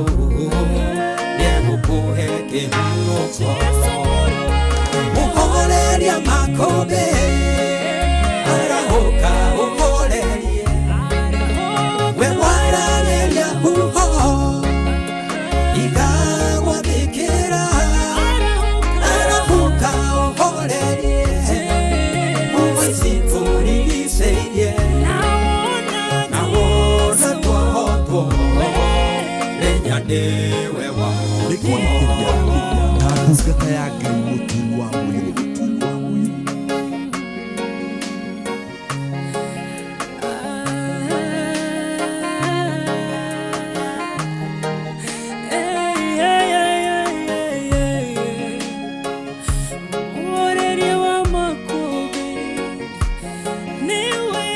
nĩegũkũhe kĩhurũko mũhoreria makũmbĩ arahũka ũhorerie we wararĩria huho igagwathĩkĩra arahũka ũhorerie huho ici tũrigicĩirie na wona twahotwo menya nĩwe Nĩguo na ndungata ya Ngai mũturi wa mũirũ. Mũhoreria wa makũmbĩ nĩwe,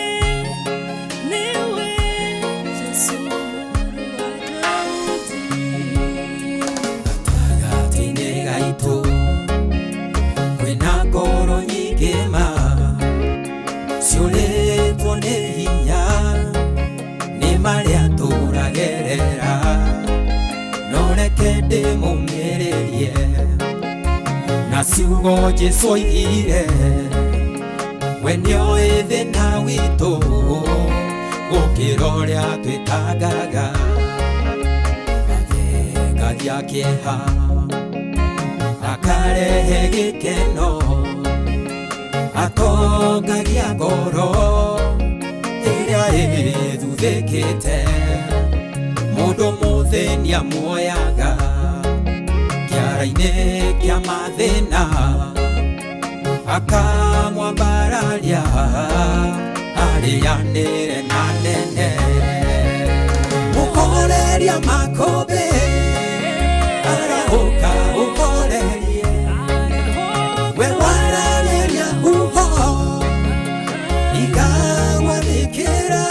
nĩwe Jesũ mũrũ wa Daudi. Gatagatĩ-inĩ gaitũ kwĩna ngoro nyingĩ ma ciũrĩtwo nĩ hinya nĩ marĩa tũragerera no reke ndĩmũmĩrĩrie na ciugo Jesũ oigire we nĩoĩ thĩna witũ gũkĩra ũrĩa twĩtangaga athengagia kĩeha akarehe gĩkeno atongagia ngoro ĩrĩa ĩthuthĩkĩte mũndũ mũthĩni amuoyaga kĩara-inĩ kĩa mathĩna akamwambararia arĩanĩre na nene mũhoreria makũmbĩ arahũka ũhorerie we wararĩria huho igagwathĩkĩra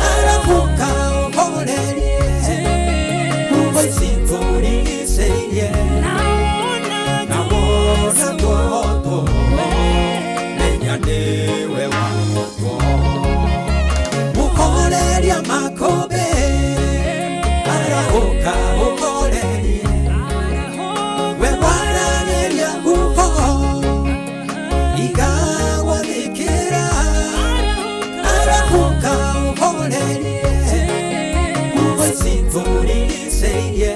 arahũka ũhorerie huho ici tũrigicĩirie na wona twahotwo menya nĩwe wahotwo mũhoreria makũmbĩ arahũka ũhorerie we wararĩria huho igagwathĩkĩra arahũka ũhorerie huho ici tũrigicĩirie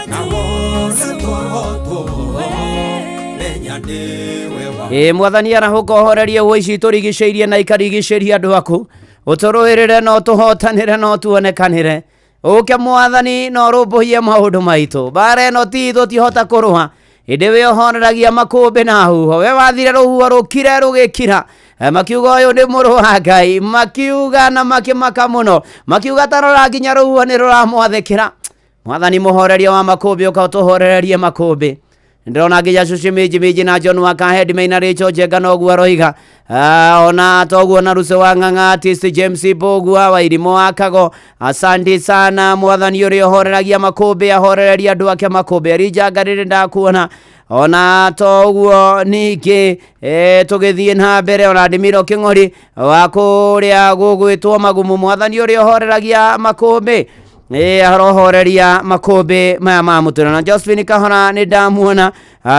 na wona twahotwo menya nĩwe wa Ĩ mwathani arahũka ũhorerie huho ici tũrigicĩirie na ikarigicĩria andũ aku ũtũrũĩrĩre no tũhotanĩre no tuonekanĩre ũke mwathani no ũrũmbũiye maũndũ maitũ mbara ĩno ti tũtihota kũrũa ĩndĩ we ũhoreragia makũmbĩ na huho we wathire rũhuho rũkire rũgĩkira makiuga ũyũ nĩ mũrũ wa Ngai makiuga na makĩmaka mũno makiuga tarora nginya rũhuho nĩ rũramwathĩkĩra mwathani mũhoreria wa makũmbĩ ũka ũtũhorererie makũmbĩ ndĩrona nginya cuci minji minji na John Wakahendi meina Rachel Njenga noguo aroiga. Ona toguo na Ruce wa Ng'ang'a artist James Mbũgua wa Irimũ wa Kago, asante sana mwathani ũrĩa ũhoreragia makũmbĩ ahorereria andũ ake makũmbĩ. Elijah Ngarĩrĩ ndakuona ona toguo ningĩ tũgĩthiĩ na mbere ona Ndimiro Kĩng'ori wa kũrĩa gũgwĩtwo Magumu, mwathani ũrĩa ũhoreragia makũmbĩ arohoreria makũmbĩ maya ma mũtũrĩre. Na Josephine Kahora nĩ ndamuona,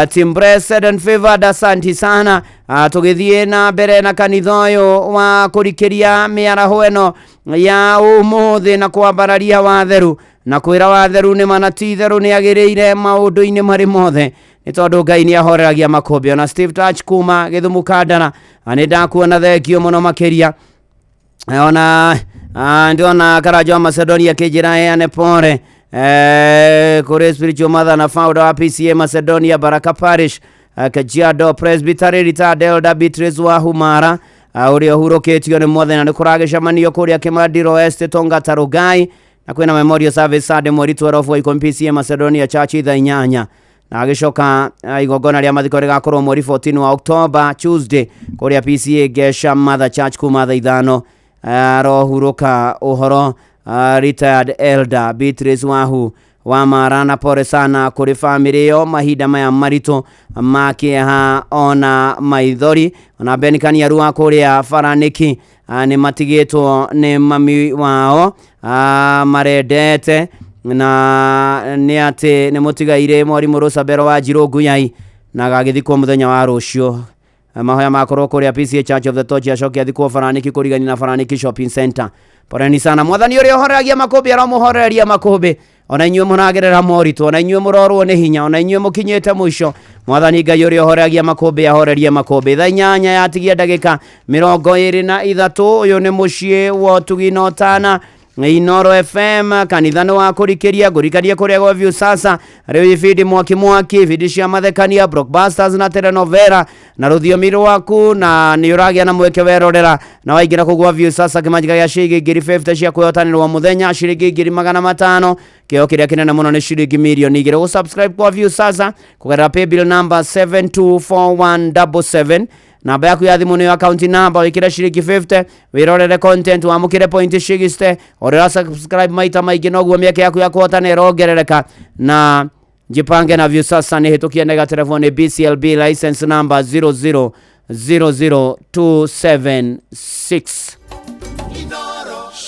Team Blessed and Favored, asanti sana. Tũgĩthiĩ na mbere na kanitha ũyũ wa kũrikĩria mĩaraho ĩno ya ũmũthĩ na kwambararia watheru na kwĩra watheru nĩ mana ti itherũ nĩ agĩrĩire maũndũ-inĩ marĩ mothe nĩ tondũ Ngai nĩ ahoreragia makũmbĩ. Ona Steve Touch kuma Gĩthumu Kandara, nĩ ndakuona, thengio mũno makĩria. Ona ndĩrona Karanja wa Macedonia akĩnjĩra heane pore. Kũrĩ spiritual mother na founder wa PCA Macedonia Baraka Parish, Kajiado Presbytery, retired elder Beatrice Wahumara, ũrĩa ũhurũkĩtio nĩ mwathani. Na nĩ kũragĩcemanio kũrĩa Kĩmandiro Estate Tonga Rugai, na kwĩna memorial service Sunday mweri 12 wa 10 PCA Macedonia Church thaa 8, na agĩcoka igongona rĩa mathiko rĩgakorwo mweri 14 wa October Tuesday kũrĩa PCA Gesha Mother Church kuma thaa 5. Arohurũka ũhoro retired elder Beatrice Wahu wa Mara, na pole sana kũrĩ famĩlĩ ĩyo mahinda maya maritũ ma kĩeha ona maithori. Ona Ben Kaniaru wa kũrĩa Baranĩki nĩ matigĩtwo nĩ mami wao marendete, na nĩ atĩ nĩ mũtigaire mwarimũ Rosabero wa Njirũ Nguyai, na agagĩthikwo mũthenya wa rũciũ. Mahoya makorwo kũrĩa PCA Church of the Torch, acoke athikwo Baranĩki kũrigania na Baranĩki Shopping Center. Poleni sana. Mwathani ũrĩa ũhoreregia makũmbĩ aromũhorereria makũmbĩ, ona inyuĩ mũragerera moritũ, ona inyuĩ mũrorwo nĩ hinya, ona inyuĩ mũkinyĩte mũico. Mwathani Ngai ũrĩa ũhoreregia makũmbĩ ahorerie makũmbĩ. Thaa 8 yatigia ndagĩka 23. Ũyũ nĩ mũciĩ wa ũtugi na ũtana, Inoro FM, kanitha nĩ wa kũrikĩria ngũrikanie kũrĩa gwa view sasa rĩu ibindi mwaki mwaki, ibindi cia mathekania, blockbusters na telenovela na rũthiomi rwaku, na nĩ ũragĩa na mweke werorera na waingĩra kũu gwa view sasa kĩmanjĩka gĩa ciringi 50,000 cia kwĩhotanĩrwo mũthenya, ciringi 500,000, kĩo kĩrĩa kĩnene mũno nĩ ciringi 2,000,000. Gũ subscribe kwa view sasa kũgerera paybill number 724177, namba yaku ya thimũ nĩyo account number, wĩkĩre ciringi 50 wĩrorere content, wamũkĩre point 60. Ũrĩa subscribe maita maingĩ noguo mĩeke yaku ya kũhotana ĩrongerereka. Na jipange na view sasa nĩ hĩtũkie nega telefoni BCLB license number 0000276.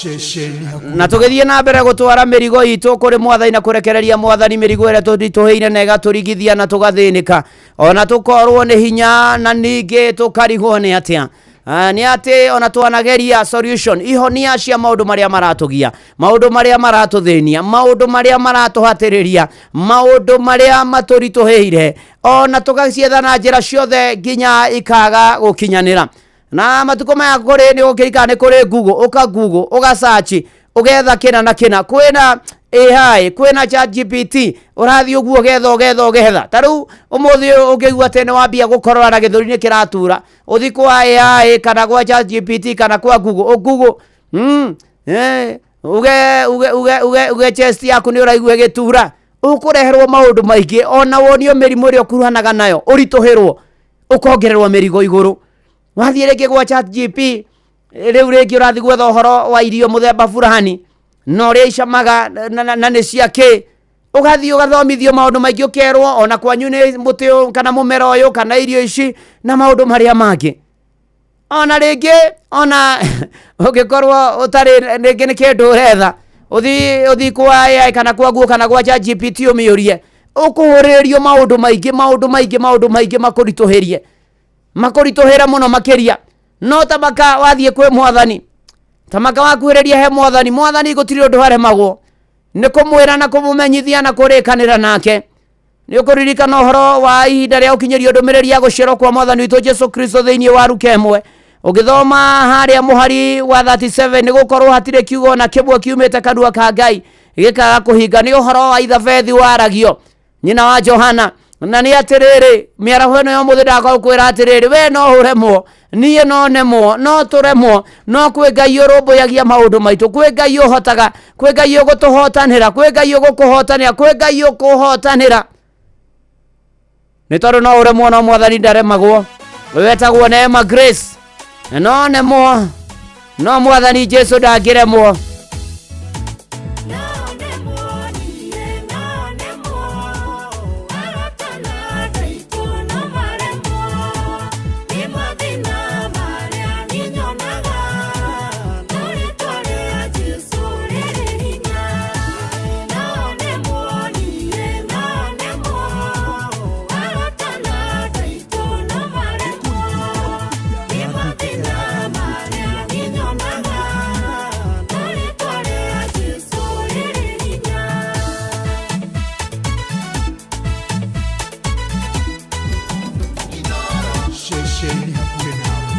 Ceceni hakuhĩ Na tũgĩthiĩ na mbere gũtwara mĩrigo itũ kũrĩ mwathani na kũrekereria mwathani mĩrigo ĩrĩa tũritũhĩire na ĩgatũrigithia na tũgathĩnĩka ona tũkorwo nĩ hinya, na ningĩ tũkarigwo nĩ atĩa. Nĩ atĩ ona twanageria solution ihonia cia maũndũ marĩa maratũgia, maũndũ marĩa maratũthĩnia, maũndũ marĩa maratũhatĩrĩria, maũndũ marĩa matũritũhĩire, ona tũgacietha na njĩra ciothe nginya ikaga gũkinyanĩra. Na matukũ maya kũrĩ nĩ ũkĩrikana nĩ kũrĩ Google, ũka Google ũgacaci ũgetha kĩna na kĩna, kwĩna AI, kwĩna ChatGPT, ũrathiĩ ũguo ũgetha ũgetha ũgetha. Ta rĩu ũmũthĩ ũngĩigua atĩ nĩ wambia gũkorora na gĩthũri nĩ kĩratura, ũthiĩ kwa AI kana gwa ChatGPT kana kwa Google, ũ Google uge uge uge uge uge chest yaku nĩ ũraigua ĩgĩtura, ũkũreherwo maũndũ maingĩ, ona wonio mĩrimũ ĩrĩa ũkuruhanaga nayo, ũritũhĩrwo, ũkongererwo mĩrigo igũrũ. Wathiĩ rĩngĩ gwa ChatGPT, rĩu rĩngĩ ũrathiĩ gwetha ũhoro wa irio mũthemba fulani na ũrĩa icamaga na nĩ cia kĩ, ũgathiĩ ũgathomithio maũndũ maingĩ, ũkerwo ona kwanyu nĩ mũtĩ ũyũ kana mũmera ũyũ kana irio ici na maũndũ marĩa mangĩ. Ona rĩngĩ ona ũngĩkorwo ũtarĩ rĩngĩ nĩ kĩndũ ũretha, ũthiĩ kwa AI kana kwa Google kana gwa ChatGPT ũmĩũrie, ũkũhũrĩrĩrio maũndũ maingĩ, maũndũ maingĩ, maũndũ maingĩ makũritũhĩrie, makũritũhĩre mũno makĩria. No tamaka wathiĩ kwĩ mwathani, tamaka wakuhĩrĩria he mwathani, mwathani gũtirĩ ũndũ aremagwo nĩ kũmwĩra na kũmũmenyithia na kũrĩkanĩra nake. Nĩ ũkũririkana ũhoro wa ihinda rĩa ũkinyĩrio ndũmĩrĩri ya gũciarwo kwa mwathani witũ Jesu Kristo thĩinĩ wa Luka 1, ũgĩthoma harĩa mũhari wa 37, nĩ gũkorwo hatirĩ kiugo na kĩmwe kiumĩte kanua ka Ngai gĩkaga kũhinga. Nĩ ũhoro wa Ithabethi waragio, nyina wa Johana. Na nĩ atĩrĩrĩ, mĩaraho ĩno ya ũmũthĩ ndakorwo kwĩra atĩrĩrĩ, we no ũremwo, niĩ no nemwo, no tũremwo, no kwĩ Ngai ũrũmbũyagia maũndũ maitũ, kwĩ Ngai ũhotaga, kwĩ Ngai ũgũtũhotanĩra, kwĩ Ngai ũgũkũhotanĩra, kwĩ Ngai ũkũhotanĩra. Nĩ tondũ no ũremwo no mwathani ndaremagwo. Wetagwo Neema Grace, no nemwo no mwathani Jesu ndangĩremwo. Ceceni hakuhĩ nawe.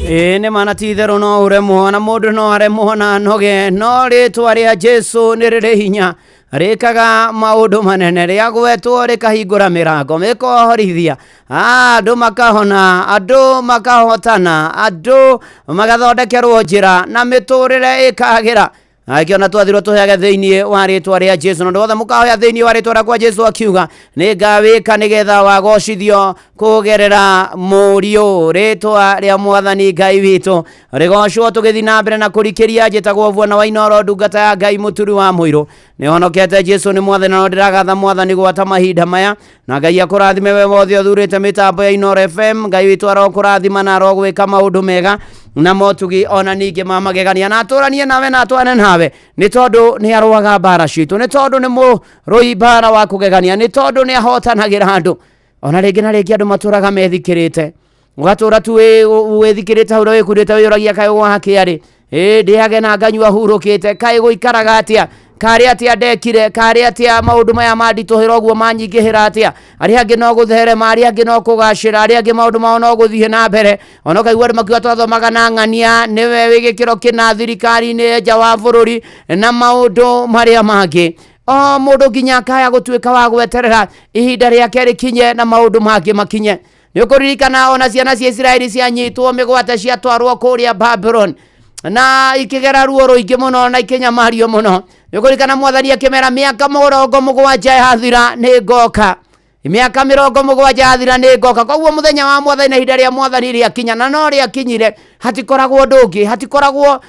Ĩĩ nĩ ma na ti itherũ no ũremwo na mũndũ no aremwo na noge no rĩtwa rĩa Jesu nĩ rĩrĩ hinya rĩkaga maũndũ manene rĩagwetwo rĩkahingũra mĩrango mĩkohorithia andũ makahona andũ makahotana andũ magathondekerwo njĩra na mĩtũrĩre ĩkagĩra akiona twathirwo tũheage thĩinĩ wa rĩtwa rĩa Jesu na ũndũ wothe mũkahoya thĩinĩ wa rĩtwa rĩakwa Jesu akiuga nĩ ngawĩka nĩgetha wagocithio kũgerera mũriũ rĩtwa rĩa mwathani Ngai witũ rĩgocwo tũgĩthiĩ na mbere na kũrikĩria njĩtagwo Bwana wa Inooro ndungata ya Ngai mũturi wa mũirũ nĩhonokete Jesu nĩ mwathani na no ndĩragatha mwathani gwata mahinda maya na Ngai akũrathime we wothe ũthurĩte mĩtambo ya Inooro FM Ngai witũ arokũrathima na arogwĩka maũndũ mega na motugi ona ningĩ ma magegania na atũranie nawe na atwane nawe nĩ tondũ nĩ arũaga mbara citũ nĩ tondũ nĩ mũrũi mbara wa kũgegania nĩ tondũ nĩ ahotanagĩra andũ ona rĩngĩ na rĩngĩ andũ matũraga methikĩrĩte ũgatũra tu wĩthikĩrĩte hau ũrĩa wĩkundĩte wĩyũragia kaĩ gwakĩa rĩ ĩ ndĩage na nganyua hurũkĩte kaĩ gũikaraga atĩa karĩ atĩa ndekire karĩ atĩa maũndũ maya manditũhĩra ũguo manyingĩhĩra atĩa arĩa angĩ no gũtherema arĩa angĩ no kũgacĩra arĩa angĩ maũndũ mao no gũthiĩ na mbere ona ũkaigua andũ makiuga twathomaga na ng'ania nĩwe wĩ gĩkĩro kĩna thirikari-inĩ nja wa bũrũri na maũndũ marĩa mangĩ o mũndũ nginya akaya gũtuĩka wa gweterera ihinda rĩake rĩkinye na maũndũ mangĩ makinye nĩ ũkũririkana ona ciana cia Isiraeli cianyitwo mĩgwate ciatwarwo kũrĩa Babylon na ikĩgera ruo rũingĩ mũno na ikĩnyamario mũno nĩ ũkũririkana mwathani akĩmera mĩaka 70 yathira nĩ ngoka mĩaka 70 yathira nĩ ngoka koguo mũthenya wa mwathani na ihinda rĩa mwathani rĩakinya na no rĩakinyire hatikoragwo ũndũ ũngĩ hatikoragwo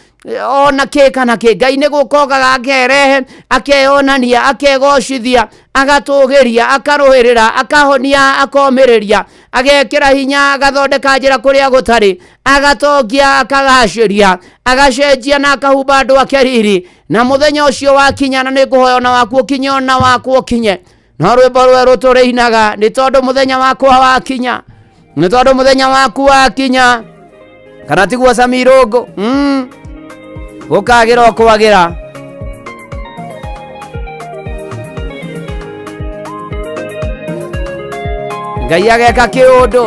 ona kĩ kana kĩ Ngai nĩ gũkogaga akerehe akeyonania akegocithia agatũgĩria akarũĩrĩra akahonia akomĩrĩria agekĩra hinya agathondeka njĩra kũrĩa gũtarĩ agatongia akagacĩria agacenjia na akahumba andũ ake riri na mũthenya ũcio wakinya na nĩ ngũhoya ona waku ũkinye ona wakwa ũkinye no rwĩmbo rwerũ tũrĩinaga nĩ tondũ mũthenya wakwa wakinya nĩ tondũ mũthenya waku wakinya kana tiguo Samirũngũ gũkagĩra o kwagĩra Ngai ageka kĩũndũ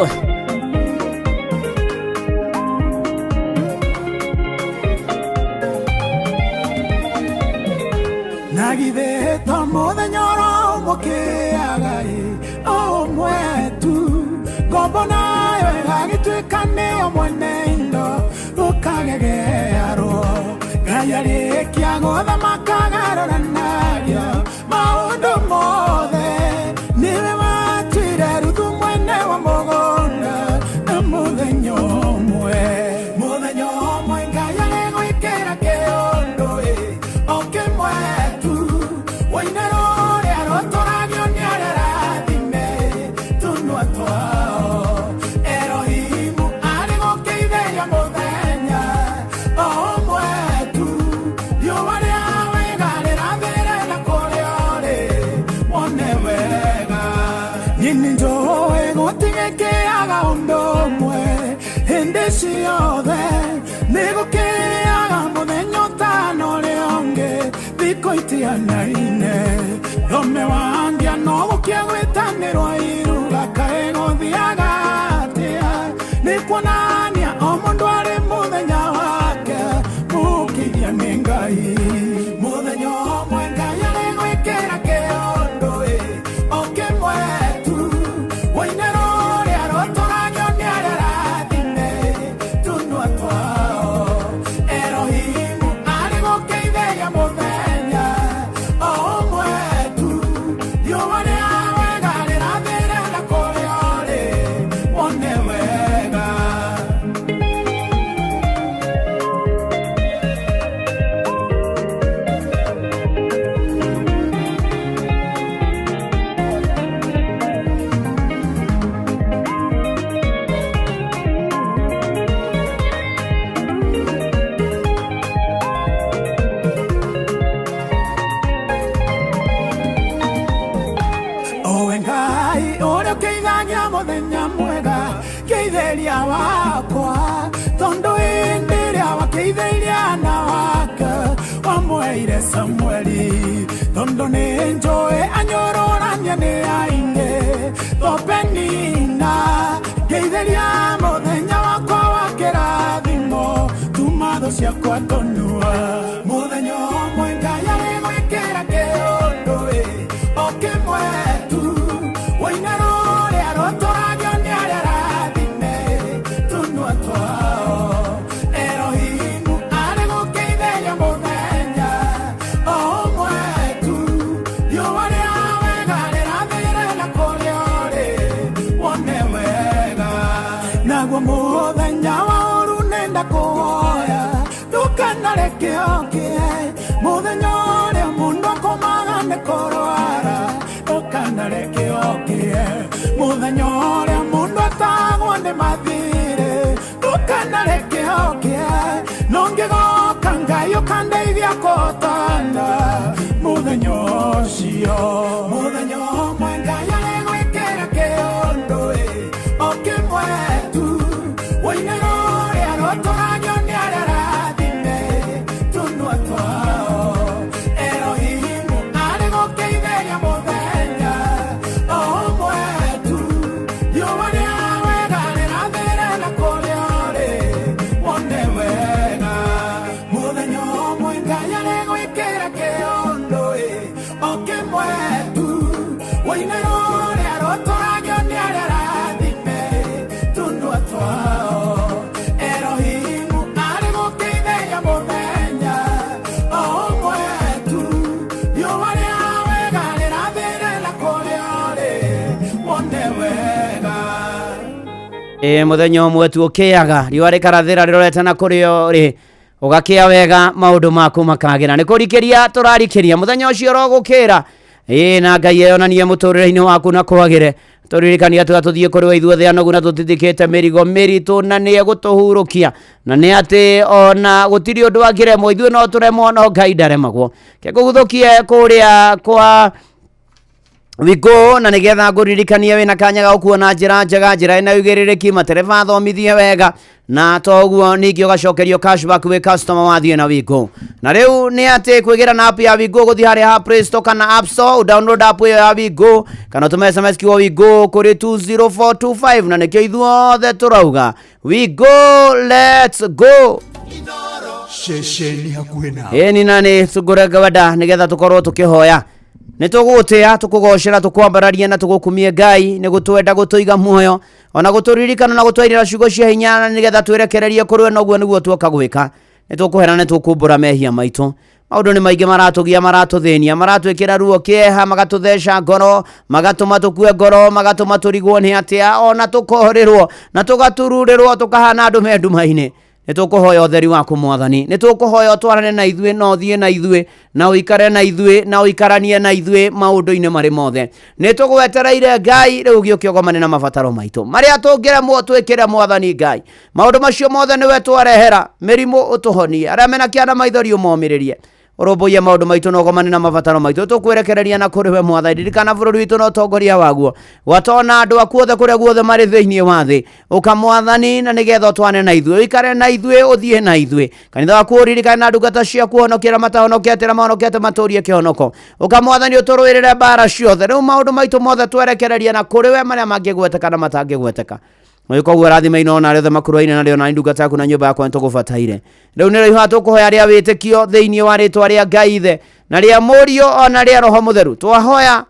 Na githĩ to mũthenya oro ũmwe ũkĩaga ĩ, o ũmwe tu. Ngombo nayo ĩgagĩtuĩka nĩyo mwene indo, ũkagegearwo. Ngai arĩkia gũthamaka agarũranagia maũndũ mothe. Nĩwe watuire Ruthu mwene wa mũgũnda na mũthenya ũmwe. Mũthenya ũmwe Ngai arĩgwĩkĩra kĩũndũ ĩ, o kĩmwe tu. Woine rũrĩa rũtũragio nĩ arĩa arathime tũnua twao. Erohimu arĩ gũkĩithĩria mũthenya o ũmwe tu. Riũa rĩa wega rĩrathĩre na kũrĩa ũrĩ wone wega. Niĩ nĩnjũĩ gũtigĩkĩaga ũndũ ũmwe hĩndĩ ciothe, nĩgũkĩaga mũthenya ũtana ũrĩa ũngĩ, thikũ itianaine. Thome wa ndia no gũkĩa gwĩtanĩrwo iruga, kaĩ gũthiaga atĩa? Nĩ kuonania o mũndũ arĩ mũthenya wake, mũkĩria nĩ Ngai. Mũthenya ũmwe Ngai arĩgwĩkĩra kĩũndũ ĩ, o kĩmwe tu. Woine rũrĩa rũtũragio nĩ arĩa arathime tũnua twao. Erohimu arĩ gũkĩithĩria mũthenya o ũmwe tu. Riũa rĩa wega rĩrathĩre na kũrĩa ũrĩ wone wega. Owe Ngai ũrĩa ũkĩithagia mũthenya mwega, kĩithĩria wakwa, tondũ hĩndĩ ĩrĩa wakĩithĩirie na wake wamwĩire Samueli, tondũ nĩ njũĩ anyũrũrania nĩ aingĩ thopenina, ngeithĩria mũthenya wakwa wa kĩrathimo, tuma thũ ciakwa tũnua. Mũthenya ũmwe Ngai arĩgwĩkĩra kĩũndũ ĩ, o kĩmwe tu. Woine rũrĩa rũtũragio nĩ arĩa arathime tũnua twao. Erohimu arĩ gũkĩithĩria mũthenya o ũmwe tu. Riũa rĩa wega rĩrathĩre na kũrĩa ũrĩ wone wega. Naguo mũthenya wa ũũru nĩndakũhoya, ndũkanareke ũkĩe. Mũthenya ũrĩa mũndũ akomaga nĩ kũrwara, ndũkanareke ũkĩe. Mũthenya ũrĩa mũndũ atagwo nĩ mathirĩ, ndũkanareke ũkĩe. No ngĩgoka Ngai ũkandeithia kũhotana mũthenya ũcio. Mũthenya ũmwe Ngai arĩgwĩkĩra kĩũndũ ĩ, o kĩmwe tu. Woine rũrĩa rũtũragio nĩ arĩa arathime tũnua twao. Erohimu arĩ gũkĩithĩria mũthenya o ũmwe tu. Riũa rĩa wega rĩrathĩre na kũrĩa ũrĩ wone wega. Mũthenya ũmwe Ngai arĩgwĩkĩra kĩũndũ ĩ, o kĩmwe tu. Woine rũrĩa rũtũragio nĩ arĩa arathime tũnua twao. Erohimu arĩ gũkĩithĩria mũthenya o ũmwe tu. Riũa rĩa wega rĩrathĩre na kũrĩa ũrĩ wone wega. Ĩ mũthenya ũmwe tu ũkĩaga riũa rĩkarathĩra rĩrorete na kũrĩa ũrĩ, ũgakĩa wega, maũndũ maku makagĩra. Nĩ kũrikĩria tũrarikĩria mũthenya ũcio ũrogũkĩra ĩ, na Ngai eyonanie mũtũrĩre-inĩ waku na kwagĩre. Tũririkania atĩ tũthiĩ kũrĩ we ithuothe anogu na tũtitikĩte mĩrigo mĩritũ, na nĩ egũtũhurũkia, na nĩ atĩ ona gũtirĩ ũndũ angĩremwo. Ithuĩ no tũremwo, no Ngai ndaremagwo. Kekũguthũkie kũrĩa kwa wikũ, na nĩgetha ngũririkanie wĩna kanya ga gũkuona njĩra njega, njĩra ĩna ũigĩrĩrĩki, matereba athomithie wega, na toguo ningĩ ũgacokerio cashback wĩ customer wathiĩ na Wiko. Na rĩu nĩ atĩ kwĩgĩra na app ya Wiko, gũthiĩ harĩa ha Play Store kana App Store, download app ĩyo ya Wiko, kana ũtũme SMS kiugo Wiko kũrĩ 20425, na nĩkĩo ithuothe tũrauga we go, let's go. Ceceni hakuhĩ nawe. Ĩni na nĩ tũngũre ngwenda nĩgetha tũkorwo tũkĩhoya. Nĩ tũgũgũtĩa, tũkũgocera, tũkwambararia na tũgũkumie Ngai nĩ gũtwenda gũtũiga muoyo ona gũtũririkana na gũtwairĩra ciugo cia hinya na nĩgetha twĩrekererie kũrĩ we, noguo nĩguo tuoka gwĩka. Nĩ tũkũhera nĩ tũkumbũra mehia maitũ. Maũndũ nĩ maingĩ maratũgia, maratũthĩnia, maratwĩkĩra ruo, kĩeha, magatũtheca ngoro, magatũma tũkue ngoro, magatũma tũrigwo nĩ atĩa, ona tũkohorĩrwo na tũgatururĩrwo tũkahana andũ me nduma-inĩ. Nĩ tũkũhoya ũtheri waku Mwathani, nĩ tũkũhoya ũtwarane na ithuĩ na ũthiĩ na ithuĩ na ũikare na ithuĩ na ũikaranie na ithuĩ maũndũ-inĩ marĩ mothe. Nĩ tũgwetereire Ngai rĩu gĩũke ũgomane na mabataro maitũ marĩa tũngĩremwo twĩkĩre Mwathani Ngai. Maũndũ macio mothe nĩwe twarehera, mĩrimũ ũtũhonie, arĩa mena kĩana maithori ũmomĩrĩrie, ũrũmbũiye maũndũ maitũ na ũgomane na mabataro maitũ. Tũkwerekereria na kũrĩ we Mwathani. Ririkana bũrũri witũ na ũtongoria waguo, gwatona andũ aku othe kũrĩa guothe marĩ thĩinĩ wa thĩ. Ũka Mwathani na nĩgetha ũtwane na ithuĩ, ũikare na ithuĩ, ũthiĩ na ithuĩ. Kanitha waku ũririkane na ndungata ciaku, ũhonokie arĩa matahonokete, arĩa mahonokete matũrie kĩhonoko. Ũka Mwathani ũtũrũĩrĩre mbara ciothe. Rĩu maũndũ maitũ mothe twerekereria na kũrĩ we, marĩa mangĩgweteka na matangĩgweteka. Koguo rathima ino na arĩa othe makuruaine na arĩa ona ndungata yaku na nyũmba yakwa nĩtũgũbataire. Rĩu nĩ rĩu tũkũhoya rĩa wĩtĩkio thĩinĩ wa rĩtwa rĩa Ngai Ithe na rĩa Mũriũ ona rĩa Roho Mũtheru. Twahoya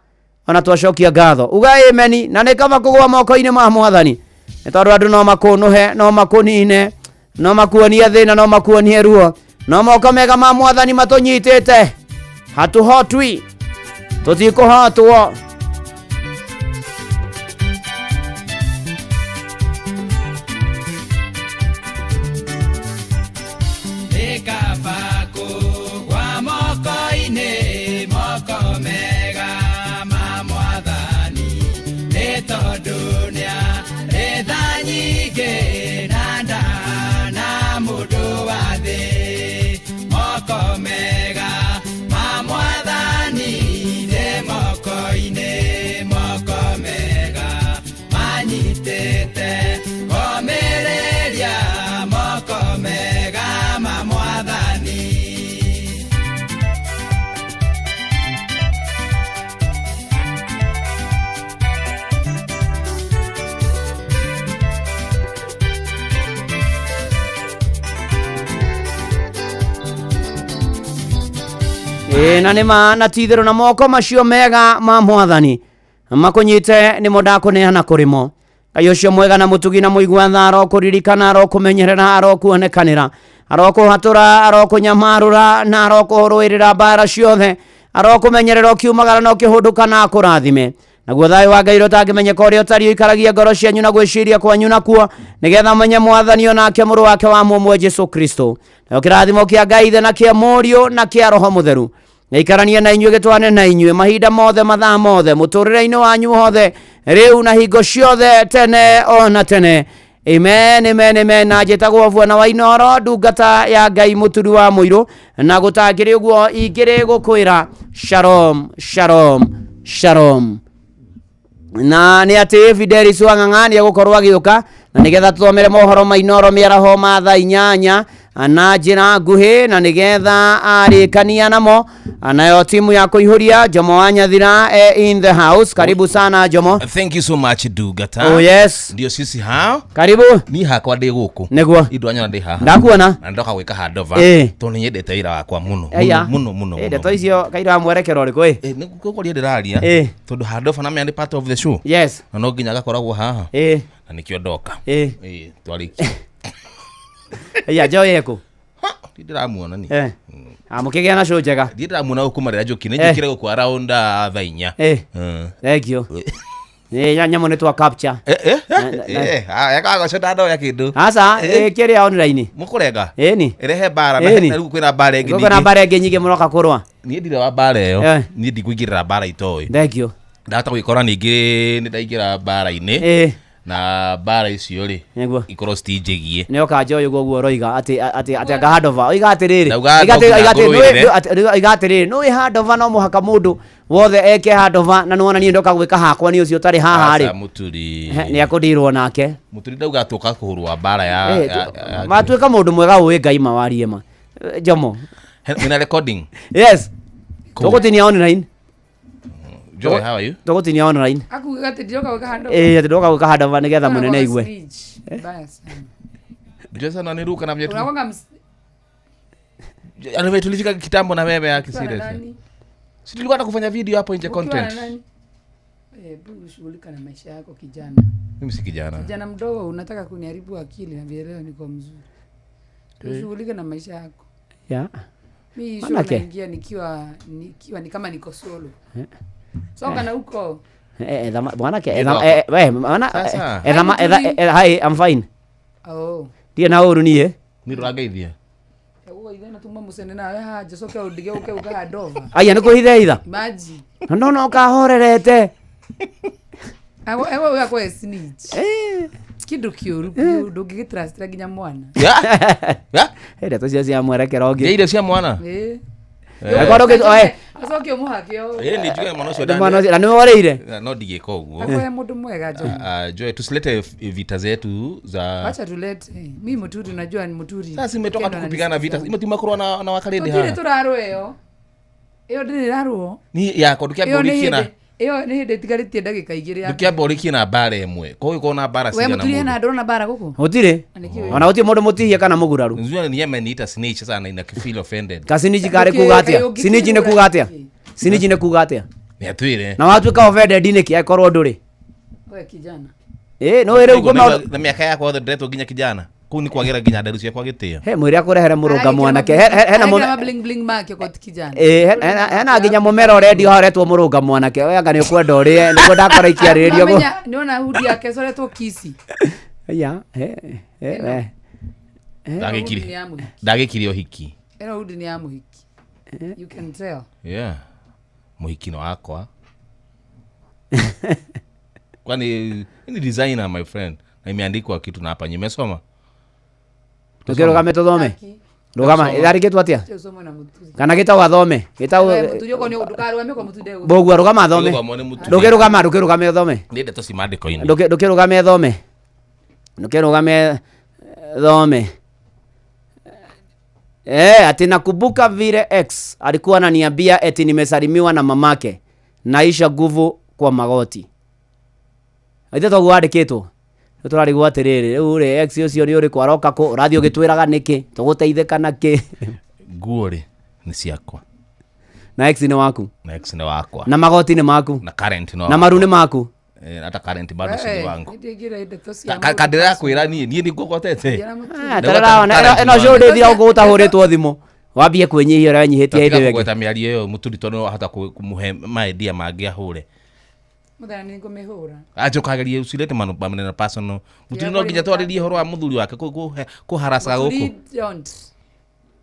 ona twacokia ngatho. Uga ameni na nĩ kaba kũgũa moko-inĩ ma Mwathani, nĩ tondũ andũ no makũnũhe, no makũnine, no makuonie thĩna, no makuonie ruo, no moko mega ma Mwathani matũnyitĩte. Hatuhotwi, tũtikũhotwo. Na nĩ ma na ti-itherũ na moko macio mega ma Mwathani makũnyite nĩmo ndakũneana kũrĩ mo. Ngai ũcio mwega na mũtugi na mũigua tha arokũririkana, arokũmenyerera, arokuonekanĩra, arokũhatũra, arokũnyamarũra na arokũrũĩrĩra mbara ciothe, arokũmenyerera ũkiumagara na ũkĩhũndũka na akũrathime. Naguo thayũ wa Ngai ũrĩa ũtangĩmenyeka ũrĩa ũtariĩ ũikaragie ngoro cianyu na gwĩciria kwanyu nakuo, nĩgetha mũmenye Mwathani o nake mũrũ wake wa mũmwe Jesũ Kristo. Nayo kĩrathimo kĩa Ngai Ithe na kĩa Mũriũ na kĩa Roho Mũtheru gĩikaranie na inyuĩ, gĩtwane na inyuĩ mahinda mothe, mathaa mothe, mũtũrĩre-inĩ wanyu wothe, rĩu na hingo ciothe, tene ona tene. Amen, amen, amen. Na njĩtagwo Bwana wa Inooro, ndungata ya Ngai mũturi wa mũirũ, na gũtangĩrĩ ũguo ingĩrĩ gũkwĩra shalom, shalom, shalom. Na nĩ atĩ Fidelis wa Ng'ang'a nĩ egũkorwo agĩũka na nĩgetha tũthomere mohoro ma Inooro mĩaraho ma thaa 8 na njĩra nguhĩ, na nĩgetha arĩkania namo. Nayo timu ya kũihũria Jomo wa Nyathira in the house. Karibu sana Jomo. Thank you so much Ndungata. Oh yes. Ndio sisi hao. Karibu. Ni hakwa ndĩ gũkũ. Nĩguo. Indũ anyona ndĩ haha. Ndakuona. Na ndoka gwĩka handover. Tondũ nĩ nyendete wĩra wakwa mũno. Mũno mũno mũno. Ndeto icio kaira mwerekero ũrĩkũ ĩ? Nĩ gũkũria ndĩraria. Tondũ handover na nĩ part of the show. Yes. Na no nginya gakoragwo haha. Na nĩkĩo ndoka. Twarĩkia. Ya Joy eko. Ndiramuona ni. Amũkĩgĩa na show njega. Ndiramuona gũkũ marĩa njũki. Nĩ njũkire gũkũ around thaa 4. Thank you. Nyamũ nĩ twa capture. Yakagoco ndandoya kĩndũ. Aca, kĩrĩa online. Mũkũrenga. Ĩni. Ĩrehe mbara na rĩu kwĩna mbara ĩngĩ. Kwĩna mbara ĩngĩ nyingĩ mũroka kũrũa. Niĩ ndirĩ wa mbara ĩyo. Niĩ ndikũingĩrĩra mbara itoĩ. Thank you. Ndahota gwĩkora ningĩ nĩ ndaingĩra mbara-inĩ. Na mbara icio rĩ ikorwo citinjĩgie. Nĩ oka Joy ũguo ũguo ũroiga atĩ atĩ atĩ anga handover. Oiga atĩrĩrĩ. Oiga atĩrĩrĩ, nũĩ handover no mũhaka mũndũ wothe eke handover, na nĩwona niĩ ndoka gwĩka hakwa nĩ ũcio ũtarĩ haha rĩ. Mũturi. Nĩ akũndirwo nake. Mũturi ndauga tũka kũhũrwo mbara ya matuĩka mũndũ mwega ũĩ Ngai ma warie ma. Jomo. Wĩna recording? Yes. Tũgũtinia online. Joy, how are you? Tũgũtinia online. Akuga atĩ ndiroka gwĩka handover. Atĩ ndiroka gwĩka handover nĩgetha mũnene aigue. Mbaya sana. Joy sana ni ruka na mjetu. Unakwanga Anyway, tulifika kitambo na wewe yake Ukiwa na serious. nani? Si tulikuwa hata kufanya video hapo nje Ukiwa na content. nani? Hebu shughulika na maisha yako kijana. Mimi si kijana. Kijana mdogo unataka kuniharibu akili na vieleo niko mzuri. Ushughulike na maisha yako. Yeah. Mi show Manake. naingia nikiwa ni kama niko solo. Soka na huko. Mwanake Ndio. we mwana Sasa. hi, I'm fine. Oh. Ndirĩ na ũru niĩ. Ni ndũrangeithia. Ugo ithe natuma mucene nawe haja coke undige uke ukahandova. Aya nĩ kũhithe itha. Imagine. Na no no kahorerete. Ewe ewe uya kwa snitch. Kindu kiuru biu ndũngĩgĩtrustĩra nginya mwana. Ndeto cio cia mwerekera ũngĩ. Nĩ irio cia mwana. Eh. Angĩkorwo ndũngĩ- oe. Acoke ũmũhake o. Eh, nĩ njuge mwana ũcio Nĩ mwana ũcio- na nĩwe ũrĩire? No ndigĩka ũguo. Akwahe mũndũ mwega John. Ah, Joy, tusilete vita zetu za Wacha tulete. Mi Muturi unajua ni Muturi. Sasa imetoka tu kupigana vita. Imetima kurwa na wakarĩndĩ Tutire haha. tũrarũa ĩyo. Ĩyo ndĩrĩ ĩrarũo. Ni yakwa ndũkĩambe Ĩyo nĩ ũrĩkie na hĩndĩ ĩyo nĩ hĩndĩ ĩtigarĩtie ndagĩka igĩrĩ ya. ndũkĩambe ũrĩkie na mbara ĩmwe. Koguo ĩkorwo na mbara We cigana Muturi hena mũndũ. andũ na mbara gũkũ? Gũtirĩ. Na nĩkĩ Ona gũtirĩ mũndũ mũtihie kana mũguraru. Nzua ni ameniita snitch sasa na ina feel offended. Ka snitch karĩ kuga atĩa? Snitch nĩ kuga atĩa? Snitch nĩ kuga atĩa? Nĩ atwĩre. Na watuĩka offended nĩkĩ angĩkorwo ndũrĩ? We kijana. Ĩ no ĩrĩ ugo maũndũ Na mĩaka yakwa yothe ndĩretwo nginya kijana. Kũu nĩ kwagĩra nginya nderu ciakwa gĩtĩo. He mwĩre akũrehere mũrũnga mwanake. Hena Hena ma bling bling make kwa kijana. Ĩ hena nginya mũmera ũrendio haha ũretwo mũrũnga mwanake. We anga nĩ ũkwenda ũrĩe nĩguo ndakora ikĩarĩrĩrio gũ. Amenya nĩona hudi yake coretwo kisi. Aya, he he we. Ndagĩkire. Hudi nĩ ya mũhiki. Ndagĩkire ũhiki. Ĩno hudi nĩ ya mũhiki. You can tell. Yeah. Mũhiki nĩ wakwa. Kwani ni designer my friend na imeandikwa kitu na hapa nimesoma. Tũkĩrũgame tũthome. Rũgama, ĩrarĩkĩtwo atĩa? Ũcio ũcomwo na Muturi. Kana gĩtagwo athome. Gĩtagwo We Muturi okorwo nĩ ndũkarũgame kwa Muturi ndegũ. Mbũgua rũgama athome. Rũgama nĩ Muturi. Ndũkĩrũgama, ndũkĩrũgame ũthome. Nĩ ndeto ci maandĩko-inĩ. Ndũkĩrũgame thome. Ndũkĩrũgame thome. Ati nakumbuka vile ex alikuwa ananiambia eti nimesalimiwa na mamake. Naisha nguvu kwa magoti. Aithe toguo wandĩkĩtwo. Rĩu tũrarigwo atĩrĩrĩ, rĩu rĩ ex ũcio nĩ ũrĩkũ aroka kũ ũrathiĩ ũgĩtwĩraga nĩkĩ tũgũteithĩka nakĩ? Nguo rĩ nĩ ciakwa. Na ex nĩ waku. Na ex nĩ wakwa. Na magoti nĩ maku. Na current no. Na maru nĩ maku. Hata current bado si ni wangu. Nĩndĩngĩra ndeto cia Kandĩra kwĩra niĩ niĩ nĩngũgwatete. Ah, tarora ona ĩno show ndĩthira ũguo ũtahũrĩtwo thimũ. Wambie kwĩnyihia ũrĩa wenyihĩtie hĩndĩ ĩyo ĩngĩ. Kũgweta mĩario ĩyo Mũturi tondũ no ahota kũmũhe maidia mangĩ ahũre. Mũthenya nĩ ngũmĩhũra. Anjũkagĩrie usilete maneno personal. Mũturi no nginya twarĩrie ũhoro wa mũthuri wake kũharacaga gũkũ. Muturi, don't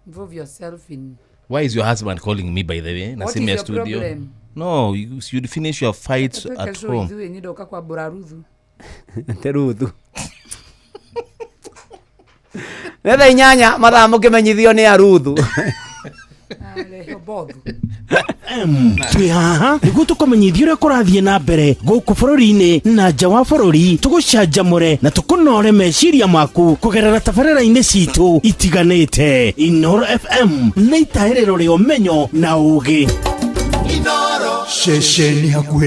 involve yourself in Why is your husband calling me by the way? Na What simu is ya your studio. problem? No, you should finish your fights Tuweke at show home. ithuĩ niĩ ndoka kwambũra Ruthu. Te Ruthu. Nĩ thaa 8 mathaa mũkĩmenyithio nĩ Aruthu. Rehobothu. Twĩ haha nĩguo tũkũmenyithia ũrĩa kũrathiĩ na mbere gũkũ bũrũri-inĩ na nja wa bũrũri, tũgũcanjamũre na tũkũnore meciria maku kũgerera tabarĩra-inĩ citũ itiganĩte. Inooro FM nĩ itahĩrĩro rĩa ũmenyo na ũũgĩ. Ceceni hakuhĩ.